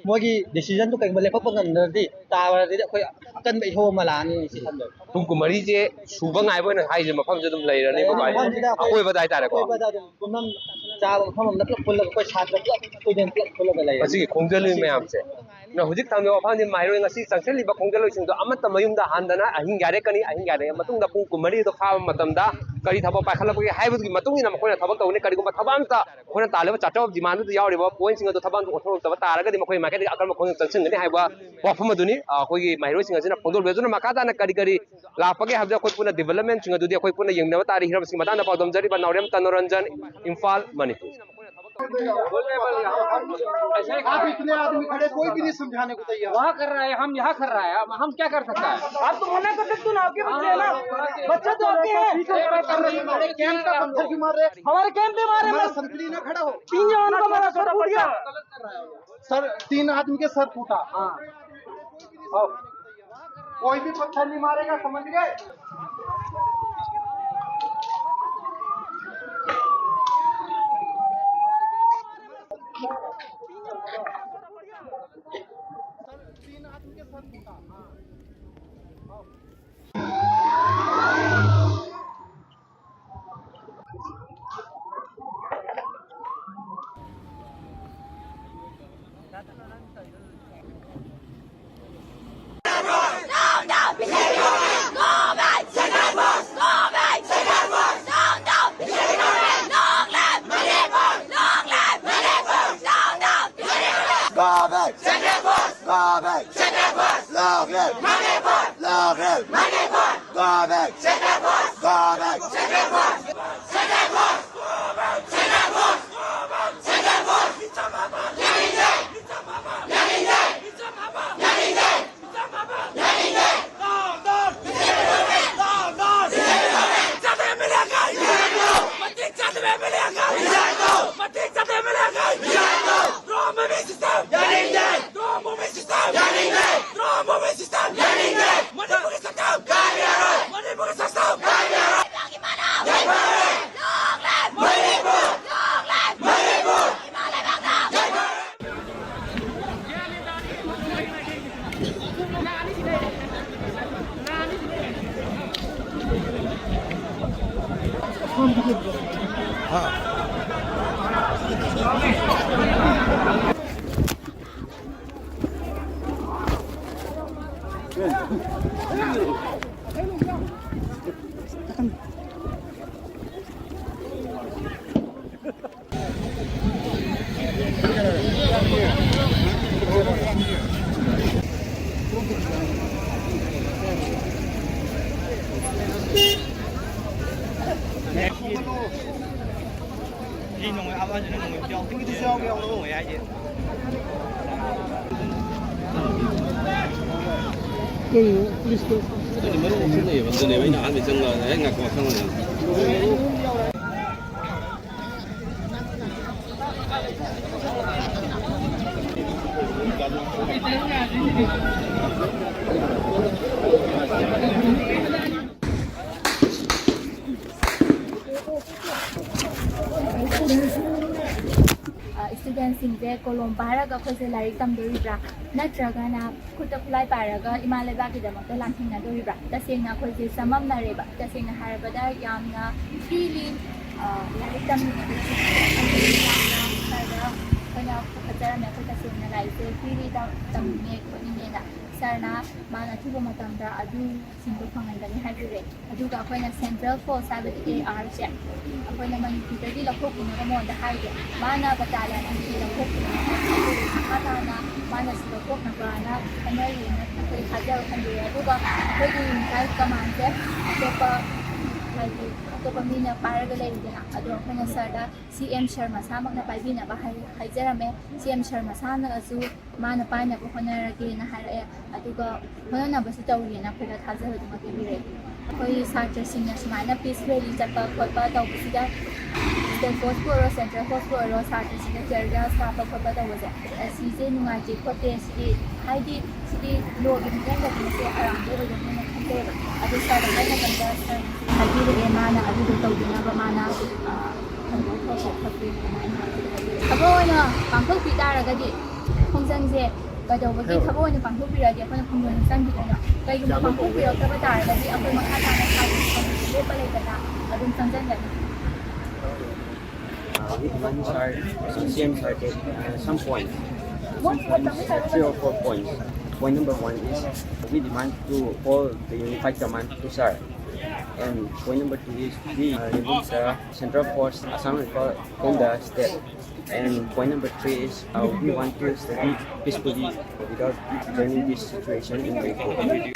ꯃꯣꯏꯒꯤ ꯗꯤꯁꯤꯖꯟꯗꯨ ꯀꯩꯒꯨꯝꯕ ꯂꯦꯞꯊꯣꯛꯄ ꯉꯝꯗ꯭ꯔꯗꯤ, ꯇꯥꯔꯗꯤ ꯑꯩꯈꯣꯏ ꯑꯀꯟꯕ ꯏꯍꯧ ꯑꯃ ꯂꯥꯛꯑꯅꯤ ꯁꯤ ꯈꯟꯕꯗ꯫ ꯄꯨꯡ ꯀꯨꯟꯃꯔꯤꯁꯦ ꯁꯨꯕ ꯉꯥꯏꯕ ꯑꯣꯏꯅ ꯍꯥꯏꯁꯦ ꯃꯐꯝꯁꯦ ꯑꯗꯨꯝ ꯂꯩꯔꯅꯤꯀꯣ, ꯂꯩꯔꯅꯤ, ꯚꯥꯏ? ꯃꯐꯝꯁꯤꯗ ꯑꯩꯈꯣꯏ ꯑꯀꯣꯏꯕꯗ ꯍꯥꯏꯇꯥꯔꯦꯀꯣ꯫ ꯑꯀꯣꯏꯕꯗ ꯑꯗꯨꯝ ꯄꯨꯝꯅꯃꯛ ꯆꯥꯕ ꯃꯐꯝ ꯑꯃꯗ ꯄꯨꯂꯞ ꯄꯨꯜꯂꯒ ꯑꯩꯈꯣꯏ ꯁꯥꯇ꯭ꯔ ꯄꯨꯂꯞ, ꯁ꯭ꯇꯨꯗꯦꯟ ꯄꯨꯂꯞ ꯄꯨꯜꯂꯒ ꯂꯩꯔꯅꯤ꯫ ꯃꯁꯤꯒꯤ ꯈꯣꯡꯖꯜꯂꯤ ꯃꯌꯥꯝꯁꯦ꯫ ꯍꯧꯖꯤꯛ ꯊꯝꯂꯤꯕ ꯋꯥꯐꯝꯗꯤ, ꯃꯍꯩꯔꯣꯏ ꯉꯁꯤ ꯆꯪꯁꯤꯜꯂꯤꯕ ꯈꯣꯡꯖꯜꯂꯣꯏꯁꯤꯡꯗꯨ ꯑꯃꯠꯇ ꯃꯌꯨꯝꯗ ꯍꯟꯗꯅ ꯑꯍꯤꯡ ꯌꯥꯔꯦꯛꯀꯅꯤ꯫ ꯑꯍꯤꯡ ꯌꯥꯔꯦꯛꯑ ꯃꯇꯨꯡꯗ ꯄꯨꯡ ꯀꯨꯟꯃꯔꯤꯗꯣ ꯐꯥꯕ ꯃꯇꯝꯗ ꯀꯔꯤ ꯊꯕꯛ ꯄꯥꯏꯈꯠꯂꯛꯄꯒꯦ ꯍꯥꯏꯕꯗꯨꯒꯤ ꯃꯇꯨꯡ ꯏꯟꯅ ꯃꯈꯣꯏꯅ ꯊꯕꯛ ꯇꯧꯒꯅꯤ꯫ ꯀꯔꯤꯒꯨꯝꯕ ꯊꯕꯛ ꯑꯝꯇ ꯑꯩꯈꯣꯏꯅ ꯇꯥꯜꯂꯤꯕ ꯆꯥꯔꯇꯔ ꯑꯣꯐ ꯗꯤꯃꯥꯟꯗꯨꯗ ꯌꯥꯎꯔꯤꯕ ꯄꯣꯏꯟꯁꯤꯡ ꯑꯗꯨ ꯊꯕꯛ ꯑꯝꯇ ꯑꯣꯟꯊꯣꯔꯛꯇꯕ ꯇꯥꯔꯒꯗꯤ ꯃꯈꯣꯏ ꯃꯥꯏꯀꯩꯗꯒꯤ ꯑꯀꯟꯕ ꯈꯣꯡꯖꯪ ꯆꯪꯁꯤꯟꯒꯅꯤ ꯍꯥꯏꯕ ꯋꯥꯐꯝ ꯑꯗꯨꯅꯤ, ꯑ, ꯑꯩꯈꯣꯏꯒꯤ ꯃꯍꯩꯔꯣꯏꯁꯤꯡ ꯑꯁꯤꯅ ꯐꯣꯡꯗꯣꯛꯂꯤꯕ꯫ ꯑꯗꯨꯅ ꯃꯈꯥ ꯇꯥꯅ ꯀꯔꯤ ꯀꯔꯤ ꯂꯥꯛꯄꯒꯦ ꯍꯥꯏꯕꯗꯤ ꯑꯩꯈꯣꯏ ꯄꯨꯟꯅ ꯗꯤꯕꯂꯞꯃꯦꯟꯁꯤꯡ ꯑꯗꯨꯗꯤ ꯑꯩꯈꯣꯏ ꯄꯨꯟꯅ ꯌꯦꯡꯃꯤꯟꯅꯕ ꯇꯥꯔꯦ꯫ ꯍꯤꯔꯝꯁꯤꯡꯒꯤ ꯃꯇꯥꯡꯗ ꯄꯥꯎꯗꯝꯖꯔꯤꯕ ꯅꯥꯎꯔꯦꯝ ꯇꯅꯣꯔꯟꯖꯟ, ꯏꯝꯐꯥꯜ, ꯃꯅꯤꯄꯨꯔ꯫ आप इतने आदमी खड़े, कोई भी नहीं समझाने को तैयार। वहाँ कर रहा है, हम यहाँ कर रहा है, हम, हम क्या कर सकता है? आप तो मना कर सकते हो ना, आपके बच्चे हैं ना, बच्चे तो आपके हैं। हमारे कैंप का पत्थर क्यों मार रहे हैं? हमारे कैंप पे मारे, हमारा सर, ना खड़ा हो। तीन जवानों का हमारा सर फूट गया। सर, तीन आदमी के सर फूटा। हाँ। अब कोई भी पत्थर नहीं मारेगा, समझ गए? Go back! Central Force! Go back! Central Force! Long live! Manipur! Long live! Manipur! Go back! Central Force! Go back! Central Force! Central Force! Central Force! Central Force! ꯁꯤ ꯅꯣꯡꯃꯩ ꯑꯃꯁꯤꯅ ꯅꯣꯡꯃꯩ ꯌꯥꯎ-, ꯇꯤꯡꯒꯤꯗꯨꯁꯨ ꯌꯥꯎꯒꯦ ꯌꯥꯎꯔꯛꯑꯣ ꯍꯥꯏꯁꯦ꯫ ꯑꯗꯨꯅꯦꯕ ꯑꯩꯅ ꯑꯍꯥꯟꯕ ꯆꯪꯉꯒ ꯍꯦꯛ ꯉꯥꯏꯈꯣ ꯁꯪꯉꯣ꯫ ꯏꯁꯇꯨꯗꯦꯟꯁꯤꯡꯁꯦ ꯀꯣꯂꯣꯝ ꯄꯥꯏꯔꯒ ꯑꯩꯈꯣꯏꯁꯦ ꯂꯥꯏꯔꯤꯛ ꯇꯝꯗꯣꯔꯤꯕ꯭ꯔꯥ, ꯅꯠꯇ꯭ꯔꯒꯅ ꯈꯨꯠꯇ ꯈꯨꯠꯂꯥꯏ ꯄꯥꯏꯔꯒ ꯏꯃꯥ ꯂꯩꯕꯥꯛꯀꯤꯗꯃꯛꯇ ꯂꯥꯟꯊꯦꯡꯅꯗꯣꯔꯤꯕ꯭ꯔꯥ? ꯇꯁꯦꯡꯅ ꯑꯩꯈꯣꯏꯁꯦ ꯆꯃꯝꯅꯔꯦꯕ꯫ ꯇꯁꯦꯡꯅ ꯍꯥꯏꯔꯕꯗ ꯌꯥꯝꯅ ꯐ꯭ꯔꯤꯂꯤ ꯂꯥꯏꯔꯤꯛ ꯇꯝꯃꯤꯕꯁꯤꯡ ꯌꯥꯝꯅ ꯁ꯭ꯋꯥꯏꯗ ꯑꯩꯈꯣꯏꯅ ꯄꯨꯈꯠꯆꯔꯝꯃꯦ꯫ ꯑꯩꯈꯣꯏ ꯇꯁꯦꯡꯅ ꯂꯥꯏꯔꯤꯛꯁꯦ ꯐ꯭ꯔꯤꯂꯤ ꯇꯝꯅꯤꯡꯉꯦ ꯈꯣꯠꯅꯤꯡꯉꯦꯅ ꯁꯥꯔꯅ ꯃꯥꯅ ꯑꯊꯨꯕ ꯃꯇꯝꯗ ꯑꯗꯨꯁꯤꯡꯗꯣ ꯐꯪꯍꯟꯒꯅꯤ ꯍꯥꯏꯕꯤꯔꯦ꯫ ꯑꯗꯨꯒ ꯑꯩꯈꯣꯏꯅ ꯁꯦꯟꯇ꯭ꯔꯦꯜ ꯐꯣꯔꯁ ꯍꯥꯏꯕꯗꯤ ꯑꯦ ꯑꯥꯔꯁꯦ ꯑꯩꯈꯣꯏꯅ ꯃꯅꯤꯄꯨꯔꯗꯒꯤ ꯂꯧꯊꯣꯛꯄꯤꯅꯕ ꯃꯉꯣꯟꯗ ꯍꯥꯏꯒꯦ꯫ ꯃꯥꯅ ꯕꯇꯥꯂꯤꯌꯟ ꯑꯅꯤ ꯂꯧꯊꯣꯛꯄꯤꯅꯕ ꯃꯈꯥ ꯇꯥꯅ ꯃꯥꯅꯁꯨ ꯂꯧꯊꯣꯛꯅꯕꯅ ꯍꯣꯠꯅꯔꯤꯅ ꯑꯩꯈꯣꯏ ꯊꯥꯖꯕ ꯊꯝꯕꯤꯔꯦ꯫ ꯑꯗꯨꯒ ꯑꯩꯈꯣꯏꯒꯤ ꯌꯨꯅꯤꯐꯥꯏꯠ ꯀꯃꯥꯟꯁꯦ ꯑꯇꯣꯞꯄ, ꯍꯥꯏꯗꯤ ꯑꯇꯣꯞꯄ ꯃꯤꯅ ꯄꯥꯏꯔꯒ ꯂꯩꯔꯤꯗꯅ, ꯑꯗꯣ ꯑꯩꯈꯣꯏꯅ ꯁꯥꯔꯗ ꯁꯤ ꯑꯦꯝ ꯁꯥꯔ ꯃꯁꯥꯃꯛꯅ ꯄꯥꯏꯕꯤꯅꯕ ꯍꯥꯏ-, ꯍꯥꯏꯖꯔꯝꯃꯦ꯫ ꯁꯤ ꯑꯦꯝ ꯁꯥꯔ ꯃꯁꯥꯅꯁꯨ ꯃꯥꯅ ꯄꯥꯏꯅꯕ ꯍꯣꯠꯅꯔꯒꯦꯅ ꯍꯥꯏꯔꯛꯑꯦ꯫ ꯑꯗꯨꯒ ꯍꯣꯠꯅꯅꯕꯁꯨ ꯇꯧꯔꯤꯅ ꯑꯩꯈꯣꯏꯗ ꯊꯥꯖꯕꯗꯨꯃ ꯄꯤꯕꯤꯔꯦ꯫ ꯑꯩꯈꯣꯏ ꯁꯥꯇ꯭ꯔꯁꯤꯡꯅ ꯁꯨꯃꯥꯏꯅ ꯄꯤꯁ ꯔꯦꯂꯤ ꯆꯠꯄ ꯈꯣꯠꯄ ꯇꯧꯕꯁꯤꯗ ꯁ꯭ꯇꯦꯠ ꯐꯣꯔꯁꯄꯨ ꯑꯣꯏꯔꯣ, ꯁꯦꯟꯇ꯭ꯔꯦꯜ ꯐꯣꯔꯁꯄꯨ ꯑꯣꯏꯔꯣ, ꯁꯥꯇ꯭ꯔꯁꯤꯡꯅ ꯇꯤꯌꯔ ꯒ꯭ꯌꯥꯁ ꯀꯥꯞꯄ ꯈꯣꯠꯄ ꯇꯧꯕꯁꯦ, ꯑꯁꯤꯁꯦ ꯅꯨꯡꯉꯥꯏꯇꯦ ꯈꯣꯠꯇꯦ, ꯁꯤꯗꯤ ꯍꯥꯏꯗꯤ ꯁꯤꯗꯤ ꯂꯣꯒꯤ ꯃꯤꯠꯌꯦꯡꯗꯒꯤ ꯃꯁꯤ ꯑꯔꯥꯟꯕ ꯑꯣꯏꯒꯅꯤꯅ ꯈꯟꯖꯩꯕ꯫ ꯑꯗꯨ ꯁꯥꯔꯗ ꯍꯥꯏ ꯃꯇꯝꯗ ꯁꯥꯔꯅꯁꯨ ꯍꯥꯏꯕꯤꯔꯛꯑꯦ, ꯃꯥꯅ ꯑꯗꯨꯗꯣ ꯇꯧꯕꯤꯅꯕ ꯃꯥꯅ, ꯑ, ꯊꯕꯛ ꯑꯣꯏꯅ ꯄꯥꯡꯊꯣꯛꯄꯤ ꯇꯥꯔꯒꯗꯤ ꯈꯣꯡꯖꯪꯁꯦ ꯀꯩꯗꯧꯕꯒꯤ ꯊꯕꯛ ꯑꯣꯏꯅ ꯄꯥꯡꯊꯣꯛꯄꯤꯔꯗꯤ ꯑꯩꯈꯣꯏꯅ ꯈꯣꯡꯖꯪꯁꯦ ꯆꯪꯈꯤꯗꯣꯏꯅꯣ? ꯀꯩꯒꯨꯝꯕ ꯄꯥꯡꯊꯣꯛꯄꯤꯔꯛꯇꯕ ꯇꯥꯔꯒꯗꯤ ꯑꯩꯈꯣꯏ ꯃꯈꯥ ꯇꯥꯅ ꯁꯥꯏꯠ ꯂꯦꯞꯄ ꯂꯩꯇꯅ ꯑꯗꯨꯝ ꯆꯪꯁꯤꯟꯒꯅꯤ꯫ Uh, we demand sir, C M sir, that, uh, some points, some points, three or four points. Point number one is we demand to call the unified command to sir. And point number two is we, uh, remove the central force Assam Rifle from the state. And point number three is, uh, we want to study peacefully without joining this situation in Manipur.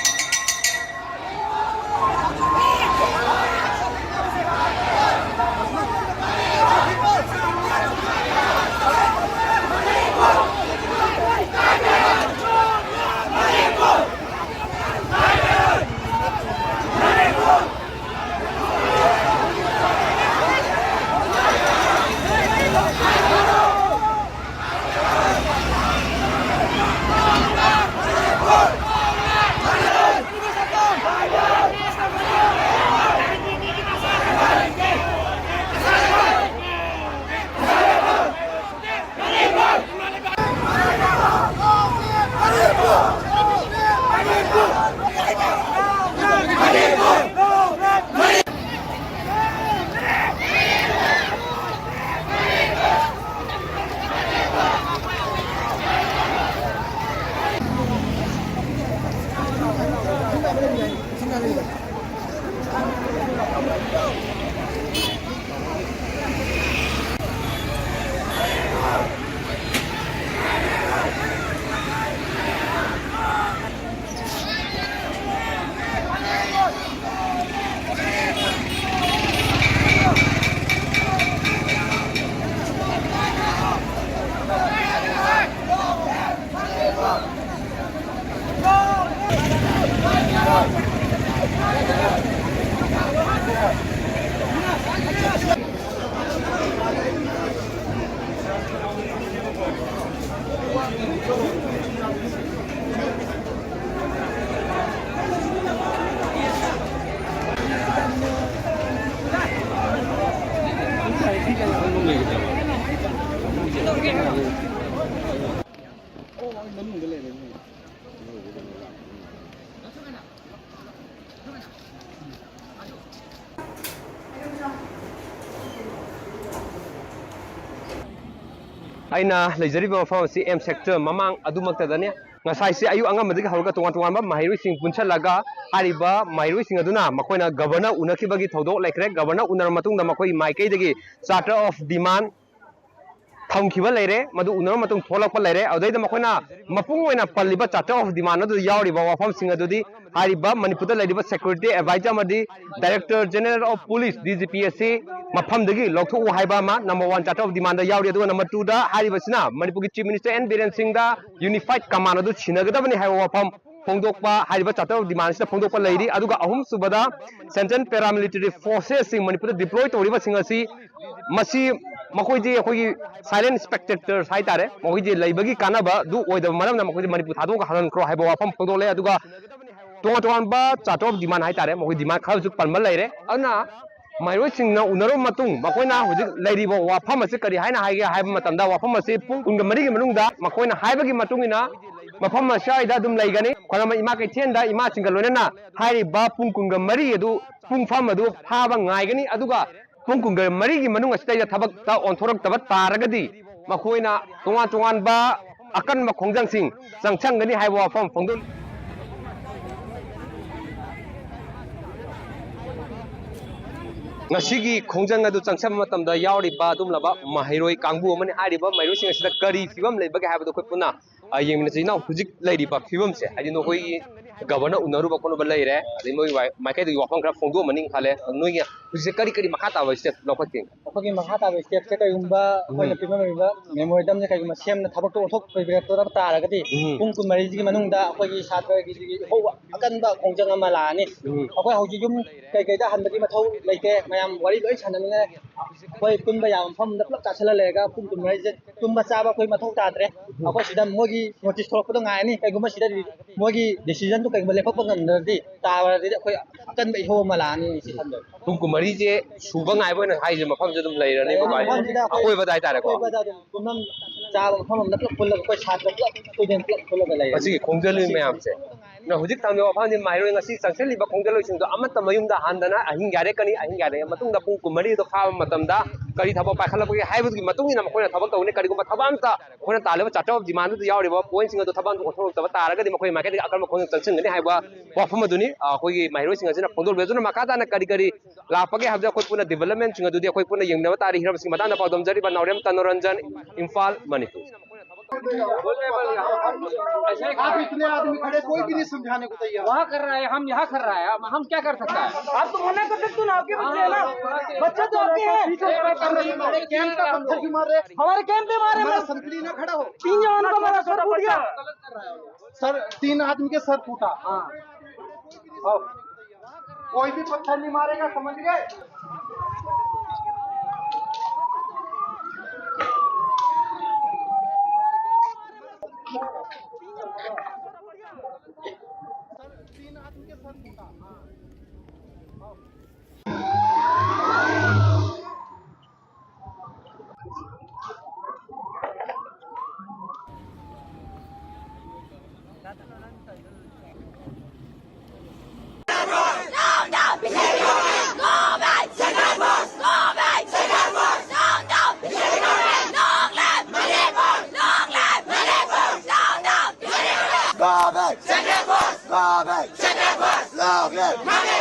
ꯑꯩꯅ ꯂꯩꯖꯔꯤꯕ ꯃꯐꯝ ꯑꯁꯤ ꯑꯦꯝ ꯁꯦꯛꯇꯔ ꯃꯃꯥꯡ ꯑꯗꯨꯃꯛꯇꯗꯅꯤ꯫ ꯉꯁꯥꯏꯁꯦ ꯑꯌꯨꯛ ꯑꯉꯟꯕꯗꯒꯤ ꯍꯧꯔꯒ ꯇꯣꯉꯥꯟ ꯇꯣꯉꯥꯟꯕ ꯃꯍꯩꯔꯣꯏꯁꯤꯡ ꯄꯨꯟꯁꯤꯜꯂꯒ ꯍꯥꯏꯔꯤꯕ ꯃꯍꯩꯔꯣꯏꯁꯤꯡ ꯑꯗꯨꯅ ꯃꯈꯣꯏꯅ ꯒꯕꯔꯅꯔ ꯎꯅꯈꯤꯕꯒꯤ ꯊꯧꯗꯣꯛ ꯂꯩꯈ꯭ꯔꯦ꯫ ꯒꯕꯔꯅꯔ ꯎꯅꯔꯕ ꯃꯇꯨꯡꯗ ꯃꯈꯣꯏꯒꯤ ꯃꯥꯏꯀꯩꯗꯒꯤ ꯆꯥꯔꯇꯔ ꯑꯣꯐ ꯗꯤꯃꯥꯟ ꯊꯝꯈꯤꯕ ꯂꯩꯔꯦ, ꯃꯗꯨ ꯎꯅꯔꯕ ꯃꯇꯨꯡ ꯊꯣꯛꯂꯛꯄ ꯂꯩꯔꯦ꯫ ꯑꯗꯨꯗꯩꯗ ꯃꯈꯣꯏꯅ ꯃꯄꯨꯡ ꯑꯣꯏꯅ ꯄꯜꯂꯤꯕ ꯆꯥꯔꯇꯔ ꯑꯣꯐ ꯗꯤꯃꯥꯟ ꯑꯗꯨꯗ ꯌꯥꯎꯔꯤꯕ ꯋꯥꯐꯝꯁꯤꯡ ꯑꯗꯨꯗꯤ ꯍꯥꯏꯔꯤꯕ ꯃꯅꯤꯄꯨꯔꯗ ꯂꯩꯔꯤꯕ ꯁꯦꯀ꯭ꯌꯨꯔꯤꯇꯤ ꯑꯦꯗꯚꯥꯏꯖꯔ ꯑꯃꯗꯤ director general of police, D G P, ꯑꯁꯤ ꯃꯐꯝꯗꯒꯤ ꯂꯧꯊꯣꯛꯎ ꯍꯥꯏꯕ ꯑꯃ number one charter of demand ꯗ ꯌꯥꯎꯔꯤ꯫ ꯑꯗꯨꯒ number two ꯗ ꯍꯥꯏꯔꯤꯕꯁꯤꯅ ꯃꯅꯤꯄꯨꯔꯒꯤ ꯆꯤꯐ ꯃꯤꯅꯤꯁꯇꯔ ꯑꯦꯟ ꯕꯤꯔꯦꯟ ꯁꯤꯡꯗ ꯌꯨꯅꯤꯐꯥꯏꯠ ꯀꯃꯥꯟ ꯑꯗꯨ ꯁꯤꯟꯅꯒꯗꯕꯅꯤ ꯍꯥꯏꯕ ꯋꯥꯐꯝ ꯐꯣꯡꯗꯣꯛꯄ, ꯍꯥꯏꯔꯤꯕ ꯆꯥꯔꯇꯔ ꯑꯣꯐ ꯗꯤꯃꯥꯟꯁꯤꯗ ꯐꯣꯡꯗꯣꯛꯄ ꯂꯩꯔꯤ꯫ ꯑꯗꯨꯒ ꯑꯍꯨꯝꯁꯨꯕꯗ ꯁꯦꯟꯇ꯭ꯔꯦꯜ ꯄꯦꯔꯥꯃꯤꯂꯤꯇꯔꯤ ꯐꯣꯔꯁꯦꯁꯁꯤꯡ ꯃꯅꯤꯄꯨꯔꯗ ꯗꯤꯄ꯭ꯂꯣꯏ ꯇꯧꯔꯤꯕꯁꯤꯡ ꯑꯁꯤ ꯃꯁꯤ ꯃꯈꯣꯏꯗꯤ ꯑꯩꯈꯣꯏꯒꯤ ꯁꯥꯏꯂꯦꯟ ꯁ꯭ꯄꯦꯛꯇꯦꯇꯔꯁ ꯍꯥꯏꯇꯥꯔꯦ, ꯃꯈꯣꯏꯗꯤ ꯂꯩꯕꯒꯤ ꯀꯥꯟꯅꯕ ꯑꯗꯨ ꯑꯣꯏꯗꯕ ꯃꯔꯝꯅ ꯃꯈꯣꯏꯗꯤ ꯃꯅꯤꯄꯨꯔ ꯊꯥꯗꯣꯛꯑꯒ ꯍꯜꯍꯟꯈ꯭ꯔꯣ ꯍꯥꯏꯕ ꯋꯥꯐꯝ ꯐꯣꯡꯗꯣꯛꯂꯦ꯫ ꯑꯗꯨꯒ ꯇꯣꯉꯥꯟ ꯇꯣꯉꯥꯟꯕ ꯆꯥꯔꯇꯔ ꯑꯣꯐ ꯗꯤꯃꯥꯟ ꯍꯥꯏꯇꯥꯔꯦ, ꯃꯈꯣꯏ ꯗꯤꯃꯥꯟ ꯈꯔꯁꯨ ꯄꯟꯕ ꯂꯩꯔꯦ꯫ ꯑꯗꯨꯅ ꯃꯍꯩꯔꯣꯏꯁꯤꯡꯅ ꯎꯅꯔꯕ ꯃꯇꯨꯡ ꯃꯈꯣꯏꯅ ꯍꯧꯖꯤꯛ ꯂꯩꯔꯤꯕ ꯋꯥꯐꯝ ꯑꯁꯤ ꯀꯔꯤ ꯍꯥꯏꯅ ꯍꯥꯏꯒꯦ ꯍꯥꯏꯕ ꯃꯇꯝꯗ, ꯋꯥꯐꯝ ꯑꯁꯤ ꯄꯨꯡ ꯀꯨꯟꯒ ꯃꯔꯤꯒꯤ ꯃꯅꯨꯡꯗ ꯃꯈꯣꯏꯅ ꯍꯥꯏꯕꯒꯤ ꯃꯇꯨꯡ ꯏꯟꯅ ꯃꯐꯝ ꯑꯁ꯭ꯋꯥꯏꯗ ꯑꯗꯨꯝ ꯂꯩꯒꯅꯤ꯫ ꯈ꯭ꯋꯥꯏꯔꯝꯕꯟ ꯏꯃꯥ ꯀꯩꯊꯦꯜꯗ ꯏꯃꯥꯁꯤꯡꯒ ꯂꯣꯏꯅꯅ ꯍꯥꯏꯔꯤꯕ ꯄꯨꯡ ꯀꯨꯟꯒ ꯃꯔꯤ ꯑꯗꯨ ꯄꯨꯡꯐꯝ ꯑꯗꯨ ꯐꯥꯕ ꯉꯥꯏꯒꯅꯤ꯫ ꯑꯗꯨꯒ ꯄꯨꯡ ꯀꯨꯟꯒ ꯃꯔꯤꯒꯤ ꯃꯅꯨꯡ ꯑꯁꯤꯗꯩꯗ ꯊꯕꯛꯇ ꯑꯣꯟꯊꯣꯔꯛꯇꯕ ꯇꯥꯔꯒꯗꯤ ꯃꯈꯣꯏꯅ ꯇꯣꯉꯥꯟ ꯇꯣꯉꯥꯟꯕ ꯑꯀꯟꯕ ꯈꯣꯡꯖꯪꯁꯤꯡ ꯆꯪꯁꯟꯒꯅꯤ ꯍꯥꯏꯕ ꯋꯥꯐꯝ ꯐꯣꯡꯗꯣꯛꯂꯤ꯫ ꯉꯁꯤꯒꯤ ꯈꯣꯡꯖꯪ ꯑꯗꯨ ꯆꯪꯁꯤꯟꯕ ꯃꯇꯝꯗ ꯌꯥꯎꯔꯤꯕ ꯑꯗꯨꯒꯨꯝꯂꯕ ꯃꯍꯩꯔꯣꯏ ꯀꯥꯡꯕꯨ ꯑꯃꯅꯤ꯫ ꯍꯥꯏꯔꯤꯕ ꯃꯍꯩꯔꯣꯏꯁꯤꯡ ꯑꯁꯤꯗ ꯀꯔꯤ ꯐꯤꯕꯝ ꯂꯩꯕꯒꯦ ꯍꯥꯏꯕꯗꯨ ꯑꯩꯈꯣꯏ ꯄꯨꯟꯅ, ꯑ, ꯌꯦꯡꯃꯤꯟꯅꯁꯤ꯫ ꯏꯅꯥꯎ, ꯍꯧꯖꯤꯛ ꯂꯩꯔꯤꯕ ꯐꯤꯕꯝꯁꯦ, ꯍꯥꯏꯗꯤ ꯅꯈꯣꯏꯒꯤ ꯒꯕꯔꯅꯔ ꯎꯅꯔꯨꯕ ꯈꯣꯠꯂꯨꯕ ꯂꯩꯔꯦ, ꯑꯗꯩ ꯃꯣꯏ ꯋꯥ-, ꯃꯥꯏꯀꯩꯗꯒꯤ ꯋꯥꯐꯝ ꯈꯔ ꯐꯣꯡꯗꯣꯛꯑꯝꯃꯅꯤ ꯈꯜꯂꯦ꯫ ꯑꯗꯣ ꯅꯣꯏꯒꯤ ꯍꯧꯖꯤꯛꯁꯦ ꯀꯔꯤ ꯀꯔꯤ ꯃꯈꯥ ꯇꯥꯕ ꯁ꯭ꯇꯦꯞ ꯂꯧꯈꯠꯀꯦ? ꯑꯩꯈꯣꯏꯒꯤ ꯃꯈꯥ ꯇꯥꯕ ꯁ꯭ꯇꯦꯞꯁꯦ ꯀꯔꯤꯒꯨꯝꯕ ꯑꯩꯈꯣꯏꯅ ꯎꯝ꯫ ꯄꯤꯕ ꯉꯝꯃꯤꯕ ꯃꯦꯃꯣꯔꯦꯟꯗꯝꯁꯦ ꯀꯔꯤꯒꯨꯝꯕ ꯁꯦꯝꯅ ꯊꯕꯛꯇꯣ ꯑꯣꯟꯊꯣꯛꯄꯤꯔꯛꯇꯕ ꯇꯥꯔꯒꯗꯤ ꯎꯝ꯫ ꯄꯨꯡ ꯀꯨꯟꯃꯔꯤꯁꯤꯒꯤ ꯃꯅꯨꯡꯗ ꯑꯩꯈꯣꯏꯒꯤ ꯁꯥꯇ꯭ꯔꯒꯤꯗꯤ ꯏꯍꯧ ꯑꯀꯟꯕ ꯈꯣꯡꯖꯪ ꯑꯃ ꯂꯥꯛꯑꯅꯤ꯫ ꯎꯝ꯫ ꯑꯩꯈꯣꯏ ꯍꯧꯖꯤꯛ ꯌꯨꯝ ꯀꯩꯀꯩꯗ ꯍꯟꯕꯒꯤ ꯃꯊꯧ ꯂꯩꯇꯦ꯫ ꯃꯌꯥꯝ ꯋꯥꯔꯤ ꯂꯣꯏ ꯁꯥꯟꯅꯃꯤꯟꯅꯔꯦ꯫ ꯑꯩꯈꯣꯏ ꯄꯨꯟꯕ ꯌꯥꯕ ꯃꯐꯝꯗ ꯄꯨꯂꯞ ꯆꯥꯁꯤꯜꯂ ꯂꯩꯔꯒ ꯄꯨꯡ ꯀꯨꯟꯃꯔꯤꯁꯦ ꯇꯨꯝꯕ ꯆꯥꯕ ꯑꯩꯈꯣꯏ ꯃꯊꯧ ꯇꯥꯗ꯭ꯔꯦ꯫ ꯑꯩꯈꯣꯏ ꯁꯤꯗ ꯃꯣꯏꯒꯤ ꯅꯣꯇꯤꯁ ꯊꯣꯛꯂꯛꯄꯗꯣ ꯉꯥꯏꯔꯅꯤ꯫ ꯀꯩꯒꯨꯝꯕ ꯁꯤꯗ ꯃꯣꯏꯒꯤ ꯗꯤꯁꯤꯖꯟꯗꯨ ꯀꯩꯒꯨꯝꯕ ꯂꯦꯞꯊꯣꯛꯄ ꯉꯝꯗ꯭ꯔꯗꯤ, ꯇꯥꯔꯗꯤ ꯑꯩꯈꯣꯏ ꯑꯀꯟꯕ ꯏꯍꯧ ꯑꯃ ꯂꯥꯛꯑꯅꯤ ꯁꯤ ꯈꯟꯕꯗ꯫ ꯄꯨꯡ ꯀꯨꯟꯃꯔꯤꯁꯦ ꯁꯨꯕ ꯉꯥꯏꯕ ꯑꯣꯏꯅ ꯍꯥꯏꯁꯦ ꯃꯐꯝꯁꯦ ꯑꯗꯨꯝ ꯂꯩꯔꯅꯦꯕ ꯂꯩꯔꯅꯤ, ꯚꯥꯏ? ꯃꯐꯝꯁꯤꯗ ꯑꯩꯈꯣꯏ ꯑꯀꯣꯏꯕꯗ ꯍꯥꯏꯇꯥꯔꯦꯀꯣ? ꯑꯀꯣꯏꯕꯗ ꯑꯗꯨꯝ ꯄꯨꯝꯅꯝ ꯆꯥꯕ ꯃꯐꯝ ꯑꯃꯗ ꯄꯨꯂꯞ ꯄꯨꯜꯂꯒ ꯑꯩꯈꯣꯏ ꯁꯥꯇ꯭ꯔ ꯄꯨꯂꯞ, ꯁ꯭ꯇꯨꯗꯦꯟ ꯄꯨꯂꯞ ꯄꯨꯜꯂꯒ ꯂꯩꯔꯅꯤ꯫ ꯃꯁꯤꯒꯤ ꯈꯣꯡꯖꯜꯂꯤ ꯃꯌꯥꯝꯁꯦ꯫ ꯑꯗꯨꯅ ꯍꯧꯖꯤꯛ ꯊꯝꯂꯤꯕ ꯋꯥꯐꯝꯗꯤ ꯃꯍꯩꯔꯣꯏ ꯉꯁꯤ ꯆꯪꯁꯤꯜꯂꯤꯕ ꯈꯣꯡꯖꯜꯂꯣꯏꯁꯤꯡꯗꯣ ꯑꯃꯠꯇ ꯃꯌꯨꯝꯗ ꯍꯟꯗꯅ ꯑꯍꯤꯡ ꯌꯥꯔꯦꯛꯀꯅꯤ, ꯑꯍꯤꯡ ꯌꯥꯔꯦꯛꯑ ꯃꯇꯨꯡꯗ ꯄꯨꯡ ꯀꯨꯟꯃꯔꯤꯗꯣ ꯐꯥꯕ ꯃꯇꯝꯗ ꯀꯔꯤ ꯊꯕꯛ ꯄꯥꯏꯈꯠꯂꯛꯄꯒꯦ ꯍꯥꯏꯕꯒꯤ ꯃꯇꯨꯡ ꯏꯟꯅ ꯃꯈꯣꯏꯅ ꯊꯕꯛ ꯇꯧꯒꯅꯤ꯫ ꯀꯔꯤꯒꯨꯝꯕ ꯊꯕꯛ ꯑꯝꯇ ꯑꯩꯈꯣꯏꯅ ꯇꯥꯜꯂꯤꯕ ꯆꯥꯔꯇꯔ ꯑꯣꯐ ꯗꯤꯃꯥꯟꯗꯨꯗ ꯌꯥꯎꯔꯤꯕ ꯄꯣꯏꯟꯁꯤꯡ ꯑꯗꯨ ꯊꯕꯛ ꯑꯝꯇ ꯑꯣꯟꯊꯣꯔꯛꯇꯕ ꯇꯥꯔꯒꯗꯤ ꯃꯈꯣꯏ ꯃꯥꯏꯀꯩꯗꯒꯤ ꯑꯀꯟꯕ ꯈꯣꯡꯖꯪ ꯆꯪꯁꯤꯟꯒꯅꯤ ꯍꯥꯏꯕ ꯋꯥꯐꯝ ꯑꯗꯨꯅꯤ, ꯑ, ꯑꯩꯈꯣꯏꯒꯤ ꯃꯍꯩꯔꯣꯏꯁꯤꯡ ꯑꯁꯤꯅ ꯐꯣꯡꯗꯣꯔꯤꯕ꯫ ꯑꯗꯨꯅ ꯃꯈꯥ ꯇꯥꯅ ꯀꯔꯤ ꯀꯔꯤ ꯂꯥꯛꯄꯒꯦ ꯍꯥꯏꯕꯗꯤ ꯑꯩꯈꯣꯏ ꯄꯨꯟꯅ ꯗꯤꯕꯂꯞꯃꯦꯟꯁꯤꯡ ꯑꯗꯨꯗꯤ ꯑꯩꯈꯣꯏ ꯄꯨꯟꯅ ꯌꯦꯡꯃꯤꯟꯅꯕ ꯇꯥꯔꯦ꯫ ꯍꯤꯔꯝꯁꯤꯡꯒꯤ ꯃꯇꯥꯡꯗ ꯄꯥꯎꯗꯝꯖꯔꯤꯕ ꯅꯥꯎꯔꯦꯝ ꯇꯅꯣꯔꯟꯖꯟ, ꯏꯝꯐꯥꯜ, ꯃꯅꯤꯄꯨꯔ꯫ आप इतने आदमी खड़े, कोई भी नहीं समझाने को तैयार। वहाँ कर रहा है, हम यहाँ कर रहा है, हम, हम क्या कर सकता है? आप तो मना कर सकते हो ना, आपके बच्चे हैं ना, बच्चे तो आपके हैं। कैंप का पत्थर क्यों मार रहे? हमारे कैंप पे मारे हमारा बस। संतरी ना खड़ा हो। तीन जवान का हमारा सर फूट गया। सर, तीन आदमी के सर फूटा। हाँ। और कोई भी पत्थर नहीं मारेगा, समझ गए? सर, तीन आदमी के सर फूटा। हाँ। Go back. Central Force. Go back. Central Force. Long live. Long live.